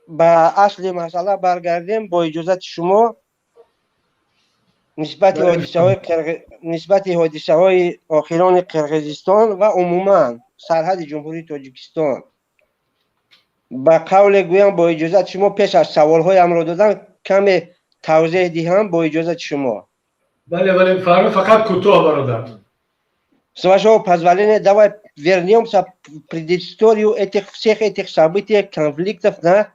M: ба асли масъала баргардем, бо иҷозати шумо. Нисбати ҳодисаҳои охирони Қирғизистон ва умуман сарҳади Ҷумҳурии Тоҷикистон ба қавле гӯям, бо иҷозати шумо, пеш аз саволҳоямро додан каме тавзеҳ диҳам, бо иҷозати шумо.
A: Бале, фармо, фақат кӯтоҳ, бародар.
M: С вашего позволения, давай вернемся в предысторию этих всех этих событий, конфликтов на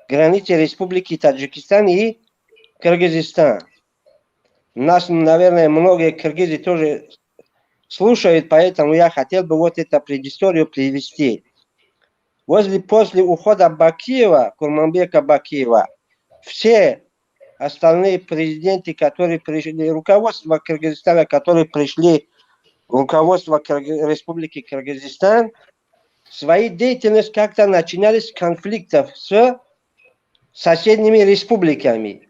M: границе Республики Таджикистан и Кыргызстан. Нас, наверное, многие киргизы тоже слушают, поэтому я хотел бы вот эту предысторию привести. После ухода Бакиева, Курманбека Бакиева, все остальные президенты, которые пришли, руководство Кыргызстана, которые пришли, руководство Республики Кыргызстан, свою деятельность как-то начинали с конфликтов с соседними республиками,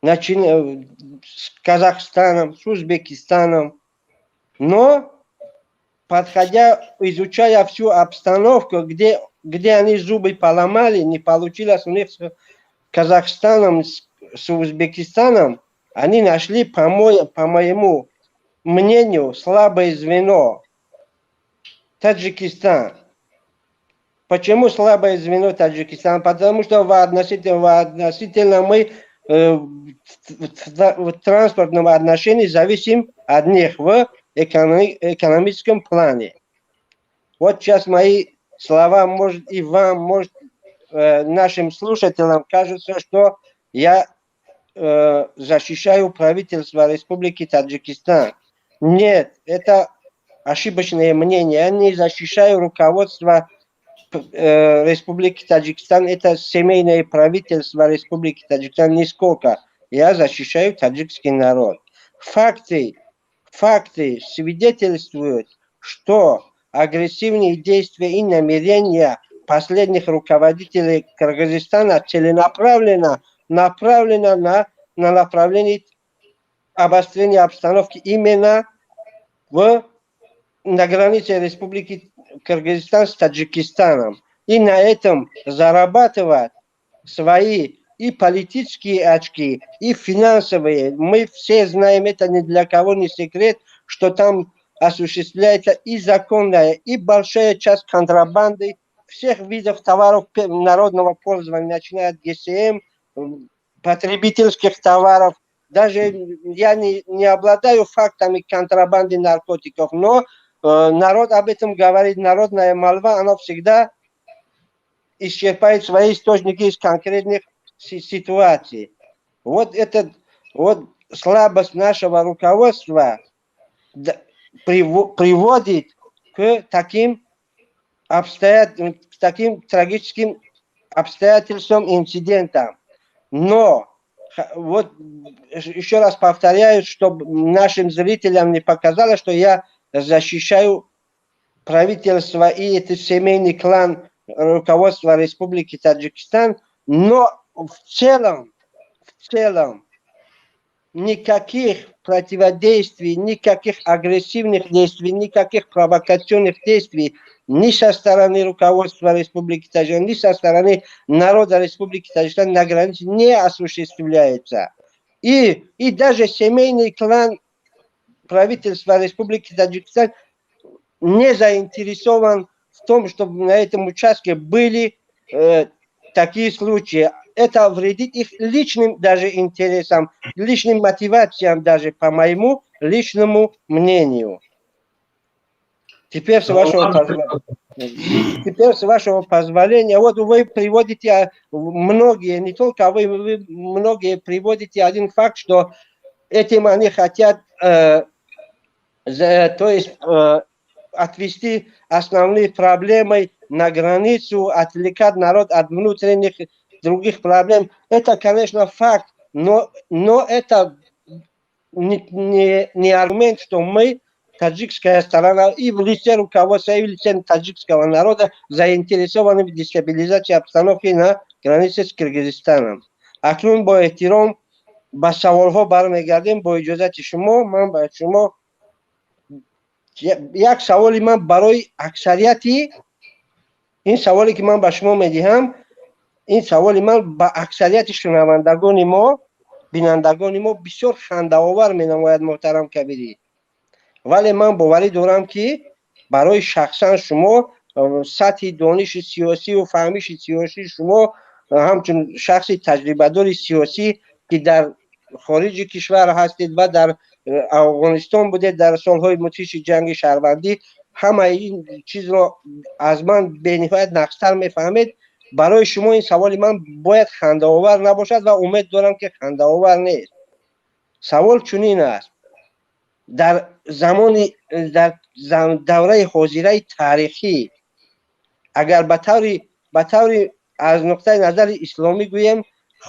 M: с Казахстаном, с Узбекистаном. Но, подходя, изучая всю обстановку, где они зубы поломали, не получилось у них с Казахстаном, с Узбекистаном, они нашли, по моему мнению, слабое звено — Таджикистан. Почему слабое звено Таджикистан? Потому что в относительно мы в транспортном отношении зависим от них в экономическом плане. Вот сейчас мои слова, может, и вам, может, нашим слушателям кажется, что я защищаю правительство Республики Таджикистан. Нет, это ошибочное мнение. Я не защищаю руководство Республики Таджикистан, это семейное правительство Республики Таджикистан нисколько. Я защищаю таджикский народ. Факты свидетельствуют, что агрессивные действия и намерения последних руководителей Кыргызстана целенаправленно направлено на направление обострения обстановки именно на границе Республики Кыргызстан с Таджикистаном. И на этом зарабатывать свои и политические очки, и финансовые. Мы все знаем, это ни для кого не секрет, что там осуществляется и законная, и большая часть контрабанды всех видов товаров народного пользования, начиная от ГСМ, потребительских товаров. Даже я не обладаю фактами контрабанды наркотиков, но народ об этом говорит, народная молва, она всегда исчерпает свои источники из конкретных ситуаций. Вот это вот слабость нашего руководства приводит к таким трагическим обстоятельствам, инцидентам. Но вот еще раз повторяю, чтобы нашим зрителям не показалось, что я защищаю правительство и этот семейный клан руководства Республики Таджикистан, но в целом никаких противодействий, никаких агрессивных действий, никаких провокационных действий ни со стороны руководства Республики Таджикистан, ни со стороны народа Республики Таджикистан на границе не осуществляется. И даже семейный клан правительства Республики Таджикистан не заинтересован в том, чтобы на этом участке были такие случаи. Это вредит их личным даже интересам, личным мотивациям даже, по моему личному мнению. Теперь, с вашего позволения, вот вы приводите, многие, не только вы, вы многие приводите один факт, что этим они хотят, то есть отвести основные проблемы на границу, отвлекать народ от внутренних других проблем. Это, конечно, факт, но это не аргумент, что мы, таджикская сторона, и в лице руководства, и в лице таджикского народа заинтересованы в дестабилизации обстановки на границе с Киргизстаном. Акнун бо эҳтиром ба саволҳо бармегардем, бо иҷозати шумо. Ман ба шумо як саволи ман барои аксарияти, ин саволе ки ман ба шумо медиҳам, ин саволи ман ба аксарияти шунавандагони мо. Бинандагони мо бисёр хандаовар менамояд, муҳтарам Кабирӣ, вале ман боварӣ дорам, ки барои шахсан шумо сатҳи дониши сиёсию фаҳмиши сиёсии шумо, ҳамчун шахси таҷрибадори сиёсӣ, ки дар хориҷи кишвар ҳастед ва дар Афғонистон будед дар солҳои мудҳиши ҷанги шаҳрвандӣ, ҳамаи ин чизро аз ман бениҳоят нағзтар мефаҳмед. Барои шумо ин саволи ман бояд хандаовар набошад ва умед дорам, ки хандаовар нест. Савол чунин аст: дар замони, дар давраи ҳозираи таърихӣ, агар ба таври аз нуқтаи назари исломӣ гӯем,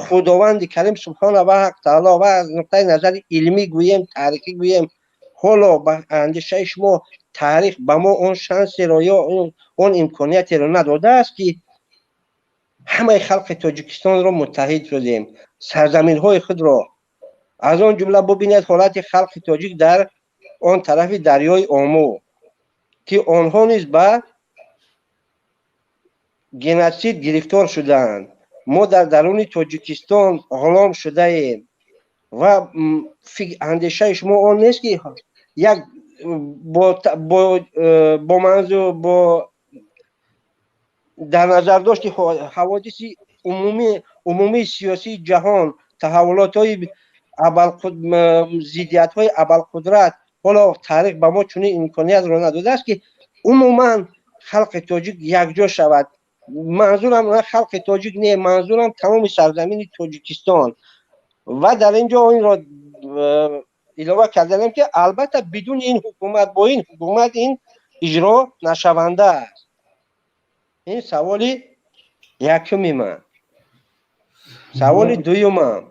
M: Худованди Карим субҳона ва ҳақ таоло, ва аз нуқтаи назари илмӣ гӯем, таърихӣ гӯем, ҳоло ба андешаи шумо таърих ба мо он шансеро ё он имкониятеро надодааст, ки ҳамаи халқи Тоҷикистонро муттаҳид созем, сарзаминҳои худро, аз он ҷумла бубинед ҳолати халқи тоҷик дар он тарафи дарёи Омӯ, ки онҳо низ ба геноцид гирифтор шудаанд? Мо дар даруни Тоҷикистон ғулом шудаем ва андешаи шумо он нест, ки як бо манзур, бо дар назардошти ҳаводиси умумии сиёсии ҷаҳон, таҳаввулотҳои, зиддиятҳои абарқудрат, ҳоло таърих ба мо чунин имкониятро надодааст, ки умуман халқи тоҷик якҷо шавад? Манзурам на халқи тоҷик не, манзурам тамоми сарзамини Тоҷикистон. Ва дар ин ҷо инро илова карданем, ки албатта бидуни ин ҳукумат, бо ин ҳукумат ин иҷро нашаванда аст. Ин саволи якуми ман. Саволи дуюмам: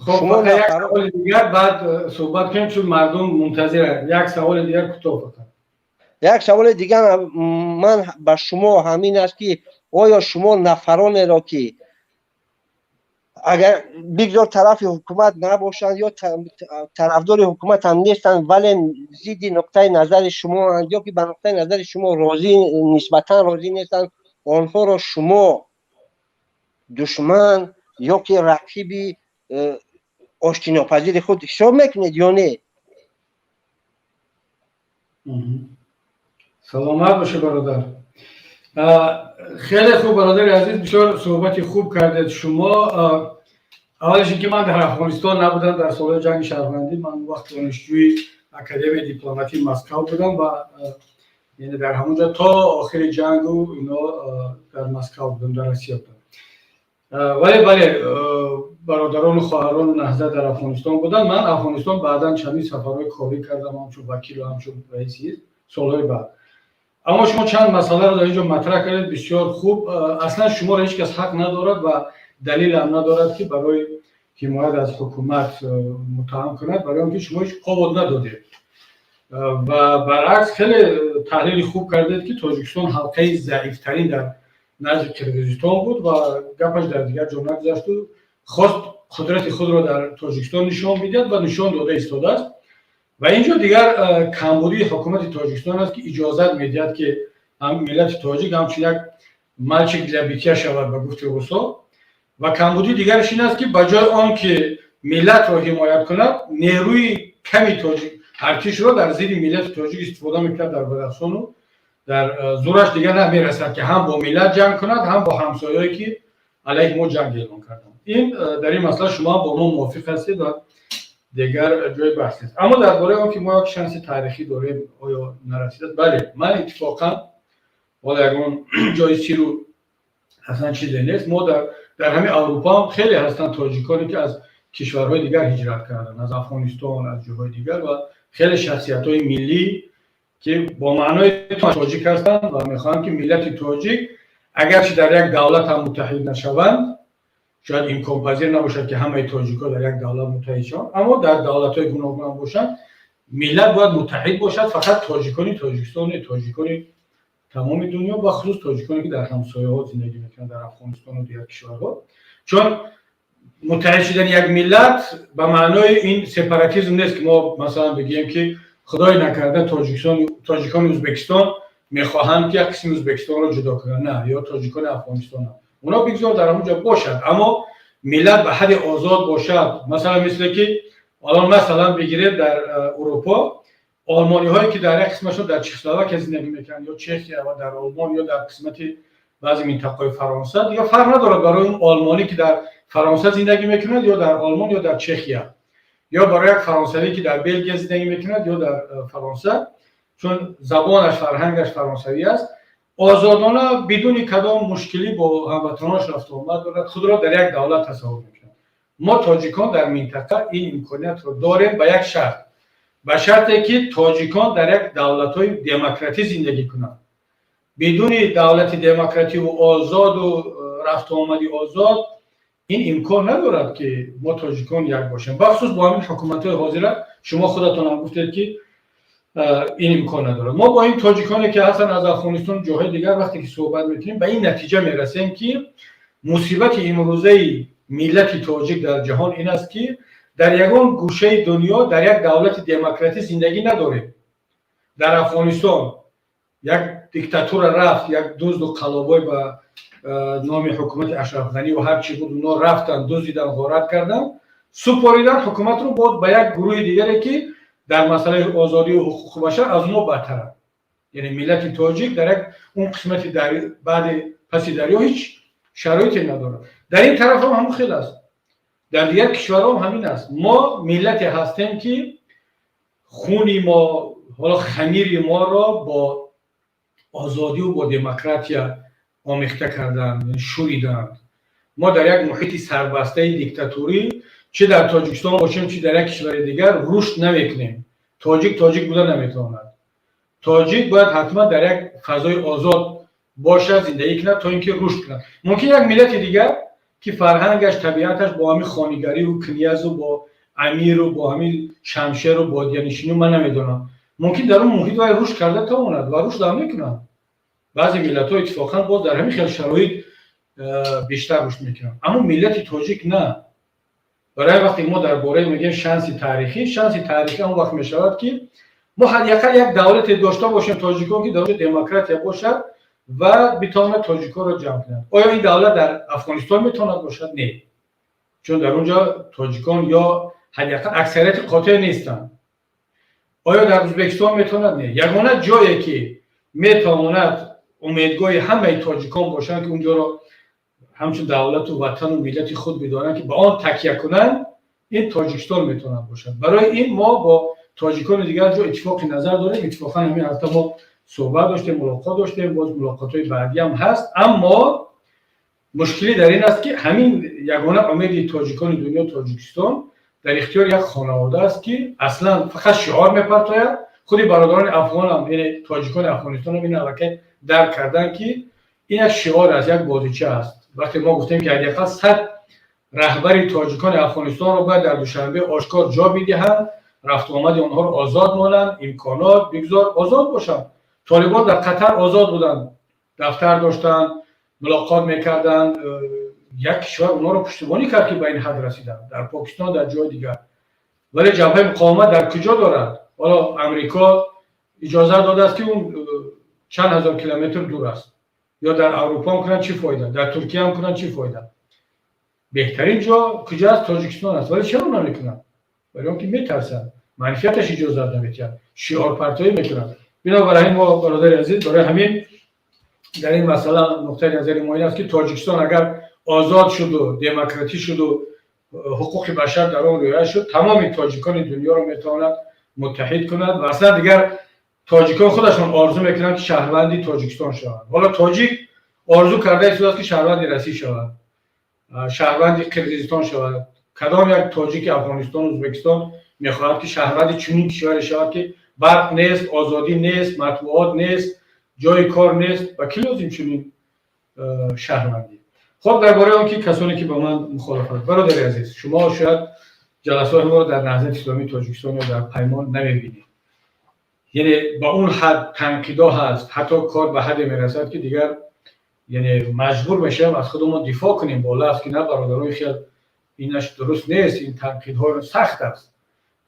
A: Хоб, як саволи дигар, баъд суҳбат кунем, чун мардум мунтазиранд. Як саволи дигар, кӯтоҳ фақат.
M: Як саволи дигар ман ба шумо ҳамин аст, ки оё шумо нафаронеро, ки агар бигзор тарафи ҳукумат набошанд ё тарафдори ҳукумат ҳам нестанд, вале зидди нуқтаи назари шумоанд ё ки ба нуқтаи назари шумо розӣ, нисбатан розӣ нестанд, онҳоро шумо душман ё ки рақиби оштинопазири худ ҳисоб мекунед ё не?
A: Саломат боша, бародар. Хеле хуб, бародари азиз, бисёр суҳбати хуб кардед шумо. Аввалаш ин ки ман дар Афғонистон набудам дар солҳои ҷанги шаҳрвандӣ. Ман вақт донишҷӯи Академияи дипломатии Москав будам ва яъне дар ҳамонҷо то охири ҷангу ино дар Москав будам, дар Россия будам. Вале бале, бародарону хоҳарону Наҳзат дар Афғонистон буданд. Ман Афғонистон баъдан чандин сафарҳои корӣ кардам, ҳамчун вакилу ҳамчун раиси ҳизб, солҳои баъд. Аммо шумо чанд масъаларо дар ин ҷо матраҳ кардед, бисёр хуб. Аслан шуморо ҳеҷ кас ҳақ надорад ва далелам надорад, ки барои ҳимоят аз ҳукумат муттаҳам кунад, барои он ки шумо ҳеҷ повод надодед ва баръакс хеле таҳлили хуб кардед, ки Тоҷикистон ҳалқаи заифтарин дар назди Қирғизистон буд ва гапаш дар дигар ҷо нагузашту хост қудрати худро дар Тоҷикистон нишон бидиҳад ва нишон дода истодааст. Ва ин ҷо дигар камбудии ҳукумати Тоҷикистон аст, ки иҷозат медиҳад, ки миллати тоҷик ҳамчун як мальчик для битья шавад, ба гуфти русо. Ва камбудии дигараш ин аст, ки ба ҷои он ки миллатро ҳимоят кунад, нерӯи ками тоҷик артишро дар зидди миллати тоҷик истифода мекунад дар Бадахшону дар зураш дигар намерасад, ки ҳам бо миллат ҷанг кунад, ҳам бо ҳамсояое, ки алайҳи мо ҷанг эълон карданд. Ин дар ин масъала шумо бо мо мувофиқ ҳастед ва дигар ҷои баҳс нест. Аммо дар бораи он ки мо як шанси таърихӣ дорем, оё нарасидааст, бале, ман иттифоқан, ҳоло ягон ҷои сиру аслан чизе нест, мо дар ҳамин Аврупо ҳам хеле ҳастанд тоҷиконе, ки аз кишварҳои дигар ҳиҷрат карданд, аз Афғонистон, аз ҷоҳои дигар, ва хеле шахсиятҳои миллӣ, ки бо маънои тоҷик ҳастанд ва мехоҳанд, ки миллати тоҷик агарчи дар як давлат ҳам муттаҳид нашаванд, шояд имконпазир набошад, ки ҳамаи тоҷикҳо дар як давлат муттаҳид шаванд, аммо дар давлатҳои гуногун ҳам бошанд, миллат бояд муттаҳид бошад. Фақат тоҷикони Тоҷикистон, тоҷикони тамоми дунё, бахусус тоҷиконе, ки дар ҳамсояҳо зиндагӣ мекунанд, дар Афғонистону дигар кишварҳо. Чун муттаҳид шудани як миллат ба маънои ин сепаратизм нест, ки мо масалан бигӯем, ки худои накарда Тоҷикистон, тоҷикони Ӯзбекистон мехоҳанд, ки як қисми Ӯзбекистонро ҷудо кунанд, на, ё тоҷикони Афғонистон. Оно бигзор дар ҳамон ҷо бошад, аммо Миллат ба ҳадди озод бошад, масалан, мисле ки ҳоло масалан бигирем, дар Аврупо олмониҳое ки дар як қисмашон дар Чехословакия зиндагӣ мекунанд ё Чехия ва дар Олмон ё дар қисмати баъзе минтақаҳои Фаронса, дигар фарқ надорад барои он олмонӣ ки дар Фаронса зиндагӣ мекунад ё дар Олмон ё дар Чехия, ё барои як фаронсавӣ ки дар Белгия зиндагӣ мекунад ё дар Фаронса, чун забонаш, фарҳангаш фаронсавӣ аст, озодона бидуни кадом мушкилӣ бо ҳамватанонаш рафтуомад дорад, худро дар як давлат тасаввур мекунад. Мо тоҷикон дар минтақа ин имкониятро дорем ба як шарт, ба шарте ки тоҷикон дар як давлатҳои демократӣ зиндагӣ кунанд. Бидуни давлати демокративу озоду рафтуомади озод ин имкон надорад ки мо тоҷикон як бошем, бахусус бо ҳамин ҳукуматҳои ҳозира. Шумо худатон ҳам гуфтед ки ин имкон надорад. Мо бо ин тоҷиконе ки ҳастанд аз Афғонистон, ҷоҳои дигар, вақте ки суҳбат мекунем, ба ин натиҷа мерасем ки мусибати имрӯзаи миллати тоҷик дар ҷаҳон ин аст ки дар ягон гӯшаи дунё дар як давлати демократӣ зиндагӣ надорем. Дар Афғонистон як диктатура рафт, як дузду қаллобой ба номи ҳукумати Ашраф Ғанӣ ва ҳар чӣ буд, оно рафтанд, дуздидан, ғорат карданд, супоридан ҳукуматро боз ба як гурӯҳи дигаре ки дар масъалаи озодию ҳуқуқи башар аз оно бадтаранд. Яъне миллати тоҷик дар як он қисмати баъди паси дарё ҳеҷ шароите надорад. Дар ин тараф ҳам ҳамон хел аст, дар дигар кишварҳо ҳам ҳамин аст. Мо миллате ҳастем ки хуни мо, ҳоло хамири моро бо озодиву бо демократия омехта карданд, шӯриданд. Мо дар як муҳити сарбастаи диктатурӣ, чӣ дар Тоҷикистон бошем, чӣ дар як кишвари дигар, рушд намекунем. Тоҷик тоҷик буда наметавонад. Тоҷик бояд ҳатман дар як фазои озод бошад, зиндагӣ кунад, то ин ки рушд кунад. Мумкин як миллати дигар ки фарҳангаш, табиаташ бо ҳамин хонигариву князу бо амиру бо ҳамин шамшеру бодиянишинӣ, ман намедонам, мумкин дар он муҳит вай рушд карда тавонад ва рушд ҳам мекунад. Баъзе миллатҳо иттифоқан боз дар ҳамин хел шароит бештар рушд мекунанд, аммо миллати тоҷик на. Барои вақте мо дар бораи мегӯем шанси таърихӣ, шанси таърихӣ он вақт мешавад ки мо ҳадди ақал як давлате дошта бошем тоҷикон, ки дар онҷо демократия бошад ва битавонад тоҷиконро ҷамъ кунад. Оё ин давлат дар Афғонистон метавонад бошад? Не, чун дар он ҷо тоҷикон ё ҳадди ақал аксарияти қотеъ нестанд. Оё дар Ӯзбекистон метавонад? Не. Ягона ҷое ки метавонад умедгоҳи ҳамаи тоҷикон бошанд, ки унҷоро ҳамчун давлату ватану миллати худ бидонанд, ки ба он такя кунанд, ин Тоҷикистон метавонад бошад. Барои ин мо бо тоҷикони дигар ҷо иттифоқи назар дорем. Иттифоқан ҳамин ҳафта мо суҳбат доштем, мулоқот доштем, боз мулоқотҳои баъдӣ ҳам ҳаст. Аммо мушкилӣ дар ин аст ки ҳамин ягона умеди тоҷикони дунё, Тоҷикистон, дар ихтиёри як хонавода аст ки аслан фақат шиор мепартояд. Худи бародарони афғонам, яъне тоҷикони Афғонистонам, ин аллакай дарк карданд ки ин як шиор аст, як бозича аст. Вақте мо гуфтем ки ҳадди ақал 100 раҳбари тоҷикони Афғонистонро бояд дар Душанбе ошкор ҷо бидиҳанд, рафтуомади онҳоро озод монанд, имконот бигзор озод бошанд. Толибон дар Қатар озод буданд, дафтар доштанд, мулоқот мекарданд, як кишвар онҳоро пуштибонӣ кард ки ба ин ҳад расиданд, дар Покистон, дар ҷои дигар. Вале ҷабҳаи муқовимат дар куҷо дорад? Ҳоло Амрико иҷозат додааст ки он чанд ҳазор километр дур аст. Ё дар Аврупо ҳам кунанд, чӣ фоида? Дар Туркия ҳам кунанд, чӣ фоида? Беҳтарин ҷо куҷо аст? Тоҷикистон аст. Вале чаро намекунанд? Барои он ки метарсанд, манфиаташ иҷозат наметиҳад, шиорпартоӣ мекунанд. Бинобар ҳамин мо, бародари азиз, барои ҳамин дар ин масъала нуқтаи назари мо ин аст ки Тоҷикистон агар озод шуду демократӣ шуду ҳуқуқи башар дар он риоя шуд, тамоми тоҷикони дунёро метавонад муттаҳид кунад. Ва аслан дигар тоҷикон худашон орзу мекунанд ки шаҳрванди Тоҷикистон шаванд. Ҳоло тоҷик орзу карда истодааст ки шаҳрванди Россия шавад, шаҳрванди Қирғизистон шавад. Кадом як тоҷики Афғонистон, Ӯзбекистон мехоҳад ки шаҳрванди чунин кишваре шавад ки барқ нест, озодӣ нест, матбуот нест, ҷои кор нест? Ба кӣ лозим чунин шаҳрвандӣ? Хоб, дар бораи он ки касоне ки ба ман мухолифат, бародари азиз, шумо шояд ҷаласаҳои моро дар Наҳзати Исломии Тоҷикистон ё дар Паймон намебинед. Яъне ба он ҳад танқидо ҳаст, ҳатто кор ба ҳадде мерасад ки дигар яъне маҷбур мешавем аз худамон дифоъ кунем бо лафз ки на, бародарои, хел инаш дуруст нест, ин танқидҳо сахт аст,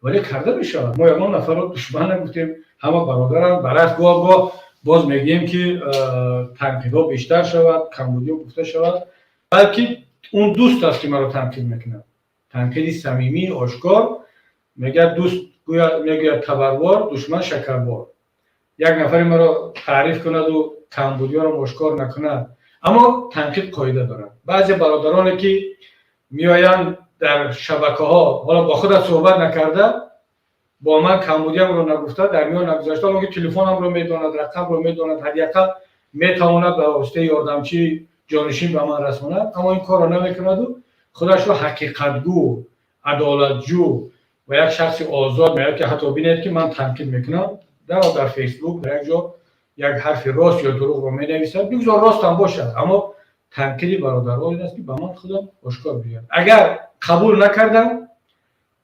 A: вале карда мешавад. Мо ягон нафарро душман нагуфтем, ҳама бародаранд. Баръакс, гоҳ гоҳ боз мегӯем ки танқидҳо бештар шавад, камбудиҳо гуфта шавад, балки Он дӯст аст ки маро танқид мекунад, танқиди самимӣ, ошкор мегӯяд. Дӯст мегӯяд табарвор, душман шакарвор. Як нафаре маро таъриф кунаду камбудиёрам ошкор накунад, аммо танқид қоида дорад. Баъзе бародароне ки меоянд дар шабакаҳо, ҳоло бо худат суҳбат накарда, бо ман камбудиямро нагуфта, дар миён нагузашта, ҳоло ки телефонамро медонад, рақамро медонад, ҳадди ақал метавонад ба воситаи ёрдамчӣ, ҷонишин ба ман расонад, аммо ин корро намекунаду худашро ҳақиқатгӯ, адолатҷӯ ва як шахси озод меояд, ки ҳатто бинед, ки ман танқид мекунам, дар Фейсбук, дар як ҷо як ҳарфи рост ё дурӯғро менависад, бигзор ростам бошад, аммо танқиди бародарҳо ин аст, ки ба ман худам ошкор бигӯяд. Агар қабул накардам,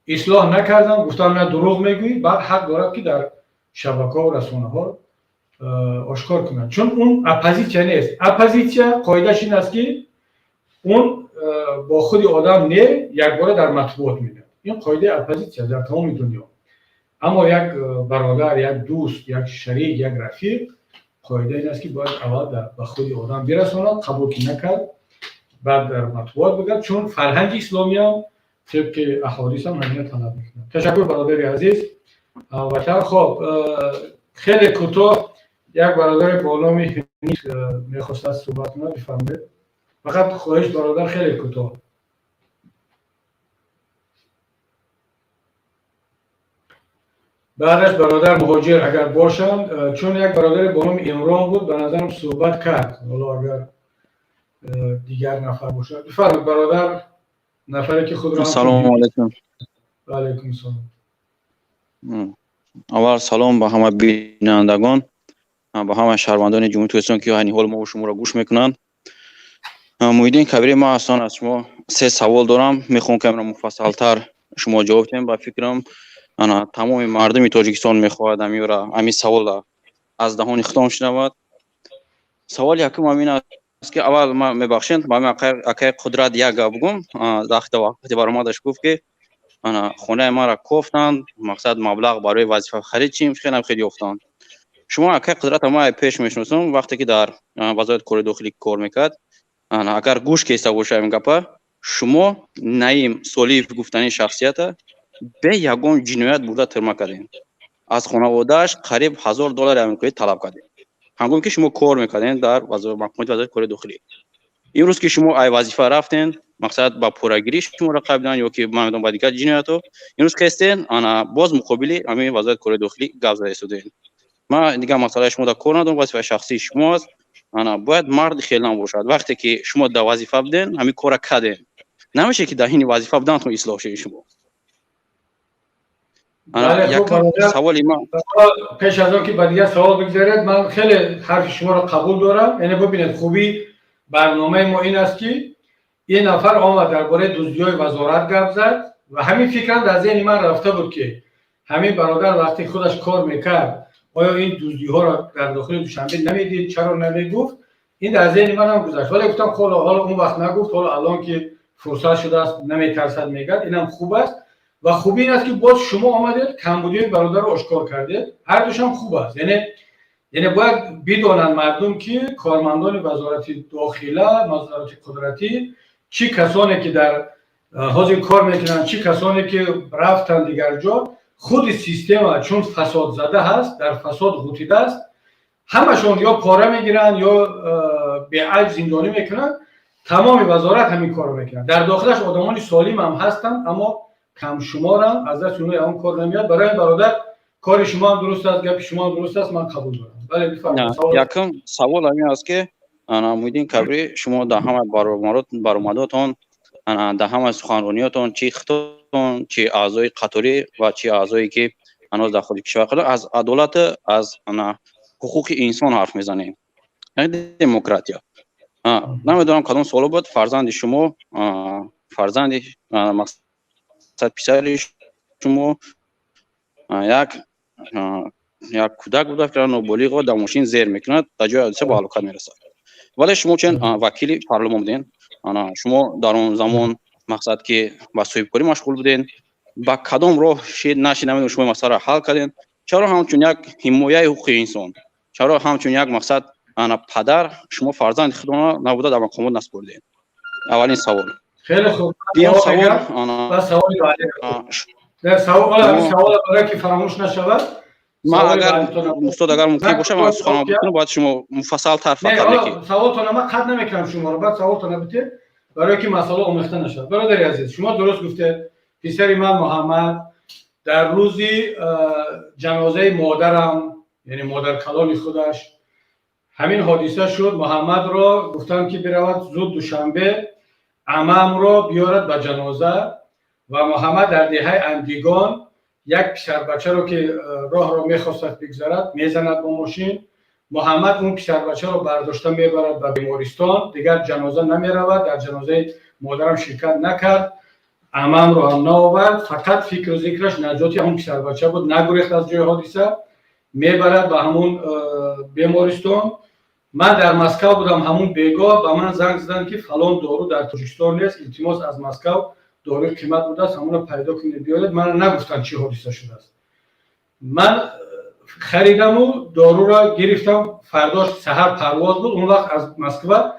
A: ислоҳ накардам, гуфтам на, дурӯғ мегӯӣ, баъд ҳақ дорад, ки дар шабакаҳо, расонаҳо ошкор кунад, чун он оппозитсия нест. Оппозитсия қоидааш ин аст, ки он бо худи одам не, якбора дар матбуот мегӯяд. Ин қоидаи оппозитсия дар тамоми дунё. Аммо як бародар, як дӯст, як шарик, як рафиқ, қоида ин аст, ки бояд аввал ба худи одам бирасонад, қабул ки накард, баъд дар матбуот бигӯяд, чун фарҳанги исломиам тибқи аҳодисам ҳамина талаб мекунад. Ташаккур, бародари азиз, ҳамватан. Хоб, хеле кӯтоҳ як бародари бо номи мехостад суҳбат кунад. Бифармоед, фақат хоҳиш, бародар, хеле кӯтоҳ. Баъдаш бародар Муҳоҷир, агар бошанд, чун як бародаре бо номи Имрон буд, ба назарам суҳбат кард. Ҳоло агар дигар нафар бошад, бифармоед, бародар, нафаре ки худро
N: Ассалому алайкум.
A: Ва алайкум салом.
N: Аввал салом ба ҳама бинандагон, ба ҳама шаҳрвандони Ҷумҳурии Тоҷикистон, ки айни ҳол мо шуморо гӯш мекунанд. Муҳиддин Кабирӣ, ман астон аз шумо се савол дорам, мехоҳам ки амро муфассалтар шумо ҷавоб диҳем. Ба фикрам, ана тамоми мардуми Тоҷикистон мехоҳад амиёра, ҳамин саволро аз даҳони худам шунавад. Саволи якум ҳамин аст, ки аввал ман, мебахшед, ба ҳамин акаи Қудрат як гап бигӯм. Вақти баромадаш гуфт, ки ана хонаи маро кофтанд, мақсад маблағ барои вазифахарид чим хелам хеле ёфтанд. Шумо, акаи Қудрата, ман пеш мешиносам, вақте ки дар Вазорати кори дохилӣ кор мекард. Агар гӯш кеста боша ин гапа, шумо Наим Солиев гуфтани шахсията бе ягон ҷиноят бурда тирма кардем, аз хонаводааш қариб 1000 доллари амрикоӣ талаб кардем, ҳангоме ки шумо кор мекардем дар мақомоти Вазорати кори дохилӣ. Имрӯз ки шумо ай вазифа рафтен, мақсад ба пуррагирӣ шуморо қабидан ё ки ман медонам ба дигар ҷиноятҳо, имрӯз хестен, ана боз муқобили ҳамин Вазорати кори дохилӣ гап зада истодем. Ман дигар масъалаи шумо дар кор надорам, вазифаи шахсии шумо аст. Ана бояд марди хелнам бошад. Вақте ки шумо дар вазифа буден, ҳамин кора кардем, намешавад ки дар ҳини вазифа буданатон ислоҳ шавед шумо.
A: Саволи ман пеш аз он ки ба дигар савол бигзаред, ман хеле ҳарфи шуморо қабул дорам. Яъне бибинед, хубии барномаи мо ин аст, ки ин нафар омад, дар бораи дуздиҳои вазорат гап зад ва ҳамин фикрам дар зеҳни ман рафта буд, ки ҳамин бародар вақте худаш кор мекард, оё ин дуздиҳоро дар дохили Душанбе намедид, чаро намегуфт? Ин дар зеҳни манам гузашт, вале гуфтам, ҳоло он вақт нагуфт, ҳоло алон ки фурсат шудааст, наметарсад, мегӯяд. Инам хуб аст ва хубӣ ин аст, ки боз шумо омадед, камбудиҳои бародарро ошкор кардед. Ҳардушам хуб аст. Яъне бояд бидонанд мардум, ки кормандони Вазорати дохила, вазорати қудратӣ, чӣ касоне ки дар ҳозир кор мекунанд, чӣ касоне ки рафтанд дигар ҷо, худи система чун фасодзада ҳаст, дар фасод ғутидааст, ҳамашон ё пора мегиранд, ё беайб зиндонӣ мекунанд. Тамоми вазорат ҳамин корро мекунанд. Дар дохилаш одамони солим ҳам ҳастанд, аммо камшуморанд, аз дасти онҳо ягон кор намеяд. Барои ин, бародар, кори шумо ҳам дуруст аст, гапи шумо ҳам дуруст аст, ман қабул дорам. Бале, бифармоед.
N: Якум савол ҳамин аст, ки ана Муҳиддин Кабирӣ, шумо дар ҳама баромадотон, дар ҳама суханрониётон, чи худтон, чи аъзои қаторӣ ва чи аъзое ки ҳанӯз дар хориҷи кишвар қарор, аз адолат, аз ана ҳуқуқи инсон ҳарф мезанем, яъне демократия. Намедонам кадом суоло буд, фарзанди шумо, фарзанди, мақсад писари шумо, як кӯдак буда, фикр ноболиғо дар мошин зер мекунад, дар ҷои ҳодиса ба ҳалокат мерасад. Вале шумо чун вакили парлумон буден, шумо дар он замон, мақсад ки ба соҳибкорӣ машғул буден, ба кадом роҳ шид нашид, намедонам, шумо масъаларо ҳал кардем. Чаро ҳамчун як ҳимояи ҳуқуқи инсон, чаро ҳамчун як, мақсад, ана падар, шумо фарзанди худона набуда дар мақомот насупурдем? Аввалин савол.
A: Хеле хуб.
N: Дуюм савол.
A: Ва саволи баъдӣ. Савол барои ки фаромӯш нашавад.
N: Ман агар, устод, агар мумкин бошад, ман суханам бикунам, баъд шумо муфассал тарф мекунед.
A: Саволтона ман қатъ намекунам шуморо, баъд саволтона битед, барое ки масъала омехта нашавад. Бародари азиз, шумо дуруст гуфтед. Писари ман Муҳаммад дар рӯзи ҷанозаи модарам, яъне модаркалони худаш, ҳамин ҳодиса шуд. Муҳаммадро гуфтам, ки биравад зуд Душанбе, амамро биёрад ба ҷаноза. Ва Муҳаммад дар деҳаи Андигон як писарбачаро, ки роҳро мехостад бигзарад, мезанад бо мошин. Муҳаммад он писарбачаро бардошта мебарад ба бемористон. Дигар ҷаноза намеравад, дар ҷанозаи модарам ширкат накард, амамро ҳам наовард. Фақат фикру зикраш наҷоти ҳамон писарбача буд. Нагурехт аз ҷои ҳодиса, мебарад ба ҳамон бемористон. Ман дар Москав будам. Ҳамун бегоҳ ба ман занг заданд, ки фалон дору дар Тоҷикистон нест, илтимос, аз Москав доруи қимат будааст, ҳамонро пайдо кунед, биёред. Мана нагуфтанд, чӣ ҳодиса шудааст. Ман харидаму доруро гирифтам. Фардош саҳар парвоз буд. Он вақт аз Москва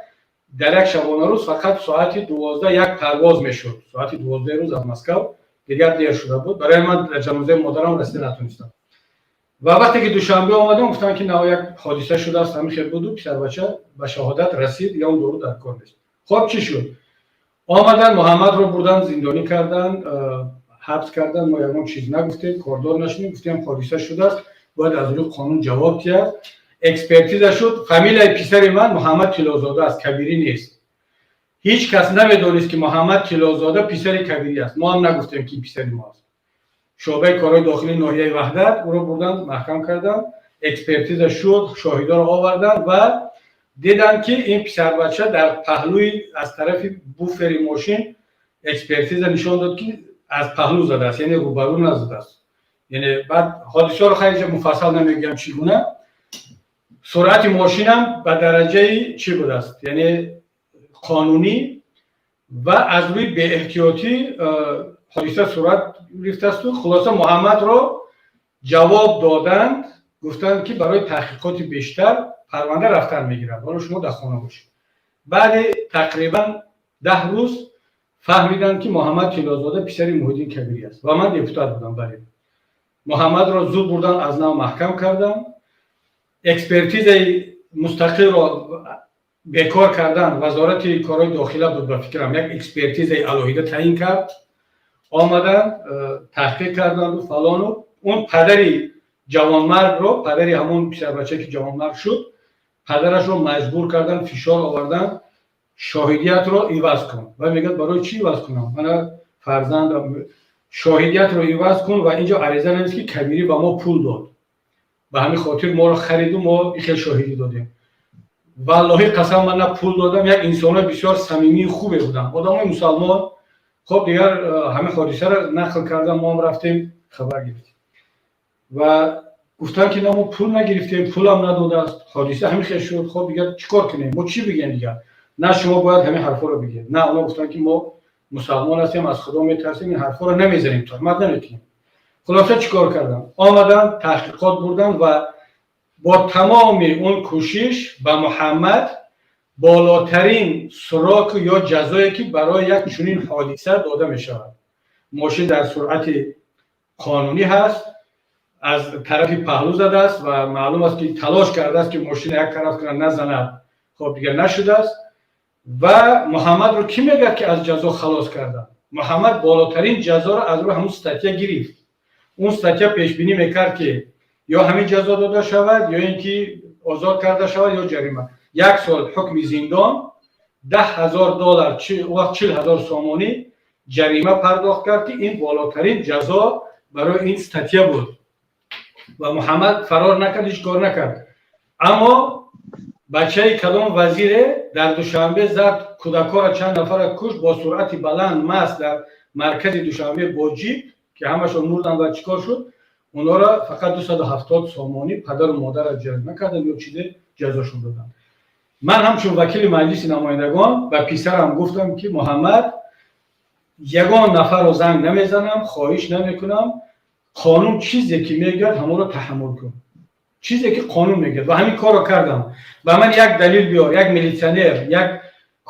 A: дар як шабонарӯз фақат соати 12 як парвоз мешуд, соати 12 рӯз аз Москав. Дигар дер шуда буд барои ман, дар ҷанозаи модарам расида натонистам. Ва вақте ки Душанбе омадам, гуфтанд, ки нав як ҳодиса шудааст, ҳамин хел буду, писарбача ба шаҳодат расид, ё он дору дар кор нест. Хоб, чӣ шуд? Омаданд, Муҳаммадро бурданд, зиндонӣ карданд, ҳабс карданд. Мо ягон чиз нагуфтем, кордор нашудем. Гуфтем, ҳодиса шудааст, бояд аз рӯи қонун ҷавоб диҳад. Экспертиза шуд. Фамилияи писари ман Муҳаммад Тиллозода аст, Кабирӣ нест. Ҳеҷ кас намедонист, ки Муҳаммад Тиллозода писари Кабирӣ аст. Мо ҳам нагуфтем, ки писари мо аст. Шӯъбаи корҳои дохилии ноҳияи Ваҳдат ӯро бурданд, маҳкам карданд. Экспертиза шуд, шоҳидоро оварданд ва диданд, ки ин писарбача дар паҳлӯи, аз тарафи буфери мошин, экспертиза нишон дод, ки аз паҳлӯ задааст, яъне рӯбарӯ назадааст. Яъне баъд ҳодисаро хайр муфассал намегӯям, чӣ гуна. Суръати мошинам ба дараҷаи чӣ будааст, яъне қонунӣ, ва аз рӯи беэҳтиётӣ ҳодиса сурат гирифтаасту. Хулоса, Муҳаммадро ҷавоб доданд, гуфтанд, ки барои таҳқиқоти бештар парванда рафтан мегирад, ҳоло шумо дар хона бошед. Баъди тақрибан 10 рӯз фаҳмиданд, ки Муҳаммад Тиллозода писари Муҳиддин Кабирӣ аст. Ва ман депутат будам. Бале, Муҳаммадро зуд бурдан, аз нав маҳкам кардам. Экспертизаи мустақилро бекор кардан. Вазорати корҳои дохила буд, ба фикрам, як экспертизаи алоҳида таъин кард. Омаданд, таҳқиқ карданду фалону. Он падари ҷавонмаргро, падари ҳамон писарбача, ки ҷавонмарг шуд, падарашро маҷбур кардан, фишор овардан: шоҳидиятро иваз кун. Ва мегӯяд: барои чӣ иваз кунам? Мана фарзандам. Шоҳидиятро иваз кун ва инҷо ариза навис, ки Кабирӣ ба мо пул дод, ба ҳамин хотир моро хариду мо ин хел шоҳидӣ додем. Валлоҳи қасам, ман на пул додам. Як инсонои бисёр самимии хубе будам, одамои мусалмон. Хоб, дигар ҳамин ҳодисаро нақл кардам. Моам рафтем, хабар гирифтем ва гуфтанд, ки на, мо пул нагирифтем, пулам надодааст, ҳодиса ҳамин хел шуд. Хоб, дигар чӣ кор кунем? Мо чӣ бигем дигар? На, шумо бояд ҳамин ҳарфҳоро бигед. На, оно гуфтанд, ки мо мусалмон ҳастем, аз Худо метарсем, ин ҳарфҳоро намезанем, туҳмат намекунем. Хулоса, чӣ кор кардам? Омаданд, таҳқиқот бурданд ва бо тамоми он кӯшиш ба Муҳаммад болотарин срок ё ҷазое, ки барои як чунин ҳодиса дода мешавад, мошин дар суръати қонунӣ ҳаст, аз тарафи паҳлӯ задааст ва маълум аст, ки талош кардааст, ки мошина як тараф кунад, назанад. Хоб, дигар нашудааст. Ва Муҳаммадро кӣ мегӯяд, ки аз ҷазо халос карданд? Муҳаммад болотарин ҷазоро аз рӯи ҳамун статья гирифт. Он статья пешбинӣ мекард, ки ё ҳамин ҷазо дода шавад, ё ин ки озод карда шавад, ё ҷарима, як сол ҳукми зиндон, 10 000 доллар, вақт 40 000 сомонӣ ҷарима пардохт кард, ки ин болотарин ҷазо барои ин статья буд. Ва Муҳаммад фарор накард, ҳеҷ кор накард. Аммо бачаи кадом вазире дар Душанбе зад кӯдакҳоро, чанд нафара кушт, бо суръати баланд, маст, дар маркази Душанбе бо ҷип, ки ҳамашон мурданд. Ва чӣ кор шуд? Онҳоро фақат 270 сомонӣ падару модарро ҷарима карданд ё чизе ҷазошон доданд. Ман ҳамчун вакили Маҷлиси намояндагон ба писарам гуфтам, ки Муҳаммад, ягон нафарро занг намезанам, хоҳиш намекунам, қонун чизе ки мегӯяд, ҳамонро таҳаммул кун, чизе ки қонун мегӯяд. Ва ҳамин корро кардам. Ба ман як далил биёр, як милитсионер, як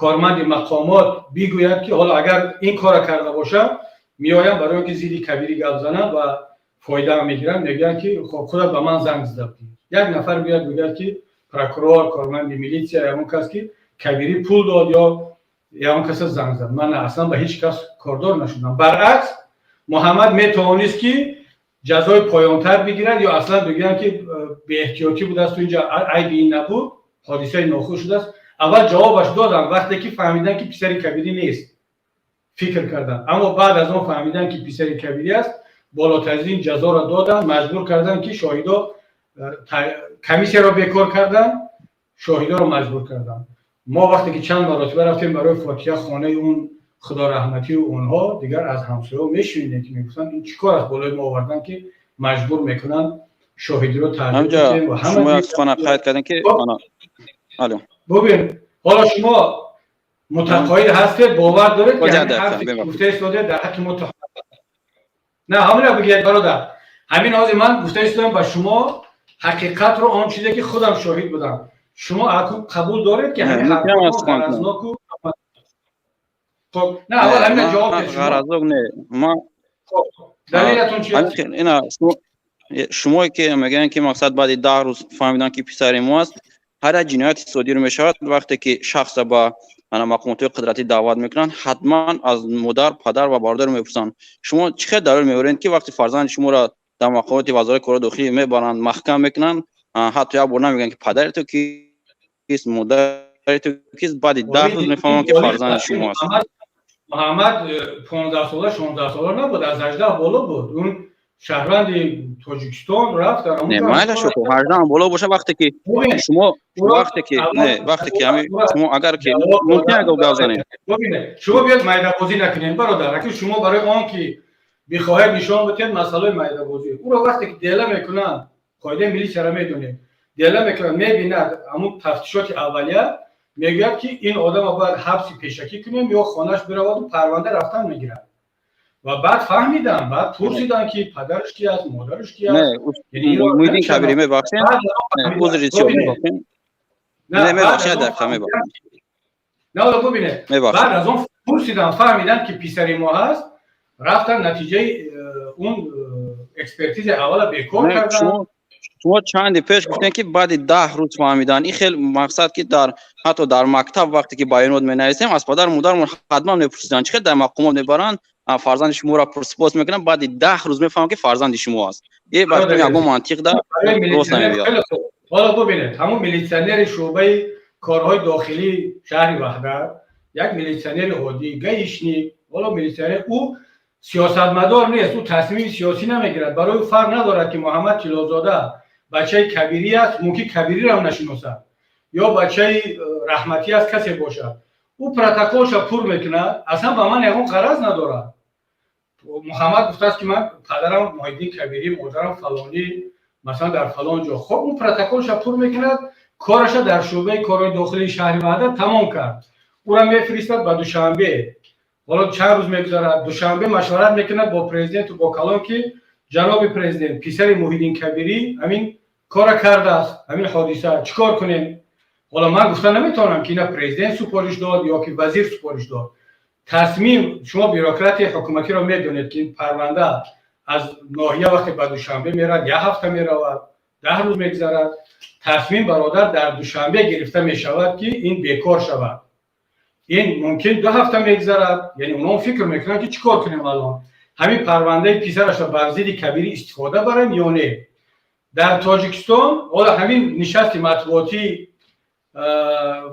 A: Корманди мақомот бигӯяд, ки ҳоло агар ин кора карда бошам, меоям барои он ки зидди Кабирӣ гап занам ва фоидаам мегирам, мегӯянд, ки хоб, худат ба ман занг зада будӣ. Як нафар биёяд, бигӯяд, ки прокурор, корманди милитсия, ягон кас, ки Кабирӣ пул дод ё ягон каса занг зад. Ман аслан ба ҳеҷ кас кордор нашудам. Баръакс, Муҳаммад метавонист, ки ҷазои поёнтар бигирад ё аслан бигӯянд, ки беэҳтиётӣ будааст, инҷа айби ин набуд, ҳодисаи нохуш шудааст. Аввал ҷавобаш додам, вақте ки фаҳмидам, ки писари Кабирӣ нест, фикр кардам, аммо баъд аз он фаҳмидам, ки писари Кабирӣ аст, болотарин ҷазоро доданд, маҷбур карданд, ки шоҳидо, комиссияро бекор карданд, шоҳидоро маҷбур карданд. Мо вақте ки чанд маротиба рафтем барои фотиҳа хонаи он, худораҳматию онҳо, дигар аз ҳамсояҳо мешунидем, ки мегуфтанд, ин чӣ кор аст болои мо овардан, ки маҷбур мекунанд шоҳидиро таъбир.
N: Шумо як сухана қайд кардем, ки алло.
A: Бубин, ҳоло шумо мутақоид ҳастед, бовар доред, ки ҳарфе гуфта истодаед дар ҳаққи мо? На, ҳамина бигӯед, бародар. Ҳамин ҳозир ман гуфта истодам ба шумо ҳақиқатро, он чизе ки худам шоҳид будам. Шумо акун қабул доред, ки ҳамин ҳарфҳо ғаразноку? Хоб, на, аввал ҳамина ҷавоб.
N: Ғаразнок не, ма.
A: Далелатон чи?
N: Ина, шумое ки мегӯянд, ки мақсад баъди 10 рӯз фаҳмидан, ки писари мо аст. Ҳар як ҷинояти содир мешавад, вақте ки шахса ба мақомотҳои қудратӣ даъват мекунанд, ҳатман аз модар, падар ва бародар мепурсанд. Шумо чӣ хел далел меоред, ки вақте фарзанди шуморо дар мақомоти вазорати корҳои дохилӣ мебаранд, маҳкам мекунанд, ҳатто як бор намегӯянд, ки падари ту кист, модари ту кист? Баъди 10 рӯз мефаҳмам, ки фарзанди шумо аст.
A: Муҳаммад 15 сола, 16 сола набуд, аз 18 боло буд. Он шаҳрванди Тоҷикистон рафт дар
N: Не, майла, шуко 18 боло боша, вақте ки шумо, вақте ки не, вақте ки ҳами шумо агар ки мумкин агар гап занед.
A: Шумо биёд майдабозӣ накунем, бародар. Аки шумо барои он ки бихоҳед нишон бидиҳед масъалаи майдабозӣ, ӯро вақте ки дела мекунанд, қоидаи милисияро медонед, дела мекунанд, мебинад, ҳамун тафтишоти аввалия мегӯяд, ки ин одама бояд ҳабси пешакӣ кунем ё хонаш бираваду парванда рафтан мегирад. Ва баъд фаҳмидам, баъд пурсидам, ки падараш ки аст, модараш ки аст.
N: Муҳиддин Кабирӣ, мебахшед, узри зиёд, мебахшед, не, мебахшед, дақиқа, мебахшед.
A: На, бубинед, баъд аз он пурсидам, фаҳмидам, ки писари мо ҳаст, рафтан натиҷаи он экспертизаи аввала бекор карданд.
N: Шумо чанде пеш гуфтем, ки баъди 10 рӯз фаҳмидан. Ин хел мақсад, ки дар ҳатто дар мактаб вақте ки баёнот менависем, аз падару модармон ҳатман мепурсиданд. Чӣ хел дар мақомот мебаранд, фарзанди шуморо пурсупос мекунанд, баъди 10 рӯз мефаҳмам, ки фарзанди шумо аст? Е, ба ягон мантиқ да рост намебиёд.
A: Ҳоло бубинед, ҳамун милитсионери шӯъбаи корҳои дохилии шаҳри Ваҳдат, як милитсионери оддӣ, гаишник. Ҳоло милитсионер ӯ сиёсатмадор нест, ӯ тасмими сиёсӣ намегирад. Барои ӯ фарқ надорад, ки Муҳаммад Тиллозода бачаи Кабирӣ аст, мумкин Кабириро нашиносад, ё бачаи Раҳматӣ аст, касе бошад. Ӯ протоколша пур мекунад, аслан ба ман ягон ғараз надорад. Муҳаммад гуфтааст, ки ман падарам Муҳиддин Кабирӣ, модарам фалонӣ, масалан, дар фалон ҷо. Хоб, ӯ протоколша пур мекунад, кораша дар шӯъбаи корҳои дохилии шаҳри Ваҳдат тамом кард, ӯра мефиристад ба Душанбе. Ҳоло чанд рӯз мегузарад, Душанбе машварат мекунад бо президенту бо калон, ки ҷаноби президент, писари Муҳиддин Кабирӣ ҳамин кора кардааст, ҳамин ҳодиса, чӣ кор кунем? Ҳоло ман гуфта наметавонам, ки ина президент супориш дод ё ки вазир супориш дод. Тасмим, шумо бюрократияи ҳукуматиро медонед, ки ин парванда аз ноҳия вақте ба Душанбе меравад, як ҳафта меравад, 10 рӯз мегузарад. Тасмим, бародар, дар Душанбе гирифта мешавад, ки ин бекор шавад. Ин мумкин 2 ҳафта мегузарад. Яъне онҳо фикр мекунанд, ки чӣ кор кунем, алон ҳамин парвандаи писарашро бар зидди Кабирӣ истифода барем ё не. Дар Тоҷикистон ҳоло ҳамин нишасти матбуотии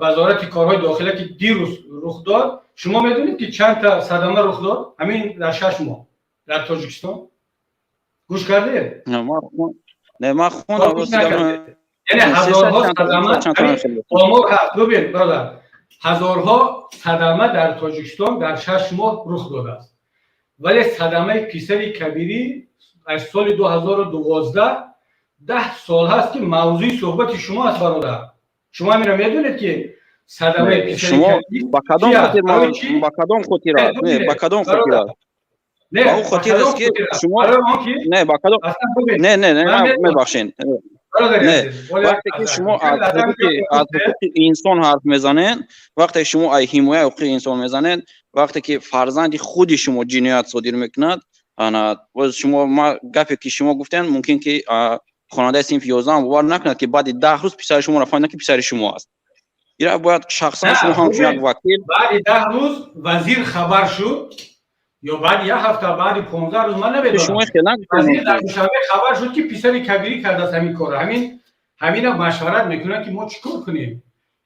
A: вазорати корҳои дохила, ки дирӯз рух дод, шумо медонед, ки чандта садама рух дод ҳамин дар 6 моҳ дар Тоҷикистон? Гӯш кардед?
N: Не, ман хондам.
A: Яъне ҳазорҳо садама, омор ҳаст. Бубин, бародар, ҳазорҳо садама дар Тоҷикистон дар 6 моҳ рух додааст, вале садамаи писари Кабирӣ аз соли 2012, 10 сол ҳаст, ки мавзӯи суҳбати шумо аст. Бародар, шумо ҳаминро медонед, ки садамаи писари
N: ба кадом хотир, ба кадом хотир, ба кадом хотир? Ба он хотир аст, ки шумо не, ба кадом, не, не, не, мебахшед. Вақте ки шумо аз ҳуқуқи инсон ҳарф мезанед, вақте шумо аз ҳимояи ҳуқуқи инсон мезанед, вақте ки фарзанди худи шумо ҷиноят содир мекунад, ана боз шумо, ма гапе ки шумо гуфтем, мумкин ки хонандаи синфи 11 бовар накунад, ки баъди 10 рӯз писари шуморо фаҳмиданд, ки писари шумо аст. Ира бояд шахсан шумо ҳамчун як вакил.
A: Баъди 10 рӯз вазир хабар шуд ё баъди як ҳафта, баъди 15 рӯз, ман намедонам. Вазир дар Душанбе хабар шуд, ки писари Кабирӣ кардааст ҳамин корро. Ҳамина машварат мекунанд, ки мо чӣ кор кунем.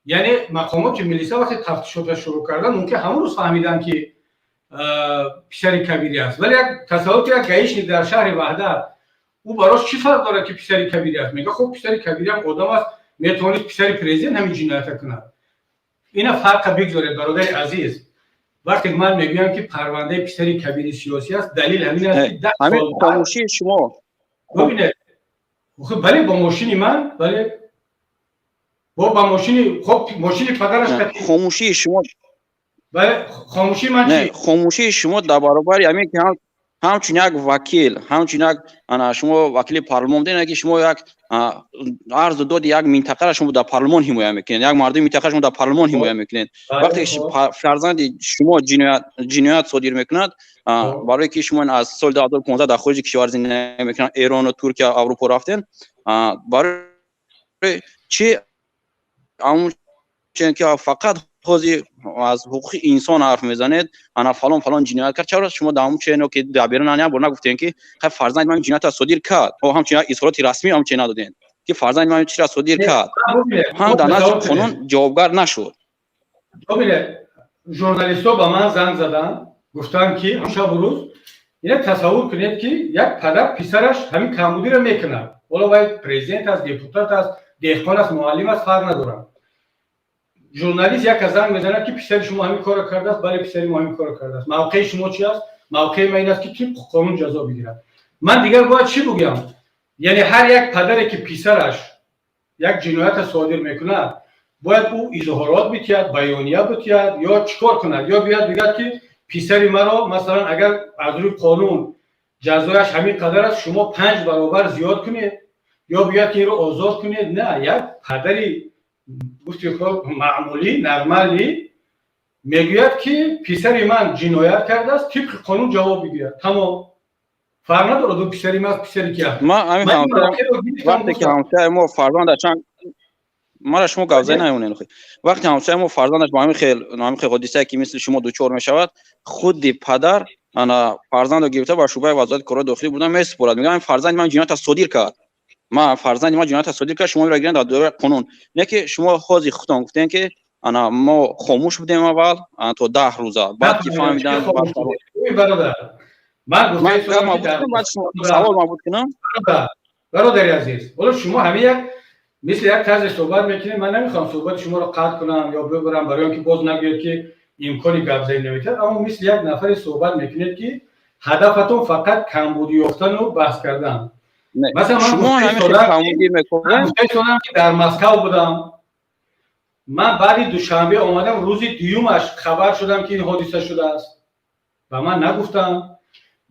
A: Яъне мақомоти милиса вақте тафтишотро шурӯъ карданд, мумкин ҳамон рӯз фаҳмиданд, ки писари Кабирӣ аст. Вале як тасаввур, ки як гаишник дар шаҳри Ваҳдат, ӯ барош чӣ фарқ дорад, ки писари Кабирӣ аст? Мега, хуб, писари Кабирӣ ҳам одам аст, метавонист писари президент ҳамин ҷиноята кунад. Ина фарқа бигзоред, бародари азиз. Вақте ман мегӯям, ки парвандаи писари Кабири сиёсӣ аст, далил ҳамин аст, ки
N: ҳамин хомӯшии шумо.
A: Бибинед, бале, бо мошини ман, бале, бо мошини, хоб, мошини падараш.
N: Хомӯшии шумо.
A: Бале, хомӯшии ман чӣ?
N: Хомӯшии шумо дар баробари ҳамин ки ҳамчун як вакил, ҳамчун як, ана, шумо вакили парлумон будед, ки шумо як арзу доди як минтақаро шумо дар парлумон ҳимоя мекунед, як мардуми минтақа шумо дар парлумон ҳимоя мекунед. Вақте фарзанди шумо ҷиноят содир мекунад, барое ки шумо аз соли 2015 дар хориҷи кишвар зиндагӣ мекунад, Эрону Туркия, Аврупо рафтен, барои чи ки фақат ҳозир аз ҳуқуқи инсон ҳарф мезанед, ана фалон фалон ҷиноят кард, чаро шумо дар ҳамун чено ки дар берун як бор нагуфтем, ки хай, фарзанди ман ҷиноята содир кард? Ҳамчун як изҳороти расмӣ ҳамчун надодем, ки фарзанди ман чира содир кард, ҳам дар назди қонун ҷавобгар нашуд.
A: Бибинед, журналистҳо ба ман занг заданд, гуфтанд, ки шабу рӯз. Ина тасаввур кунед, ки як падар писараш ҳамин камбудиро мекунад. Ҳоло вай президент аст, депутат аст, деҳқон аст, муаллим аст, фарқ надорад. Журналист яка занг мезанад, ки писари шумо ҳамин корро кардааст. Бале, писари мо ҳамин корро кардааст. Мавқеи шумо чи аст? Мавқеи ман ин аст, ки тибқи қонун ҷазо бигирад. Ман дигар бояд чӣ бигӯям? Яъне ҳар як падаре, ки писараш як ҷиноята содир мекунад, бояд ӯ изҳорот битиҳад, баёния битиҳад ё чӣ кор кунад, ё биёяд бигӯяд, ки писари маро, масалан, агар аз рӯи қонун ҷазояш ҳамин қадар аст, шумо панҷ баробар зиёд кунед, ё биёяд, ки инро озод кунед? На, як падари, гуфти, маъмулӣ, нормалӣ мегӯяд, ки писари ман ҷиноят кардааст, тибқи қонун ҷавоб бигӯяд, тамом. Фарқ надорад, ӯ писари ман, писари ки аст.
N: Вақте ки ҳамсояи мо фарзандаш, мара шумо гап зани наёнед, вақте ҳамсояи мо фарзандаш ба ҳамин хел ҳодисае, ки мисли шумо дучор мешавад, худи падар, ана, фарзандро гирифта ба шӯъбаи вазорати корҳои дохилӣ бурда месупорад, мегӯяд: фарзанди ман ҷиноята содир кард, ман фарзанди ман ҷиноята содир кард, шумо инро гиранд дар доираи қонун. Не ки шумо ҳозир худтон гуфтем, ки ана мо хомӯш будем аввал то 10 рӯза, баъд ки фаҳмиданд. Савол ман буд кунам.
A: Бародари азиз, ҳоло шумо ҳамин як мисли як тарзе суҳбат мекунед. Ман намехоҳам суҳбати шуморо қатъ кунам ё бибарам, барои он ки боз нагӯед, ки имкони гапзанӣ наметиҳад, аммо мисли як нафаре суҳбат мекунед, ки ҳадафатон фақат камбудӣ ёфтану баҳс кардан. Масалан, ман гуфтаистодам, ки дар Москав будам. Ман баъди Душанбе омадам, рӯзи дуюмаш хабар шудам, ки ин ҳодиса шудааст. Ба ман нагуфтам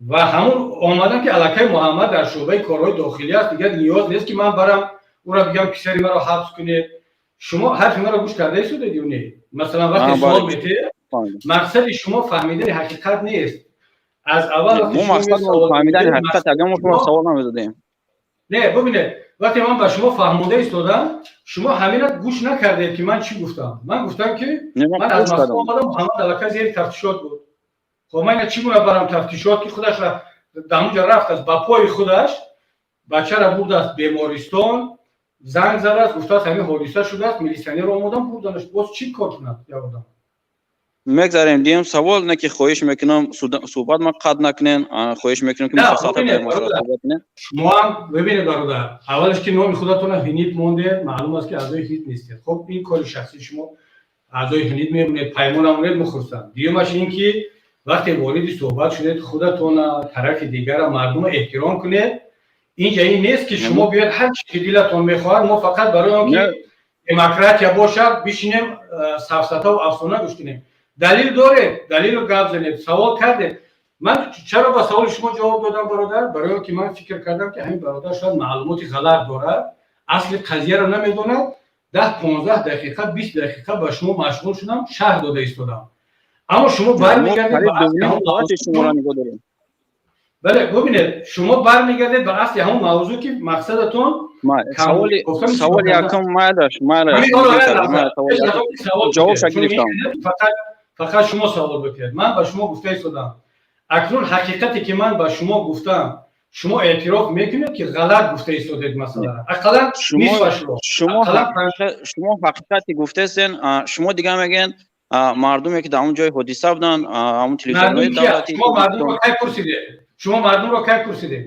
A: ва ҳамун омадам, ки аллакай Муҳаммад дар шӯъбаи корҳои дохилӣ аст. Дигар ниёз нест, ки ман барам ӯро бигӯям, писари маро ҳабс кунед. Шумо ҳарфи маро гӯш карда истодед ё не? Масалан, вақте суол метиҳед, мақсади шумо фаҳмидани ҳақиқат нест. Аз аввал
N: фаҳмидани ҳақиқат, агар мо шумо савол намедодем.
A: Не, бубинед, вақте ман ба шумо фаҳмонда истодам, шумо ҳамина гӯш накардед, ки ман чӣ гуфтам. Ман гуфтам, ки ман аз Москва омадам, Муҳаммад аллакай зери тафтишот буд. Хоб, ман ина чӣ гуна барам тафтишот, ки худаш дар ҳамунҷа рафтааст, ба пои худаш бачара бурдааст бемористон, занг задааст, гуфтааст, ҳамин ҳодиса шудааст, милиционер омодан бурданаш. Боз чӣ кор кунад як одам?
N: Мегзарем диюм савол. Не ки хоҳиш мекунам, суҳбат ма қатъ накунен, хоҳиш мекунам, ки
A: суҳбат кунен. Шумоам бибинед, бародар, аввалаш ки номи худатона ҳинит мондед, маълум аст, ки аъзои ҳизб нестед. Хоб, ин кори шахсии шумо, аъзои ҳинит мемонед, паймон намонед, мухурсанд. Дуюмаш ин ки вақте вориди суҳбат шудед, худатона, тарафи дигара, мардума эҳтиром кунед. Инҷа ин нест, ки шумо биёед ҳар чи ки дилатон мехоҳад. Мо фақат барои он ки демократия бошад, бишинем, сафсатаву афсона гӯш кунем. Далил доред, далилу гап занед. Савол кардед, ман чаро ба саволи шумо ҷавоб додам, бародар? Барои он ки ман фикр кардам, ки ҳамин бародар шояд маълумоти ғалат дорад. Асли қазияро намедонад. 10, 15 дақиқа, 20 дақиқа ба шумо машғул шудам, шарҳ дода истодам, аммо шумо бармегардед ба асли ҳамон мавзӯъ. Бале, бубинед, шумо бармегардед ба асли ҳамон мавзӯъ, ки мақсадатон
N: Саволи якум, майлаш, майлаш, ҷавобша гирифтам.
A: Фақат шумо савол бикунед. Ман ба шумо гуфта истодам. Акнун ҳақиқате, ки ман ба шумо гуфтам, шумо эътироф мекунед, ки ғалат гуфта истодед масъаларо, ақаллан нисфашро?
N: Шумо ҳақиқате гуфтестен, шумо дига мегӯед, мардуме, ки дар он ҷои ҳодиса буданд, ҳамон телевизионҳои давлатӣ.
A: Шумо мардумро кай пурсидед? Шумо мардумро кай пурсидед?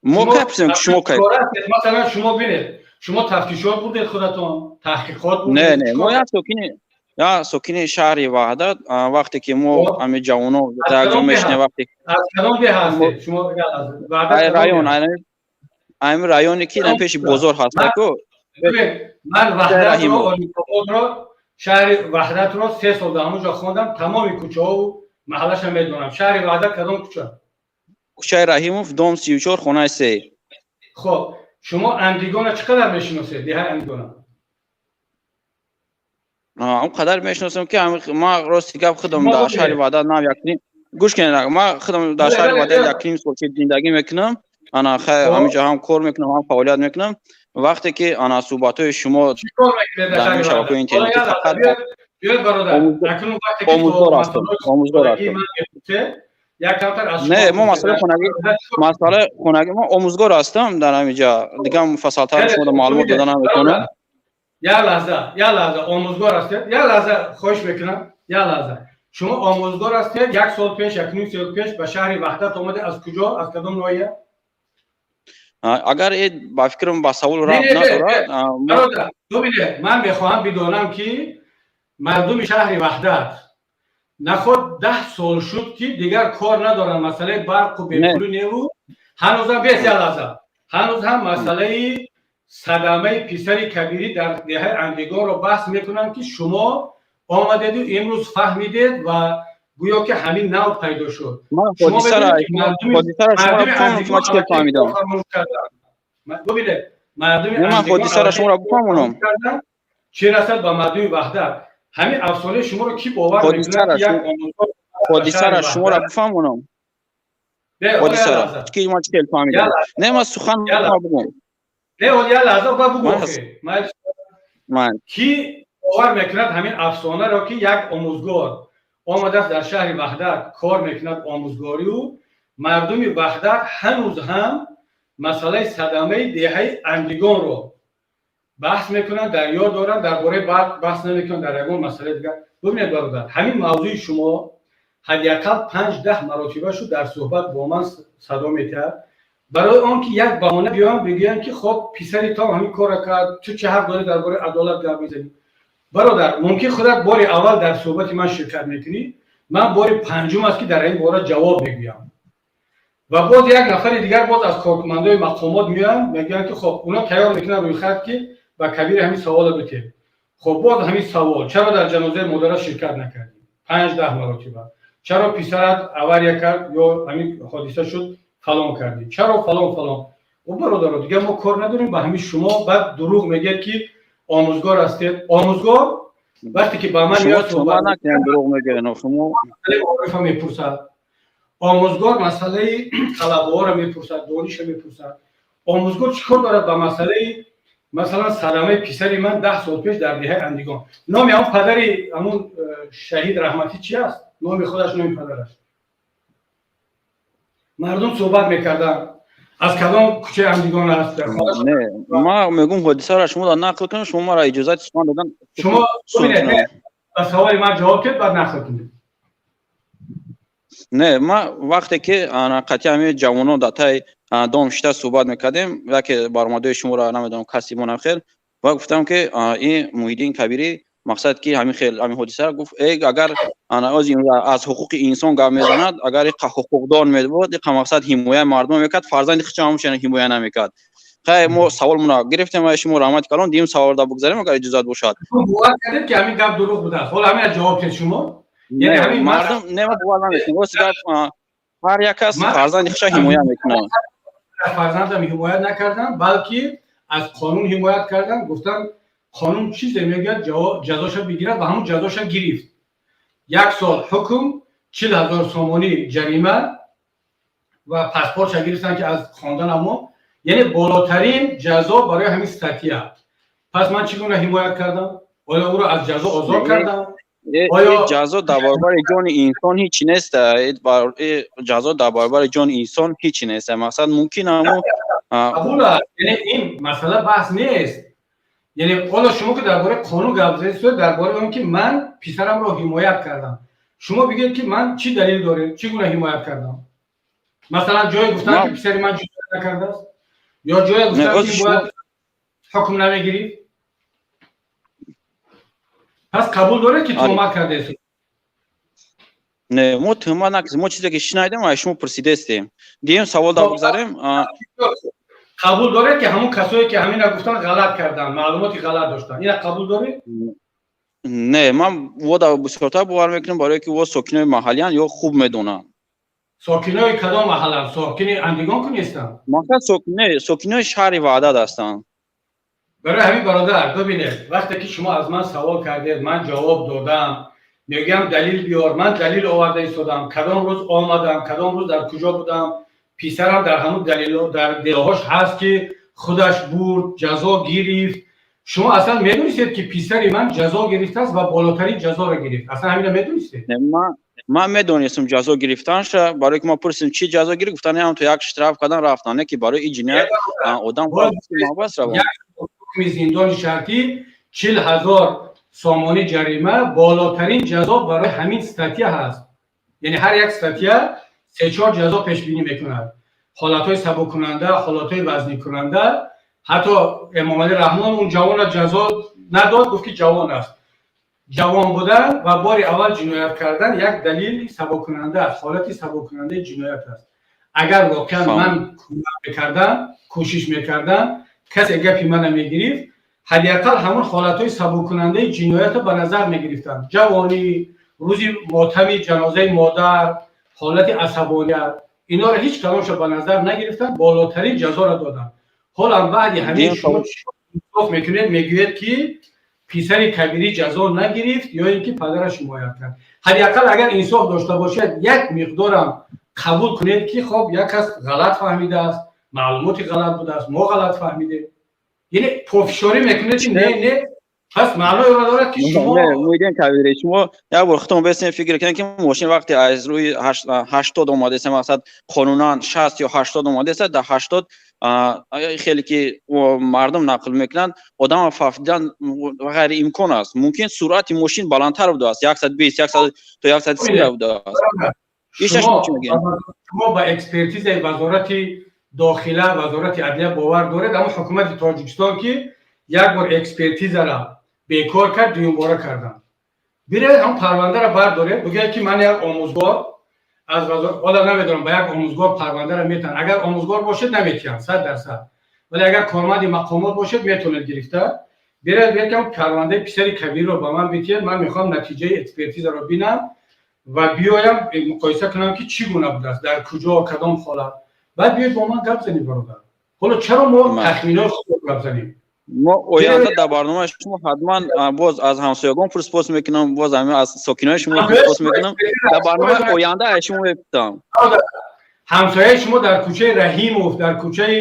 N: Мо кай пурсидем, ки шумо кай?
A: Масалан, шумо бинед, шумо тафтишот бурдед, худатон таҳқиқот.
N: Не, не, мо як сокини шаҳри Ваҳдат, вақте ки мо ҳами ҷавоно дар як ҷо мешинем, вақте
A: Аз кадом деҳ ҳастед шумо?
N: Район, ами районе, ки дар пеши бозор ҳастаку.
A: Ман Ваҳдатро, Олимободро, шаҳри Ваҳдатро 3 сол дар ҳамон ҷо хондам, тамоми кӯчаҳову маҳаллаша медонам. Шаҳри Ваҳдат, кадом кӯча?
N: Кӯчаи Раҳимов, дом 34, хонаи 3.
A: Хоб, шумо Андигона чӣ қадар мешиносед, деҳаи Андигона?
N: Он қадар мешиносам, ки ман, рости гап, худам дар шаҳри Ваҳдат нав якним, гӯш кунед, ман худам дар шаҳри Ваҳдат якним сол ки зиндагӣ мекунам, ана хай, ҳаминҷо ҳам кор мекунам, ҳам фаъолият мекунам. Вақте ки ана суҳбатҳои шумо дар шабакаҳои интернетӣ фақат омӯзгор ҳастам, омӯзгор ҳастам. Не, мо масъалаи хонагӣ, мо омӯзгор ҳастам дар ҳаминҷа, дига муфассалтар шумо маълумот дода наметавонам.
A: Як лаҳза, як лаҳза. Омӯзгор ҳастед? Як лаҳза, хоҳиш мекунам, як лаҳза. Шумо омӯзгор ҳастед, як сол пеш, якним сол пеш ба шаҳри Ваҳдат омаде. Аз куҷо, аз кадом ноҳия?
N: Агар ба фикрам ба савол рабт надорад.
A: Бубинед, ман мехоҳам бидонам, ки мардуми шаҳри Ваҳдат наход 10 сол шуд, ки дигар кор надоранд масъалаи барқу бепулӣ неву, ҳанӯзам бес, як лаҳза, ҳанӯз ҳам масъалаи садамаи писари Кабирӣ дар деҳаи Андигонро баҳс мекунанд, ки шумо омадеду имрӯз фаҳмидед ва гӯё ки ҳамин нав пайдо шуд.
N: Ҳодисаро фаҳмидам.
A: Бубинед, мардуми
N: Ман ҳодисаро шуморо бифаҳмонам.
A: Чӣ расад ба мардуми Ваҳдат? Ҳамин афсонаи шуморо кӣ бовар мекунад?
N: Ҳодисаро шуморо бифаҳмонам, ҳодисаро ки ман чӣ хел фаҳмидам. Не, ман сухан бугум.
A: Не, як лаҳза, ба бугум. Кӣ бовар мекунад ҳамин афсонаро, ки як омӯзгор омадааст, дар шаҳри Ваҳдат кор мекунад омӯзгориу, мардуми Ваҳдат ҳанӯз ҳам масъалаи садамаи деҳаи Андигонро баҳс мекунанд, дар ёд доранд, дар бораи барқ баҳс намекунанд, дар ягон масъалаи дигар? Бубинед, бародар, ҳамин мавзӯи шумо ҳадди ақал 5-10 маротиба шуд дар суҳбат бо ман садо метиҳад, барои он ки як баҳона биёям, бигӯям, ки хоб, писари то ҳамин корро кард, ту чӣ ҳақ дорӣ дар бораи адолат гап мезанӣ? Бародар, мумкин худат бори аввал дар суҳбати ман ширкат мекунӣ, ман бори панҷум аст, ки дар ин бора ҷавоб мегӯям. Ва боз як нафари дигар боз аз кормандои мақомот меоянд, мегӯянд, ки хоб, оно тайёр мекунанд рӯйхат, ки ба Кабири ҳамин саволо битед. Хоб, боз ҳамин савол: чаро дар ҷанозаи модарат ширкат накардӣ 5-10 маротиба? Чаро писарат авария кард ё ҳамин ҳодиса шуд, фалон кардӣ, чаро фалон, фалон? О бародаро, дигар мо кор надорем ба ҳамин шумо. Баъд дурӯғ мегӯяд, ки омӯзгор ҳастед. Омӯзгор вақте ки ба ман
N: дурӯғ мегӯяд, шумо.
A: Мепурсад, омӯзгор масъалаи талабаҳоро мепурсад, дониша мепурсад. Омӯзгор чӣ кор дорад ба масъалаи, масалан, садамаи писари ман 10 сол пеш дар деҳаи Андигон? Номи ҳамон падари ҳамон шаҳид раҳматӣ чи аст? Номи худаш, номи падараш? Мардум суҳбат мекарданд, аз кадом кӯчаи Андигон аст?
N: Не, ман мегӯм, ҳодисаро шумо дар нақл кунед, шумо маро иҷозати сухан додан.
A: Шумо ба саволи ман ҷавоб диҳед, баъд нақл кунед.
N: Не, ман вақте ки қатъи ҳамин ҷавонон дар таи дом шита суҳбат мекардем, яке баромадҳои шуморо, намедонам, каси мо нахел, ва гуфтам, ки ин Муҳиддин Кабирӣ, мақсад ки ҳамин хел ҳамин ҳодисаро гуфт, агар аз ҳуқуқи инсон гап мезанад, агар иқа ҳуқуқдон мебуд, иқа мақсад ҳимояи мардум мекард, фарзанди худшо ҳамчунин ҳимоя намекард. Хай, мо саволмона гирифтем ва шумо раҳмати калон. Дим саволда бугзарем, агар иҷозат бошад.
A: Бовар кардед, ки ҳамин гап дурӯғ будааст? Ҳоло ҳамин ҷавоб диҳед шумо.
N: Мардум, не, ма бовар намекунем. Рости гап, ҳар як кас фарзанди худша ҳимоя мекунад.
A: Фарзандам ҳимоя накардам, балки Аз қонун ҳимоят кардам, гуфтам, қонун чизе мегӯяд, ҷазоша бигирад, ва ҳамун ҷазоша гирифт: як сол ҳукм, 40 000 сомонӣ ҷарима ва паспортша гирифтан, ки аз хонданамо, яъне болотарин ҷазо барои ҳамин статья. Пас ман чӣ гуна ҳимоят кардам? Оё ӯро аз ҷазо озод кардам?
N: Оё ҷазо дар баробари ҷони инсон ҳичи нест? Ҷазо дар баробари ҷони инсон ҳичи нест. Мақсад, мумкин амо
A: Қабул аст, яъне ин масъала баҳс нест. Яъне ҳоло шумо ки дар бораи қонун гап задед, дар бораи он ки ман писарамро ҳимоят кардам, шумо бигӯед, ки ман чӣ далел доред, чӣ гуна ҳимоят кардам? Масалан, ҷое гуфтам, ки писари ман ҷиноят накардааст, ё ҷое гуфтам, ки бояд ҳукм намегирифт? Пас қабул доред, ки туҳмат кардаед?
N: Не, мо туҳмат накардем. Мо чизе ки шунидем, аз шумо пурсидестем. Дуюм савол да бигзарем.
A: Қабул доред, ки ҳамун касое, ки ҳамина гуфтан, ғалат карданд, маълумоти ғалат доштанд? Ина қабул доред?
N: Не, ман вода бисёртар бовар мекунам, барое ки во сокинои маҳаллиянд ё хуб медонанд.
A: Сокинои кадом маҳалланд? Сокини Андигон ку нестанд?
N: Мақсад, не, сокинои шаҳри Ваҳдат ҳастанд.
A: Барои ҳамин, бародар, бибинед, вақте ки шумо аз ман савол кардед, ман ҷавоб додам. Мегӯям, далил биёр. Ман далил оварда истодам: кадом рӯз омадам, кадом рӯз дар куҷо будам. Писарам дар ҳамун далило, дар делоҳош ҳаст, ки худаш бурд, ҷазо гирифт. Шумо аслан медонистед, ки писари ман ҷазо гирифтааст ва болотарин ҷазоро гирифт? Аслан ҳамина медонистед?
N: Ман медонистам ҷазо гирифтанша, барое ки ма пурсидем, чӣ ҷазо гирифт, гуфтан, ҳам то як штраф кардан, рафтан, не ки барои ин ҷиноят одам маҳбас равад.
A: Ҳукми зиндони шартӣ, 40 000 сомонӣ ҷарима, болотарин ҷазо барои ҳамин статья ҳаст. Яъне ҳар як статья се-чор ҷазо пешбинӣ мекунад: ҳолатҳои сабуккунанда, ҳолатҳои вазникунанда. Ҳатто Эмомалӣ Раҳмон он ҷавонро ҷазо надод, гуфт, ки ҷавон аст. Ҷавон будан ва бори аввал ҷиноят кардан як далели сабуккунанда аст, ҳолати сабуккунандаи ҷиноят аст. Агар воқеан ман кӯмак мекардам, кӯшиш мекардам, касе гапи мана мегирифт, ҳадди ақал ҳамон ҳолатҳои сабуккунандаи ҷиноятро ба назар мегирифтанд: ҷавонӣ, рӯзи мотами ҷанозаи модар, ҳолати асабоният. Инҳоро ҳеҷ кадомшо ба назар нагирифтанд, болотарин ҷазоро доданд. Ҳолам баъди ҳамин шумо инсоф мекунед, мегӯед, ки писари Кабирӣ ҷазо нагирифт ё ин ки падараш ҳимоят кард. Ҳадди ақал агар инсоф дошта бошед, як миқдорам қабул кунед, ки хоб, як кас ғалат фаҳмидааст, маълумоти ғалат будааст, мо ғалат фаҳмидем. Яъне пофишорӣ мекунед, ки не, не. Пас маънои онро дорад, ки шумо
N: Муҳиддин Кабирӣ, шумо як бор худтон бесен, фикр кунед, ки мошин вақте аз рӯи 80 омадеса, мақсад, қонунан 60 ё 80 омадеса, дар 80, хеле ки мардум нақл мекунанд, одама фавтидан ғайриимкон аст. Мумкин суръати мошин баландтар будааст, 120, 100 то 130 будааст.
A: Шумо ба экспертизаи Вазорати дохила, Вазорати адлия бовар доред? Аммо ҳукумати Тоҷикистон, ки як бор экспертизара бекор кард, дуюмбора кардам. Биред, ҳам парвандаро бардоред, бигӯяд, ки ман як омӯзгор аз, ҳола намедонам, ба як омӯзгор парвандаро метавон, агар омӯзгор бошед, наметиҳанд 100%, вале агар корманди мақомот бошед, метавонед гирифта биред, бигӯяд, ки парвандаи писари Кабирро ба ман битиҳед, ман мехоҳам натиҷаи экспертизаро бинам ва биёям муқоиса кунам, ки чӣ гуна будааст, дар куҷо, кадом ҳолат. Баъд биёед бо ман гап занед, бародар. Ҳоло чаро мо тахминои худро гап занем?
N: Мо оянда дар барномаи шумо ҳатман боз аз ҳамсоягон пурспос мекунам, боз аз сокинои шумо пурспос мекунам. Дар барномаи оянда аз шумо мепурсам.
A: Ҳамсояи шумо дар кӯчаи Раҳимов, дар кӯчаи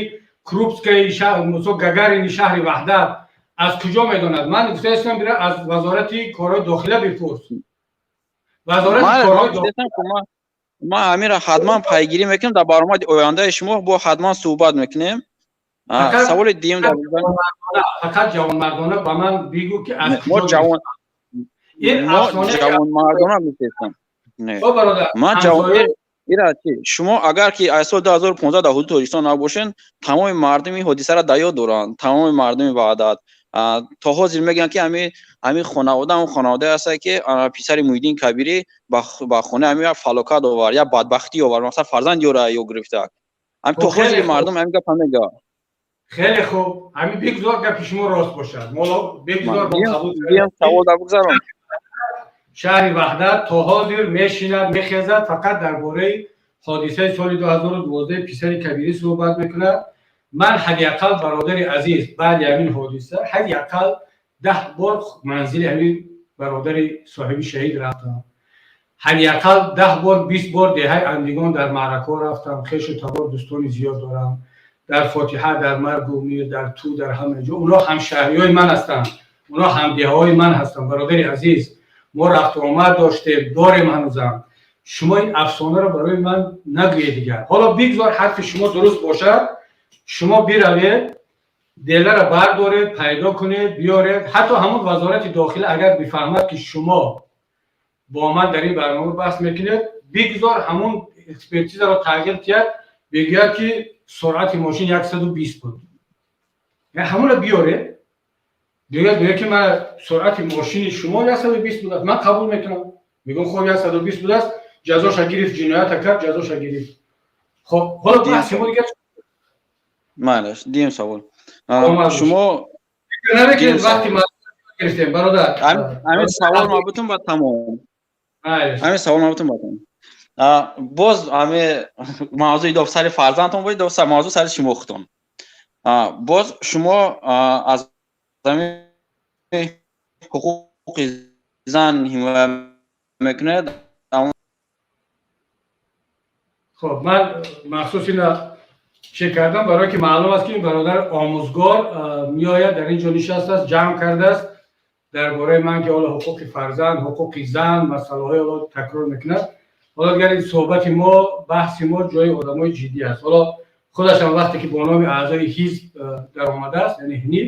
A: Крупскаи шаҳр, мусо Гагарини шаҳри Ваҳдат, аз куҷо медонад? Ман гуфтаистам, бира аз Вазорати корҳои дохила бипурс, Вазорати корҳои.
N: Ман ҳаминро ҳатман пайгирӣ мекунам. Дар баромади ояндаи шумо бо ҳатман суҳбат мекунем. Саволи дуюм.
A: Фақат ҷавонмардона ба ман бигӯ, ки аз
N: мо ҷавонмардона гуфтестам. Ман ҷавон ира чи, шумо агар ки аз соли 2015 дар ҳудуди Тоҷикистон набошен, тамоми мардуми ҳодисаро дар ёд доранд. Тамоми мардуми Ваҳдат то ҳозир мегӯянд, ки ҳамин хонавода он хонаводае ҳастад, ки писари Муҳиддин Кабирӣ ба хонаи ҳамин як фалокат овард, як бадбахтӣ овард, масалан, фарзанди ёро ё гирифта. Ҳамин то ҳозири мардум ҳамин гапа мегӯяд.
A: Хеле хуб, ҳамин бигзор гапи шумо рост бошад. Моло бигзор.
N: Савол дар бигзарон.
A: Шаҳри Ваҳдат то ҳозир мешинад, мехезад, фақат дар бораи ҳодисаи соли 2012 писари Кабирӣ суҳбат мекунад. Ман ҳадди ақал, бародари азиз, баъди ҳамин ҳодиса ҳадди ақал 10 бор манзили ҳамин бародари соҳиби шаҳид рафтам, ҳадди ақал 10 бор, 20 бор деҳаи Андигон дар маъракаҳо рафтам. Хешу табор, дӯстони зиёд дорам дар фотиҳа, дар маргу мир, дар ту, дар ҳама ҷо. Онҳо ҳамшаҳриҳои ман ҳастанд, онҳо ҳамдеҳаҳои ман ҳастанд. Бародари азиз, мо рафту омад доштем, дорем ҳанӯзам. Шумо ин афсонаро барои ман нагӯед дигар. Ҳоло бигзор ҳарфи шумо дуруст бошад, шумо биравед, деларо бардоред, пайдо кунед, биёред. Ҳатто ҳамон Вазорати дохила агар бифаҳмад, ки шумо бо ман дар ин барнома баҳс мекунед, бигзор ҳамон экспертизаро тағйир диҳад, бигӯяд, ки суръати мошин 120 буд. Ҳамонро биёред, бигӯяд, ки ман суръати мошини шумо 120 будааст, ман қабул мекунам, мегӯям: хоб, 120 будааст, ҷазоша гирифт, ҷиноята кард, ҷазоша гирифт. Хоб, ҳоло баҳси мо дигар.
N: Майлаш, дуюм савол. Шумо
A: намекунед, вақти гирифтем, бародар.
N: Ҳамин савол ма бутун, ба тамом. Ҳамин савол ма бутун, ба тамом. Боз ҳами мавзӯи доб сари фарзандтон буд, доб мавзӯ сари шумо худтон. Боз шумо аз ҳамин ҳуқуқи зан ҳимоя мекунед.
A: Хоб, ман махсус ина чӣ кардам, барое ки маълум аст, ки ин бародар омӯзгор меояд, дар ин ҷо нишастааст, ҷамъ кардааст дар бораи ман, ки ҳоло ҳуқуқи фарзанд, ҳуқуқи зан, масъалаҳои ҳоло такрор мекунад. Ҳоло дигар ин суҳбати мо, баҳси мо ҷои одамои ҷиддӣ аст. Ҳоло худашам вақте ки бо номи аъзои ҳизб даромадааст, яъне ҳниб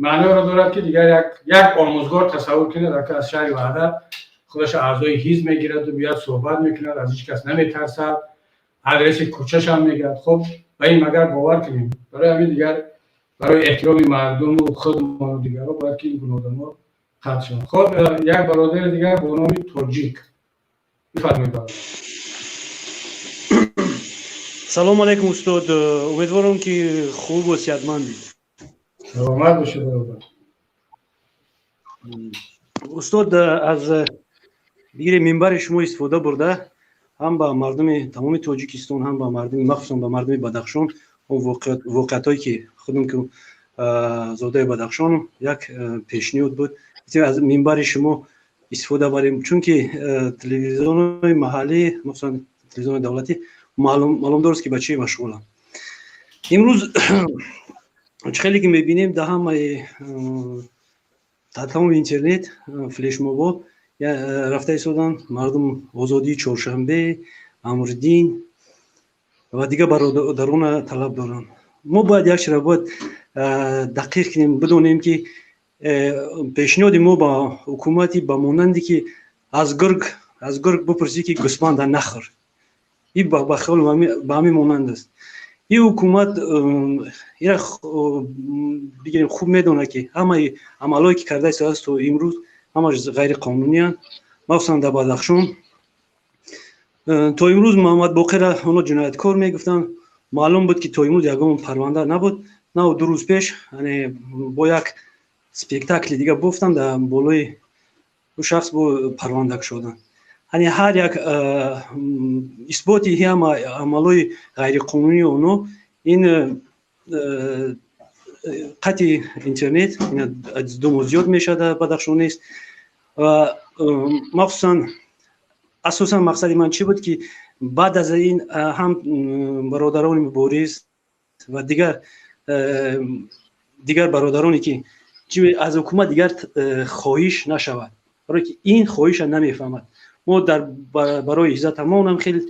A: маъноеро дорад, ки дигар як омӯзгор, тасаввур кунед, ака, аз шаҳри Ваҳдат худаш аъзои ҳизб мегираду меяд, суҳбат мекунад, аз ҳеҷ кас наметарсад, адреси кӯчашам мегӯяд. Хоб, ба ин магар бовар кунем? Барои ҳамин дигар барои эҳтироми мардуму худмону дигарҳо бояд ки ин гуна одамо қатъ шаванд. Хоб, як бародари дигар бо номи Тоҷик, бифармоед, бародар.
O: Салому алайкум, устод. Умедворам, ки хубу сиҳатмандед.
A: Саломат бошед, бародар.
O: Устод, аз бигире минбари шумо истифода бурда, ҳам ба мардуми тамоми Тоҷикистон, ҳам ба мардуми, махсусан ба мардуми Бадахшон, он воқеиятҳое ки худам ки зодаи Бадахшонам, як пешниҳод буд, аз минбари шумо истифода барем, чунки телевизионҳои маҳаллӣ, махсусан телевизиони давлатӣ, маълумдор аст, ки ба чӣ машғуланд. Имрӯз чӣ хеле ки мебинем, дар ҳамаи, дар тамоми интернет флешмобҳо рафта истоданд. Мардум озодии Чоршанбе, Амриддин ва дигар бародарона талаб доранд. Мо бояд як чиро бояд дақиқ кунем, бидонем, ки пешниҳоди мо ба ҳукумати ба монанде ки аз гург бипурсӣ, ки гӯсфанда нахӯр, и ба хиёл ба ҳамин монанд аст. Ин ҳукумат ира бигирем, хуб медонад, ки ҳамаи амалҳое ки карда истодааст то имрӯз, ҳамаш ғайриқонуниянд, махсусан дар Бадахшон. То имрӯз Муҳаммадбоқира оно ҷинояткор мегуфтанд. Маълум буд, ки то имрӯз ягон парванда набуд. На, 2 рӯз пеш бо як спектакли дига бофтанд, дар болои ӯ шахс бо парванда кушоданд. Яъне ҳар як исботи ҳама амалҳои ғайриқонунии оно ин қатъи интернет аз 2 моҳ зиёд мешавад, дар Бадахшон нест. Ва махсусан, асосан мақсади ман чӣ буд, ки баъд аз ин ҳам бародарони мубориз ва дигар бародароне ки аз ҳукумат дигар хоҳиш нашавад, барое ки ин хоҳиша намефаҳмад. Мо дар барои иззатамонам хеле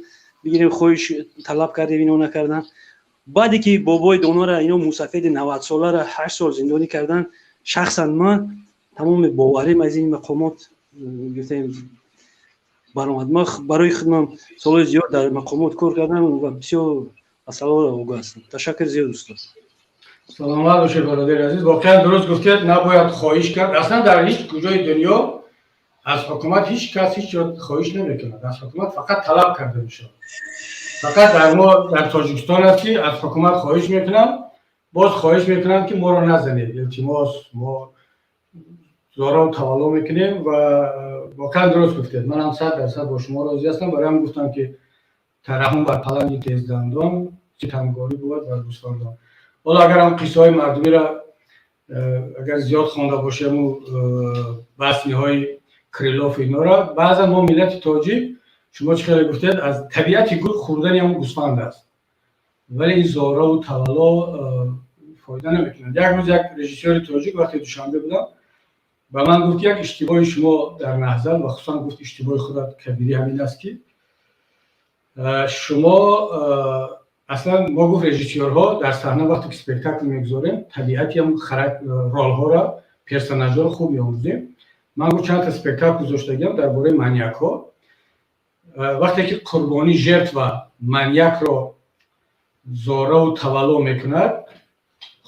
O: бигирем, хоҳиш талаб кардем, ино накардан. Баъде ки бобои донора, ино мусафеди 90-солара 8 сол зиндонӣ кардан, шахсан ман тамоми боварим аз ин мақомот гуфтем баромад. Ман барои худман солҳои зиёд дар мақомот кор кардам ва бисёр масъалаҳоро огоҳ ҳастам. Ташаккур зиёд, устод.
A: Саломат бошед, бародари азиз. Воқеан дуруст гуфтед, набояд хоҳиш кард. Аслан дар ҳеҷ куҷои дунё аз ҳукумат ҳеҷ кас ҳеҷ ҷо хоҳиш намекунад, аз ҳукумат фақат талаб карда мешавад. Фақат дар мо, дар Тоҷикистон аст, ки аз ҳукумат хоҳиш мекунанд, боз хоҳиш мекунанд, ки моро назанед, илтимос, мо зоро тавалло мекунем. Ва воқеан дуруст гуфтед, манам 100% бо шумо розӣ ҳастам. Барои ҳам гуфтам, ки тараҳум бар паланги тездандон, ситамгорӣ бувад бар гӯсфандон. Ҳоло агар ҳам қиссаҳои мардумиро агар зиёд хонда бошему, басниҳои Крилов инора, баъзан мо миллати тоҷик, шумо чӣ хеле гуфтед, аз табиати гург хӯрдани ҳамон гӯсфанд аст, вале ин зораву тавалло фоида намекунад. Як рӯз як режиссёри тоҷик, вақте Душанбе будам, ба ман гуфт: як иштибоҳи шумо дар Наҳзат ва хусусан, гуфт, иштибоҳи худат, Кабирӣ, ҳамин аст, ки шумо аслан, мо, гуфт, режиссёрҳо дар саҳна вақте ки спектакл мегузорем, табиати ҳамн ролҳоро, персонажҳоро хуб меомӯзем. Ман, гуфт, чандта спектакл гузоштагиам дар бораи маньякҳо. Вақте ки қурбонӣ, жертва, маньякро зораву тавалло мекунад,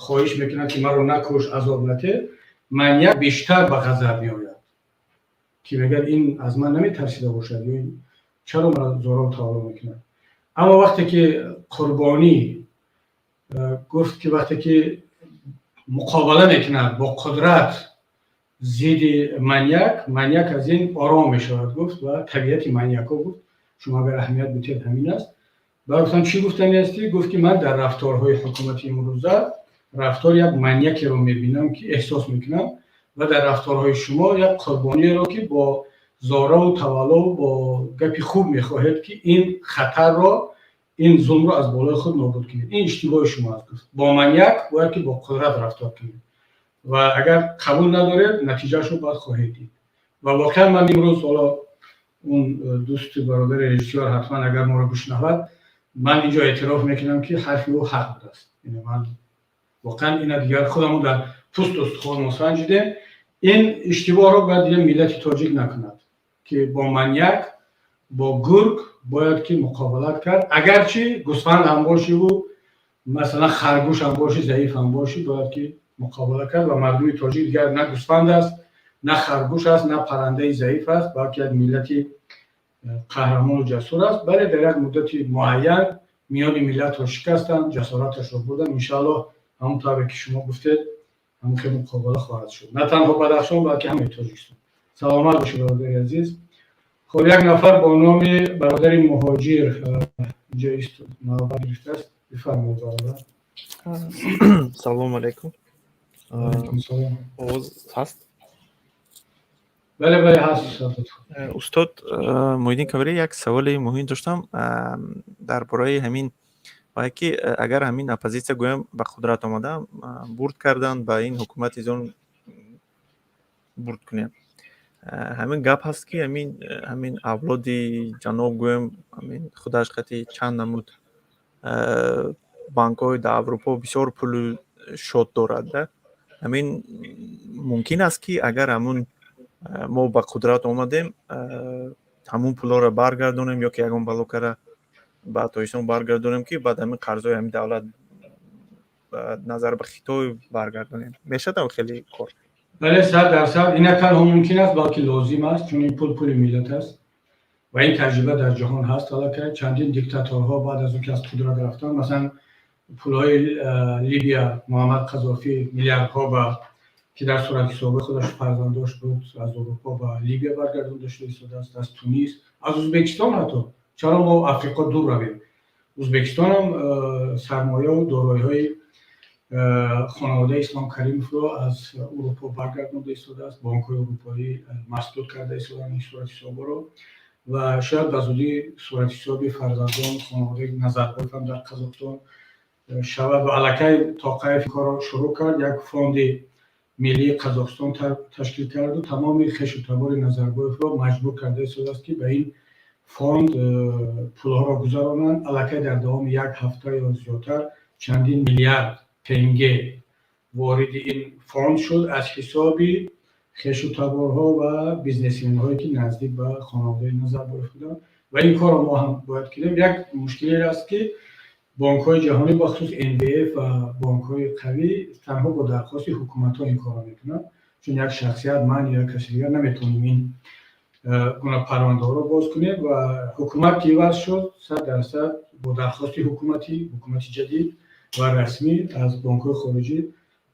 A: хоҳиш мекунад, ки маро накуш, азоб нате, маньяк бештар ба ғазаб меояд, ки мегӯяд: ин аз ман наметарсида бошад ё чаро маро зораву тавалло мекунад? Аммо вақте ки қурбонӣ, гуфт, ки вақте ки муқобала мекунад бо қудрат зидди маньяк, маньяк аз ин ором мешавад, гуфт. Ва табиати маньякҳо, гуфт, шумо агар аҳамият бидиҳед, ҳамин аст. Ба гуфтам: чӣ гуфтани ҳастӣ? Гуфт, ки ман дар рафторҳои ҳукумати имрӯза рафтори як маньякеро мебинам, ки эҳсос мекунам, ва дар рафторҳои шумо як қурбониеро, ки бо зораву таваллову бо гапи хуб мехоҳед, ки ин хатарро, ин зулмро аз болои худ нобуд кунед. Ин иштибоҳи шумо аст, гуфт. Бо маньяк бояд ки бо қудрат рафтор кунед ва агар қабул надоред, натиҷаашро бояд хоҳед дид. Ва воқеан ман имрӯз, ҳоло он дӯсти бародари режиссёр ҳатман агар моро бишнавад, ман инҷо эътироф мекунам, ки ҳарфи ӯ ҳақ будааст. Ман воқеан ина дигар худамон дар пӯсту устухонмон санҷидем. Ин иштибоҳро бояд дигар миллати тоҷик накунад, ки бо маньяк, бо гург бояд ки муқобилат кард, агарчи гӯсфанд ҳам бошиву масалан харгӯш ҳам боши, заиф ҳам бошӣ, бояд ки муқобила кард. Ва мардуми тоҷик дигар на гӯсфанд аст, на харгӯш аст, на паррандаи заиф аст, балки як миллати қаҳрамону ҷасур аст. Бале, дар як муддати муайян миёни миллатро шикастанд, ҷасораташро бурданд. Иншааллоҳ, ҳамон тавре ки шумо гуфтед, ҳамон хел муқобила хоҳад шуд, на танҳо Бадахшон, балки ҳамаи Тоҷикистон. Саломат бошед, бародари азиз. Хоб, як нафар бо номи бародари Муҳоҷир инҷо навбат гирифтааст. Бифармоед, бародар.
P: Салому алайкум. Овоз ҳаст?
A: Бале, ҳаст.
P: Устод Муҳиддин Кабирӣ, як саволи муҳим доштам дар бораи ҳамин вае, ки агар ҳамин оппозитсия, гӯям, ба қудрат омада, бурд карданд, ба ин ҳукумати зон бурд кунем. Ҳамин гап ҳаст, ки ҳамин авлоди ҷаноб, гӯям, ҳамин худаш қати чанд намуд банкҳои дар Аврупо бисёр пулу шод дорад, да. Ҳамин мумкин аст, ки агар ҳамун мо ба қудрат омадем, ҳамун пулҳоро баргардонем ё ки ягон балокара ба Тоҷикистон баргардонем, ки баъд ҳамин қарзҳои ҳамин давлат назар ба Хитой баргардонем? Мешавад хеле кор?
A: Бале, 100%. Ин на танҳо мумкин аст, балки лозим аст, чун ин пул пули миллат аст ва ин таҷриба дар ҷаҳон ҳаст. Аллакай чандин диктаторҳо баъд аз он ки аз қудрат рафтанд, масалан, пулҳои Либия, Муҳаммад Қазофӣ, миллиардҳо ба ки дар суратҳисоби худаш фарзандош буд, аз Аврупо ба Либия баргардонда шуда истодааст, аз Тунис, аз Ӯзбекистон ҳатто. Чаро мо Африқо дур равем? Ӯзбекистонам сармояву дороиҳои хонаводаи Ислом Каримовро аз Урупо баргардонда истодааст. Бонкҳои урупоӣ масдуд карда истодаанд ин суратҳисобҳоро ва шояд ба зудӣ суратҳисоби фарзандон, хонаводаи Назарбоев ҳам дар Қазоқистон шавад. Ва аллакай Тоқаев корро шурӯъ кард, як фонди миллии Қазоқистон ташкил карду тамоми хешу табори Назарбоевро маҷбур карда истодааст, ки ба ин фонд пулҳоро гузаронанд. Аллакай дар давоми як ҳафта ё зиёдтар чандин миллиард тенге вориди ин фонд шуд аз ҳисоби хешу таборҳо ва бизнесменҳое, ки наздик ба хонаводаи Назарбоев буданд. Ва ин корро мо ҳам бояд кунем. Як мушкиле аст, ки бонкҳои ҷаҳонӣ, бахусус МВФ ва бонкҳои қавӣ, танҳо бо дархости ҳукуматҳо ин корро мекунанд, чун як шахсият, ман ё каси дигар, наметавонем ин гуна парвандаҳоро боз кунем. Ва ҳукумат ки иваз шуд, 100% бо дархости ҳукумати ҷадид ва расмӣ аз бонкҳои хориҷӣ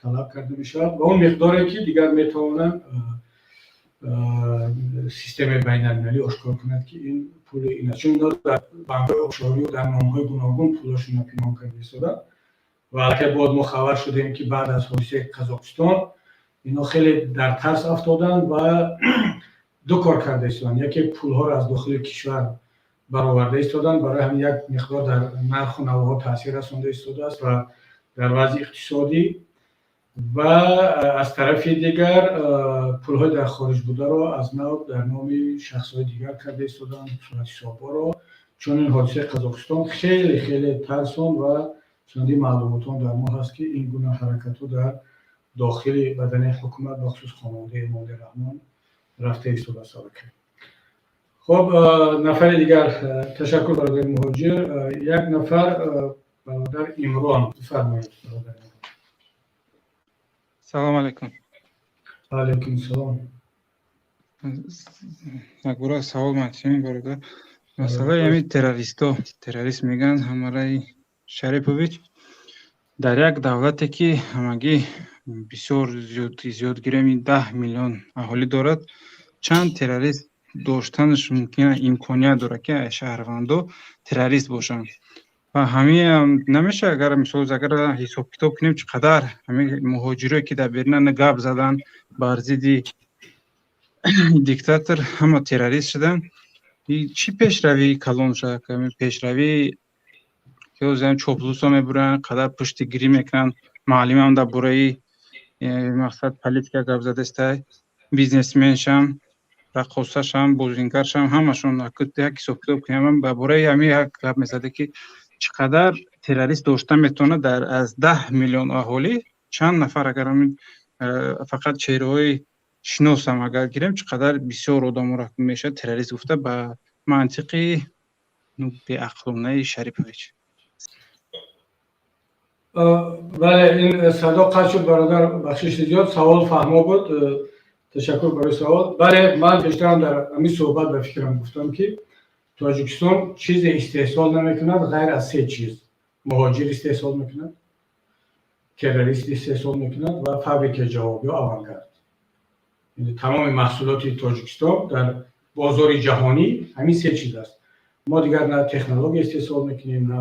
A: талаб карда мешавад ва он миқдоре, ки дигар метавонанд системаи байналмилалӣ ошкор кунад, ки ин пули ин аст, чун инҳо дар банкҳои офшорию дар номҳои гуногун пулҳошонро пинҳон карда истоданд. Ва аллакай боз мо хабар шудем, ки баъд аз ҳодисаи Қазоқистон инҳо хеле дар тарс афтоданд ва ду кор карда истоданд. Яке, пулҳоро аз дохили кишвар бароварда истоданд, барои ҳамин як миқдор дар нарху навоҳо таъсир расонда истодааст ва дар вазъи иқтисодӣ, ва аз тарафи дигар пулҳои дар хориҷ бударо аз нав дар номи шахсҳои дигар карда истоданд суратҳисобҳоро, чун ин ҳодисаи Қазоқистон хеле хеле тарсон ва чандин маълумотон дар мо ҳаст, ки ин гуна ҳаракатҳо дар дохили бадани ҳукумат, бахусус хонаводаи Эмомалӣ Раҳмон, рафта истодааст аллакай. Хуб, нафари дигар. Ташаккур, бародари Муҳоҷир. Як нафар, бародар Имрон, бифармоед, бародар.
Q: Салом алейкум.
A: Алейкум салом.
Q: Якбора савол матим, бародар. Масъалаи ҳамин террористо, террорист мегӯянд ҳамараи Шарипович, дар як давлате, ки ҳамагӣ бисёр зиёд гирем, 10 миллион аҳолӣ дорад, чанд террорист доштанаш мумкин, имконият дорад, ки шаҳрвандо террорист бошанд? Ва ҳамин намешавад, агар мисол, агар ҳисоб-китоб кунем, чӣ қадар ҳамин муҳоҷирое, ки дар берун гап задан бар зидди диктатор, ҳама террорист шуданд? Чӣ пешравии калон шуд? Пешравӣ чоплусо мебуранд, қадар пуштигирӣ мекунанд. Муаллимам дар бораи мақсад политика гап задастай, бизнесменшам, раққосашам, бозингаршам, ҳамашон як ҳисоб-китоб кунем, ба бораи ҳамин як гап мезада, ки чӣ қадар террорист дошта метавонад дар аз 10 миллион аҳолӣ чанд нафар? Агар ҳамин фақат чеҳраҳои шиносам агар гирем, чӣ қадар бисёр одаморо мешавад террорист гуфта ба мантиқи беақлонаи Шарипович?
A: Бале, ин садо қатъ шуд, бародар, бахшиши зиёд. Савол фаҳмо буд, ташаккур барои савол. Бале, ман пештарам дар ҳамин суҳбат ба фикрам гуфтам, ки Тоҷикистон чизе истеҳсол намекунад ғайр аз се чиз: муҳоҷир истеҳсол мекунад, террорист истеҳсол мекунад ва фабрикаи ҷавоб ё авангард. Тамоми маҳсулоти Тоҷикистон дар бозори ҷаҳонӣ ҳамин се чиз аст. Мо дигар на технология истеҳсол мекунем, на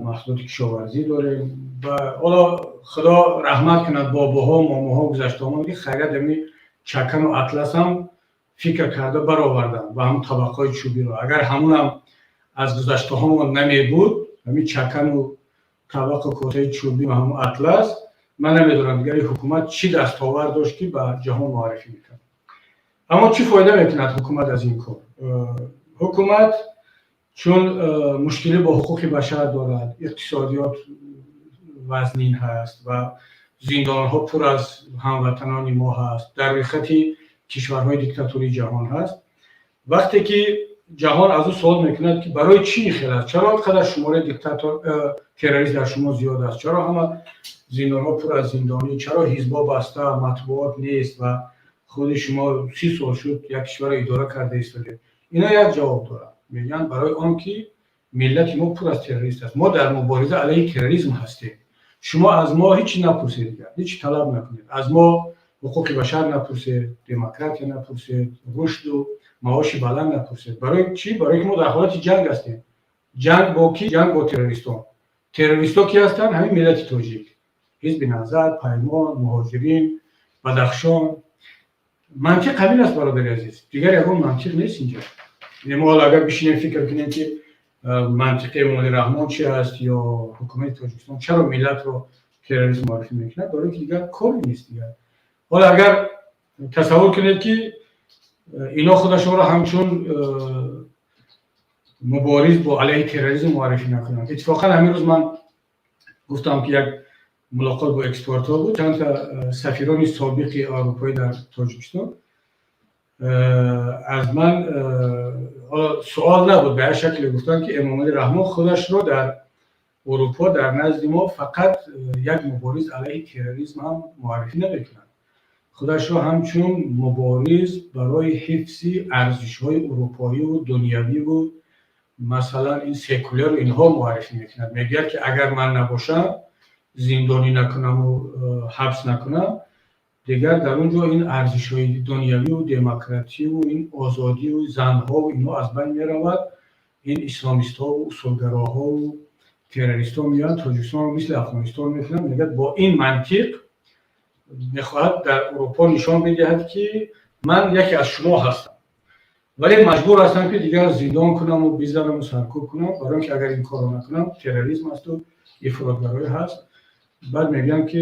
A: маҳсулоти кишоварзӣ дорем. Ва ҳоло Худо раҳмат кунад бобоҳо, момоҳо, гузаштаҳо, ки хайрият ами чакану атласам фикр карда бароварданд ва ҳамун табақҳои чӯбиро. Агар ҳамунам аз гузаштаҳомон намебуд, ҳамин чакану табақу косаи чӯбӣ ва ҳамун атлас, ман намедонам дигари ҳукумат чӣ дастовард дошт, ки ба ҷаҳон муаррифӣ мекард. Аммо чӣ фоида мекунад ҳукумат аз ин кор? Ҳукумат чун мушкилӣ бо ҳуқуқи башар дорад, иқтисодиёт вазнин ҳаст ва зиндонҳо пур аз ҳамватанони мо ҳаст, дар рӯйхати кишварҳои диктатурии ҷаҳон ҳаст. Вақте ки ҷаҳон аз ӯ суол мекунад, ки барои чӣ ин хел аст, чаро қадар шумораи диктатор, террорист дар шумо зиёд аст, чаро ҳама зиндонҳо пур аз зиндонӣ, чаро ҳизбҳо баста, матбуот нест ва худи шумо 30 сол шуд як кишварро идора карда истодед, ино як ҷавоб доранд, мегӯянд: барои он ки миллати мо пур аз террорист аст, мо дар мубориза алайҳи терроризм ҳастем. Шумо аз мо ҳеҷ напурсед, дигар ҳеҷ талаб накунед аз мо, ҳуқуқи башар напурсед, демократия напурсед, рушду маоши баланд напурсед. Барои чӣ? Барои ки мо дар ҳолати ҷанг ҳастем. Ҷанг бо кӣ? Ҷанг бо террористон. Террористҳо кӣ ҳастанд? Ҳамин миллати тоҷик, Ҳизби Наҳзат, Паймон, муҳоҷирин, Бадахшон. Мантиқ ҳамин аст, бародари азиз, дигар ягон мантиқ нест инҷа. Мо ҳоло агар бишинем, фикр кунем, ки мантиқи Эмомалӣ Раҳмон чи аст ё ҳукумати Тоҷикистон чаро миллатро терроризм муаррифӣ мекунад, барои ки дигар коре нест. Дигар ҳоло агар тасаввур кунед, ки ино худашонро ҳамчун мубориз бо алайҳи терроризм муаррифӣ накунанд. Иттифоқан ҳамин рӯз ман гуфтам, ки як мулоқот бо экспертҳо буд, чандта сафирони собиқи аврупоӣ дар Тоҷикистон аз ман, ҳоло суол набуд, ба як шакле гуфтанд, ки Эмомалӣ Раҳмон худашро дар Урупо дар назди мо фақат як мубориз алайҳи терроризм ҳам муаррифӣ намекунад, худашро ҳамчун мубориз барои ҳифзи арзишҳои урупоиву дунявиву масалан ин секуляру инҳо муаррифӣ мекунад. Мегӯяд, ки агар ман набошам, зиндонӣ накунаму ҳабс накунам, дигар дар он ҷо ин арзишҳои дунявию демократию ин озодию занҳову инҳо аз байн меравад, ин исломистҳову усулгароҳову террористҳо меоянд, Тоҷикистонро мисли Афғонистон мекунанд. Мегӯяд, бо ин мантиқ мехоҳад дар Аврупо нишон бидиҳад, ки ман яке аз шумо ҳастам, вале маҷбур ҳастам, ки дигар зиндон кунаму бизанаму саркӯб кунам, барои он ки агар ин корро накунам, терроризм асту ифротгароӣ ҳаст. Баъд мегӯям, ки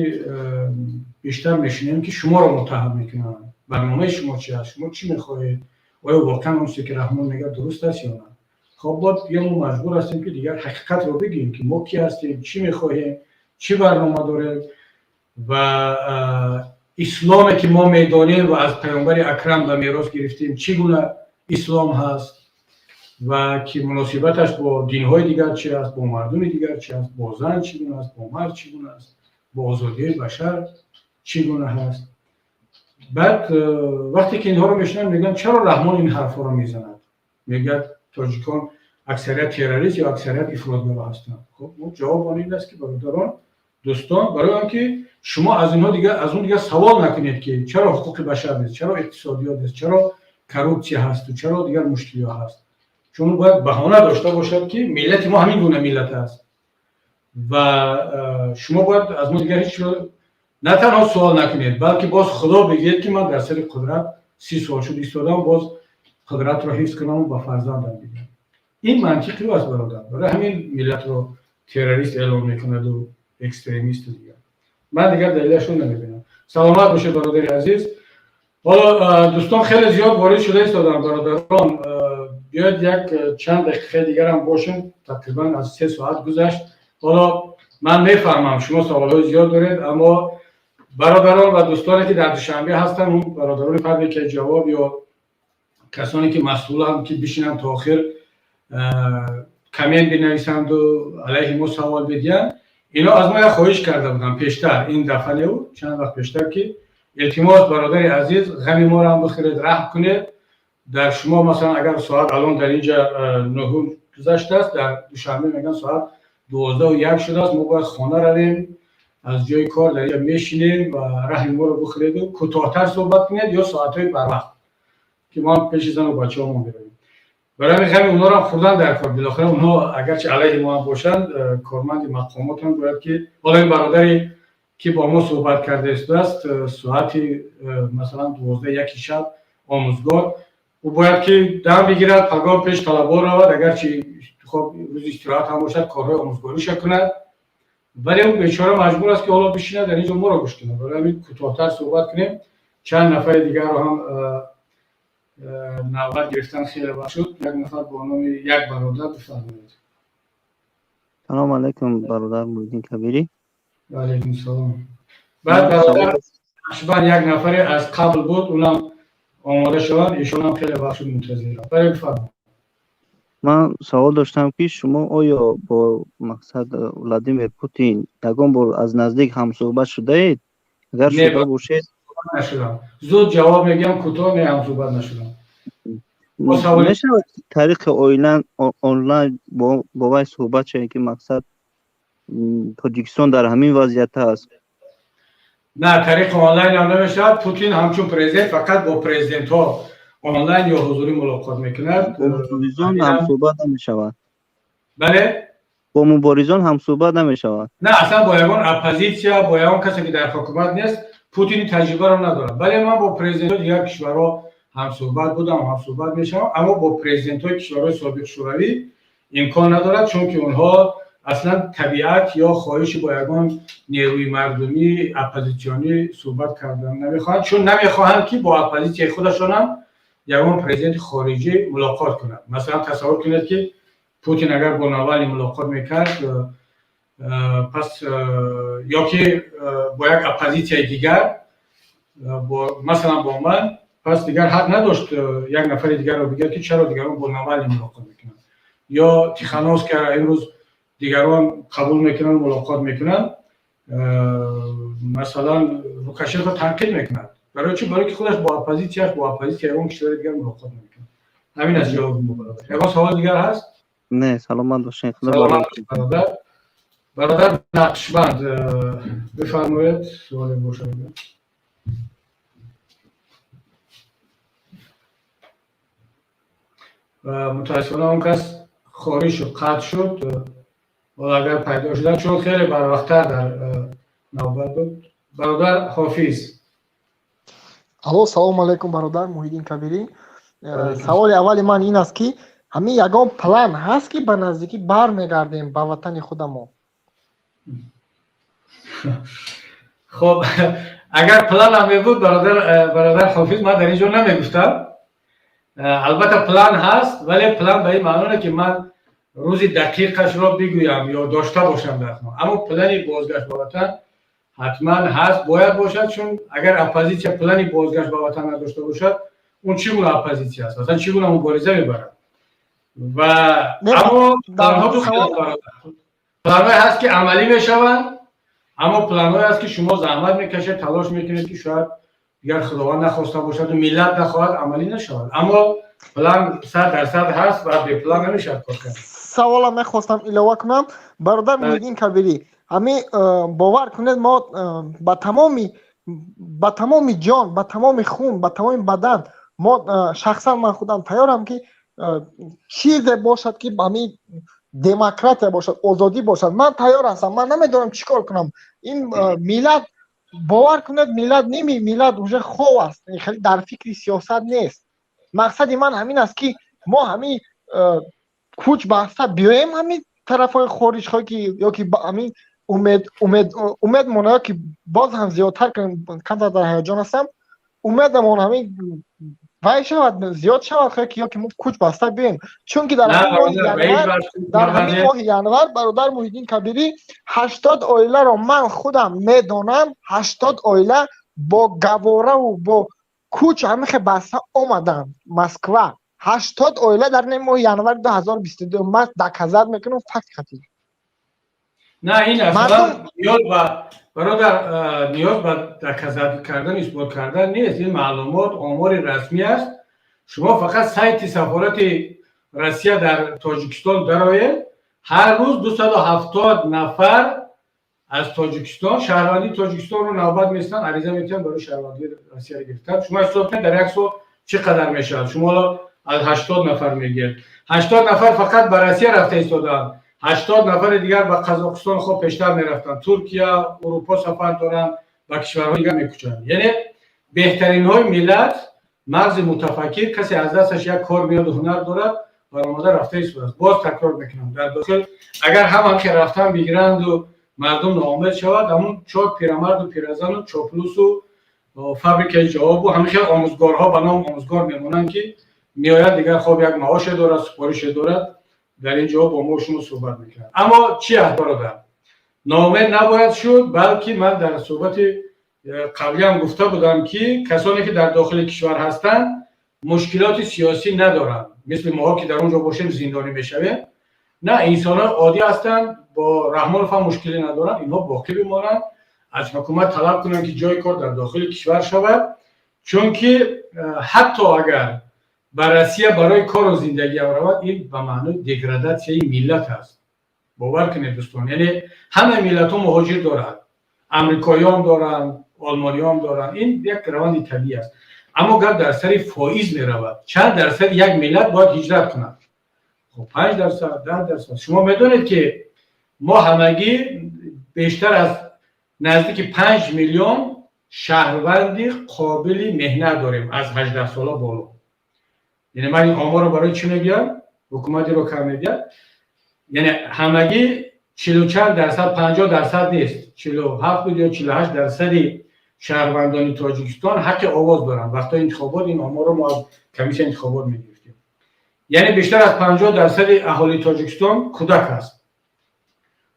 A: бештар мешунавем, ки шуморо муттаҳам мекунанд. Барномаи шумо чи аст, шумо чӣ мехоҳед, оё воқеан он чизе, ки Раҳмон мегӯяд, дуруст аст ё на? Хоб, бод дига мо маҷбур ҳастем, ки дигар ҳақиқатро бигӯем, ки мо кӣ ҳастем, чӣ мехоҳем, чӣ барнома дорем ва исломе, ки мо медонем ва аз паёмбари акрам ба мерос гирифтем, чӣ гуна ислом ҳаст ва ки муносибаташ бо динҳои дигар чи аст, бо мардуми дигар чи аст, бо зан чӣ гуна аст, бо мард чӣ гуна аст, бо озодии башар чӣ гуна ҳаст. Баъд вақте ки инҳоро мешунаванд, мегӯянд, чаро Раҳмон ин ҳарфҳоро мезанад, мегӯяд, тоҷикон аксарият террорист ё аксарият ифротгаро ҳастанд? Хоб, мо ҷавоб он ин аст, ки бародарон, дӯстон, барои он ки шумо аз инҳо дигар, аз он дигар савол накунед, ки чаро ҳуқуқи башар нест, чаро иқтисодиёт нест, чаро коррупсия ҳасту чаро дигар мушкилиҳо ҳаст. Чун бояд баҳона дошта бошад, ки миллати мо ҳамин гуна миллат аст ва шумо бояд аз мо дигар ҳеҷ на танҳо суол накунед, балки боз Худо бигӯед, ки ман дар сари қудрат 30 сол шуд истодам, боз қудратро ҳифз кунаму ба фарзандам бидиҳам. Ин мантиқи ӯ аст, бародар. Барои ҳамин миллатро террорист эълон мекунаду экстремисту дигар. Ман дигар далелашро намебинам. Саломат бошед, бародари азиз. Ҳоло дӯстон хеле зиёд ворид шуда истоданд. Бародарон, биёед як чанд дақиқаи дигарам бошем, тақрибан аз 3 соат гузашт. Ҳоло ман мефаҳмам, шумо саволҳои зиёд доред, аммо бародарон ва дӯстоне, ки дар Душанбе ҳастанд, он бародарони фабрикаи ҷавоб ё касоне, ки масъуланд, ки бишинанд то охир, коммент бинависанду алайҳи мо савол бидиҳанд, ино аз мо як хоҳиш карда буданд пештар, ин дафъа неу чанд вақт пештар, ки илтимос, бародари азиз, ғами моро ҳам бихӯред, раҳм кунед. Дар шумо, масалан, агар соат алон дар инҷа 9 гузаштааст, дар Душанбе мегӯянд, соат 12:01 шудааст, мо бояд хона равем аз ҷои кор, дар инҷа мешинем ва раҳми моро бихӯреду кӯтоҳтар суҳбат кунед ё соатҳои барвақт, ки мо ҳам пеши зану бачаҳомон биравем. Барои ҳамин ғами онҳоро ҳам хӯрдан дар кор. Билохира онҳо агарчи алайҳи мо ҳам бошанд, корманди мақомотанд, бояд ки ҳоло ин бародаре, ки бо мо суҳбат карда истодааст, соати масалан 12:01 шаб, омӯзгор, ӯ бояд ки дам бигирад, пагоҳ пеш талабо равад, агарчи хоб рӯзи истироҳат ҳам бошад, корҳои омӯзгориша кунад, вале ӯ бечора маҷбур аст, ки ҳоло бишинад дар инҷо моро гӯш кунад. Барои ҳамин кӯтоҳтар суҳбат кунем. Чанд нафари дигарро ҳам навбат гирифтан хеле вақт шуд. Як нафар бо номи як бародар, бифармоед.
R: Салому алайкум, бародар Муҳиддин Кабирӣ.
A: Ваалайкум салом. Баъд бародар Нақшбанд, як нафаре аз қабл буд, унам омода шаванд, ишонам хеле вақт шуд мунтазирам. Бале, бифармоед.
R: Ман савол доштам, ки шумо оё бо мақсад Владимир Путин ягон бор аз наздик ҳамсӯҳбат шудаед? Агар шуда бошед.
A: Нашудам. Зуд ҷавоб мегӯям, кӯтоҳ: не, ҳамсӯҳбат нашудам.
R: Мешавад тариқи онлайн бо вай суҳбат шавем, ки мақсад Тоҷикистон дар ҳамин вазъият аст?
A: На, тариқи онлайн ҳам намешавад. Путин ҳамчун президент фақат бо президентҳо онлайн ё ҳузурӣ мулоқот мекунад.
R: Бо муборизон ҳамсӯҳбат намешавад?
A: Бале.
R: Бо муборизон ҳамсӯҳбат намешавад?
A: На, аслан бо ягон оппозитсия, бо ягон касе, ки дар ҳукумат нест, Путин таҷрибаро надорад. Бале, ман бо президентҳои дигар кишварҳо ҳамсӯҳбат будам, ҳамсӯҳбат мешавам, аммо бо президентҳои кишварҳои собиқ Шӯравӣ имкон надорад, чунки онҳо аслан табиат ё хоҳиши бо ягон нерӯи мардумӣ оппозитсионӣ суҳбат кардан намехоҳанд, чун намехоҳанд, ки бо оппозитсияи худашонам ягон президенти хориҷӣ мулоқот кунад. Масалан, тасаввур кунед, ки Путин агар бо Навални мулоқот мекард, пас ё ки бо як оппозитсияи дигар, масалан бо ман, пас дигар ҳақ надошт як нафари дигарро бигӯяд, ки чаро дигарон бо Навални мулоқот мекунанд ё Тихановскаяро имрӯз дигарон қабул мекунанд, мулоқот мекунанд. Масалан, Лукашенко танқид мекунад. Барои чӣ? Барои ки худаш бо оппозитсияш, бо оппозитсия ягон кишвари дигар мулоқот намекунад. Ҳамин аст ҷавоби мо, бародар. Ягон саволи дигар ҳаст?
R: Не, саломат бошед.
A: Саломат, бародар. Бародар Нақшбанд, бифармоед, суоле бошад. Мутаассифона, он кас хориҷ шуд, қатъ шуд. Ҳоло агар пайдо шуданд, чун хеле барвақттар дар навбат буд. Бародар Ҳофиз.
S: Алло, салому алайкум, бародар Муҳиддин Кабирӣ. Саволи аввали ман ин аст, ки ҳамин ягон план ҳаст, ки ба наздикӣ бармегардем ба ватани худамон?
A: Хоб, агар план ҳам мебуд, бародар Ҳофиз, ман дар ин ҷо намегуфтам. Албатта, план ҳаст, вале план ба ин маъно не, ки ман рӯзи дақиқашро бигӯям ё дошта бошам дар, аммо плани бозгашт ба ватан ҳатман ҳаст, бояд бошад, чун агар оппозитсия плани бозгашт ба ватан надошта бошад, он чӣ гуна оппозитсия аст, аслан чӣ гуна мубориза мебарад? Ва аммо планҳо ду хел, планҳое ҳаст, ки амалӣ мешаванд, аммо планҳое ҳаст, ки шумо заҳмат мекашед, талош мекунед, ки шояд дигар Худованд нахоста бошаду миллат нахоҳад, амалӣ нашавад. Аммо план 100% ҳаст ва беплан намешавад кор кард.
S: Саволам мехостам илова кунам, бародар Муҳиддин Кабирӣ. Ҳамин бовар кунед, мо ба тамоми ҷон, ба тамоми хун, ба тамоми бадан, мо шахсан ман худам тайёрам, ки чизе бошад, ки ҳамин демократия бошад, озодӣ бошад, ман тайёр ҳастам. Ман намедонам чӣ кор кунам. Ин миллат, бовар кунед, миллат, ними миллат уже хов аст, хеле дар фикри сиёсат нест. Мақсади ман ҳамин аст, ки мо ҳамин кӯч баста биёем ҳамин тарафҳои хориҷҳо, ки ё ки ҳамин умедмон ё ки боз ҳам зиёдтар кунем. Камтар дар ҳаяҷон ҳастам. Умедамон ҳамин вай шавад, зиёд шавад, ки ё ки мо кӯч баста биёем, чунки дар ҳамин моҳи январ, дар ҳамин моҳи январ, бародар Муҳиддин Кабирӣ, 80 оиларо ман худам медонам, 80 оила бо гавораву бо кӯч ҳамихе баста омаданд Москва. 80 оила дар моҳи январи 2022. Ман доказать мекунам, факт хати.
A: На, ин аслан ниёз ба, бародар, ниёз ба доказать кардан, исбот кардан нест. Ин маълумот омори расмӣ аст. Шумо фақат сайти сафорати Россия дар Тоҷикистон дароед, ҳар рӯз 270 нафар аз Тоҷикистон шаҳрвандии Тоҷикистонро навбат местанд, ариза метиҳанд барои шаҳрвандии Россияро гирифтан. Шумо ҳисоб кунед, дар як сол чӣ қадар мешавад. Шумо ҳоло аз 80 нафар мегиред, 80 нафар фақат ба Россия рафта истодаанд, 80 нафари дигар ба Қазоқистон, хоб, пештар мерафтанд, Туркия, Урупо сафар доранд, ба кишварҳои дигар мекӯчанд. Яъне беҳтаринҳои миллат, мағзи мутафаккир, касе аз дасташ як кор меоду ҳунар дорад, баромада рафта истодааст. Боз такрор мекунам, дар дохил агар ҳаман ки рафтан бигиранду мардум ноумед шавад, ҳамун чор пирамарду пиразану чоплусу фабрикаи ҷавобу ҳамин хел омӯзгорҳо ба ном омӯзгор мемонанд, ки меояд, дигар, хоб, як маоше дорад, супорише дорад, дар ин ҷо бо мо шумо суҳбат мекунад. Аммо чи аст, бародар, ноумед набояд шуд, балки ман дар суҳбати қаблиам гуфта будам, ки касоне ки дар дохили кишвар ҳастанд, мушкилоти сиёсӣ надоранд, мисли моҳо, ки дар он ҷо бошем, зиндонӣ мешавем. На, инсонҳои оддӣ ҳастанд, бо Раҳмонов ҳам мушкилӣ надоранд. Инҳо боқӣ бимонанд, аз ҳукумат талаб кунанд, ки ҷои кор дар дохили кишвар шавад, чунки ҳатто агар ба Россия барои кору зиндагиам равад, ин ба маънои деградатсияи миллат аст. Бовар кунед, дӯстон, яъне ҳама миллатҳо муҳоҷир доранд, амрикоиём доранд, олмониём доранд, ин як раванди табиӣ аст. Аммо гап дар сари фоиз меравад: чанд дарсади як миллат бояд ҳиҷрат кунад? Хоб, 5%, 10%. Шумо медонед, ки мо ҳамагӣ бештар аз наздики 5 миллион шаҳрванди қобили меҳнат дорем аз 18 сола боло. Яъне ман ин оморро барои чӣ мегӯям? Ҳукуматиро кам медиҳад. Яъне ҳамагӣ чилу чанд дарсад, 50% нест, 47 буд ё 48 дарсади шаҳрвандони Тоҷикистон ҳаққи овоз доранд вақтҳои интихобот. Ин оморро мо аз комиссияи интихобот мегирифтем. Яъне бештар аз 50 дарсади аҳолии Тоҷикистон кӯдак аст.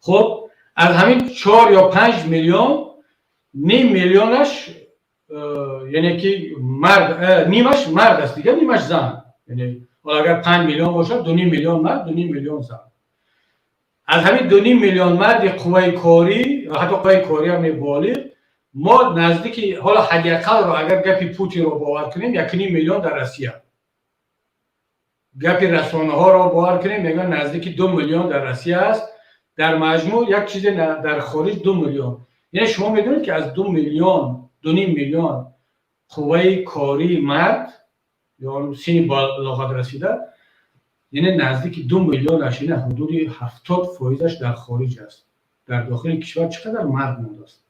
A: Хуб, аз ҳамин 4 ё 5 миллион ним миллионаш, яъне ки мард, нимаш мард аст, дигар нимаш зан. Яъне агар 5 миллион бошад, 2,5 миллион мард, 2,5 миллион зан. Аз ҳамин 2,5 миллион марди қувваи корӣ, ҳатто қувваи кориам болиғ, мо наздики, ҳоло ҳадди ақалро агар гапи Путинро бовар кунем, 1,5 миллион дар Россия, гапи расонаҳоро бовар кунем, мегӯянд наздики 2 миллион дар Россия аст. Дар маҷмӯъ як чизе дар хориҷ 2 миллион. Яъне шумо медонед, ки аз 2 миллион, 2,5 миллион қувваи кории мард ё синни балоғат расида. Яъне наздики 2 миллионаш, яъне ҳудуди 70 фоизаш дар хориҷ аст. Дар дохили кишвар чӣ қадар мард мондааст?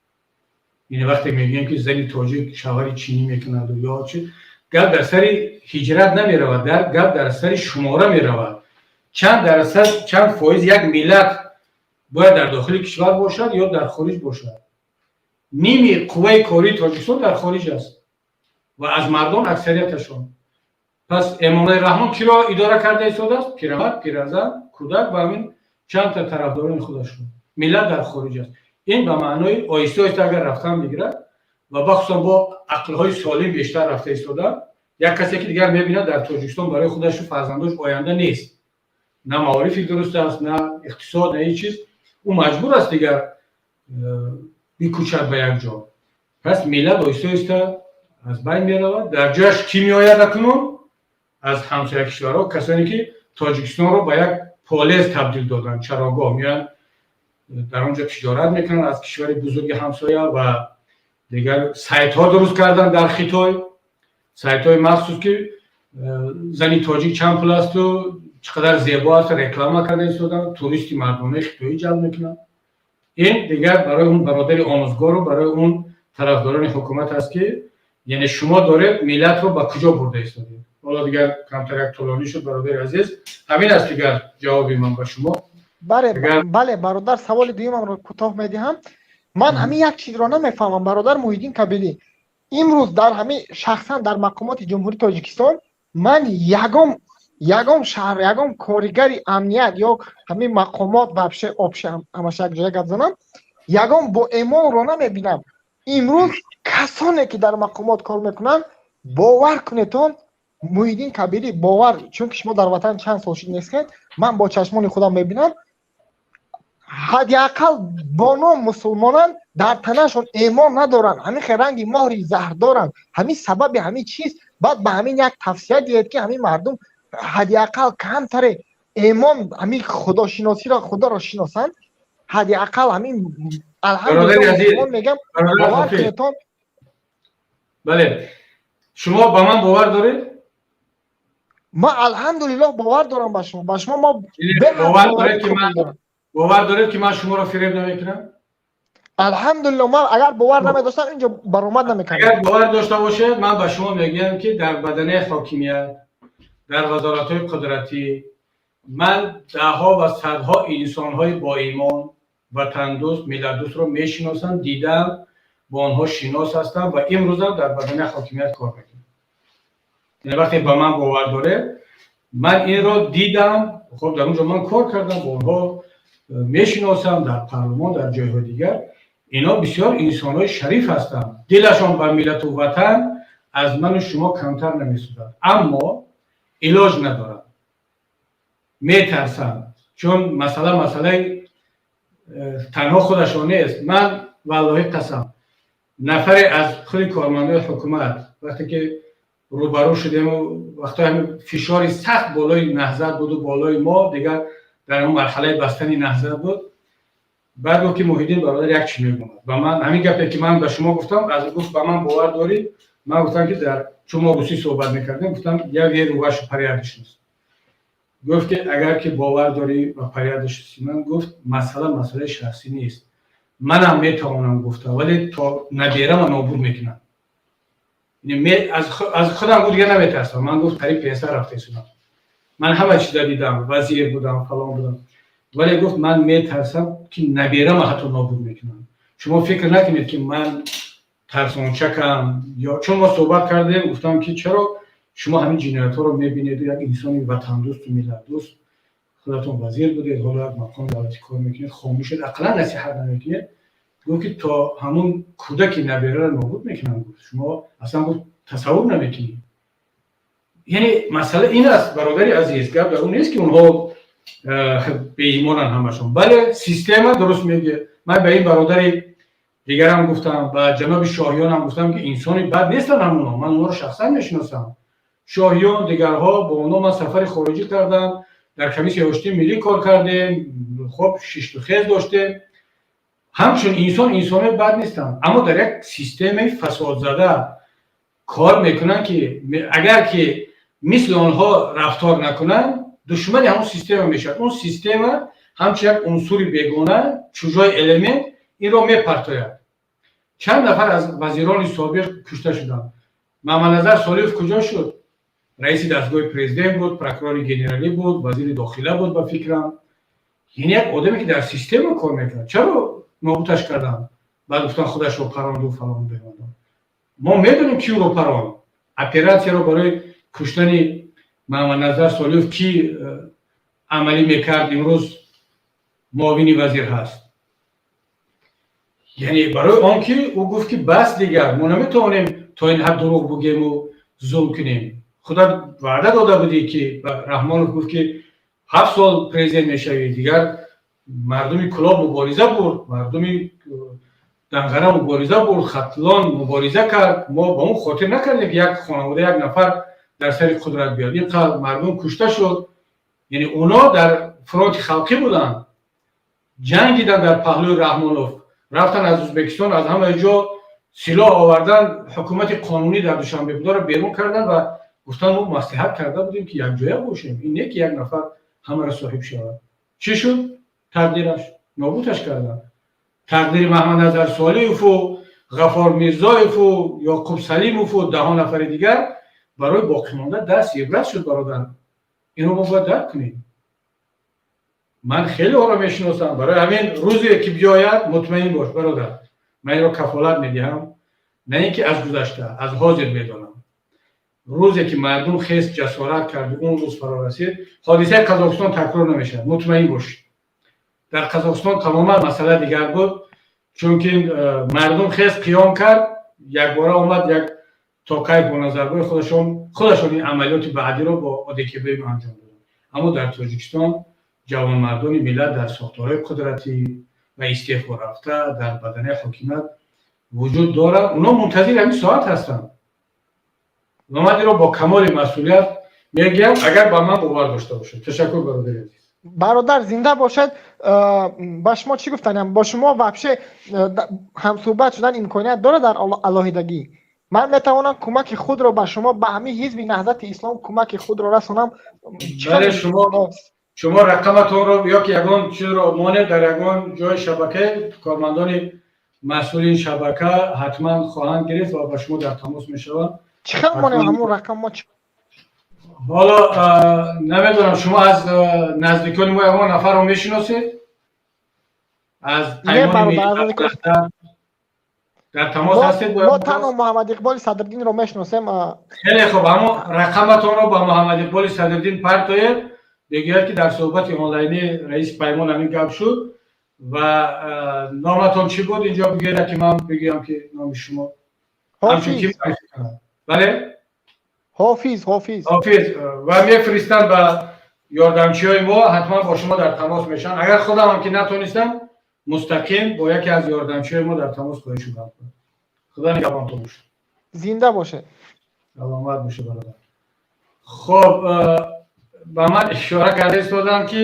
A: Яъне вақте мегӯем, ки зани тоҷик шавҳари чинӣ мекунаду ё чи, гап дар сари ҳиҷрат намеравад, гап дар сари шумора меравад. Чанд дарсад, чанд фоиз як миллат бояд дар дохили кишвар бошад ё дар хориҷ бошад? Ними қувваи кории Тоҷикистон дар хориҷ аст ва аз мардон аксарияташон. Пас Эмомалӣ Раҳмон киро идора карда истодааст? Пирамард, пиразан, кӯдак ва ҳамин чандта тарафдорони худашро. Миллат дар хориҷ аст. Ин ба маънои оҳиста оҳиста агар рафтан бигирад ва бахусусан бо ақлҳои солим бештар рафта истода, як касе ки дигар мебинад, дар Тоҷикистон барои худашу фарзандош оянда нест, на маорифи дуруст аст, на иқтисод, на ҳеҷ чиз, ӯ маҷбур аст дигар бикӯчад ба як ҷо. Пас миллат оҳиста оҳиста аз байн меравад. Дар ҷояш кӣ меояд? Акнун аз ҳамсоя кишварҳо касоне ки Тоҷикистонро ба як полез табдил доданд, чарогоҳ, меоянд, дар он ҷо тиҷорат мекунанд аз кишвари бузурги ҳамсоя ва дигар сайтҳо дуруст кардан дар Хитой, сайтҳои махсус, ки зани тоҷик чанд пул асту чӣ қадар зебо аст, реклама карда истоданд, туристи мардонаи хитоӣ ҷалб мекунанд. Ин дигар барои он бародари омӯзгору барои он тарафдорони ҳукумат аст, ки яъне шумо доред миллатро ба куҷо бурда истодед. Ҳоло дигар камтар як тӯлонӣ шуд, бародари азиз. Ҳамин аст дигар ҷавоби ман ба шумо.
S: Бале, бале, бародар, саволи дуюмамро кӯтоҳ медиҳам. Ман ҳамин як чизро намефаҳмам, бародар Муҳиддин Кабирӣ. Имрӯз дар ҳамин шахсан дар мақомоти Ҷумҳурии Тоҷикистон ман ягон шаҳр, ягон коригари амният ё ҳамин мақомот, вообще общий, ҳамаша якҷоя гап занам, ягон бо эмонро намебинам. Имрӯз касоне ки дар мақомот кор мекунанд, бовар кунедон, Муҳиддин Кабирӣ, бовар, чунки шумо дар ватан чанд сол шуд нестед, ман бо чашмони худам мебинам, ҳадди ақал бо ном мусулмонанд, дар танашон эмон надоранд, ҳамин хел ранги моҳри заҳр доранд. Ҳамин сабаби ҳамин чиз баъд ба ҳамин як тавсия диҳед, ки ҳамин мардум ҳадди ақал камтаре эмон, ҳамин худошиносиро, худоро шиносанд, ҳадди ақал ҳамин алҳамдулиллоҳ мегам, бовар кунедон.
A: Бале, шумо ба ман бовар доред?
S: Ман алҳамдулиллоҳ бовар дорам ба шумо мо.
A: Бовар доред, ки ман шуморо фиреб намекунам?
S: Алҳамдулилло, ман агар бовар намедоштам, инҷо баромад намекардам.
A: Агар бовар дошта бошед, ман ба шумо мегӯям, ки дар баданаи ҳокимият, дар вазоратҳои қудратӣ ман даҳҳо ва садҳо инсонҳои боимон, ватандӯст, миллатдӯстро мешиносам, дидам, бо онҳо шинос ҳастам ва имрӯзам дар баданаи ҳокимият кор мекунам. Яъне вақте ба ман бовар доред, ман инро дидам. Хоб, дар он ҷо ман кор кардам, бо онҳо мешиносам, дар парлумон, дар ҷойҳои дигар. Ино бисёр инсонҳои шариф ҳастанд, дилашон ба миллату ватан аз ману шумо камтар намесӯзад, аммо илоҷ надоранд, метарсанд, чун масъала масъалаи танҳо худашон нест. Ман валлоҳи қасам, нафаре аз худи кормандои ҳукумат вақте ки рӯбарӯ шудему вақтҳои ҳамин фишори сахт болои Наҳзат буду болои мо, дигар дар он марҳалаи бастани Наҳзат буд, баъд гуфт, ки Муҳиддин бародар, як чӣ мегӯмад ба ман, ҳамин гапе ки ман ба шумо гуфтам, аз гуфт, ба ман бовар дорӣ? Ман гуфтам, ки дар чун мо русӣ суҳбат мекардем, гуфтам: «Я верю в вашу порядочность». Гуфт, ки агар ки бовар дорӣ ба порядочности ман, гуфт, масъала масъалаи шахсӣ нест, манам метавонам гуфта, вале то наберама нобуд мекунам. Аз худам, гуфт, дига наметарсам. Ман, гуфт, қариб пенсия рафта истодам, ман ҳама чиза дидам, вазир будам, фалон будам, вале, гуфт, ман метарсам, ки наберама ҳатто нобуд мекунам. Шумо фикр накунед, ки ман тарсончакам ё чун мо суҳбат кардем, гуфтам, ки чаро шумо ҳамин ҷиноятҳоро мебинеду, як инсони ватандӯсту миллатдӯст, худатон вазир будед, ҳоло як мақоми давлатӣ кор мекунед, хомӯшед, ақаллан насиҳат намекунед? Гуфт, ки то ҳамун кӯдаки набераро нобуд мекунам, гуфт, шумо аслан, гуфт, тасаввур намекунед. Яъне масъала ин аст, бародари азиз, гап дар он нест, ки онҳо беимонанд ҳамашон. Бале, система дуруст мегӯяд. Ман ба ин бародари дигарам гуфтам, ба ҷаноби Шоҳиёнам гуфтам, ки инсони бад нестанд ҳамоно. Ман онҳоро шахсан мешиносам, Шоҳиён, дигарҳо, бо онҳо ман сафари хориҷӣ кардам, дар комиссияи оштии миллӣ кор кардем, хоб, шишту хез доштем. Ҳамчун инсон инсонои бад нестанд, аммо дар як системаи фасодзада кор мекунанд, ки агар ки мисли онҳо рафтор накунанд. Душмани ҳамон система мешавад. Он система ҳамчун як унсури бегона, чужой элемент, инро мепартояд. Чанд нафар аз вазирони собиқ кушта шуданд. Мамадназар Солиев куҷо шуд? Раиси дастгоҳи президент буд, прокурори генералӣ буд, вазири дохила буд, ба фикрам. Яъне як одаме, ки дар система кор мекард, чаро нобуташ карданд? Баъд гуфтан, худашро паронду, фалон бемадон. Мо медонем, ки ӯро паронд. Оператсияро барои куштани Мамадназар Солиев ки амалӣ мекард, имрӯз муовини вазир ҳаст. Яъне барои он ки ӯ гуфт, ки бас, дигар мо наметавонем то ин ҳад дурӯғ бугему зулм кунем. Худат ваъда дода будӣ, ки Раҳмонов гуфт, ки 7 сол президент мешавӣ. Дигар мардуми Кулоб мубориза бурд, мардуми Данғара мубориза бурд, Хатлон мубориза кард. Мо ба он хотир накардем, ки як хонавода, як нафар дар сари қудрат биёд. Ин қадр мардум кушта шуд. Яъне оно дар фронти халқӣ буданд, ҷангидан дар паҳлӯи Раҳмонов, рафтан аз Ӯзбекистон, аз ҳамаи ҷо силоҳ овардан, ҳукумати қонунӣ дар Душанбе бударо берун кардан ва гуфтан, мо маслиҳат карда будем, ки якҷоя бошем, ин не ки як нафар ҳамаро соҳиб шавад. Чӣ шуд тақдираш? Нобуташ карданд. Тақдири Маҳмадназар Солиеву, Ғафор Мирзоеву, Ёқуб Салимову даҳо нафари дигар барои боқимонда дарси ибрат шуд. Бародар, инро мо бояд дарк кунем. Ман хеле ҳоро мешиносам. Барои ҳамин рӯзе ки биёяд, мутмаин бош, бародар, ман инро кафолат медиҳам, на ин ки аз гузашта, аз ҳозир медонам. Рӯзе ки мардум хест, ҷасорат карду он рӯз фаро расид, ҳодисаи Қазоқистон такрор намешавад, мутмаин бошед. Дар Қазоқистон тамоман масъала дигар буд, чунки мардум хест, қиём кард, якбора омад як Токаев бо Назарбои худашон ин амалиёти баъдиро бо ОДКБ анҷом доданд. Аммо дар Тоҷикистон ҷавонмардони миллат дар сохторҳои қудратӣ ва истеъфо рафта дар баданаи ҳокимият вуҷуд доранд. Онҳо мунтазири ҳамин соат ҳастанд ва ман инро бо камоли масъулият мегӯям, агар ба ман бовар дошта бошед. Ташаккур, бародари азиз.
S: Бародар, зинда бошед. Ба шумо чӣ гуфтаням? Бо шумо вообще ҳамсӯҳбат шудан имконият дорад дар алоҳидагӣ? Ман метавонам кӯмаки худро ба шумо, ба ҳамин ҳизби Наҳзати Ислом кӯмаки худро расонам.
A: Бале, шумо рақаматонро ё ки ягон чизро монед дар ягон ҷои шабакаи, кормандони масъулин шабака ҳатман хоҳанд гирифт ва ба шумо дар тамос мешаванд.
S: Чӣ хел монем ҳамун рақам мо?
A: Ҳоло намедонам, шумо аз наздикони мо ягон нафарро мешиносед? Аз Паймони дар тамос ҳастед?
S: Мо танҳо Муҳаммад Иқболи Садриддинро мешиносем.
A: Хеле хуб, ҳамон рақаматонро ба Муҳаммад Иқболи Садриддин партоед, бигӯяд, ки дар суҳбати онлайнӣ раиси Паймон ҳамин гап шуд. Ва номатон чӣ буд? Инҷо бигӯед, ки ман бигӯям, ки номи шумо. Бале.
S: Ҳофиз, Ҳофиз.
A: Ҳофиз. Ва мефиристанд ба ёрдамчиҳои мо, ҳатман бо шумо дар тамос мешаванд. Агар худамам ки натонистам, мустақим бо яке аз ёрдамчиҳои мо дар тамос хоҳед шуд. Худо нигаҳбонтон бошад.
S: Зинда бошед.
A: Саломат бошед, бародар. Хоб, ба ман ишора карда истодам, ки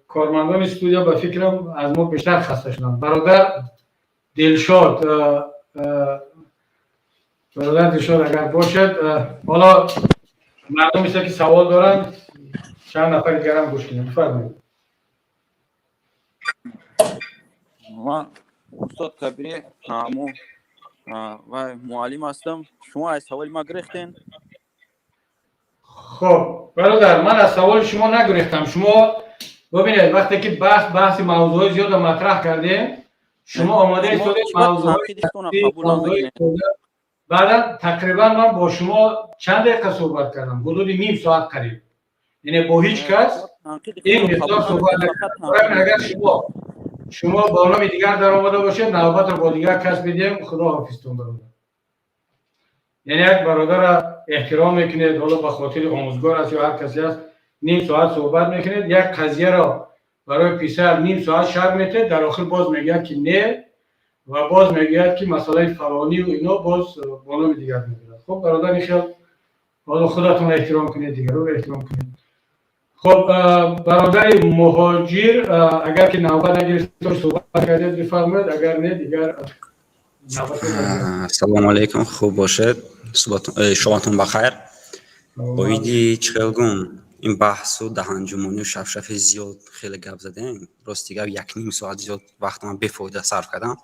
A: кормандони студия, ба фикрам, аз мо бештар хаста шуданд. Бародар Дилшод, бародар Дилшод, агар бошад. Ҳоло мардум мисли ки савол доранд, чанд нафари дигарам гӯш кунем. Бифармоед.
N: Ман, устод Кабире, ҳамо ва муаллим ҳастам. Шумо аз саволи ма гирехтен.
A: Хоб, бародар, ман аз саволи шумо нагурехтам. Шумо бубинед, вақте ки баҳси мавзӯъҳои зиёдро матраҳ кардем, шумо омода истодед мавзӯъҳои, баъдан тақрибан ман бо шумо чанд дақиқа суҳбат кардам? Ҳудуди ним соат қариб. Яъне бо ҳеҷ кас ин миқдор суҳбат накардам. Агар шумо бо номи дигар даромада бошед, навбатро бо дигар кас бидиҳем. Худо ҳофизтон, бародар. Яъне як бародарро эҳтиром мекунед, ҳоло ба хотири омӯзгор аст ё ҳар касе аст, ним соат суҳбат мекунед, як қазияро барои писар ним соат шарҳ метиҳед, дар охир боз мегӯяд, ки не, ва боз мегӯяд, ки масъалаи фалониву ино, боз бо номи дигар мегирад. Хуб, бародар, ин хел ҳоло худатон эҳтиром кунед, дигарро эҳтиром кунед. Хуб, бародари Муҳоҷир, агар ки навбат нагирифта суҳбат кардед, бифармоед, агар не, дигар.
T: Ассалому алайкум, хуб бошед, шоматон бахайр. Оиди чӣ хел гум, Ин баҳсу даҳанҷумонию шафшафи зиёд хеле гап задем. Рости гап, якним соат зиёд вақт ман бефоида сарф кардам.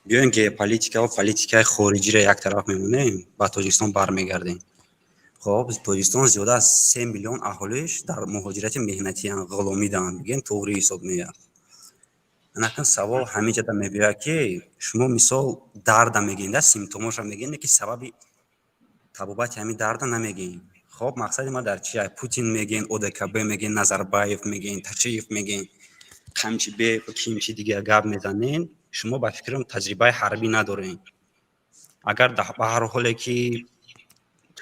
T: Биёем, геополитика ва политикаи хориҷиро як тараф мемонем, ба Тоҷикистон бармегардем. Хоб, Тоҷикистон зиёда аз 3 миллион аҳолиш дар муҳоҷирати меҳнатиянд, ғуломидаанд, бигем, туғри ҳисоб меояд. Анакун савол ҳамин ҷода мебиёяд, ки шумо мисол дарда мегӯед, да симптомоша мегӯед, ки сабаби табобати ҳамин дарда намегӯед. Хоб, мақсади ман дар чия? Путин мегӯен, ОДКБ мегӯен, Назарбаев мегӯен, Ташиев мегӯен, Қамчибек, кимчи дигар гап мезанен. Шумо, ба фикрам, таҷрибаи ҳарбӣ надорен. Агар ба ҳар ҳоле ки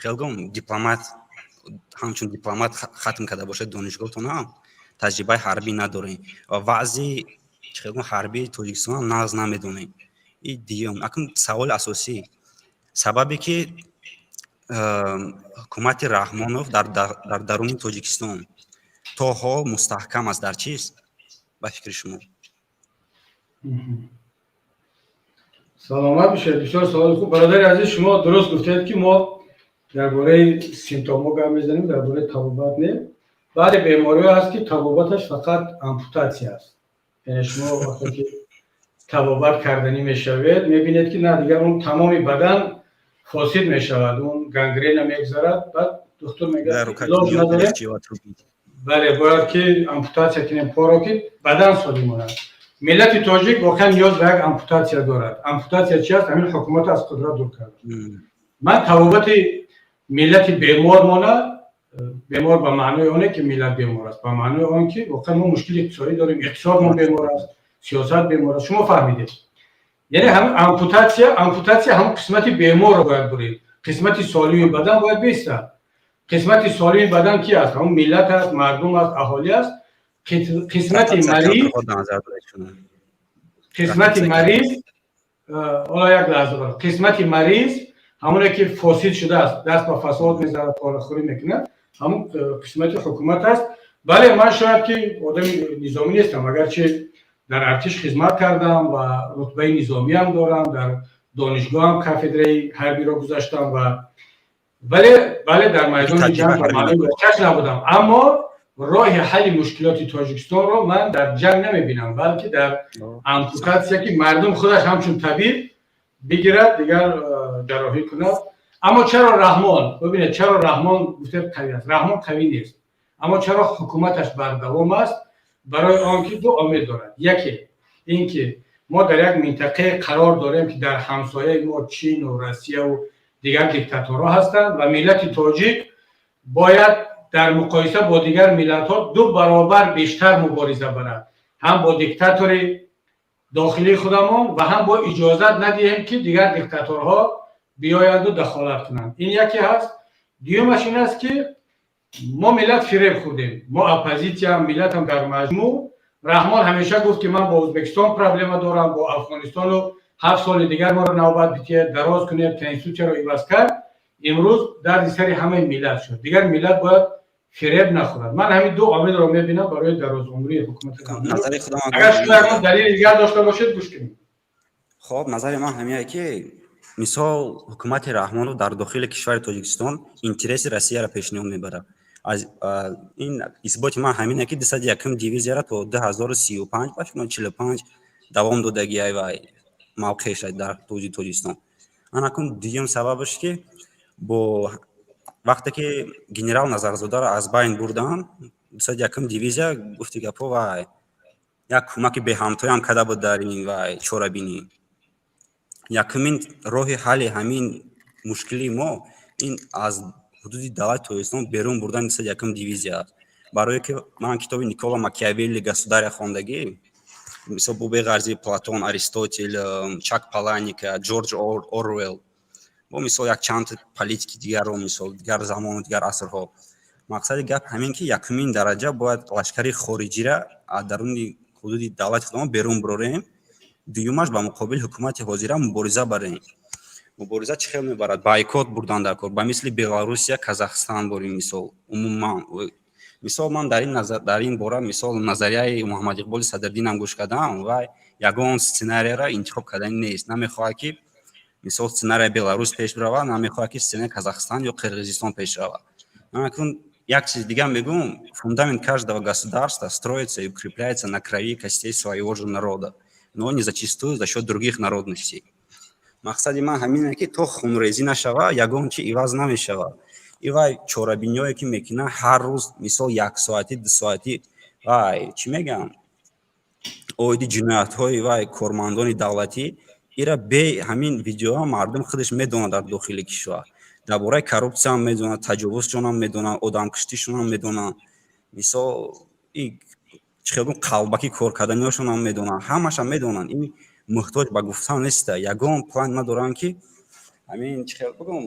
T: хел гум дипломат, ҳамчун дипломат хатм карда бошед донишгоҳтонам, таҷрибаи ҳарбӣ надорем ва ваъзи хел гум ҳарбии Тоҷикистонам нағз намедонем. И дуюм, акун саволи асосӣ: сабабе ки ҳукумати Раҳмонов дар даруни Тоҷикистон то ҳол мустаҳкам аст, дар чист, ба фикри шумо?
A: Саломат бошед, бисёр саволи хуб, бародари азиз. Шумо дуруст гуфтед, ки мо дар бораи симптомҳо гап мезанем, дар бораи табобат не. Баъзе бемориҳо ҳаст, ки табобаташ фақат ампутатсия аст. Яъне шумо вақте ки табобат карданӣ мешавед, мебинед, ки на, дигар он тамоми бадан фосид мешавад, он гангрена мегзарад. Баъд духтур мегӯяд, илоҷ надорем, бале, бояд ки ампутатсия кунем поро, ки бадан солим монад. Миллати тоҷик воқеан ниёз ба як ампутатсия дорад. Ампутатсия чи аст? Ҳамин ҳукумат аз қудрат дур кард. Ман табобати миллати бемор мона, бемор ба маънои оне ки миллат бемор аст, ба маънои он ки воқеан мо мушкили иқтисодӣ дорем, иқтисодмон бемор аст, сиёсат бемор аст, шумо фаҳмидед. Яъне ҳамин ампутатсия, ампутатсия ҳамон қисмати беморро бояд бурид, қисмати солими бадан бояд бистад. Қисмати солими бадан ки аст? Ҳамон миллат аст, мардум аст, аҳолӣ аст. Қисмати мариз, қисмати мариз, ҳоло як лаҳза, қисмати мариз ҳамоне ки фосид шудааст, даст ба фасод мезанад, порахӯрӣ мекунад, ҳамон қисмати ҳукумат аст. Бале, ман шояд ки одами низомӣ нестам, агарчи дар артиш хизмат кардам ва рутбаи низомиам дорам, дар донишгоҳам кафедраи ҳарбиро гузаштам ва вале, бале, дар майдони ҷанг ба маънои воқеаш набудам. Аммо роҳи ҳалли мушкилоти Тоҷикистонро ман дар ҷанг намебинам, балки дар ампутатсия, ки мардум худаш ҳамчун табиб бигирад, дигар ҷарроҳӣ кунад. Аммо чаро Раҳмон, бибинед, чаро Раҳмон гуфтед қавӣ аст? Раҳмон қавӣ нест, аммо чаро ҳукуматаш бардавом аст? Барои он ки ду омил дорад. Яке ин ки мо дар як минтақае қарор дорем, ки дар ҳамсояи мо Чину Россияву дигар диктаторҳо ҳастанд ва миллати тоҷик бояд дар муқоиса бо дигар миллатҳо ду баробар бештар мубориза барад, ҳам бо диктатори дохилии худамон ва ҳам бо иҷозат надиҳем, ки дигар диктаторҳо биёянду дахолат кунанд. Ин яке ҳаст. Дуюмаш ин аст, ки мо миллат фиреб хӯрдем, мо оппозитсиям, миллатам дар маҷмӯъ. Раҳмон ҳамеша гуфт, ки ман бо Ӯзбекистон проблема дорам, бо Афғонистону 7 соли дигар моро навбат битиҳед, дароз кунед, конститутсияро иваз кард. Имрӯз дарди сари ҳамаи миллат шуд. Дигар миллат бояд фиреб нахӯрад. Ман ҳамин ду омилро мебинам барои дарозумрии ҳукумати. Агар шумо ягон далели дигар дошта бошед, гӯш кунед.
T: Хоб, назари ман ҳамине, ки мисол ҳукумати Раҳмонов дар дохили кишвари Тоҷикистон интереси Россияро пешниҳод мебарад. Аз ин исботи ман ҳамине, ки 201-ум дивизияро то 2035, ба фикрам, 45 давом додагиай ва мавқеъша дар ҳудуди Тоҷикистон. Анакун дуюм сабабаш, ки бо вақте ки генерал Назарзодаро аз байн бурданд, 201-ум дивизия, гуфти гапҳо, вай як кӯмаки беҳамтоям карда буд дар ин вай чорабинӣ. Якумин роҳи ҳалли ҳамин мушкилии мо ин аз ҳудуди давлати Тоҷикистон берун бурдани 201-ум дивизия аст. Барое ки ман китоби Никола Макиавелли «Государя» хондагӣ, мисол, бо беғарзи Платон, Аристотел, Чак Паланика, Ҷорҷ Орвел, бо мисол якчанд политики дигарро, мисол, дигар замону дигар асрҳо. Мақсади гап ҳамин, ки якумин дараҷа бояд лашкари хориҷира аз даруни ҳудуди давлати худамон берун бурорем. Дуюмаш, ба муқобили ҳукумати ҳозира мубориза барем. Мубориза чӣ хел мебарад? Бойкот бурдан дар кор, ба мисли Беларусия, Казахстан борим. Мисол, умуман, мисол, ман дар ин бора, мисол, назарияи Муҳаммад Иқболи Садриддинам гӯш кардам. Вай ягон сценарияро интихоб кардани нест, намехоҳад, ки мисол сценария Беларус пеш биравад, намехоҳад, ки сценария Казахстан ё Қирғизистон пеш равад. Акун Як чиз дига мегӯм: фундамент каждого государства строится и укрепляется на крови костей своего же народа, но не зачастую за счет других народностей. Мақсади ман ҳамине, ки то хунрезӣ нашава, ягон чи иваз намешавад. И вай чорабиниҳое, ки мекунанд ҳар рӯз, мисол, яксоатӣ, дусоатӣ, вай чӣ мегӯям, оиди ҷиноятҳои вай кормандони давлатӣ, ира бе ҳамин видеоҳо мардум худаш медонад. Дар дохили кишвар дар бораи коррупсияам медонад, таҷовузшонам медонанд, одамкуштишонам медонанд, мисол, и чӣ хел қалбакӣ кор карданиҳошонам медонанд, ҳамаша медонанд. Ин муҳтоҷ ба гуфтан неста. Ягон план надоранд, ки ҳамин, чӣ хел бигӯм,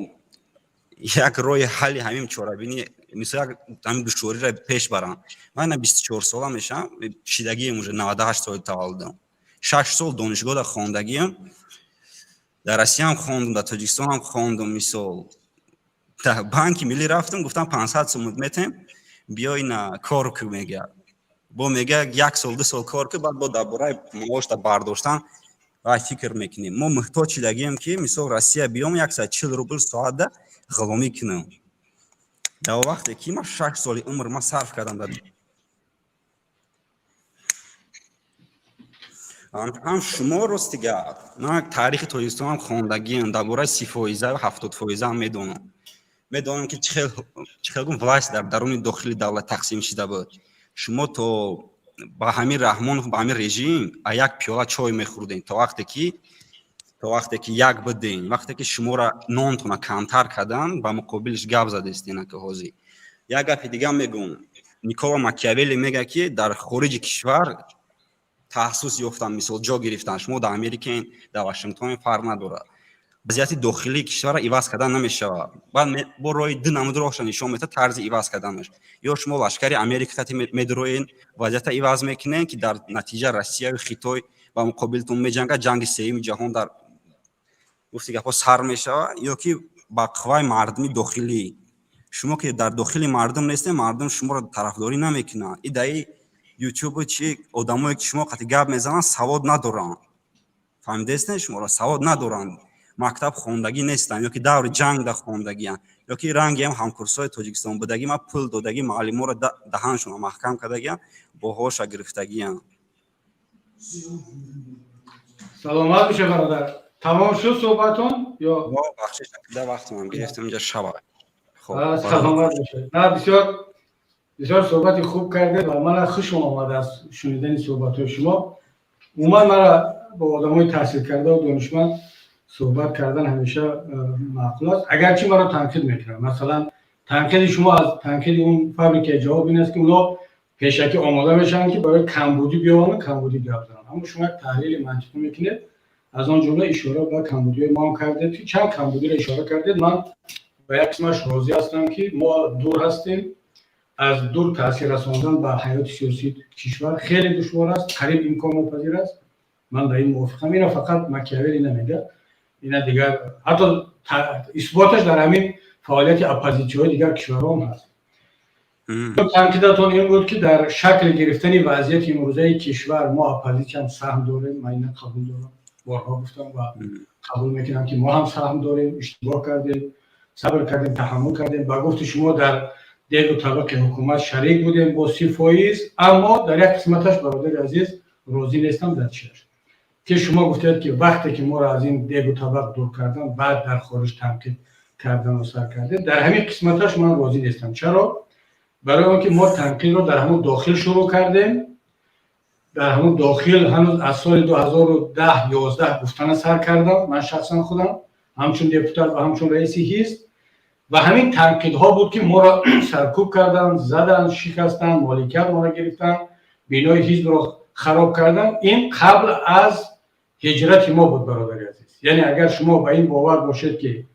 T: як роҳи ҳалли ҳамин чорабинӣ, мисол, як ҳамин душвориро пеш баранд. Ман ина 24 сола мешавам, шидагием уже, 98 соли таваллудам, 6 сол донишгоҳда хондагиам, дар Россияам хондум, дар Тоҷикистонам хондум. Мисол, дар Банки Миллӣ рафтам, гуфтам, 500 сомон метем, биё ина кор ку. Мега, бо мега, як сол, 2 сол кор ку, баъд бо дар бораи маошта бардоштан вай фикр мекунем. Мо муҳтоҷ шидагием, ки мисол, Россия биём, 140 рубл соатда ғуломӣ кунам, дар вақте ки ман 6 соли умр ман сарф кардам дар ҳам. Шумо рости гап, ман таърихи Тоҷикистонам хондагиам, дар бораи 30 фоиза, 70 фоизаам медонам. Медонам, ки чӣ хел гум власть дар даруни дохили давлат тақсим шида буд. Шумо то ба ҳамин Раҳмонов, ба ҳамин режим а як пиёла чой мехӯрдем, то вақте ки як бидем. Вақте ки шуморо нонтона камтар кардан, ба муқобилиш гап задестена, ки ҳозир як гапи дига мегӯм. Никола Макиавелли мега, ки дар хориҷи кишвар таҳассус ёфтан, мисол, ҷо гирифтан, шумо дар Америкаен, дар Вашингтон, фарқ надорад, вазъияти дохилии кишварро иваз кардан намешавад. Баъд бо роҳи ду намуд роҳша нишон медиҳад тарзи иваз карданаш: ё шумо лашкари Америка қати медуроен, вазъиятро иваз мекунен, ки дар натиҷа Россияю Хитой ба муқобилтон меҷангад, ҷанги сеюми ҷаҳон дар гуфти гапҳо сар мешавад, ё ки ба қувваи мардуми дохилӣ. Шумо ки дар дохили мардум нестем, мардум шуморо тарафдорӣ намекунанд. И даи ютубу чи одамое, ки шумо қати гап мезананд, савод надоранд. Фаҳмидастен? Шуморо савод надоранд, мактаб хондагӣ нестанд, ё ки даври ҷангда хондагианд, ё ки рангиам ҳамкурсҳои Тоҷикистон будагӣ, ма пул додагӣ, муаллиморо даҳаншона маҳкам кардагиам, боҳоша гирифтагиам.
A: Саломат боша, бародар. Тамом шуд суҳбатон ё?
T: Бахшиш, да вақтмам гирифтам, инҷа шава.
A: Саломат бошед. На, бисёр бисёр суҳбати хуб кардед ва мана хушам омад аз шунидани суҳбатҳои шумо. Умуман, мара бо одамои таҳсилкарда ва донишманд суҳбат кардан ҳамеша маъқул аст, агарчи маро танқид мекунанд. Масалан, танқиди шумо аз танқиди он фабрикаи ҷавоб ин аст, ки онҳо пешакӣ омода мешаванд, ки барои камбудӣ биёванд, камбудӣ гап зананд. Аммо шумо як таҳлили мантиқӣ мекунед, аз он ҷумла ишора ба камбудиҳои мо ҳам кардед, ки чанд камбудиро ишора кардед. Ман ба як қисмаш розӣ ҳастам, ки мо дур ҳастем. Аз дур таъсир расондан ба ҳаёти сиёсии кишвар хеле душвор аст, қариб имконнопазир аст. Ман ба ин мувофиқам. Ина фақат Макиавелли намегӯяд, ина дигар ҳатто исботаш дар ҳамин фаъолияти оппозитсияҳои дигар кишварҳо ҳам ҳаст. Танқидатон ин буд, ки дар шакл гирифтани вазъияти имрӯзаи кишвар мо оппозитсиям саҳм дорем. Ман ина қабул дорам, борҳо гуфтам ва қабул мекунам, ки мо ҳам саҳм дорем. Иштибоҳ кардем, сабр кардем, таҳаммул кардем, ба гуфти шумо, дар дегу табақи ҳукумат шарик будем бо 30%. Аммо дар як қисматаш, бародари азиз, розӣ нестам. Дар чиаш ки шумо гуфтед, ки вақте ки моро аз ин дегу табақ дур кардан, баъд дар хориҷ танқид кардану сар кардем, дар ҳамин қисматаш ман розӣ нестам. Чаро? Барои он ки мо танқидро дар ҳамон дохил шурӯъ кардем, дар ҳамон дохил ҳанӯз аз соли 2010, 11 гуфтана сар кардам ман шахсан худам, ҳамчун депутат ва ҳамчун раиси ҳизб. Ва ҳамин танқидҳо буд, ки моро саркӯб карданд, заданд, шикастанд, моликият моро гирифтанд, бинои ҳизбро хароб карданд. Ин қабл аз ҳиҷрати мо буд, бародари азиз. Яъне агар шумо ба ин бовар бошед, ки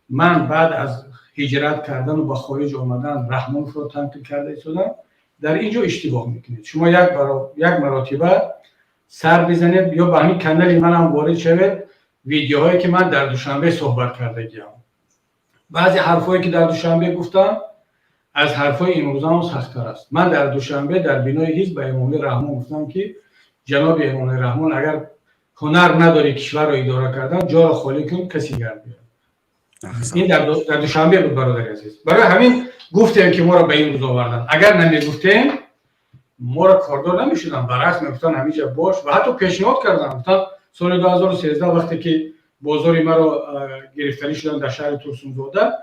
A: ман баъд аз ҳиҷрат кардану ба хориҷ омадан Раҳмоновро танқид карда истодам, дар ин ҷо иштибоҳ мекунед. Шумо як маротиба сар бизанед ё ба ҳамин канали манам ворид шавед, видеоҳое ки ман дар Душанбе суҳбат кардагиам, баъзе ҳарфҳое ки дар Душанбе гуфтам, аз ҳарфҳои имрӯзаам сахттар аст. Ман дар Душанбе дар бинои ҳизб ба Эмомалӣ Раҳмон гуфтам, ки ҷаноби Эмомалӣ Раҳмон, агар ҳунар надорӣ кишварро идора кардан, ҷоро холӣ кун, каси дигар биёяд. Ин дар Душанбе буд, бародари азиз. Барои ҳамин гуфтем, ки моро ба ин рӯз оварданд. Агар намегуфтем, моро кордор намешуданд, баръакс мегуфтанд, ҳаминҷа бош, ва ҳатто пешниҳод карданд, гуфтанд соли 2013, вақте ки бозори маро гирифтарӣ шуданд дар шаҳри Турсунзода,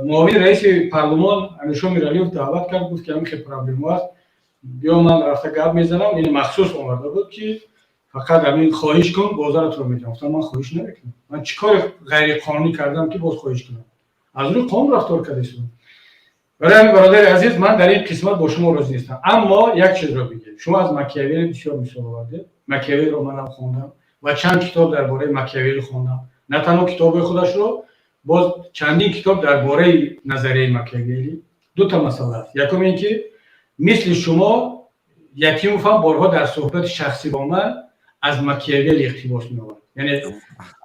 A: муовини раиси парлумон Амиршо Миралиев даъват кард, гуфт, ки ҳамин хел проблема аст, биё, ман рафта гап мезанам. Ин махсус омада буд, ки фақат ҳамин хоҳиш кун, бозоратро медиҳам. Гуфтам, ман хоҳиш намекунам, ман чӣ кори ғайриқонунӣ кардам, ки боз хоҳиш кунам? Аз рӯи қонун рафтор карда. Барои ҳамин, бародари азиз, ман дар ин қисмат бо шумо розӣ нестам. Аммо як чизро бигем: шумо аз Макиавелли бисёр мисол овардед. Макиавеллиро манам хондам ва чанд китоб дар бораи Макиавелли хондам, на танҳо китобҳои худашро, боз чандин китоб дар бораи назарияи Макиавелли. Дута масъала аст. Якум ин ки мисли шумо Ятимов ҳам борҳо дар суҳбати шахсӣ бо ман аз Макиавелли иқтибос меовард. Яъне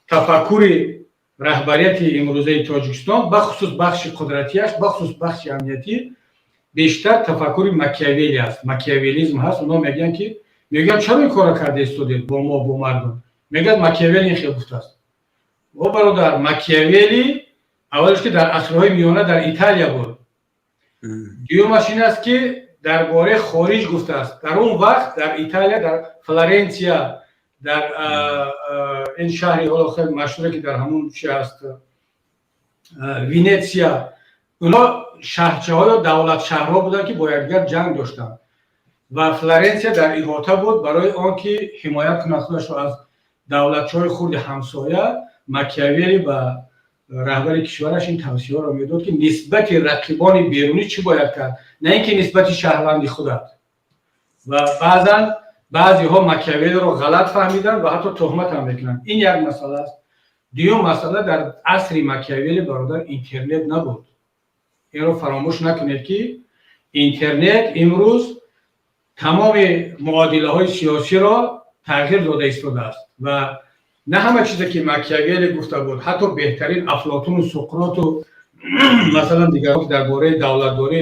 A: тафаккури раҳбарияти имрӯзаи Тоҷикистон, бахусус бахши қудратияш, бахусус бахши амниятӣ, бештар тафаккури Макиавелли аст, макиавелизм ҳаст. Онҳо мегӯянд, ки мегӯянд, чаро ин корро карда истодед бо мо, бо мардум? Мегӯяд, Макиавелли ин хел гуфтааст. О бародар, Макиавелли аввалаш ки дар асрҳои миёна дар Италия буд, дуюмаш ин аст, ки дар бораи хориҷ гуфтааст. Дар он вақт дар Италия, дар Флоренсия, дар ин шаҳри ҳоло хеле машҳуре, ки дар ҳамун чи аст, Венетсия, онҳо шаҳрчаҳо ё давлатшаҳрҳо буданд, ки бо якдигар ҷанг доштанд, ва Флоренсия дар иҳота буд. Барои он ки ҳимоят кунад худашро аз давлатчаҳои хурди ҳамсоя, Макиавелли ба раҳбари кишвараш ин тавсияҳоро медод, ки нисбати рақибони берунӣ чӣ бояд кард, на ин ки нисбати шаҳрванди худат. Ва баъзан баъзеҳо Макиавеллиро ғалат фаҳмиданд ва ҳатто туҳмат ҳам мекунанд. Ин як масъала аст. Дуюм масъала: дар асри Макиавелли, бародар, интернет набуд. Инро фаромӯш накунед, ки интернет имрӯз тамоми муодилаҳои сиёсиро тағйир дода истодааст. Ва на ҳама чизе, ки Макиавелли гуфта буд, ҳатто беҳтарин Афлотуну Суқроту масалан дигарон дар бораи давлатдорӣ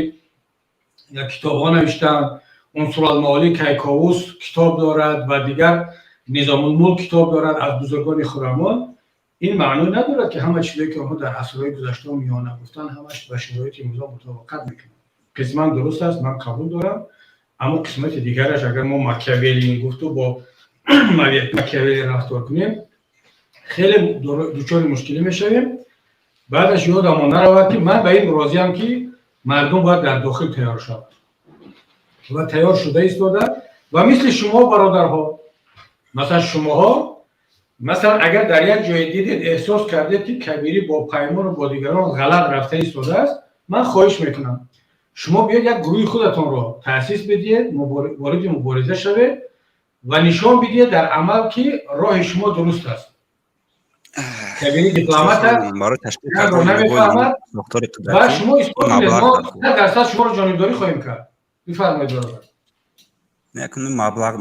A: китобҳо навиштанд, Унсуралмаолӣ Кайковус китоб дорад ва дигар Низомулмулк китоб дорад аз бузургони хурамон, ин маъно надорад, ки ҳама чизе, ки онҳо дар асрҳои гузаштао миёна гуфтанд, ҳамаш ба шароити имрӯза мутобиқат мекунад. Қисман дуруст аст, ман қабул дорам, аммо қисмати дигараш, агар мо Макиавелли ин гуфту бо Макиавелли рафтор кунем, хеле дучори мушкилӣ мешавем. Баъдаш ёдамон наравад, ки ман ба ин розиам, ки мардум бояд дар дохил тайёр шавад ва тайёр шуда истода. Ва мисли шумо, бародарҳо, масалан шумоҳо, масалан, агар дар як ҷое дидед, эҳсос кардед, ки Кабирӣ бо Паймону бо дигарон ғалат рафта истодааст, ман хоҳиш мекунам, шумо биёед, як гурӯҳи худатонро таъсис бидиҳед, вориди мубориза шавед ва нишон бидиҳед дар амал, ки роҳи шумо дуруст аст. Кабирӣ дипломат аст, намефаҳмад, ва шумо исбот кунед, мо 100% шуморо ҷонибдорӣ хоҳем кард. Бифармоед, бародар.
T: Якун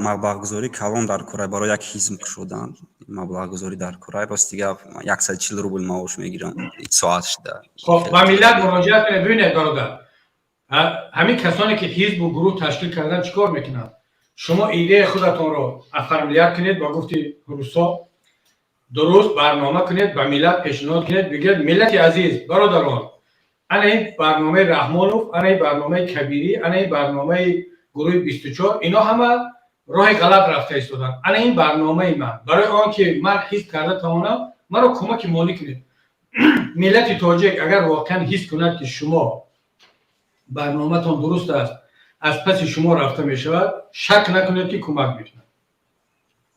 T: маблағгузорӣ калон дар кора барои як ҳизб кушодан, маблағгузорӣ дар кора. Рости гап, 140 рубл маош мегирам соат шуда.
A: Хоб, ба миллат муроҷиат кунед. Бибинед, бародар, ҳамин касоне, ки ҳизбу гурӯҳ ташкил кардан, чӣ кор мекунанд? Шумо идеяи худатонро оформлять кунед, ба гуфти русо, дуруст барнома кунед, ба миллат пешниҳод кунед, бигӯед: миллати азиз, бародарон, ана ин барномаи Раҳмонов, ана ин барномаи Кабирӣ, ана ин барномаи гурӯҳи 24, ино ҳама роҳи ғалат рафта истоданд. Ана ин барномаи ман. Барои он ки ман ҳизб карда тавонам, маро кӯмаки молӣ кунед. Миллати тоҷик агар воқеан ҳис кунад, ки шумо барноматон дуруст аст, аз паси шумо рафта мешавад, шак накунед, ки кӯмак мекунад.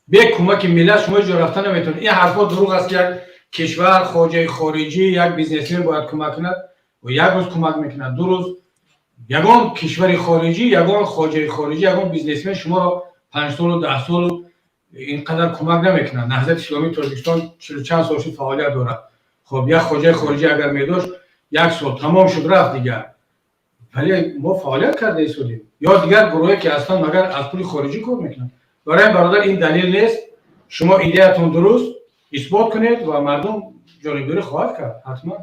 A: Бе кӯмаки миллат шумо ҳеҷ ҷо рафта наметавонед. Ин ҳарфҳо дурӯғ аст, ки як кишвар, хоҷаи хориҷӣ, як бизнесмен бояд кӯмак кунад. Як рӯз кӯмак мекунад, 2 рӯз. Ягон кишвари хориҷӣ, ягон хоҷаи хориҷӣ, ягон бизнесмен шуморо 5 солу 10 солу ин қадар кӯмак намекунад. Наҳзати Исломии Тоҷикистон чилу чанд сол шуд фаъолият дорад. Хоб, як хоҷаи хориҷӣ агар медошт, як сол тамом шуд, рафт дигар. Вале мо фаъолият карда истодем. Ё дигар гурӯҳе, ки ҳастанд, магар аз пули хориҷӣ кор мекунанд? Барои ин, бародар, ин далел нест. Шумо идеятон дуруст, исбот кунед ва мардум ҷонибдорӣ хоҳад кард ҳатман.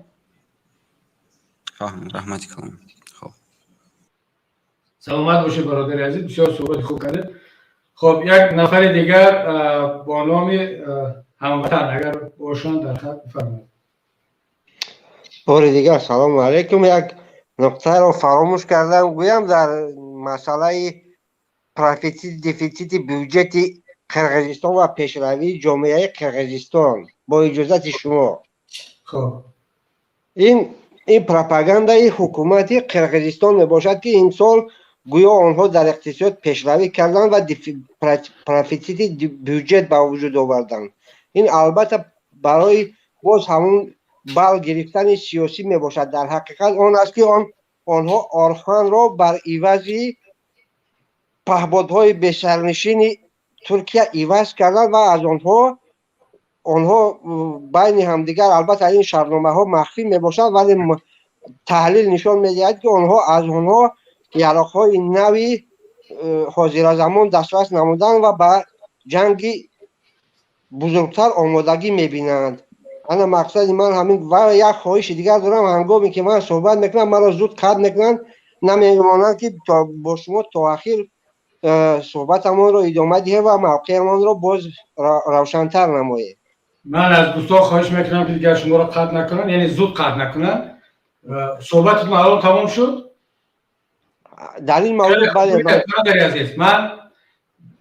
T: Фаҳм, раҳмати калом. Хоб.
A: Саломат бошед, бародари азиз, бисёр суҳбати хуб кардед. Хоб, як нафари дигар бо номи Ҳамватан, агар бошанд дар хат, бифармоед.
M: Бори дигар салому алайкум. Як нуқтаро фаромӯш кардам гӯям дар масъалаи профитсит, дефитсити бюҷети Қирғизистон ва пешравии ҷомеаи Қирғизистон, бо иҷозати шумо.
A: Хоб.
M: Ин пропагандаи ҳукумати Қирғизистон мебошад, ки имсол гӯё онҳо дар иқтисод пешравӣ карданд ва профитсити бюҷет ба вуҷуд оварданд. Ин албатта барои боз ҳамун бал гирифтани сиёсӣ мебошад. Дар ҳақиқат он аст, ки онҳо Орханро бар ивази паҳбодҳои бесарнишини Туркия иваз карданд ва аз онҳо байни ҳамдигар, албатта ин шартномаҳо махфӣ мебошанд, вале таҳлил нишон медиҳад, ки онҳо аз онҳо яроқҳои нави ҳозиразамон дастрас намуданд ва ба ҷанги бузургтар омодагӣ мебинанд. Ана мақсади ман ҳамин. Ва як хоҳиши дигар дорам: ҳангоме ки ман суҳбат мекунам, маро зуд қатъ мекунанд, намемонанд ки бо шумо то ахир суҳбатамонро идома диҳем ва мавқеамонро боз равшантар намоем.
A: Ман аз дӯстон хоҳиш мекунам, ки дигар шуморо қатъ накунанд, яъне зуд қатъ накунанд. Суҳбататон алон тамом шуд?
M: Дар ин маврид, бале.
A: Бародари азиз, ман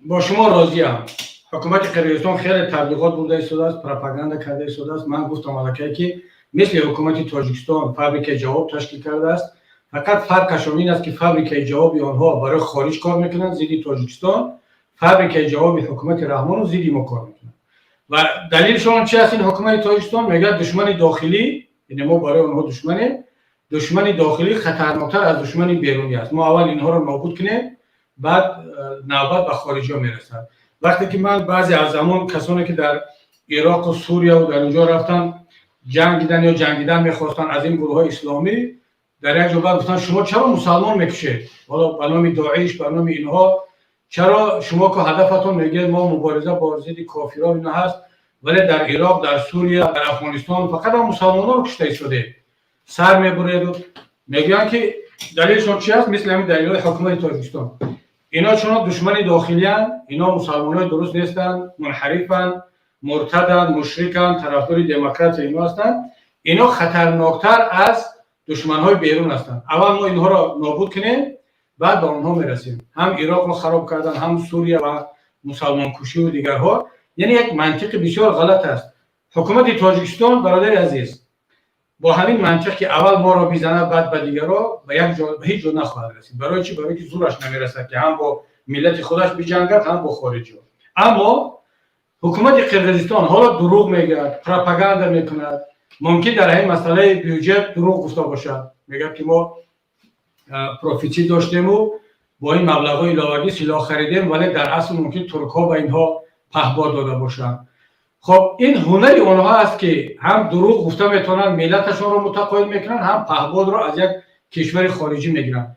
A: бо шумо розиам. Ҳукумати Қирғизистон хеле таблиғот бурда истодааст, пропаганда карда истодааст. Ман гуфтам аллакай, ки мисли ҳукумати Тоҷикистон фабрикаи ҷавоб ташкил кардааст. Фақат фарқашон ин аст, ки фабрикаи ҷавоби онҳо барои хориҷ кор мекунанд, зидди Тоҷикистон, фабрикаи ҷавоби ҳукумати Раҳмонов зидди мо кор мекунанд. Ва далелшон чи аст? Ин ҳукумати Тоҷикистон мегӯяд, душмани дохилӣ, яъне мо барои онҳо душманем, душмани дохилӣ хатарноктар аз душмани берунӣ аст, мо аввал инҳоро нобуд кунем, баъд навбат ба хориҷиҳо мерасад. Вақте ки ман баъзе аз замон касоне ки дар Ироқу Сурияву дар инҷо рафтан, ҷангидан ё ҷангидан мехостанд, аз ин гурӯҳҳои исломӣ, дар як ҷо баъд гуфтанд: «Шумо чаро мусалмон мекушед? Ҳоло ба номи Доиш, ба номи инҳо, чаро шумо ки ҳадафатон, мегӯед, мо мубориза бо зидди кофирон ино ҳаст, вале дар Ироқ, дар Сурия, дар Афғонистон фақат ҳам мусалмононро кушта истодед, сар мебуреду?» Мегӯянд, ки далелшон чи аст? Мисли ҳамин далелҳои ҳукумати Тоҷикистон: ино чунон душмани дохилиянд, ино мусалмонои дуруст нестанд, мунҳарифанд, муртаданд, мушриканд, тарафдори демократия ино ҳастанд, ино хатарноктар аз душманҳои берун ҳастанд, аввал мо инҳоро нобуд кунем, баъд ба онҳо мерасем. Ҳам Ироқро хароб кардан, ҳам Сурия ва мусалмонкушиву дигарҳо. Яъне як мантиқи бисёр ғалат аст. Ҳукумати Тоҷикистон, бародари азиз, бо ҳамин мантиқ, ки аввал моро бизанад, баъд ба дигарро, ба як ҷо, ба ҳеҷ ҷо нахоҳад расид. Барои чӣ? Барои ки зураш намерасад, ки ҳам бо миллати худаш биҷангад, ҳам бо хориҷиҳо. Аммо ҳукумати Қирғизистон ҳоло дурӯғ мегӯяд, пропаганда мекунад. Мумкин дар ҳамин масъалаи бюҷет дурӯғ гуфта бошад. Мегӯяд, ки мо профитсит доштему бо ин маблағҳои иловагӣ силоҳ харидем, вале дар асл мумкин туркҳо ба инҳо паҳбод дода бошанд. Хоб, ин ҳунари онҳо аст, ки ҳам дурӯғ гуфта метавонанд, миллаташонро мутақоид мекунанд, ҳам паҳбодро аз як кишвари хориҷӣ мегиранд.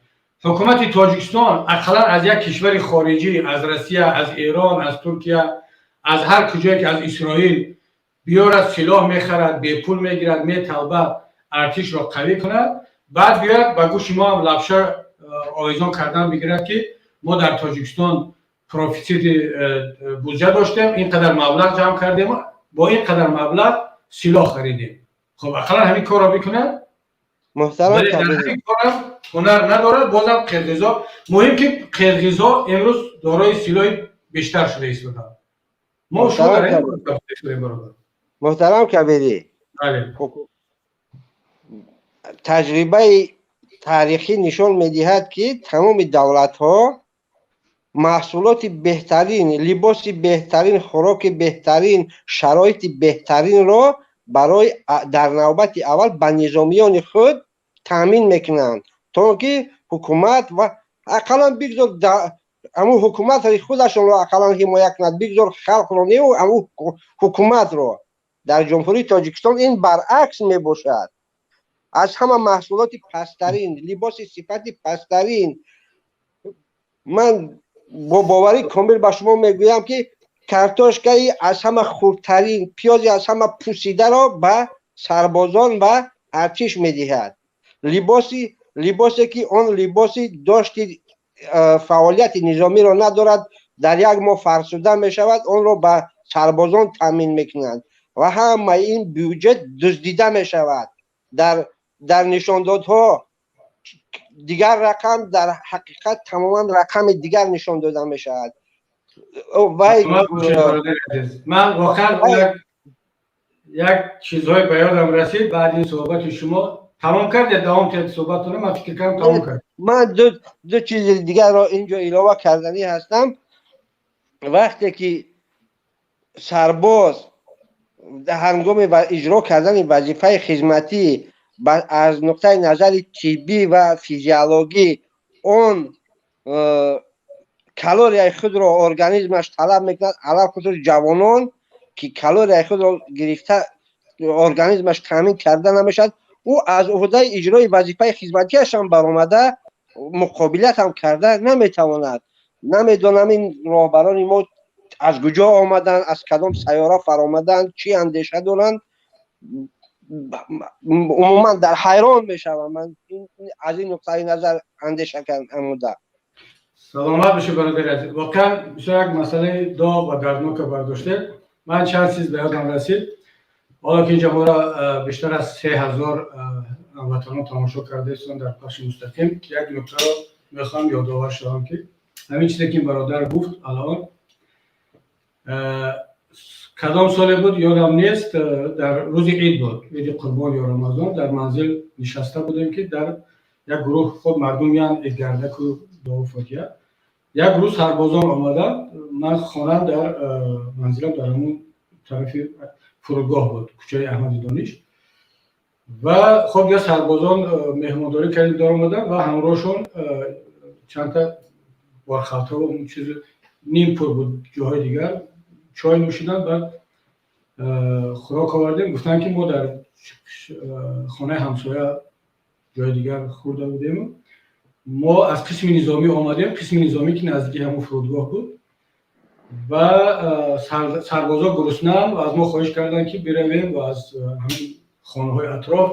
A: Ҳукумати Тоҷикистон ақаллан аз як кишвари хориҷӣ, аз Россия, аз Эрон, аз Туркия, аз ҳар куҷое ки, аз Исроил биёрад, силоҳ мехарад, бепул мегирад, металбад, артишро қавӣ кунад, баъд биёяд ба гӯши мо ҳам лапша овезон кардан бигирад, ки мо дар Тоҷикистон профитсити буҷа доштем, ин қадар маблағ ҷамъ кардем, бо ин қадар маблағ силоҳ харидем. Хоб, ақаллан ҳамин корро бикунад.
M: Муҳтарам,
A: вале дар ҳамин корам ҳунар надорад. Бозам қирғизо муҳим, ки қирғизо имрӯз дорои силоҳи бештар шуда истоданд. Мо шумо дар ин, бародар.
M: Муҳтарам Кабирӣ,
A: бале.
M: Таҷрибаи таърихӣ нишон медиҳад, ки тамоми давлатҳо маҳсулоти беҳтарин, либоси беҳтарин, хӯроки беҳтарин, шароити беҳтаринро барои дар навбати аввал ба низомиёни худ таъмин мекунанд, то ки ҳукумат ва ақаллан бигзор ҳамун ҳукумати худашонро ақаллан ҳимоя кунад, бигзор халқро не, ҳамун ҳукуматро. Дар Ҷумҳурии Тоҷикистон ин баръакс мебошад: аз ҳама маҳсулоти пасттарин, либоси сифати пасттарин. Ман бо боварии комил ба шумо мегӯям, ки картошкаи аз ҳама хурдтарин, пиёзи аз ҳама пусидаро ба сарбозон ва артиш медиҳад. Либосе ки он либоси дошти фаъолияти низомиро надорад, дар як моҳ фарсуда мешавад, онро ба сарбозон таъмин мекунанд ва ҳамаи ин бюҷет дуздида мешавад. Дар нишондодҳо дигар рақам, дар ҳақиқат тамоман рақами дигар нишон дода мешавад.
A: Ман воқеан як чизҳое ба ёдам расид баъди ин суҳбати шумо. Тамом кардед, давом кардед суҳбатона? Ман фикр кардам, тамом кард.
M: Ман ду чизи дигарро инҷо илова карданӣ ҳастам. Вақте ки сарбоз ҳангоми иҷро кардани вазифаи хизматӣ аз нуқтаи назари тиббӣ ва физиологӣ он калорияи худро организмаш талаб мекунад, алалхусус ҷавонон, ки калорияи худро гирифта организмаш таъмин карда намешавад, ӯ аз уҳдаи иҷрои вазифаи хизматиашам баромада муқобилатам карда наметавонад. Намедонам, ин роҳбарони мо аз куҷо омаданд, аз кадом сайёра фаромаданд, чӣ андеша доранд. Умуман дар ҳайрон мешавам ман аз ин нуқтаи назар андеша намуда.
A: Саломат бошед, бародари азиз. Воқеан бисёр як масъалаи доғ ва дарднока бардоштед. Ман чанд чиз ба ёдам расид. Ҳоло ки инҷа моро бештар аз 3000 ҳамватанон тамошо карда истанд дар пахши мустақим, як нуктаро мехоҳам ёдовар шавам, ки ҳамин чизе ки ин бародар гуфт, алон кадом соле буд, ёдам нест, дар рӯзи ид буд, иди Қурбон ё Рамазон, дар манзил нишаста будем, ки дар як гурӯҳ худ мардум ян идгардаку дуо фотиҳа, як рӯз сарбозон омаданд. Ман хонам дар манзилам дар ҳамун тарафи фурудгоҳ буд, кӯчаи Аҳмади Дониш. Ва хоб, я сарбозон меҳмондорӣ кардем, даромаданд ва ҳамроҳшон чандта борхалтаву чиз ним пур буд, ҷоҳои дигар чой нӯшиданд. Баъд хӯрок овардем. Гуфтанд, ки мо дар хонаи ҳамсоя ҷои дигар хӯрда будем, мо аз қисми низомӣ омадем. Қисми низомӣ, ки наздики ҳамон фурудгоҳ буд. Ва сарбозо гуруснаанд ва аз мо хоҳиш карданд, ки биравем ва аз ҳамин хонаҳои атроф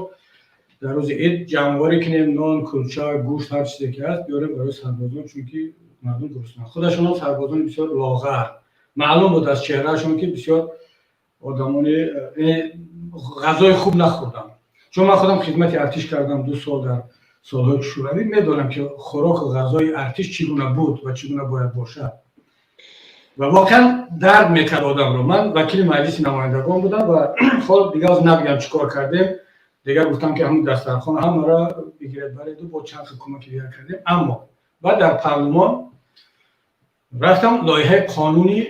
A: дар рӯзи ид ҷамъворӣ кунем, нон, кулча, гӯшт, ҳар чизе ки ҳаст, биёрем барои сарбозон, чунки мардум гуруснаанд. Худашонам сарбозони бисёр лоғар маълум буд аз чеҳраашон, ки бисёр одамони ғазои хуб нахӯрданд. Чун ман худам хидмати артиш кардам 2 сол дар солҳои шӯравӣ, медонам, ки хӯроку ғазои артиш чӣ гуна буд ва чӣ гуна бояд бошад. Ва воқеан дард мекард одамро. Ман вакили Маҷлиси намояндагон будам ва хол дигар оз набигам, чӣ кор кардем. Дигар гуфтам, ки ҳамун дастархон ҳамаро бигиред, бареду бо чанд хел кӯмаки дигар кардем. Аммо баъд дар парлумон рафтам, лоиҳаи қонуни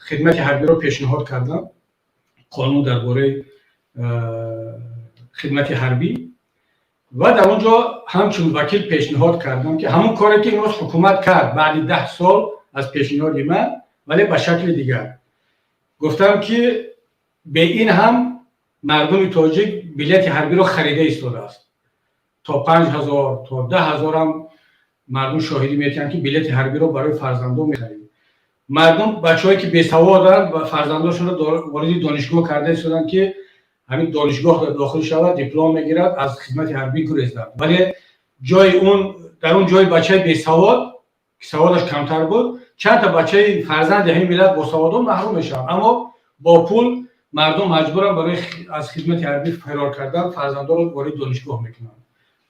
A: хидмати ҳарбиро пешниҳод кардам, қонун дар бораи хидмати ҳарбӣ. Ва дар он ҷо ҳамчун вакил пешниҳод кардам, ки ҳамон коре ки имрӯз ҳукумат кард баъди 10 сол аз пешниҳоди ман, вале ба шакли дигар. Гуфтам, ки бе ин ҳам мардуми тоҷик билети ҳарбиро харида истодааст. То 5000, то 10 000-ам мардум шоҳидӣ метиҳанд, ки билети ҳарбиро барои фарзандон мехарид мардум. Бачаҳое ки бесаводанд ва фарзандошонро вориди донишгоҳ карда истоданд, ки ҳамин донишгоҳ дохил шавад, диплом мегирад, аз хизмати ҳарбӣ гурезад. Вале ҷои он дар он ҷои бачаи бесавод, ки саводаш камтар буд, чандта бачаи фарзанди ҳамин миллат босаводон маҳрум мешаванд. Аммо бо пул мардум маҷбуранд барои аз хизмати ҳарбӣ фирор кардан, фарзандонро вориди донишгоҳ мекунанд,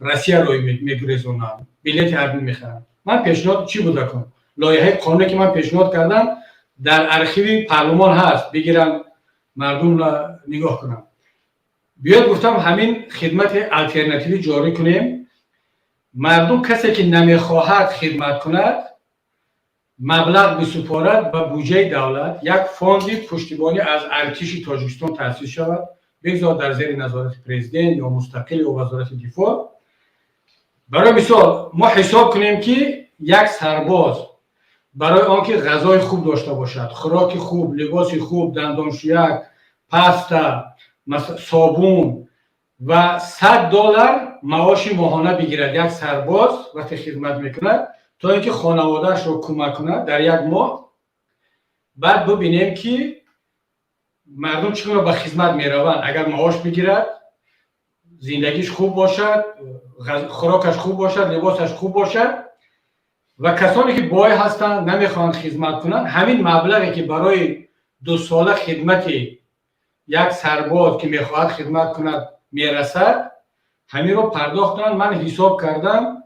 A: Россияро мегурезонанд, билети ҳарбӣ мехаранд. Ман пешниҳод чӣ буда кун, лоиҳаи қонуне ки ман пешниҳод кардам, дар архиви парлумон ҳаст, бигиранд мардумро, нигоҳ кунанд. Биёд, гуфтам, ҳамин хидмати алтернативӣ ҷорӣ кунем. Мардум, касе ки намехоҳад хидмат кунад, маблағ бисупорад ба буҷаи давлат, як фонди пуштибонӣ аз артиши Тоҷикистон таъсис шавад, бигзор дар зери назорати президент ё мустақил ё Вазорати дифоъ. Барои мисол, мо ҳисоб кунем, ки як сарбоз барои он ки ғазои хуб дошта бошад, хӯроки хуб, либоси хуб, дандоншӯяк, паста, собун ва 100 доллар маоши моҳона бигирад як сарбоз вақте хизмат мекунад, то ин ки хонаводаашро кӯмак кунад дар як моҳ. Баъд бубинем, ки мардум чӣ гуна ба хизмат мераванд, агар маош бигирад, зиндагиш хуб бошад, хӯрокаш хуб бошад, либосаш хуб бошад. Ва касоне ки бой ҳастанд, намехоҳанд хизмат кунанд, ҳамин маблағе ки барои 2 сола хидмати як сарбоз, ки мехоҳад хидмат кунад, мерасад, ҳаминро пардохт кунанд. Ман ҳисоб кардам,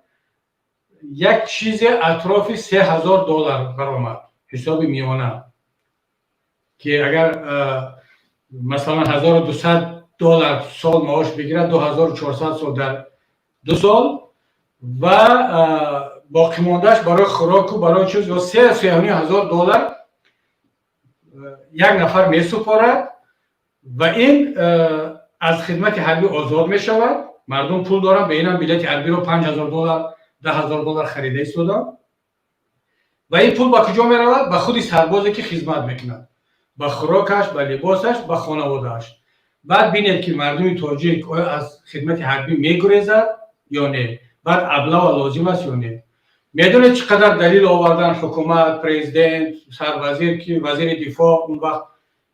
A: як чизе атрофи 3000 доллар баромад, ҳисоби миёна, ки агар масалан 1200 доллар сол маош бигирад, 2400 сол дар 2 сол ва боқимондааш барои хӯроку барои чиз, ё 3500 доллар як нафар месупорад ва ин аз хидмати ҳарбӣ озод мешавад. Мардум пул доранд, ба инам билети ҳарбиро 5000 доллар, 10 000 доллар харида истоданд. Ва ин пул ба куҷо меравад? Ба худи сарбозе, ки хизмат мекунад, ба хӯрокаш, ба либосаш, ба хонаводааш. Баъд бинед, ки мардуми тоҷик оё аз хидмати ҳарбӣ мегурезад ё не, баъд облава лозим аст ё не. Медонед, чӣ қадар далил овардан ҳукумат, президент, сарвазир, ки вазири дифоъ он вақт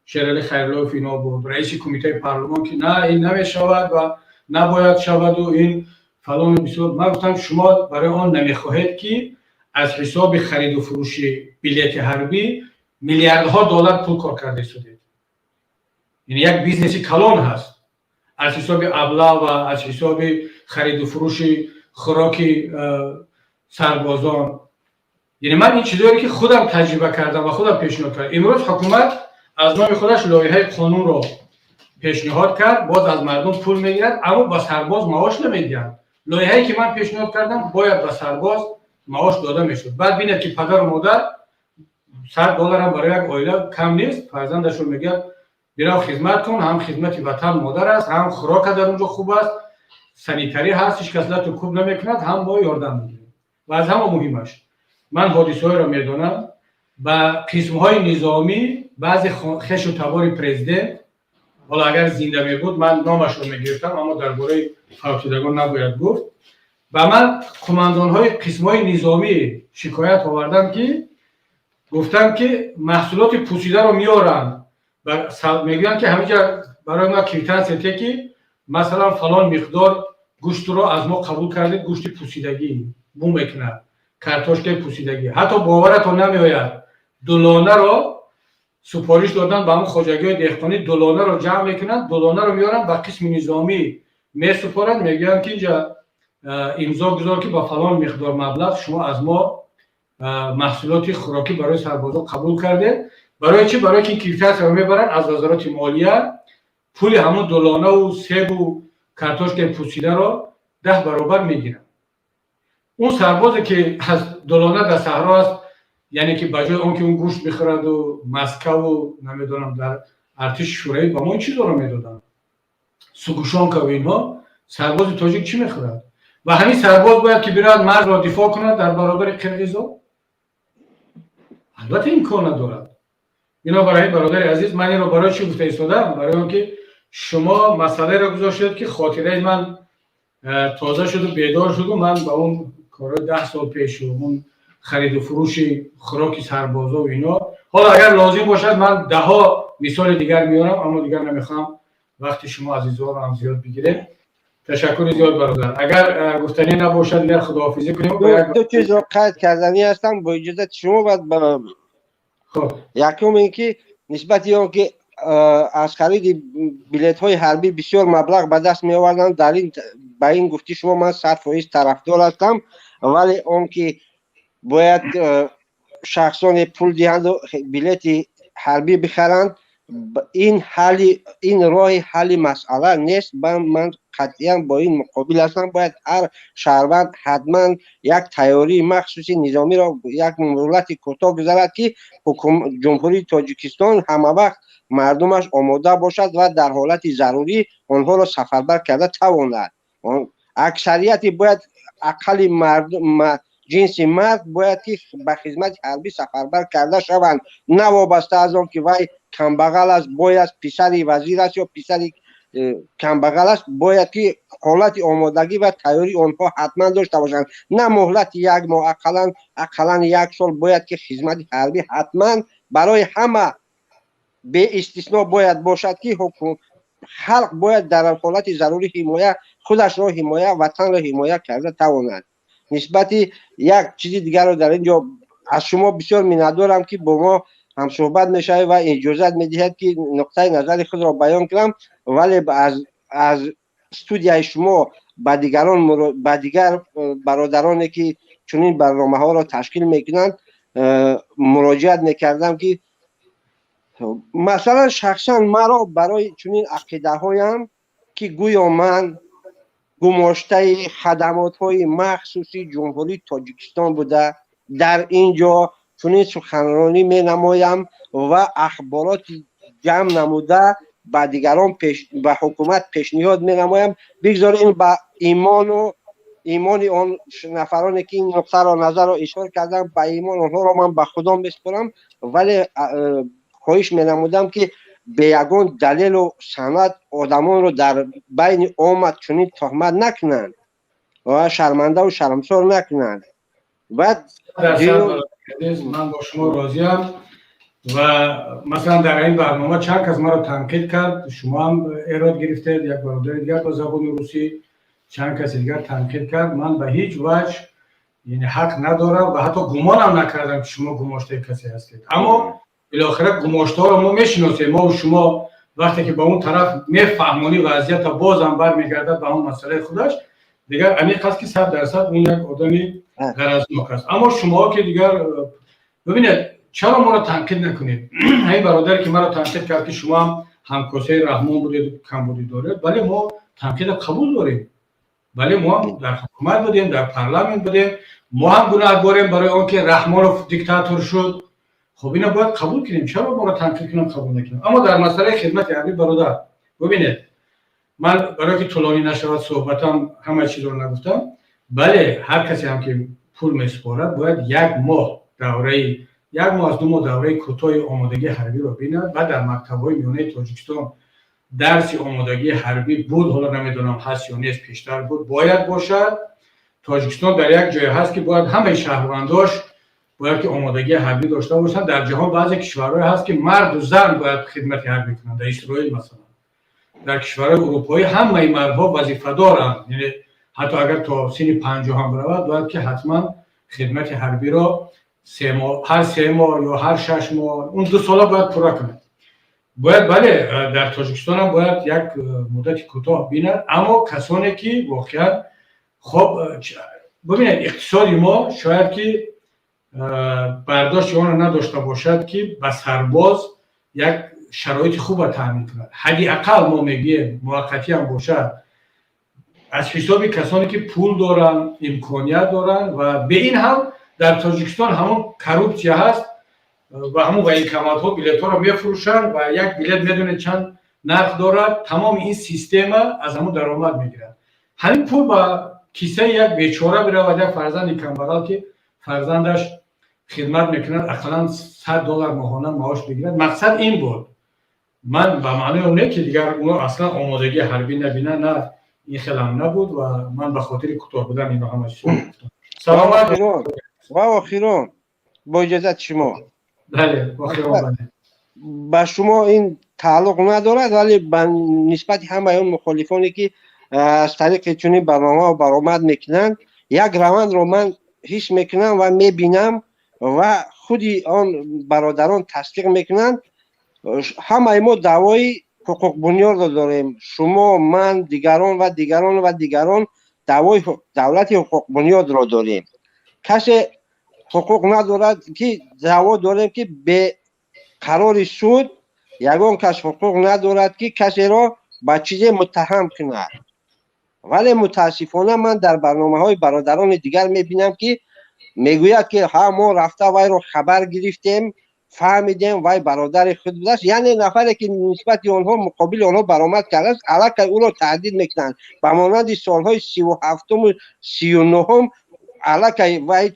A: Шерали Хайруллоев ино буд, раиси кумитаи парлумон, ки на, ин намешавад ва набояд шаваду ин фалону бисёр. Ман гуфтам, шумо барои он намехоҳед, ки аз ҳисоби хариду фурӯши билети ҳарбӣ миллиардҳо доллар пул кор карда истодед. Ин як бизнеси калон ҳаст аз ҳисоби облава, аз ҳисоби хариду фурӯши хӯроки сарбозон. Яъне ман ин чизоеро, ки худам таҷриба кардам ва худам пешниҳод кардам. Имрӯз ҳукумат аз номи худаш лоиҳаи қонунро пешниҳод кард, боз аз мардум пул мегирад, аммо ба сарбоз маош намедиҳад. Лоиҳае, ки ман пешниҳод кардам, бояд ба сарбоз маош дода мешуд. Баъд бинед, ки падару модар, 100 долларам барои як оила кам нест, фарзандашро мегӯяд: бирав, хизмат кун, ҳам хизмати ватан модар аст, ҳам хӯрока дар он ҷо хуб аст, санитарӣ ҳаст, ҳеҷ кас лату кӯб намекунад, ҳам мо ёрдам мегирем. Ва аз ҳама муҳимаш, ман ҳодисаҳоеро медонам, ба қисмҳои низомӣ баъзе хешу табори президент, ҳоло агар зинда мебуд, ман номашро мегирифтам, аммо дар бораи фавтидагон набояд гуфт, ба ман қумандонҳои қисмҳои низомӣ шикоят оварданд, ки гуфтанд, ки маҳсулоти пусидаро меоранд, мегӯянд, ки ҳаминҷа барои ма квитансия те, ки масалан фалон миқдор гӯштро аз мо қабул кардед, гӯшти пусидагӣ бӯ мекунад, картошкаи пусидагӣ. Ҳатто боваратон намеояд, дулонаро супориш додан ба ҳамн хоҷагиҳои деҳқонӣ, дулонаро ҷамъ мекунанд, дулонаро меоранд, ба қисми низомӣ месупоранд, мегӯянд, ки инҷа имзо гузор, ки ба фалон миқдор маблағ шумо аз мо маҳсулоти хӯрокӣ барои сарбозон қабул кардед. Барои чӣ? Барои ки квитансияро мебаранд аз Вазорати молия, пули ҳамун дулонаву себу картошкаи пусидаро 10 баробар мегиранд. Он сарбозе, ки аз дулона дар саҳро аст, яъне ки ба ҷои он ки он гӯшт бихӯраду Москаву намедонам, дар артиши Шӯравӣ ба мо ин чизоро медоданд, сгущёнкаву инҳо, сарбози тоҷик чӣ мехӯрад? Ва ҳамин сарбоз бояд ки бирад марзро дифоъ кунад дар баробари қирғизо? Албатта, имкон надорад. Бинобар ин, бародари азиз, ман инро барои чӣ гуфта истодам? Барои он ки шумо масъалаеро гузоштед, ки хотираи ман тоза шуду бедор шуду ман ба он корҳои 10 сол пешу он хариду фурӯши хӯроки сарбозо ино. Ҳоло агар лозим бошад, ман даҳо мисоли дигар меорам, аммо дигар намехоҳам вақти шумо азизонро ҳам зиёд бигирем. Ташаккури зиёд, бародар. Агар гуфтанӣ набошад, дигар худоҳофизӣ кунем.
M: Ду чизро қайд карданӣ ҳастам бо иҷозати шумо. Баъд якум ин ки нисбати он ки аз хариди билетҳои ҳарбӣ бисёр маблағ ба даст меоварданд, дар ин ба ин гуфти шумо ман 100% тарафдор ҳастам. Вале он ки бояд шахсоне пул диҳанду билети ҳарбӣ бихаранд, ин ҳалли, ин роҳи ҳалли масъала нест. Ман қатъиян бо ин муқобил ҳастам. Бояд ҳар шаҳрванд ҳатман як тайёрии махсуси низомиро як муҳлати кӯтоҳ гузарад, ки Ҷумҳурии Тоҷикистон ҳамавақт мардумаш омода бошад ва дар ҳолати зарурӣ онҳоро сафарбар карда тавонад. Аксарияти бояд ақалли ҷинси мард бояд ки ба хизмати ҳарбӣ сафарбар карда шаванд, навобаста аз он ки вай камбағал аст, бой аст, писари вазир аст ё писари камбағал аст. Бояд ки ҳолати омодагӣ ва тайёрии онҳо ҳатман дошта бошанд. На муҳлати як моҳ, ақаллан як сол бояд ки хизмати ҳарбӣ ҳатман барои ҳама беистисно бояд бошад, ки халқ бояд дар ҳолати зарурӣ ҳимоя худашро, ҳимоя ватанро ҳимоя карда тавонад. Нисбати як чизи дигарро дар ин ҷо аз шумо бисёр миннатдорам, ки бо мо ҳамсӯҳбат мешавед ва иҷозат медиҳед, ки нуқтаи назари худро баён кунам, вале аз студияи шумо ба дигарон, ба дигар бародароне, ки чунин барномаҳоро ташкил мекунанд, муроҷиат мекардам, ки масалан шахсан маро барои чунин ақидаҳоям, ки гӯё ман гумоштаи хадамотҳои махсуси Ҷумҳурии Тоҷикистон буда, дар ин ҷо чунин суханронӣ менамоям ва ахбороти ҷамъ намуда ба дигарон, ба ҳукумат пешниҳод менамоям. Бигзор ин ба имону имони он нафароне, ки ин нуқтаро назарро изҳор кардам, ба имон онҳоро ман ба Худо месупорам, вале хоҳиш менамудам, ки бе ягон далелу санад одамонро дар байни омад чунин тӯҳмат накунанд ва шармандаву шармсор накунанд. Баъд
A: Ман бо шумо розиам ва масалан дар ин барнома чанд кас маро танқид кард, шумо ҳам эрод гирифтед, як бародари дигар ба забони русӣ, чанд каси дигар танқид кард. Ман ба ҳеҷ ваҷҳ, яъне, ҳақ надорам ва ҳатто гумонам накардам, ки шумо гумоштаи касе ҳастед. Аммо билохира гумоштаҳоро мо мешиносем, мо шумо вақте ки ба он тараф мефаҳмонӣ, вазъията бозам бармегардад ба он масъалаи худаш. Дигар аниқ аст, ки 100% он як одами ғаразнок аст. Аммо шумоҳо ки дигар, бибинед, чаро моро танқид накунед? Ҳамин бародаре, ки маро танқид кард, ки шумо ҳам ҳамкосаи Раҳмон будед, камбудӣ доред, бале, мо танқида қабул дорем. Бале, мо ҳам дар ҳукумат будем, дар парламент будем, мо ҳам гунаҳгорем барои он ки Раҳмонов диктатор шуд. Хуб, ина бояд қабул кунем. Чаро моро танқид кунам, қабул накунем? Аммо дар масъалаи хидмати ҳарбӣ, бародар, бубинед, ман барои ки тӯлонӣ нашавад суҳбатам, ҳама чизро нагуфтам. Бале, ҳар касе ҳам ки пул месупорад, бояд як моҳ давраи, як моҳ аз 2 моҳ давраи кӯтоҳи омодагии ҳарбиро бинад. Баъд дар мактабҳои миёнаи Тоҷикистон дарси омодагии ҳарбӣ буд, ҳоло намедонам ҳаст ё нест, пештар буд, бояд бошад. Тоҷикистон дар як ҷое ҳаст, ки бояд ҳамаи шаҳрвандош бояд ки омодагии ҳарбӣ дошта бошанд. Дар ҷаҳон баъзе кишварҳое ҳаст, ки марду зан бояд хидмати ҳарбӣ кунанд, дар Исроил масалан, дар кишварҳои урупоӣ ҳамаи мардҳо вазифадоранд, яъне ҳатто агар то синни 50 ҳам равад, бояд ки ҳатман хидмати ҳарбиро 3 моҳ, ҳар 3 моҳ ё ҳар 6 моҳ, он 2 сола бояд пурра кунад. Бояд, бале, дар Тоҷикистон ҳам бояд як муддати кӯтоҳ бинад. Аммо касоне ки воқеан хоб, бибинед, иқтисоди мо шояд ки бардошти онро надошта бошад, ки ба сарбоз як шароити хуба таъмин кунад. Ҳадди ақал мо мегӯем, муваққатӣ ҳам бошад, аз ҳисоби касоне ки пул доранд, имконият доранд. Ва бе ин ҳам дар Тоҷикистон ҳамон коррупсия ҳаст ва ҳамон военкоматҳо билетҳоро мефурӯшанд ва як билет медонед чанд нарх дорад. Тамоми ин система аз ҳамон даромад мегирад. Ҳамин пул ба кисаи як бечора биравад, як фарзанди камбағал, ки фарзандаш хидмат мекунад, ақаллан 100 доллар моҳона маош бигирад. Мақсад ин буд. Ман ба маънои он не, ки дигар оно аслан омодагии ҳарбӣ набинанд, на, ин хелам набуд ва ман ба хотири кӯтоҳ будан ино ҳама чиз гуфтам. Саломат.
M: Ва охирон, бо иҷозати шумо.
A: Бале, охирон, бале.
M: Ба шумо ин тааллуқ надорад, вале ба нисбати ҳамаи он мухолифоне, ки аз тариқи чунин барномаҳо баромад мекунанд, як равандро ман ҳис мекунам ва мебинам ва худи он бародарон тасдиқ мекунанд. Ҳамаи мо даъвои ҳуқуқбунёдро дорем: шумо, ман, дигарон ва дигарон ва дигарон даъвои давлати ҳуқуқбунёдро дорем. Касе ҳуқуқ надорад, ки даъво дорем, ки бе қарори суд ягон кас ҳуқуқ надорад, ки касеро ба чизе муттаҳам кунад. Вале мутаассифона ман дар барномаҳои бародарони дигар мебинам, ки мегӯяд, ки ҳа, мо рафта вайро хабар гирифтем, фаҳмидем, вай бародари худ будааст. Яъне нафаре, ки нисбати онҳо, муқобили онҳо баромад кардааст, аллакай ӯро таҳдид мекунанд ба монанди солҳои 37-уму 39-ум. Аллакай вай,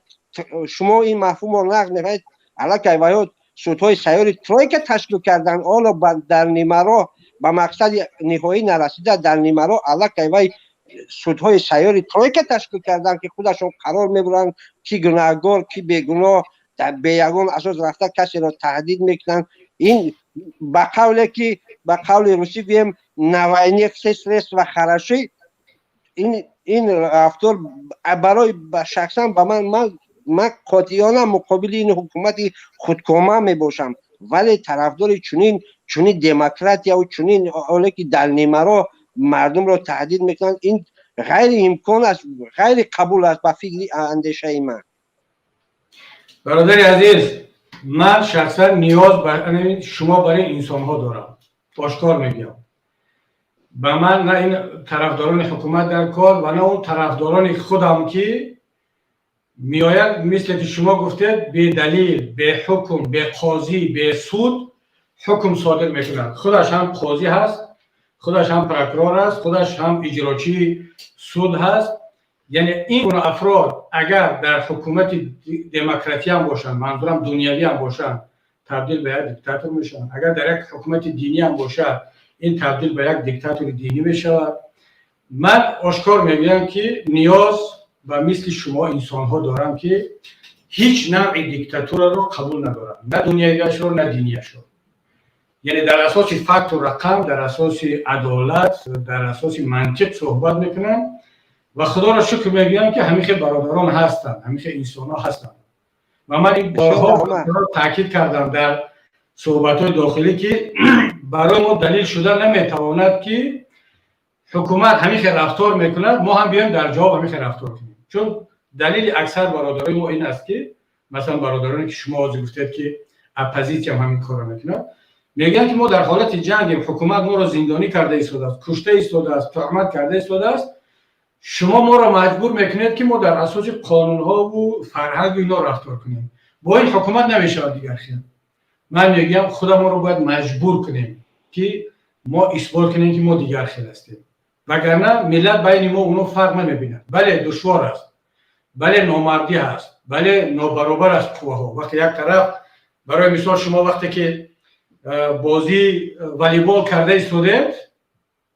M: шумо ин мафҳумро нақд мефаҳмед, аллакай вайҳо судҳои сайёри тройка ташкил карданд. Ҳоло дар нимароҳ, ба мақсади ниҳоӣ нарасида, дар нимароҳ аллакай вай судҳои сайёри тройка ташкил карданд, ки худашон қарор мебуранд, ки гунаҳгор, ки бегуноҳ, бе ягон асос рафта касеро таҳдид мекунанд. Ин ба қавле ки ба қавли русӣ гӯем, на войне все средства хороши. Ин рафтор барои шахсан ба ман, ман қотиёна муқобили ин ҳукумати худкома мебошам. Вале тарафдори чунин демократияву чунин ҳоле ки дар нимароҳ мардумро таҳдид мекунанд, ин ғайриимкон аст, ғайри қабул аст ба фикри андешаи ман.
A: Бародари азиз, ман шахсан ниёз ба шумо барои инсонҳо дорам. Ошкор мегӯям, ба ман на ин тарафдорони ҳукумат дар кор ва на он тарафдорони худам, ки меояд, мисле ки шумо гуфтед, бедалил, беҳукм, беқозӣ, бесуд ҳукм содир мекунад. Худаш ҳам қозӣ ҳаст, худаш ҳам прокурор аст, худаш ҳам иҷрочии суд ҳаст. Яъне ин гуна афрод агар дар ҳукумати демократиям бошанд, манзурам дунявиам бошанд, табдил ба як диктатор мешаванд. Агар дар як ҳукумати диниам бошад, ин табдил ба як диктатори динӣ мешавад. Ман ошкор мегӯям, ки ниёз ба мисли шумо инсонҳо дорам, ки ҳеҷ навъи диктатураро қабул надорам, на дунявиашро, на диниашро. Яъне дар асоси факту рақам, дар асоси адолат, дар асоси мантиқ суҳбат мекунам ва худоро шукр мегӯям, ки ҳамин хел бародарон ҳастанд, ҳамин хел инсонҳо ҳастанд. Ва ман ин борҳо таъкид кардам дар суҳбатҳои дохилӣ, ки барои мо далил шуда наметавонад, ки ҳукумат ҳамин хел рафтор мекунад, мо ҳам биёем дар ҷавоб ҳамин хел рафтор кунем. Чун далили аксар бародарои мо ин аст, ки масалан бародароне ки шумо ҳозир гуфтед, ки оппозитсиям ҳамин корро мекунад, мегӯянд, ки мо дар ҳолати ҷангем, ҳукумат моро зиндонӣ карда истодааст, кушта истодааст, туҳмат карда истодааст, шумо моро маҷбур мекунед, ки мо дар асоси қонунҳову фарҳангу ино рафтор кунем. Бо ин ҳукумат намешавад дигар хел. Ман мегӯям, худамонро бояд маҷбур кунем, ки мо исбот кунем, ки мо дигар хел ҳастем, вагарна миллат байни мо уно фарқ намебинад. Бале, душвор аст, бале, номардӣ ҳаст, бале, нобаробар аст қувваҳо. Вақте як тараф, барои мисол, шумо вақте ки бозии волейбол карда истодед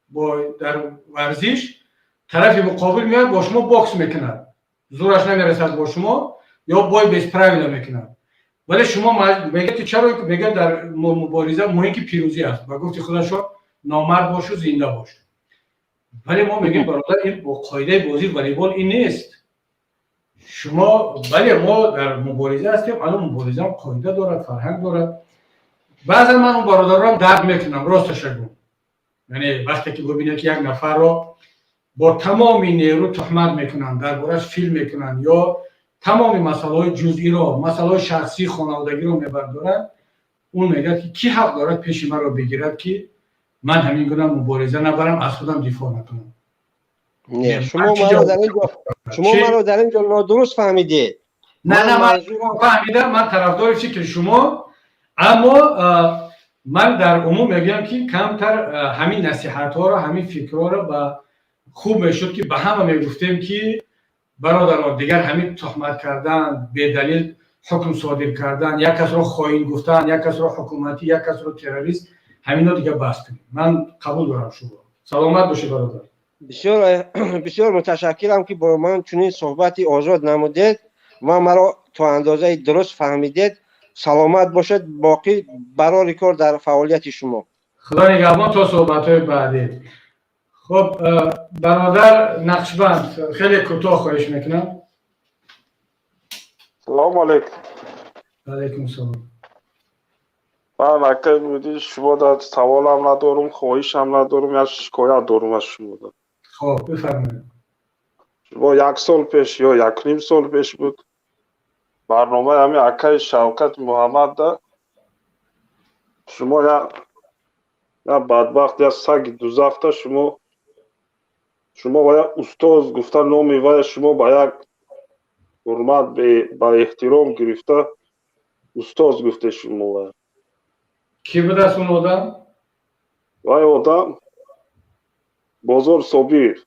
A: бо дар варзиш, тарафи муқобил меояд, бо шумо бокс мекунад, зӯраш намерасад бо шумо ё бой без правила мекунад, вале шумо мегӯяд, ки чаро? Мегӯяд, дар мубориза муҳим ки пирӯзӣ аст. Ба гуфти худашон, номард бошу, зинда бош. Вале мо мегӯем, бародар, ин бо қоидаи бозии волейбол ин нест. Шумо, бале, мо дар мубориза ҳастем, ано муборизаам қоида дорад, фарҳанг дорад. Баъзан ман он бародаронам дарк мекунам, росташа гӯ. Яъне вақте ки бибинед, ки як нафарро бо тамоми нерӯ туҳмат мекунанд, дар бораш филм мекунанд ё тамоми масъалаҳои ҷузъиро, масъалаҳои шахсии хонаводагиро мебардоранд, он мегӯяд, ки кӣ ҳақ дорад пеши маро бигирад, ки ман ҳамин гуна мубориза набарам, аз худам дифоъ накунам?
M: Не, шумо маро дар ин ҷо нодуруст фаҳмидед.
A: Не, ман фаҳмидам, ман тарафдори фикри шумо, аммо ман дар умум мегӯям, ки камтар ҳамин насиҳатҳоро, ҳамин фикрҳоро ба хуб мешуд, ки ба ҳама мегуфтем, ки бародарон, дигар ҳамин туҳмат кардан, бедалил ҳукм содир кардан, як касро хоин гуфтан, як касро ҳукуматӣ, як касро террорист, ҳамино дигар бас кунем. Ман қабул дорам шумо. Саломат бошед, бародар.
M: Бисёр бисёр муташаккирам, ки бо ман чунин суҳбати озод намудед ва маро то андозаи дуруст фаҳмидед. Саломат бошед, боқӣ барори кор дар фаъолияти шумо.
A: Худо нигаҳбон, то суҳбатҳои баъдӣ. Хуб, бародар Нақшбанд, хеле кӯтоҳ хоҳиш мекунам.
U: Салому алейкум.
A: Алейкум салом.
U: Ман, акай Муди, шумо дар саволам надорум, хоҳишам надорум, як шикоят дорум аз шумо.
A: Хоб, бифармоед.
U: Шумо як сол пеш ё якним сол пеш буд, барномаи ҳамин акаи Шавкат Муҳаммадда шумо як бадбахт, як саги дузафта, шумо ба як устоз гуфта, номи вая шумо ба як ҳурмат, ба эҳтиром гирифта, устоз гуфте шумо вая.
A: Кӣ будааст он одам?
U: Вай одам Бозор Собир.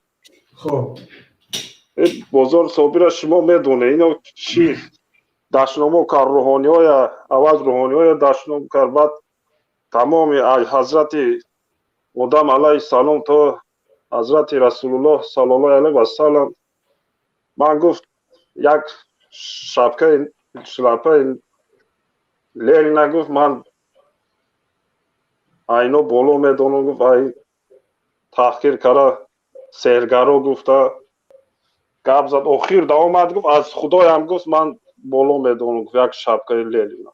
A: Хоб.
U: Бозор Собира шумо медонед, ино чӣ дашномо кард, рӯҳониҳоя аввал рӯҳониҳоя дашном кард, баъд тамоми ҳазрати Одам алайҳи салом то ҳазрати Расулуллоҳ саллаллоҳу алайҳи васалам. Ман гуфт, як шапкаи шлапаи Ленина, гуфт, ман айно боло медонам, гуфт, ай таҳқир кара, сеҳргаро гуфта гап зад. Охир давомад, гуфт, аз худоям, гуфт, ман боло медонам, гуфт, як шапкаи Ленина.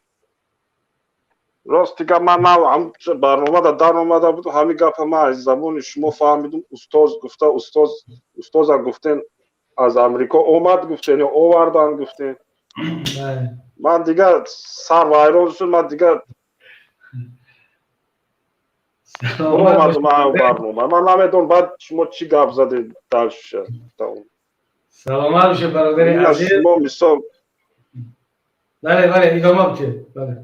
U: Рости гап, ман нав барномада даромада будам, ҳамин гапа ман аз забони шумо фаҳмидум. Устоз гуфта, устоз, устоза гуфтен, аз Амрико омад гуфтен ё овардан гуфтен. Ман дигар сар вайрон шуд, ман дигар омадум барнома. Ман намедонам, баъд шумо чӣ гап задед дальше.
A: Саломат бошед, бародари азиз.
U: Шумо мисол
A: Бале, идома битед, бале.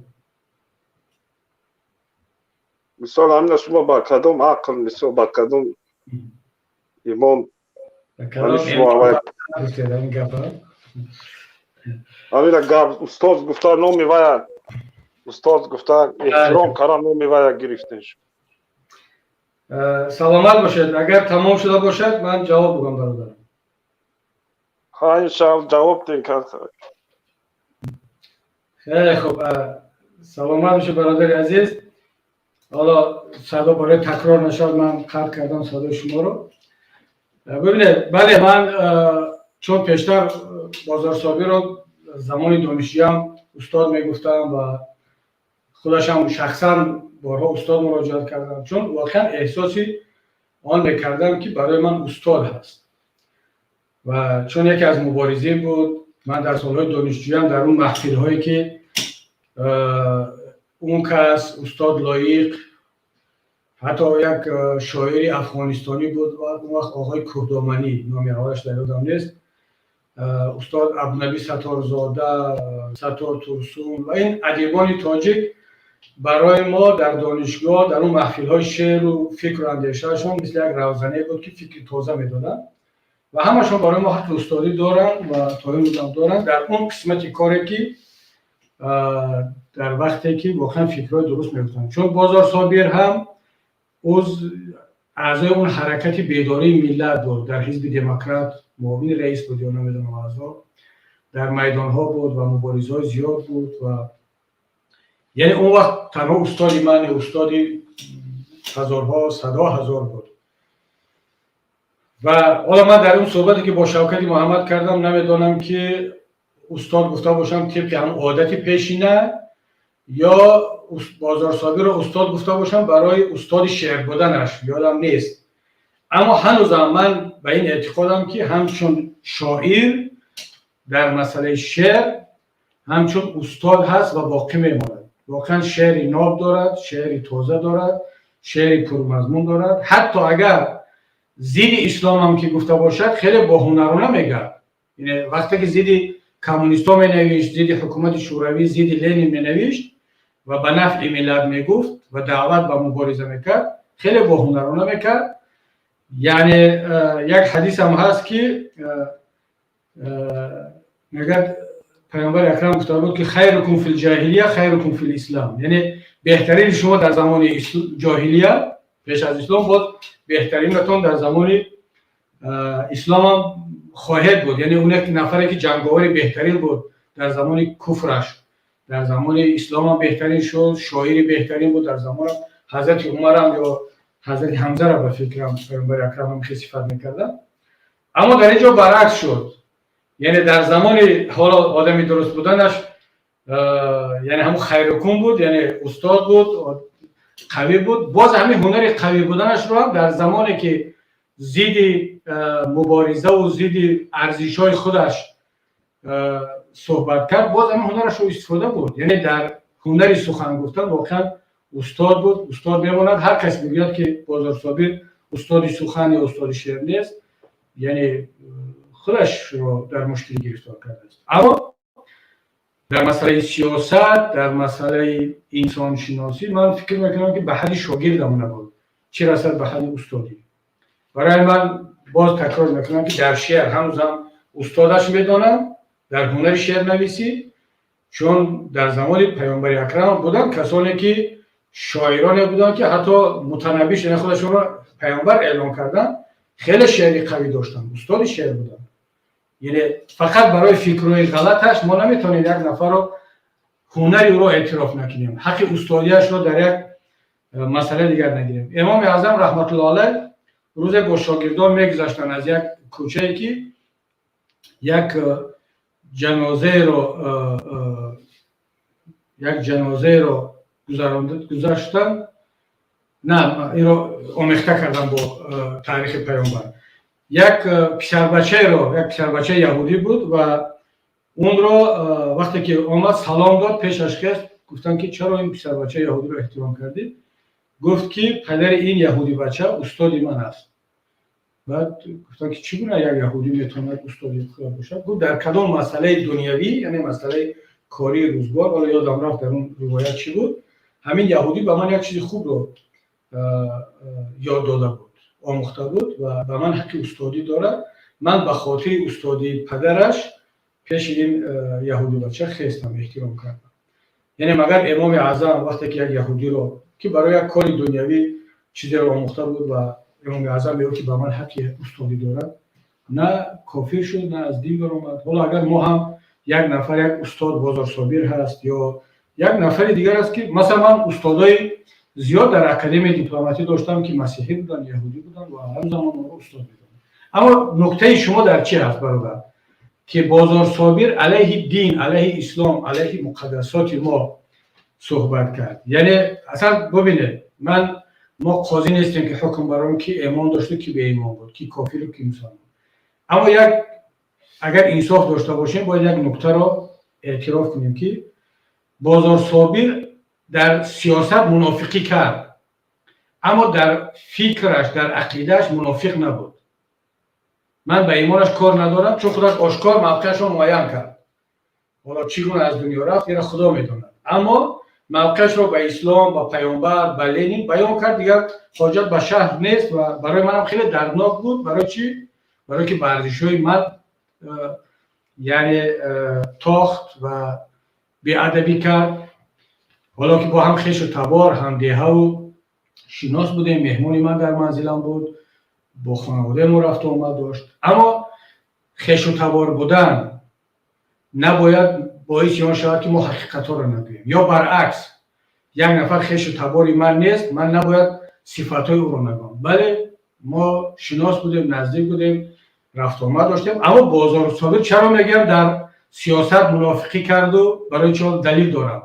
U: Мисол, ҳамина шумо ба кадом ақл, мисол, ба кадом имон ҳамина гап, устоз гуфта, номи вая устоз гуфта, эҳтиром кара, номи вая гирифтен?
A: Саломат бошед. Агар тамом шуда бошад, ман ҷавоб бугам, бародар.
U: Ҳа, иншаалло, ҷавоб дин.
A: Хеле хуб, саломат бошед, бародари азиз. Ҳоло садо барои такрор нашавад, ман қатъ кардам садои шуморо. Бибинед, бале, ман чун пештар Бозорсобиро замони донишҷӯям устод мегуфтам ва худашам шахсан борҳо устод муроҷиат кардам, чун воқеан эҳсоси он мекардам, ки барои ман устод ҳаст ва чун яке аз муборизин буд. Ман дар солҳои донишҷӯям дар он маҳфилҳое, ки он кас, устод Лоиқ, ҳатто як шоири афғонистонӣ буд он вақт, оғои Кӯҳдоманӣ, номи аввалаш дар ёдам нест, устод Абдунаби Сатторзода, Саттор Турсун ва ин адибони тоҷик барои мо дар донишгоҳ дар он маҳфилҳои шеъру фикру андешаашон мисли як равзане буд, ки фикри тоза медоданд ва ҳамашон барои мо ҳаққи устодӣ доранд ва то имрӯзам доранд дар он қисмати коре, ки дар вақте ки воқеан фикрҳои дуруст мегуфтанд. Чун Бозор Собир ҳам аъзои он ҳаракати бедории миллат буд, дар Ҳизби Демократ муовини раис буд ё намедонам, аъзо, дар майдонҳо буд ва муборизаҳои зиёд буд. Ва яъне он вақт танҳо устоди ман, устоди ҳазорҳо, садҳо ҳазор буд. Ва ҳоло ман дар он суҳбате, ки бо Шавкати Муҳаммад кардам, намедонам, ки устод гуфта бошам тибқи ҳамон одати пешина ё Бозорсобиро устод гуфта бошам барои устоди шеър буданаш, ёдам нест. Аммо ҳанӯзам ман ба ин эътиқодам, ки ҳамчун шоир дар масъалаи шеър ҳамчун устод ҳаст ва боқӣ мемонад. Воқеан шеъри ноб дорад, шеъри тоза дорад, шеъри пурмазмун дорад. Ҳатто агар зидди исломам ки гуфта бошад, хеле боҳунарона мегӯяд. Вақте ки зидди коммунистҳо менавишт, зидди ҳукумати Шӯравӣ, зидди Ленин менавишт ва ба нафъи миллат мегуфт ва даъват ба мубориза мекард, хеле боҳунарона мекард. Яъне як ҳадисам ҳаст, ки мегӯяд, паёмбари акрам гуфта буд, ки خيركم في الجاهلية خيركم في الإسلام, яъне беҳтарини шумо дар замони ҷоҳилия, пеш аз ислом, боз беҳтаринатон дар замони исломам хоҳед буд. Яъне он як нафаре, ки ҷанговари беҳтарин буд дар замони куфраш, дар замони исломам беҳтарин шуд, шоири беҳтарин буд дар замона. Ҳазрати Умарам ё ҳазрати Ҳамзара, ба фикрам, паёмбари акрам ҳам хеле сифат мекарданд. Аммо дар ин ҷо баръакс шуд, яъне дар замони ҳоло одами дуруст буданаш, яъне ҳамун خيركم буд, яъне устод буд, қавӣ буд. Боз ҳамин ҳунари қавӣ буданашро ҳам дар замоне, ки зидди муборизаву зидди арзишҳои худаш суҳбат кард, боз ҳамин ҳунарашро истифода бурд. Яъне дар ҳунари сухан гуфтан воқеан устод буд, устод мемонад. Ҳар кас мегӯяд, ки Бозорсобир устоди сухан ё устоди шеър нест, яъне худашро дар мушкилӣ гирифтор кардааст. Аммо дар масъалаи сиёсат, дар масъалаи инсоншиносӣ ман фикр мекунам, ки ба ҳадди шогирдам набуд, чӣ расад ба ҳадди устодӣ. Барои ман боз такрор мекунам, ки дар шеър ҳанӯзам устодаш медонам, дар ҳунари шеърнависӣ. Чун дар замони паёмбари акрам буданд касоне, ки шоироне буданд, ки ҳатто мутанаббӣ, яъне худашонро паёмбар эълон карданд, хеле шеъри қавӣ доштанд, устоди шеър буданд. Яъне фақат барои фикрҳои ғалаташ мо наметавонем як нафарро, ҳунари ӯро эътироф накунем, ҳаққи устодиашро дар як масъалаи дигар нагирем. Имоми Аъзам раҳматулло алайҳ рӯзе бо шогирдон мегузаштанд аз як кӯчае, ки як ҷанозаеро Гузаштан на, инро омехта кардам бо таърихи паёмбар. Як писарбачаеро, як писарбачаи яҳудӣ буд ва онро вақте ки омад, салом дод, пешаш хест, гуфтанд, ки чаро ин писарбачаи яҳудиро эҳтиром кардӣ? Гуфт, ки падари ин яҳудибача устоди ман аст. Баъд гуфтанд, ки чӣ гуна як яҳудӣ метавонад устоди худо бошад? Гуфт, дар кадом масъалаи дунявӣ, яъне масъалаи кории рӯзгор, ҳоло ёдам рафт, дар он ривоят чӣ буд, ҳамин яҳудӣ ба ман як чизи хубро ёд дода буд, омӯхта буд ва ба ман ҳаққи устодӣ дорад. Ман ба хотири устодии падараш пеши ин яҳудибача хестам, эҳтиром кардам. Яъне магар Имоми Аъзам вақте ки як яҳудиро, ки барои як кори дунявӣ чизеро омӯхта буд, ва Имоми Аъзам мегӯяд, ки ба ман ҳаққи устодӣ дорад, на кофир шуд, на аз дин баромад. Ҳоло агар мо ҳам як нафар, як устод Бозорсобир ҳаст ё як нафари дигар аст, ки масалан ман устодои зиёд дар Академияи дипломатӣ доштам, ки масеҳӣ буданд, яҳудӣ буданд ва ҳамзамон онро устод медонам. Аммо нуктаи шумо дар чӣ ҳаст, бародар, ки Бозорсобир алайҳи дин, алайҳи ислом, алайҳи муқаддасоти мо суҳбат кард? Яъне аслан бубинед, ман мо қозӣ нестем, ки ҳукм барорем, ки имон дошту ки беимон буд, ки кофиру ки мусалмон. Аммо як агар инсоф дошта бошем, бояд як нуктаро эътироф кунем, ки Бозорсобир дар сиёсат мунофиқӣ кард, аммо дар фикраш, дар ақидааш мунофиқ набуд. Ман ба имонаш кор надорам, чун худаш ошкор мавқеашро муайян кард. Ҳоло чӣ гуна аз дунё рафт, инро Худо медонад, аммо мавқеашро ба ислом, ба паёмбар, ба Ленин баён кард. Дигар ҳоҷат ба шаҳр нест. Ва барои манам хеле дарднок буд. Барои чӣ? Барое ки ба арзишҳои ман, яъне, тохт ва беадабӣ кард, ҳоло ки бо ҳам хешу табор, ҳамдеҳаву шинос будем, меҳмони ман дар манзилам буд, бо хонаводаи мо рафту омад дошт. Аммо хешу табор будан набояд боиси он шавад, ки мо ҳақиқатҳоро нагӯем, ё баръакс, як нафар хешу табори ман нест, ман набояд сифатҳои ӯро нагӯям. Бале, мо шинос будем, наздик будем, рафтуомад доштем. Аммо Бозорсобир, чаро мегӯям, дар сиёсат мунофиқӣ карду, барои чӣ, далил дорам.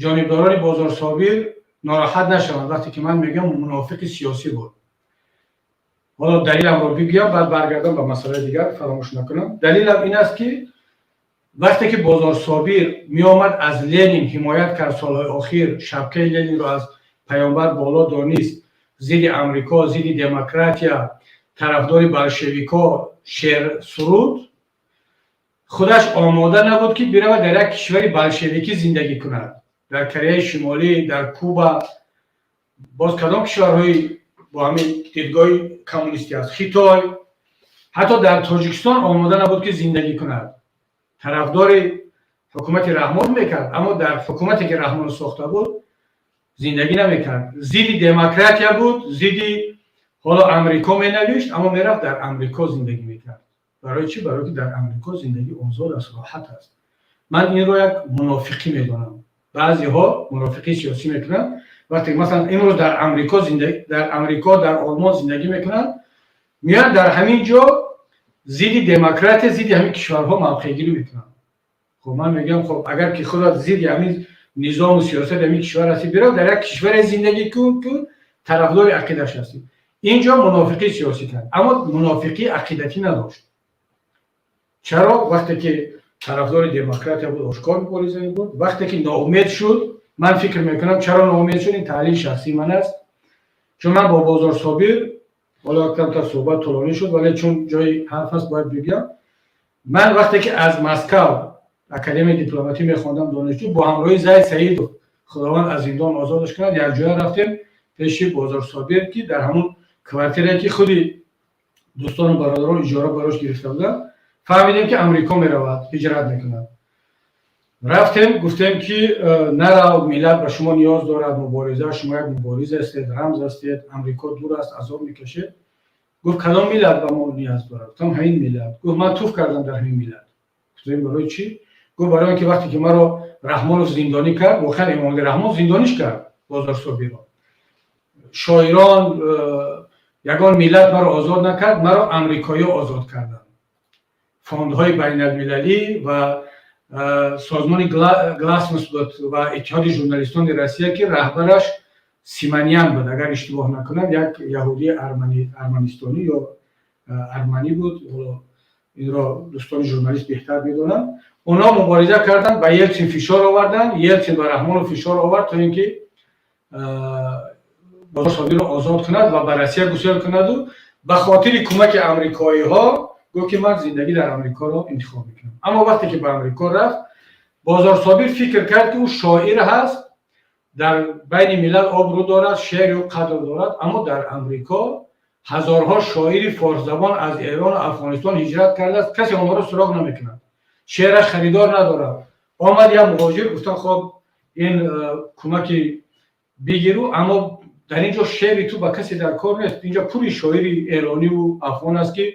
A: Ҷонибдорони Бозорсобир нороҳат нашаванд, вақте ки ман мегӯям, мунофиқи сиёсӣ буд. Ҳоло далиламро бигӯям, баъд баргардам ба масъалаи дигар, фаромӯш накунам. Далилам ин аст, ки вақте ки Бозорсобир меомад, аз Ленин ҳимоят кард, солҳои охир шапкаи Ленинро аз паёмбар боло донист, зидди Амрико, зидди демократия, тарафдори болшевико шеър суруд, худаш омода набуд, ки биравад дар як кишвари болшевикӣ зиндагӣ кунад, дар Кореяи Шимолӣ, дар Куба, боз кадом кишварҳои бо ҳамин дидгоҳи коммунистӣ аст, Хитой, ҳатто дар Тоҷикистон омода набуд, ки зиндагӣ кунад. Тарафдори ҳукумати Раҳмон мекард, аммо дар ҳукумате, ки Раҳмон сохта буд, зиндагӣ намекард. Зидди демократия буд, зидди ҳоло Амрико менавишт, аммо мерафт, дар Амрико зиндагӣ мекард. Барои чӣ? Барое ки дар Амрико зиндагӣ озод аст, роҳат аст. Ман инро як мунофиқӣ медонам. Баъзеҳо мунофиқии сиёсӣ мекунанд, вақте масалан имрӯз дар Амрико, дар Амрико, дар Олмон зиндагӣ мекунанд, меоянд, дар ҳамин ҷо зидди демократия, зидди ҳамин кишварҳо мавқеъгирӣ мекунанд. Хоб, ман мегӯям, хоб, агар ки худат зидди ҳамин низому сиёсати ҳамин кишвар ҳастӣ, бирав дар як кишваре зиндагӣ кун, ки тарафдори ақидаш ҳастӣ. Ин ҷо мунофиқии сиёсӣ кард, аммо мунофиқии ақидатӣ надошт. Чаро? Вақте ки тарафдори демократия буд, ошкор мубориза мебурд. Вақте ки ноумед шуд, ман фикр мекунам, чаро ноумед шуд, ин таҳлили шахсии ман аст, чун ман бо Бозорсобир ҳоло камтар суҳбат тӯлонӣ шуд, вале чун ҷои ҳарф аст, бояд бигӯям. Ман вақте ки аз Москав Академияи дипломатӣ мехондам, донишҷӯ, бо ҳамроҳи Зайд Саидов, Худованд аз зиндон озодаш кунад, якҷоя рафтем пеши Бозорсобир, ки дар ҳамун квартирае, ки худи дӯстону бародарон иҷора барош гирифта буданд. Фаҳмидем, ки Амрико меравад, ҳиҷрат мекунад. Рафтем, гуфтем, ки нарав, миллат ба шумо ниёз дорад, мубориза, шумо як мубориз ҳастед, рамз ҳастед, Амрико дур аст, азоб мекашед. Гуфт: «Кадом миллат ба мо ниёз дорад?» Гуфтам: «Ҳамин миллат». Гуфт: «Ман туф кардам дар ҳамин миллат». Гуфтем: «Барои чӣ?» Гуфт: «Барои он ки вақте ки маро Раҳмонов зиндонӣ кард». Воқеан Эмомалӣ Раҳмон зиндониш кард Бозорсобиро. «Шоирон, ягон миллат маро озод накард, маро амрикоиҳо озод карданд, фондҳои байналмилалӣ ва Созмони Гласност буд ва Иттиҳоди журналистони Россия, ки раҳбараш Симоньян буд, агар иштибоҳ накунам, як яҳудии арманистонӣ ё арманӣ буд. Инро дӯстони журналист беҳтар медонанд. Онҳо мубориза карданд, ба Елсин фишор оварданд, Елсин ба Раҳмонов фишор овард, то ин ки Бозор Собирро озод кунад ва ба Россия гусел кунаду ба хотири кӯмаки амрикоиҳо гуфт, ки ман зиндагӣ дар Амрикоро интихоб мекунам. Аммо вақте ки ба Амрико рафт, Бозор Собир фикр кард, ки ӯ шоир ҳаст, дар байни миллат обрӯ дорад, шеъри ӯ қадр дорад. Аммо дар Амрико ҳазорҳо шоири форсзабон аз Эрону Афғонистон ҳиҷрат кардааст, касе онҳоро суроғ намекунад, шеъраш харидор надорад. Омад як муҳоҷир, гуфтан: «Хоб, ин кӯмаки бигиру, аммо дар ин ҷо шеъри ту ба касе дар кор нест. Инҷо пури шоири эрониву афғон аст, ки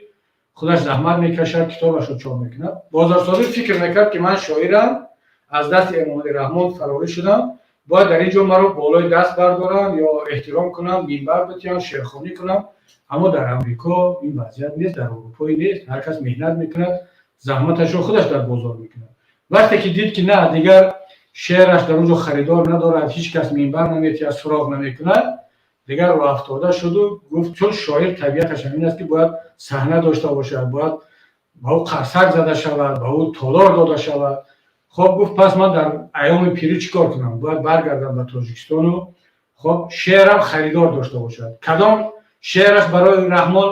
A: худаш заҳмат мекашад, китобашро чоп мекунад». Бозор Собир фикр мекард, ки ман шоирам, аз дасти Эмомалӣ Раҳмон фарорӣ шудам, бояд дар ин ҷо маро болои даст бардоранд ё эҳтиром кунанд, минбар битиҳанд, шеърхонӣ кунам. Аммо дар Амрико ин вазъият нест, дар Аврупоӣ нест. Ҳар кас меҳнат мекунад, заҳматашро худаш дар бозор мекунад. Вақте ки дид, ки на, дигар шеъраш дар он ҷо харидор надорад, ҳеҷ кас минбар наметиҳад, суроғ намекунад, дигар роҳафтода шуду гуфт, чун шоир табиаташ ҳамин аст, ки бояд саҳна дошта бошад, бояд ба ӯ қарсак зада шавад, ба ӯ толор дода шавад. Хоб, гуфт, пас ман дар айёми пирӣ чӣ кор кунам? Бояд баргардам ба Тоҷикистону хоб, шеърам харидор дошта бошад. Кадом шеъраш барои Раҳмон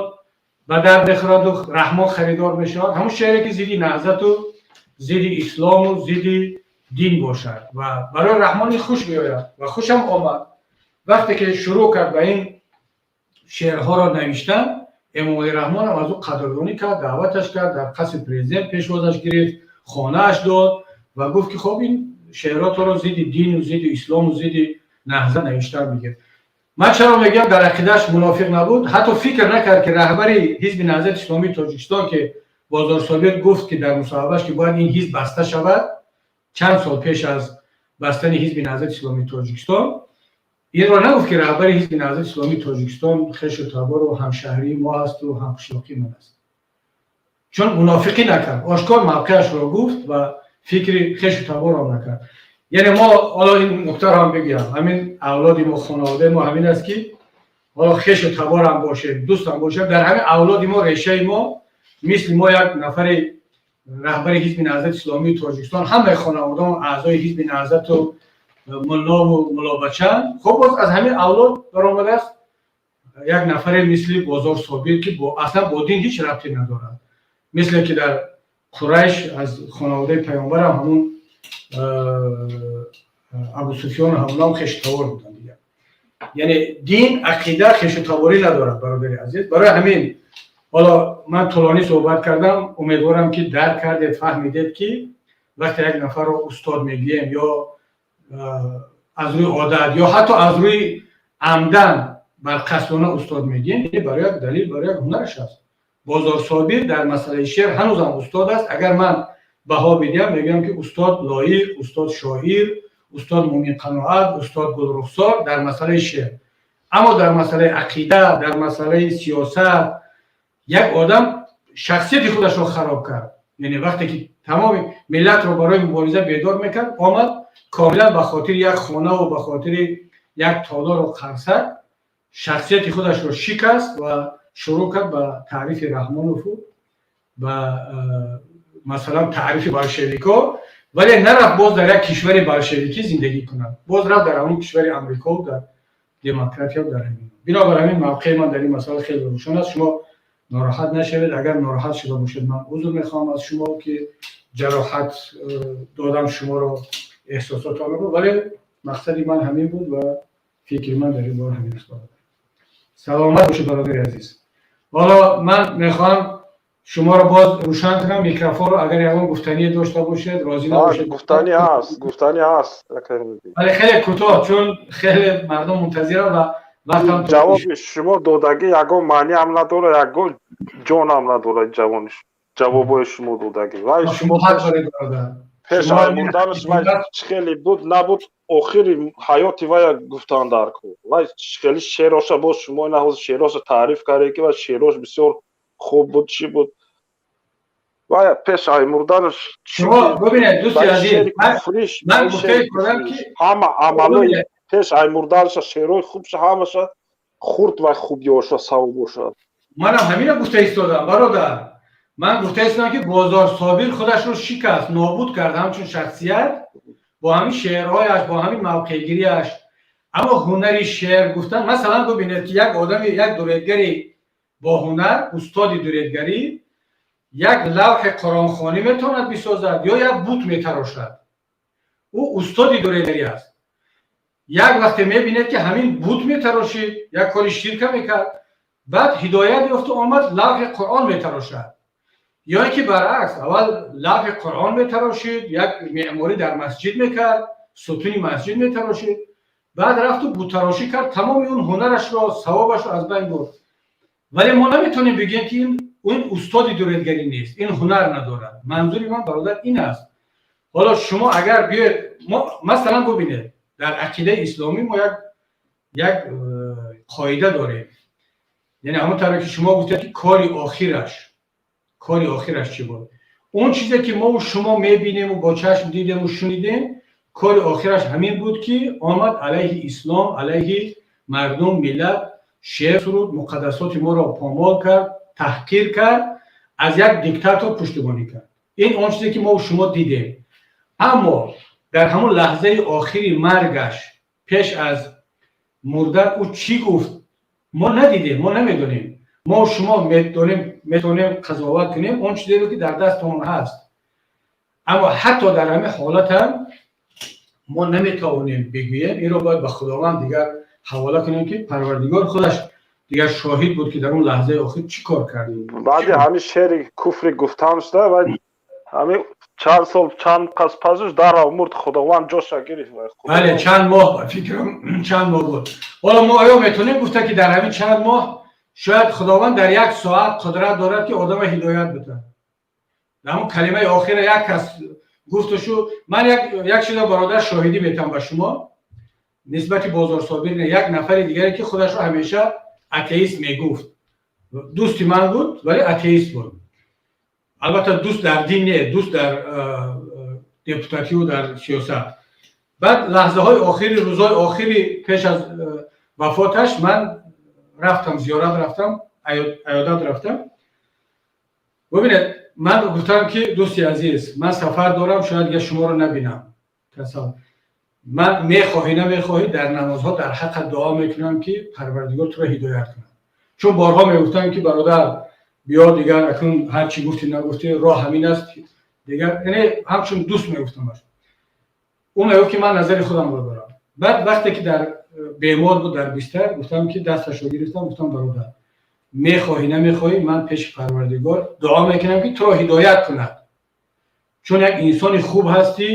A: ба дард мехӯраду Раҳмон харидор мешавад? Ҳамун шеъре, ки зидди наҳзату зидди ислому зидди дин бошад ва барои Раҳмон ин хуш меояд. Ва хушам омад. Вақте ки шурӯъ кард ба ин шеърҳоро навиштан, Эмомалӣ Раҳмонам аз ӯ қадрдонӣ кард, даъваташ кард, дар қасри президент пешвозаш гирифт, хонааш дод ва гуфт, ки хоб, ин шеъротро зидди дину зидди ислому зидди наҳзат навиштан бигир. Ман чаро мегӯям, дар ақидааш мунофиқ набуд? Ҳатто фикр накард, ки раҳбари Ҳизби Наҳзати Исломии Тоҷикистон, ки Бозор Собир гуфт, ки дар мусоҳибааш, ки бояд ин ҳизб баста шавад, чанд сол пеш аз бастани Ҳизби Наҳзати Исломии Тоҷикистон инро нагуфт, ки раҳбари Ҳизби Наҳзати Исломии Тоҷикистон хешу табору ҳамшаҳрии мо ҳасту ҳамқишлоқии ман аст. Чун мунофиқӣ накард, ошкор мавқеашро гуфт ва фикри хешу таборро накард. Яъне мо ҳоло ин нуктаро ҳам бигӯям: ҳамин авлоди мо, хонаводаи мо ҳамин аст, ки ҳоло хешу таборам бошем, дӯстам бошем, дар ҳамин авлоди мо, решаи мо, мисли мо як нафари раҳбари Ҳизби Наҳзати Исломии Тоҷикистон, ҳамаи хонаводаон аъзои Ҳизби Наҳзату муллову муллобачаанд. Хоб, боз аз ҳамин авлод баромадааст як нафаре мисли Бозор Собир, ки аслан бо дин ҳеҷ рабте надорад. Мисле ки дар Қурайш аз хонаводаи паёмбарам ҳамун Абусуфёну ҳамунам хешу буданд дигар. Яъне дин, ақида хешутаборӣ надорад, бародари азиз. Барои ҳамин ҳоло ман тӯлонӣ суҳбат кардам. Умедворам, ки дарк кардед, фаҳмидед, ки вақте як нафарро устод мегӯем, ё аз рӯи одат, ё ҳатто аз рӯи амдан барқасдона устод мегӯем, барои як далил, барои як ҳунараш аст. Бозор Собир дар масъалаи шеър ҳанӯзам устод аст. Агар ман баҳо бидиҳам, мегӯям, ки устод Лоиқ, устод шоир, устод Мумин Қаноат, устод Гулрухсор дар масъалаи шеър. Аммо дар масъалаи ақида, дар масъалаи сиёсат як одам шахсияти худашро хароб кард. Яъне вақте ки тамоми миллатро барои мубориза бедор мекард, омад комилан ба хотири як хонаву ба хотири як толору қарсак шахсияти худашро шикаст ва шурӯъ кард ба таърифи Раҳмонову ба масалан таърифи болшевико. Вале нарафт боз дар як кишвари болшевикӣ зиндагӣ кунад, боз рафт дар ҳамон кишвари Амрикову дар демократия, дар ҳамин. Бинобар ҳамин мавқеи ман дар ин масъала хеле рӯшан аст. Шумо нороҳат нашавед. Агар нороҳат шуда бошед, ман узр мехоҳам аз шумо, ки ҷароҳат додам шуморо, эҳсосотонро. Вале мақсади ман ҳамин буд ва фикри ман дар ин бора ҳамин аст. Саломат бошед, бародари азиз. Ҳоло ман мехоҳам шуморо боз рӯшан кунам микрофонро, агар ягон гуфтание дошта бошед, розӣ набошед.
U: Гуфтанӣ ҳаст, гуфтанӣ ҳаст.
A: Вале хеле кӯтоҳ, чун хеле мардум мунтазиранд ва вақтам.
U: Ҷавоби шумо додагӣ ягон маъниам надорад, ягон ҷонам надорад ҷавони ҷавобҳои шумо додагӣ. Вай шумо пеш аз мурданаш вай чӣ хеле буд, набуд, охири ҳаёти вая гуфтан дар кор. Вай хеле шеъроша боз шумо ина ҳозир шеъроша таъриф кардед, ки вай шеърош бисёр хуб буд, чӣ буд. Вая пеш ай мурданаш
A: шумо бубинед, дӯсти азиз, ман гуфтаи худам ки
U: ҳама амалои пеш ай мурданаша, шеърҳои хубша, ҳамаша хурд ва хубиёша савоб бошад.
A: Манам ҳамина гуфта истодам, бародар. Ман гуфта истодам, ки Бозор Собир худашро шикаст, нобуд кард ҳамчун шахсият бо ҳамин шеърҳояш, бо ҳамин мавқеъгириаш. Аммо ҳунари шеър гуфтан, масалан, бубинед, ки як одами, як дуредгари бо ҳунар, устоди дуредгарӣ як лавҳи қуръонхонӣ метавонад бисозад ё як бут метарошад. Ӯ устоди дуредгарӣ аст. Як вақте мебинед, ки ҳамин бут метарошид, як кори ширка мекард, баъд ҳидоят ёфту омад, лавҳи Қуръон метарошад. Ё ин ки баръакс, аввал лавҳи Қуръон метарошид, як меъморӣ дар масҷид мекард, сутуни масҷид метарошид, баъд рафту буттарошӣ кард, тамоми он ҳунарашро, савобашро аз байн бурд. Вале мо наметавонем бигӯем, ки ин устоди дуредгарӣ нест, ин ҳунар надорад. Манзури ман, бародар, ин аст. Ҳоло шумо агар биёед, масалан, бубинед, дар ақидаи исломӣ мо як қоида дорем. Яъне ҳамон тавре ки шумо гуфтед, ки кори охираш чӣ буд, он чизе ки мо шумо мебинему бо чашм дидему шунидем, кори охираш ҳамин буд, ки омад алайҳи ислом, алайҳи мардум, миллат шеър суруд, муқаддасоти моро помол кард, таҳқир кард, аз як диктатор пуштибонӣ кард. Ин он чизе ки мо шумо дидем. Аммо дар ҳамон лаҳзаи охири маргаш, пеш аз мурдан, ӯ чӣ гуфт, мо надидем, мо намедонем. Мо шумо медонем, метавонем қазоват кунем он чизеро, ки дар дастамон ҳаст. Аммо ҳатто дар ҳамин ҳолат ҳам мо наметавонем бигӯем. Инро бояд ба Худованд дигар ҳавола кунем, ки Парвардигор худаш дигар шоҳид буд, ки дар он лаҳзаи охир чӣ кор кард.
U: Баъди ҳамин шеъри куфри гуфтан шуда ва ҳамин чанд сол, чанд қас пасуш дарав мурд, Худованд ҷоша гирифт.
A: Бале, чанд моҳ, ба фикрам, чанд моҳ буд. Ҳоло мо оё метавонем гуфта, ки дар ҳамин чанд моҳ шояд Худованд дар як соат қудрат дорад, ки одама ҳидоят битад? Дар ҳамон калимаи охира як кас гуфтушу. Ман як чизо, бародар, шоҳидӣ метавам ба шумо нисбати Бозорсобир. Як нафари дигаре, ки худашро ҳамеша атеист мегуфт, дӯсти ман буд, вале атеист буд. Албатта, дӯст дар дин не, дӯст дар депутатию дар сиёсат. Баъд лаҳзаҳои охири, рӯзҳои охири пеш аз вафоташ ман рафтам, зиёрат рафтам, аёдат рафтам. Бубинед, ман гуфтам, ки дӯсти азиз, ман сафар дорам, шояд дигар шуморо набинам. Ман мехоҳӣ, намехоҳӣ, дар намозҳо дар ҳаққат дуо мекунам, ки Парвардигор туро ҳидоят кунад. Чун борҳо мегуфтам, ки бародар, биё дигар, акнун ҳар чӣ гуфтӣ, нагуфтӣ, роҳ ҳамин аст дигар. Яъне ҳамчун дӯст мегуфтамаш. Ӯ мегуфт, ки ман назари худамро дорам. Баъд вақте ки дар бемор буд, дар бистар, гуфтам, ки дасташро гирифтам, гуфтам: бародар, мехоҳӣ, намехоҳӣ, ман пеши Парвардигор дуо мекунам, ки туро ҳидоят кунад, чун як инсони хуб ҳастӣ,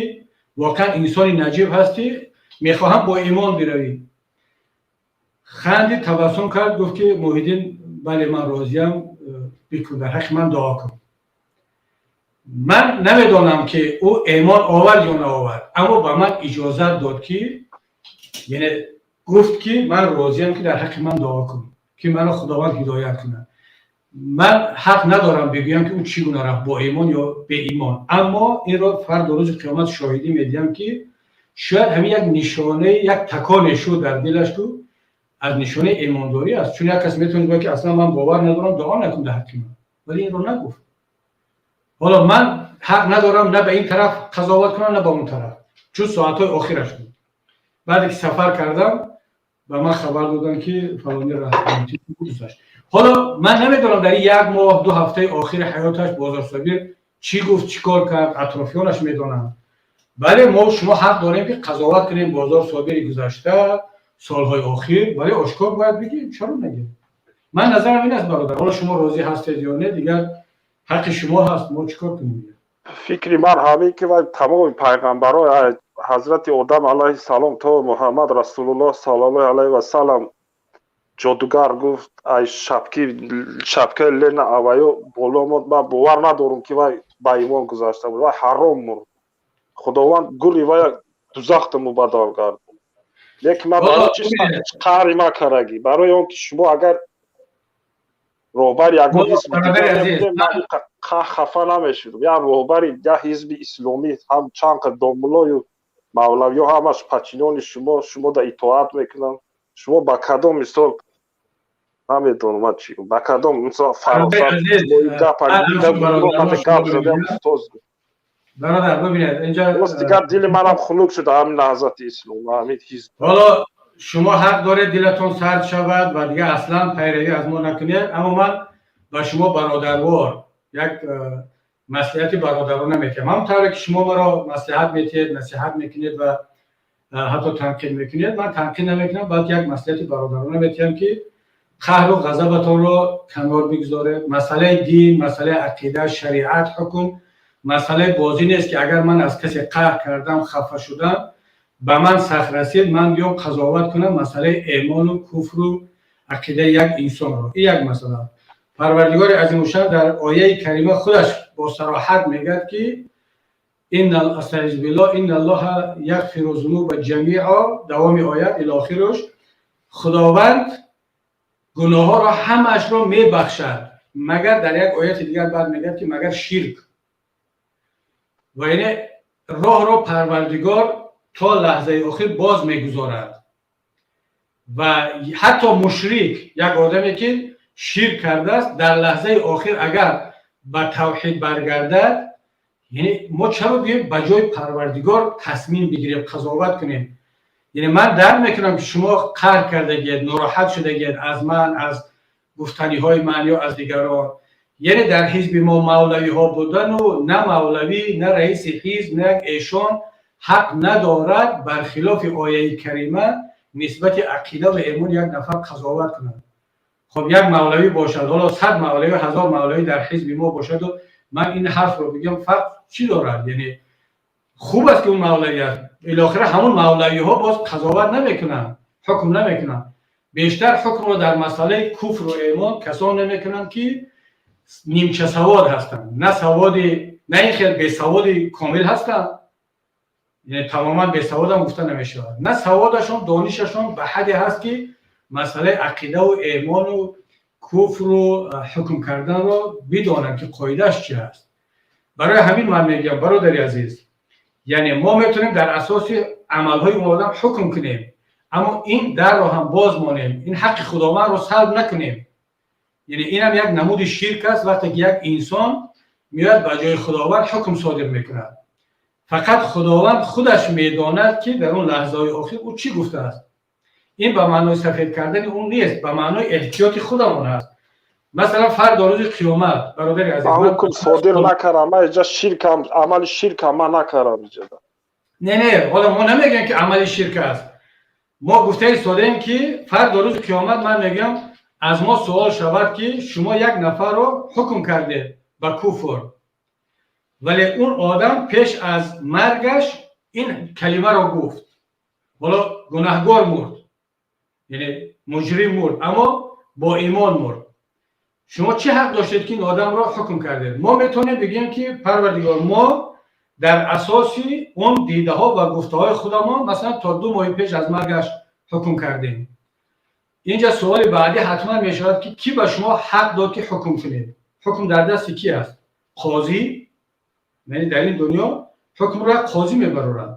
A: воқеан инсони наҷиб ҳастӣ, мехоҳам бо имон биравӣ. Ханди, табассум кард, гуфт, ки Муҳиддин, бале, ман розиям, бикун, дар ҳаққи ман дуо кун. Ман намедонам, ки ӯ эъмон овард ё наовард, аммо ба ман иҷозат дод, ки яъне гуфт, ки ман розиям, ки дар ҳаққи ман дуо кун, ки маро Худованд ҳидоят кунад. Ман ҳақ надорам бигӯям, ки ӯ чӣ гуна рафт, бо имон ё беимон. Аммо инро фардо, рӯзи қиёмат, шоҳидӣ медиҳам, ки шояд ҳамин як нишонаи, як таконе шуд дар дилаш, ку аз нишонаи имондорӣ аст. Чун як кас метавонад гӯяд, ки аслан ман бовар надорам, дуо накун дар ҳаққи ман, вале инро нагуфт. Ҳоло ман ҳақ надорам на ба ин тараф қазоват кунам, на ба он тараф, чун соатҳои охираш буд. Баъде ки сафар кардам, ба ман хабар доданд, ки фалони гузашт. Ҳоло ман намедонам, дар як моҳ, 2 ҳафтаи охири ҳаёташ Бозорсобир чӣ гуфт, чӣ кор кард, атрофиёнаш медонанд. Бале, мо шумо ҳақ дорем, ки қазоват кунем Бозор Собири гузашта, солҳои охир, вале ошкор бояд бигем. Чаро нагем? Ман назарам ин аст, бародар. Ҳоло шумо розӣ ҳастед ё не, дигар ҳаққи шумо ҳаст, мо чӣ кор кунем?
U: Фикри ман ҳамин, ки вай тамоми пайғамбарои, ҳазрати Одам алайҳиссалом то Муҳаммад Расулуллоҳ саллаллоҳу алайҳи васалам, ҷодугар гуфт, ай шапки, шапкаи Лена авайо боло монд. Ман бовар надорам, ки вай ба имон гузашта буд. Вай ҳаром мурд, Худованд гури вая дузахта мубаддал кард. Лекин ман барои чи қаҳри ма карагӣ? Барои он ки шумо агар Роҳбари ягон ҳизби дигар мебудем, ман хафа намешудам. Як роҳбари як ҳизби исломӣ, ҳам чанд қа домуллою мавлавиё ҳамаш подчинёни шумо, шумо да итоат мекунанд. Шумо ба кадом мисол, намедонам ман чи, ба кадом мисол фаросат гап задам, устоз?
A: Бародар, бибинед, инҷа
U: боз дигар дили манам хунук шуд ҳамин Наҳзати Ислом, ҳамин ҳизб.
A: Ҳоло шумо ҳақ доред дилатон сард шавад ва дигар аслан пайравӣ аз мо накунед, аммо ман ба шумо бародарвор як маслиҳати бародарона метиҳам. Ҳамон тавре ки шумо маро маслиҳат метиҳед, насиҳат мекунед ва ҳатто танқид мекунед, ман танқид намекунам, балки як маслиҳати бародарона метиҳам, ки қаҳру ғазабатонро канор бигзоред. Масъалаи дин, масъалаи ақида, шариат, ҳукм масъалаи бозӣ нест, ки агар ман аз касе қаҳр кардам, хафа шудам, ба ман сахт расид, ман биём қазоват кунам масъалаи эмону куфру ақидаи як инсонро. Ин як масъала. Парвардигори азимушшаън дар ояи карима худаш бо сароҳат мегӯяд, ки أستعيذ بالله إن الله يغفر الذنوب جميعا, давоми оят илохируш, Худованд гуноҳҳоро ҳамаашро мебахшад, магар, дар як ояти дигар баъд мегӯяд, ки магар ширк. Ва яъне роҳро Парвардигор то лаҳзаи охир боз мегузорад ва ҳатто мушрик, як одаме ки ширк кардааст, дар лаҳзаи охир агар ба тавҳид баргардад. Яъне мо чаро биёем ба ҷои Парвардигор тасмим бигирем, қазоват кунем? Яъне ман дарк мекунам, ки шумо қаҳр кардагиед, нороҳат шудагиед аз ман, аз гуфтаниҳои ман ё аз дигарон. Яъне дар ҳизби мо мавлавиҳо будану на мавлавӣ, на раиси ҳизб, на як эшон ҳақ надорад бархилофи ояи карима нисбати ақида ва эмони як нафар қазоват кунад. Хоб, як мавлавӣ бошад, ҳоло 100 мавлавӣ, 1000 мавлавӣ дар ҳизби мо бошаду ман ин ҳарфро бигӯям, фарқ чӣ дорад? Яъне хуб аст, ки он мавлавӣ аст. Илохира ҳамон мавлавиҳо боз қазоват намекунанд, ҳукм намекунанд. Бештар ҳукмро дар масъалаи куфру эмон касоне мекунанд, ки нимчасавод ҳастанд, на саводи, на ин хел бесаводи комил ҳастанд, яъне тамоман бесаводам гуфта намешавад, на саводашон, донишашон ба ҳадде ҳаст, ки масъалаи ақидаву эмону куфру ҳукм карданро бидонанд, ки қоидааш чи ҳаст. Барои ҳамин ман мегӯям, бародари азиз, яъне мо метавонем дар асоси амалҳои он одам ҳукм кунем, аммо ин дарро ҳам боз монем, ин ҳаққи Худовандро салб накунем. Яъне инам як намуди ширк аст, вақте ки як инсон меояд, ба ҷои Худованд ҳукм содир мекунад. Фақат Худованд худаш медонад, ки дар он лаҳзаҳои охир ӯ чӣ гуфтааст. Ин ба маънои сафед кардани ӯ нест, ба маънои эҳтиёти худамон аст. Масалан, фардо рӯзи қиёмат, бародари азиз,
U: ҳукм содир накардам ман иҷа, ширкам, амали ширкам ман накардам иҷа.
A: Не, ҳоло мо намегӯем, ки амали ширк аст. Мо гуфта истодаем, ки фардо рӯзи қиёмат, ман мегӯям, аз мо суол шавад, ки шумо як нафарро ҳукм кардед ба куфр, вале он одам пеш аз маргаш ин калимаро гуфт. Ҳоло гунаҳгор мурд, яъне муҷрим мурд, аммо бо имон мурд. Шумо чӣ ҳақ доштед, ки ин одамро ҳукм кардед? Мо метавонем бигӯем, ки Парвардигор, мо дар асоси он дидаҳо ва гуфтаҳои худамон, масалан, то 2 моҳи пеш аз маргаш ҳукм кардем. Инҷа суоли баъдӣ ҳатман мешавад, ки кӣ ба шумо ҳақ дод, ки ҳукм кунед? Ҳукм дар дасти кӣ аст? Қозӣ. Яъне дар ин дунё ҳукмро қозӣ мебарорад,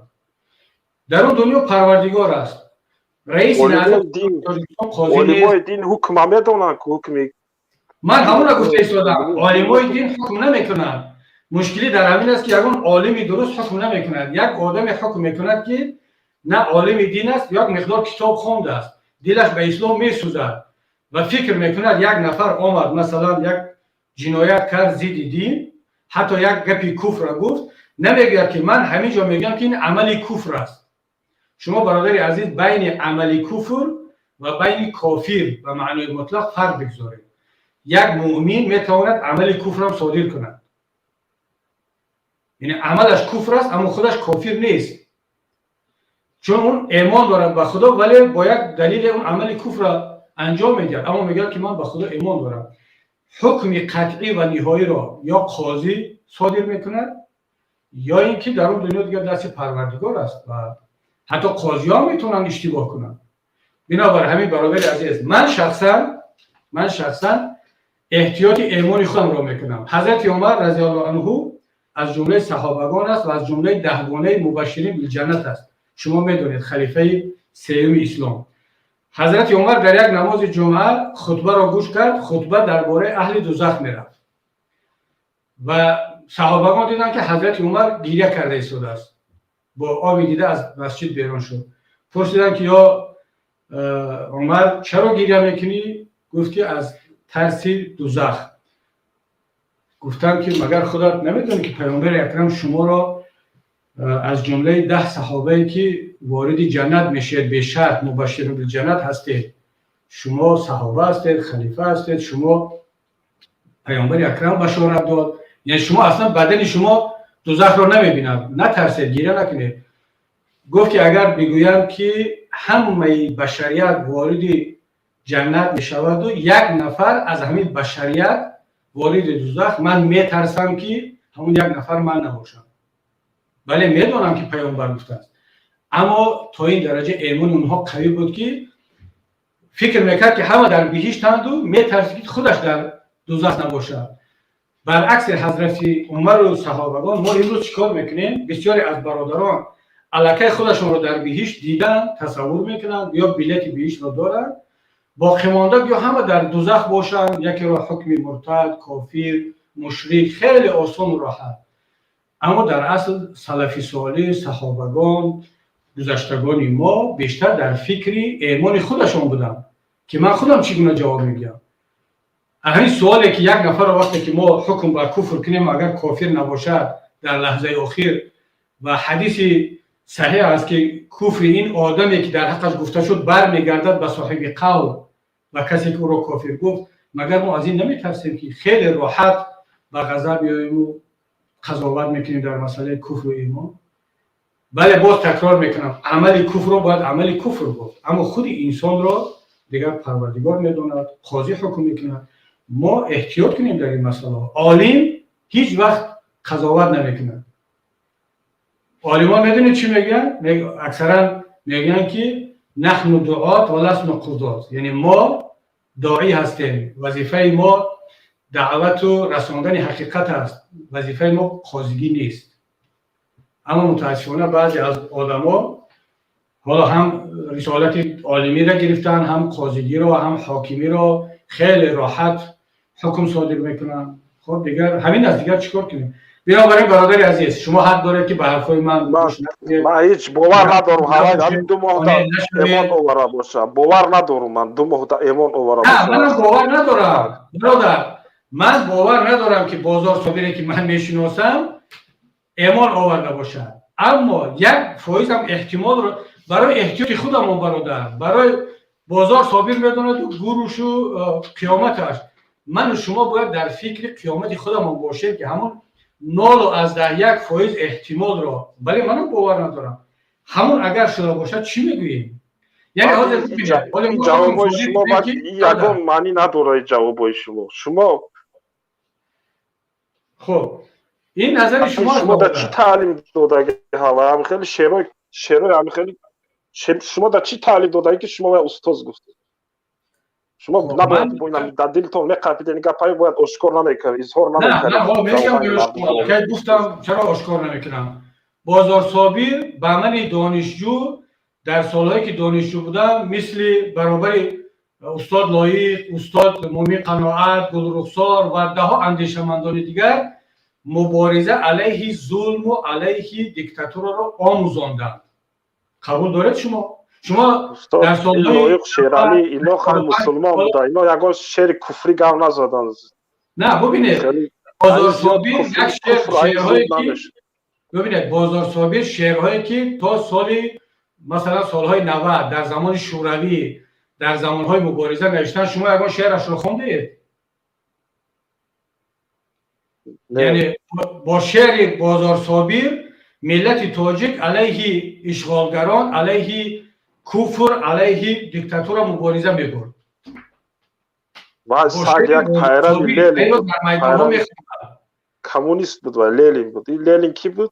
A: дар он дунё Парвардигор аст. Раиси
U: қозӣ. Олимои дин ҳукма медонанд, ҳукми.
A: Ман ҳамонро гуфта истодам: олимои дин ҳукм намекунанд. Мушкилӣ дар ҳамин аст, ки ягон олими дуруст ҳукм намекунад. Як одаме ҳукм мекунад, ки на олими дин аст, як миқдор китоб хондааст, дилаш ба ислом месӯзад ва фикр мекунад, як нафар омад, масалан, як ҷиноят кард зидди дин, ҳатто як гапи куфра гуфт, намегӯяд, ки ман ҳамин ҷо мегӯям, ки ин амали куфр аст. Шумо, бародари азиз, байни амали куфр ва байни кофир ба маънои мутлақ фарқ бигзоред. Як муъмин метавонад амали куфрам содир кунад, яъне амалаш куфр аст, аммо худаш кофир нест, чун он эмон дорад ба Худо, вале бо як далеле он амали куфрро анҷом медиҳад, аммо мегӯяд, ки ман ба Худо эмон дорам. Ҳукми қатъӣ ва ниҳоиро ё қозӣ содир мекунад, ё ин ки дар он дунё дигар дасти Парвардигор аст ва ҳатто қозиҳо метавонанд иштибоҳ кунанд. Бинобар ҳамин, бародари азиз, ман шахсан Эҳтиёти эмони худамро мекунам. Ҳазрати Умар разиаллоҳу анҳу аз ҷумлаи саҳобагон аст ва аз ҷумлаи даҳгонаи мубашширин билҷаннат аст. Шумо медонед, халифаи сеюми ислом. Ҳазрати Умар дар як намози ҷумъа хутбаро гӯш кард. Хутба дар бораи аҳли дузах мерафт ва саҳобагон диданд, ки ҳазрати Умар гиря карда истодааст, бо оби дида аз масҷид берун шуд. Пурсиданд, ки ё Умар, чаро гиря мекунӣ? Гуфт, ки аз тарси дузах. Гуфтам, ки магар худат намедонӣ, ки паёмбари акрам шуморо аз ҷумлаи 10 саҳобае, ки вориди ҷаннат мешавед бешарт, мубашширун билҷаннат ҳастед, шумо саҳоба ҳастед, халифа ҳастед, шумо паёмбари акрам башорат дод, яъне шумо аслан бадани шумо дузахро намебинад, натарсед, гиря накунед. Гуфт, ки агар бигӯям, ки ҳамаи башарият вориди ҷаннат мешаваду як нафар аз ҳамин башарият вориди дузах, ман метарсам, ки ҳамон як нафар ман набошам. Бале, медонам, ки паёмбар гуфтааст, аммо то ин дараҷа эмони онҳо қавӣ буд, ки фикр мекард, ки ҳама дар биҳиштанду метарсид, ки худаш дар дузах набошад. Баръакси ҳазрати Умару саҳобагон, мо имрӯз чӣ кор мекунем? Бисёре аз бародарон аллакай худашонро дар биҳишт дидан, тасаввур мекунанд ё билети биҳиштро доранд, боқимонда ё ҳама дар дузах бошанд, якеро ҳукми муртад, кофир, мушрик хеле осону роҳат. Аммо дар асл салафи солеҳ, саҳобагон, гузаштагони мо бештар дар фикри эъмоли худашон буданд, ки ман худам чӣ гуна ҷавоб мегӯям ҳамин суоле, ки як нафарро вақте ки мо ҳукм бар куфр кунем, агар кофир набошад дар лаҳзаи охир, ва ҳадиси саҳеҳ аст, ки куфри ин одаме, ки дар ҳаққаш гуфта шуд, бармегардад ба соҳиби қавл ва касе, ки ӯро кофир гуфт, магар мо аз ин наметарсем, ки хеле роҳат ба ғазаб биёему қазоват мекунем дар масъалаи куфру имон? Бале, боз такрор мекунам, амали куфрро бояд амали куфр гуфт, аммо худи инсонро дигар Парвардигор медонад, қозӣ ҳукм мекунад. Мо эҳтиёт кунем дар ин масъалаҳо. Олим ҳеҷ вақт қазоват намекунад. Олимон медонед чӣ мегӯянд? Аксаран мегӯянд, ки нахну дуот ва ласну қузот, яъне мо доӣ ҳастем, вазифаи мо даъвату расондани ҳақиқат аст, вазифаи мо қозигӣ нест. Аммо мутаассифона баъзе аз одамо ҳоло ҳам рисолати олимиро гирифтанд, ҳам қозигиро, ҳам ҳокимиро, хеле роҳат ҳукм содир мекунанд. Хоб, дигар ҳамин аст, дигар чӣ кор кунем? Бинобар ин, бародари азиз, шумо ҳақ доред, ки ба ҳарфҳои ман
U: Ман ҳеҷ бовар надорам, ҳавай ҳамин 2 моҳда эмон овара боша. Бовар надорам, ман 2 моҳда эмон овара
A: боша. Манам бовар надорам, бародар. Ман бовар надорам, ки Бозор Собире, ки ман мешиносам, эмон оварда бошад, аммо 1%-ам эҳтимолро барои эҳтиёти худамон, бародар, барои Бозор Собир медонаду гурушу қиёматаш, ману шумо бояд дар фикри қиёмати худамон бошем, ки ҳамон 0,1% эҳтимолро, бале, манам бовар надорам, ҳамон агар шуда бошад, чӣ мегӯем? Яъне ҳозир
U: ҷавобҳои шумо ягон маънӣ надорад, ҷавобҳои шумо.
A: Хуб, ин назари шумо.
U: Шумо дар чӣ таълим додаги? Ҳава ҳами хеле шерои шерои ҳами хеле шумо дар чӣ таълим додаги, ки шумо бояд устоз гуфтед? Шумо набояд дар дилтон меқапид, ин гапҳои бояд ошкор намекард, изҳор.
A: Намекард. Гуфтам, чаро ошкор намекунам? Бозор Собир ба мани донишҷӯ, дар солҳое ки донишҷӯ будам, мисли баробари устод Лоиқ, устод Мумин Қаноат, Гулрухсор ва даҳо андешамандони дигар мубориза алайҳи зулму алайҳи диктатураро омӯзонданд. Қабул доред шумо? Шумо
U: дар солҳои Шералӣ, ино ҳам мусулмон буда, ино ягон шери куфрӣ гап назаданд.
A: На, бубинед, Бозор Собир як шер, шеърҳое ки, бубинед, Бозор Собир шеърҳое ки то соли, масалан, солҳои 90, дар замони Шӯравӣ, дар замонҳои мубориза навиштан, шумо ягон шеърашро хондед? Яъне бо шеъри Бозор Собир миллати тоҷик алайҳи ишғолгарон, алайҳи куфр, алайҳи диктатура мубориза мебурд.
U: Саг як пайрави Ленин, коммунист буд ва Ленин буд. Ин Ленин кӣ буд?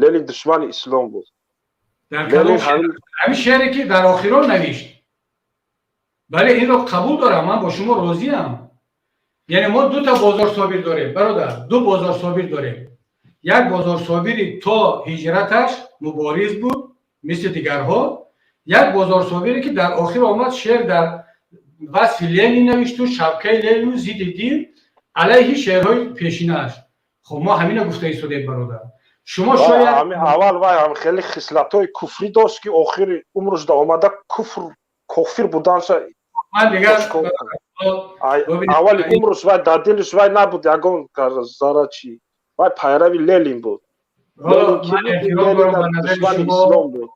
U: Ленин душмани ислом буд.
A: Ҳамин шеъре, ки дар охирон навишт, бале, инро қабул дорам, ман бо шумо розиам. Яъне мо ду та Бозор Собир дорем, бародар, ду Бозор Собир дорем. Як Бозор Собири то ҳиҷраташ мубориз буд, мисли дигарҳо, як Бозор Собире ки дар охир омад, шеър дар васфи Ленин навишту шабкаи Ленину зидди дин, алайҳи шеърҳои пешинааш. Хуб, мо ҳамина гуфта истодем, бародар. Шумо шояд
U: аввал вай ҳам хеле хислатҳои куфрӣ дошт, ки охири умрш да омада куфр, кофир буданша.
A: Ман дигар
U: Аввали умрш вай дар дилиш вай набуд ягон зара чи, вай пайрави Ленин буд. Душмани ислом буд,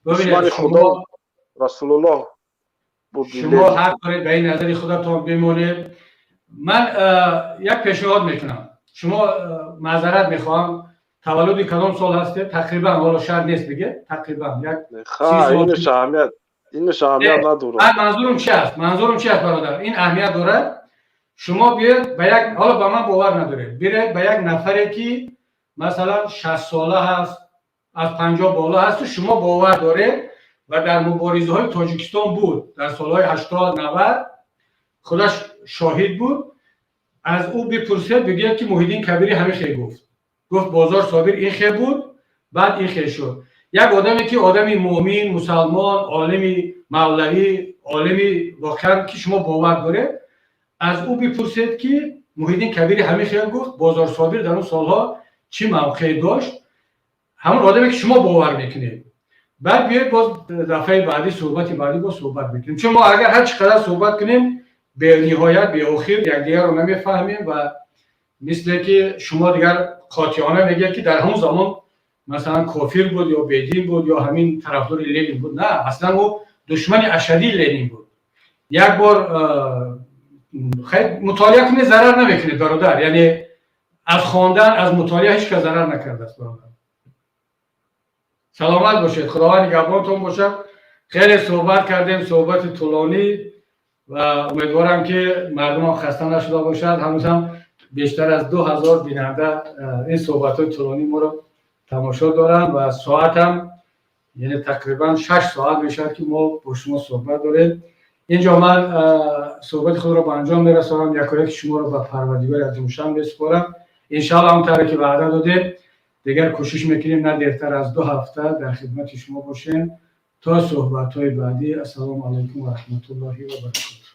U: душмани Худо, Расулуллоҳ
A: буд. Шумо ҳақ доред ба ин назари худатон бимонед. Ман як пешниҳод мекунам. Шумо, маъзарат мехоҳам, таваллуди кадом сол ҳастед тақрибан? Ҳоло шарт нест биге, тақрибан як
U: Инаш аҳамият надорад.
A: Манзурум чи аст? Манзурум чи аст, бародар? Ин аҳамият дорад. Шумо биёед ба як, ҳоло ба ман бовар надоред, биред ба як нафаре ки масалан 60сола ҳаст, аз 50 боло ҳасту шумо бовар доред ва дар муборизаҳои Тоҷикистон буд дар солҳои 80, 90, худаш шоҳид буд, аз ӯ бипурсед, бигӯяд ки Муҳиддин Кабирӣ ҳамин хел гуфт, гуфт Бозор Собир ин хел буд, баъд ин хел шуд. Як одаме ки одами муъмин, мусалмон, олими мавлавӣ, олими воқеан ки шумо бовар доред, аз ӯ бипурсед ки Муҳиддин Кабирӣ ҳамин хел гуфт, Бозор Собир дар он солҳо чӣ мавқеъ дошт. Ҳамон одаме ки шумо бовар мекунед. Баъд биёед, боз дафъаи баъдӣ, суҳбати баъдӣ боз суҳбат мекунем, чун мо агар ҳар чӣ қадар суҳбат кунем, бениҳоят, беохир якдигарро намефаҳмем. Ва мисле ки шумо дигар қотиона мегӯяд ки дар ҳамон замон масалан кофир буд ё бедин буд ё ҳамин тарафдори Ленин буд. На, аслан ӯ душмани ашадии Ленин буд. Як бор мутолиа кунед, зарар намекунед, бародар. Яъне аз хондан, аз мутолиа ҳеҷ кас зарар накардааст, бародар. Саломат бошед, Худованд нигаҳбонтон бошад. Хеле суҳбат кардем, суҳбати тӯлонӣ, ва умедворам ки мардумам хаста нашуда бошад. Ҳанӯзам бештар аз 2000 бинанда ин суҳбатҳои тӯлонии моро тамошо доранд ва соатам, яъне тақрибан 6 соат мешавад ки мо бо шумо суҳбат дорем. Инҷо ман суҳбати худро ба анҷом мерасонам. Якояки шуморо ба Парвардигори азимушшаън месупорам. Иншоалло, ҳамон тавре ки ваъда додем, дигар кӯшиш мекунем на дертар аз 2 ҳафта дар хидмати шумо бошем. То суҳбатҳои баъдӣ, ассалому алайкум ва раҳматуллоҳи ва баракотуҳ.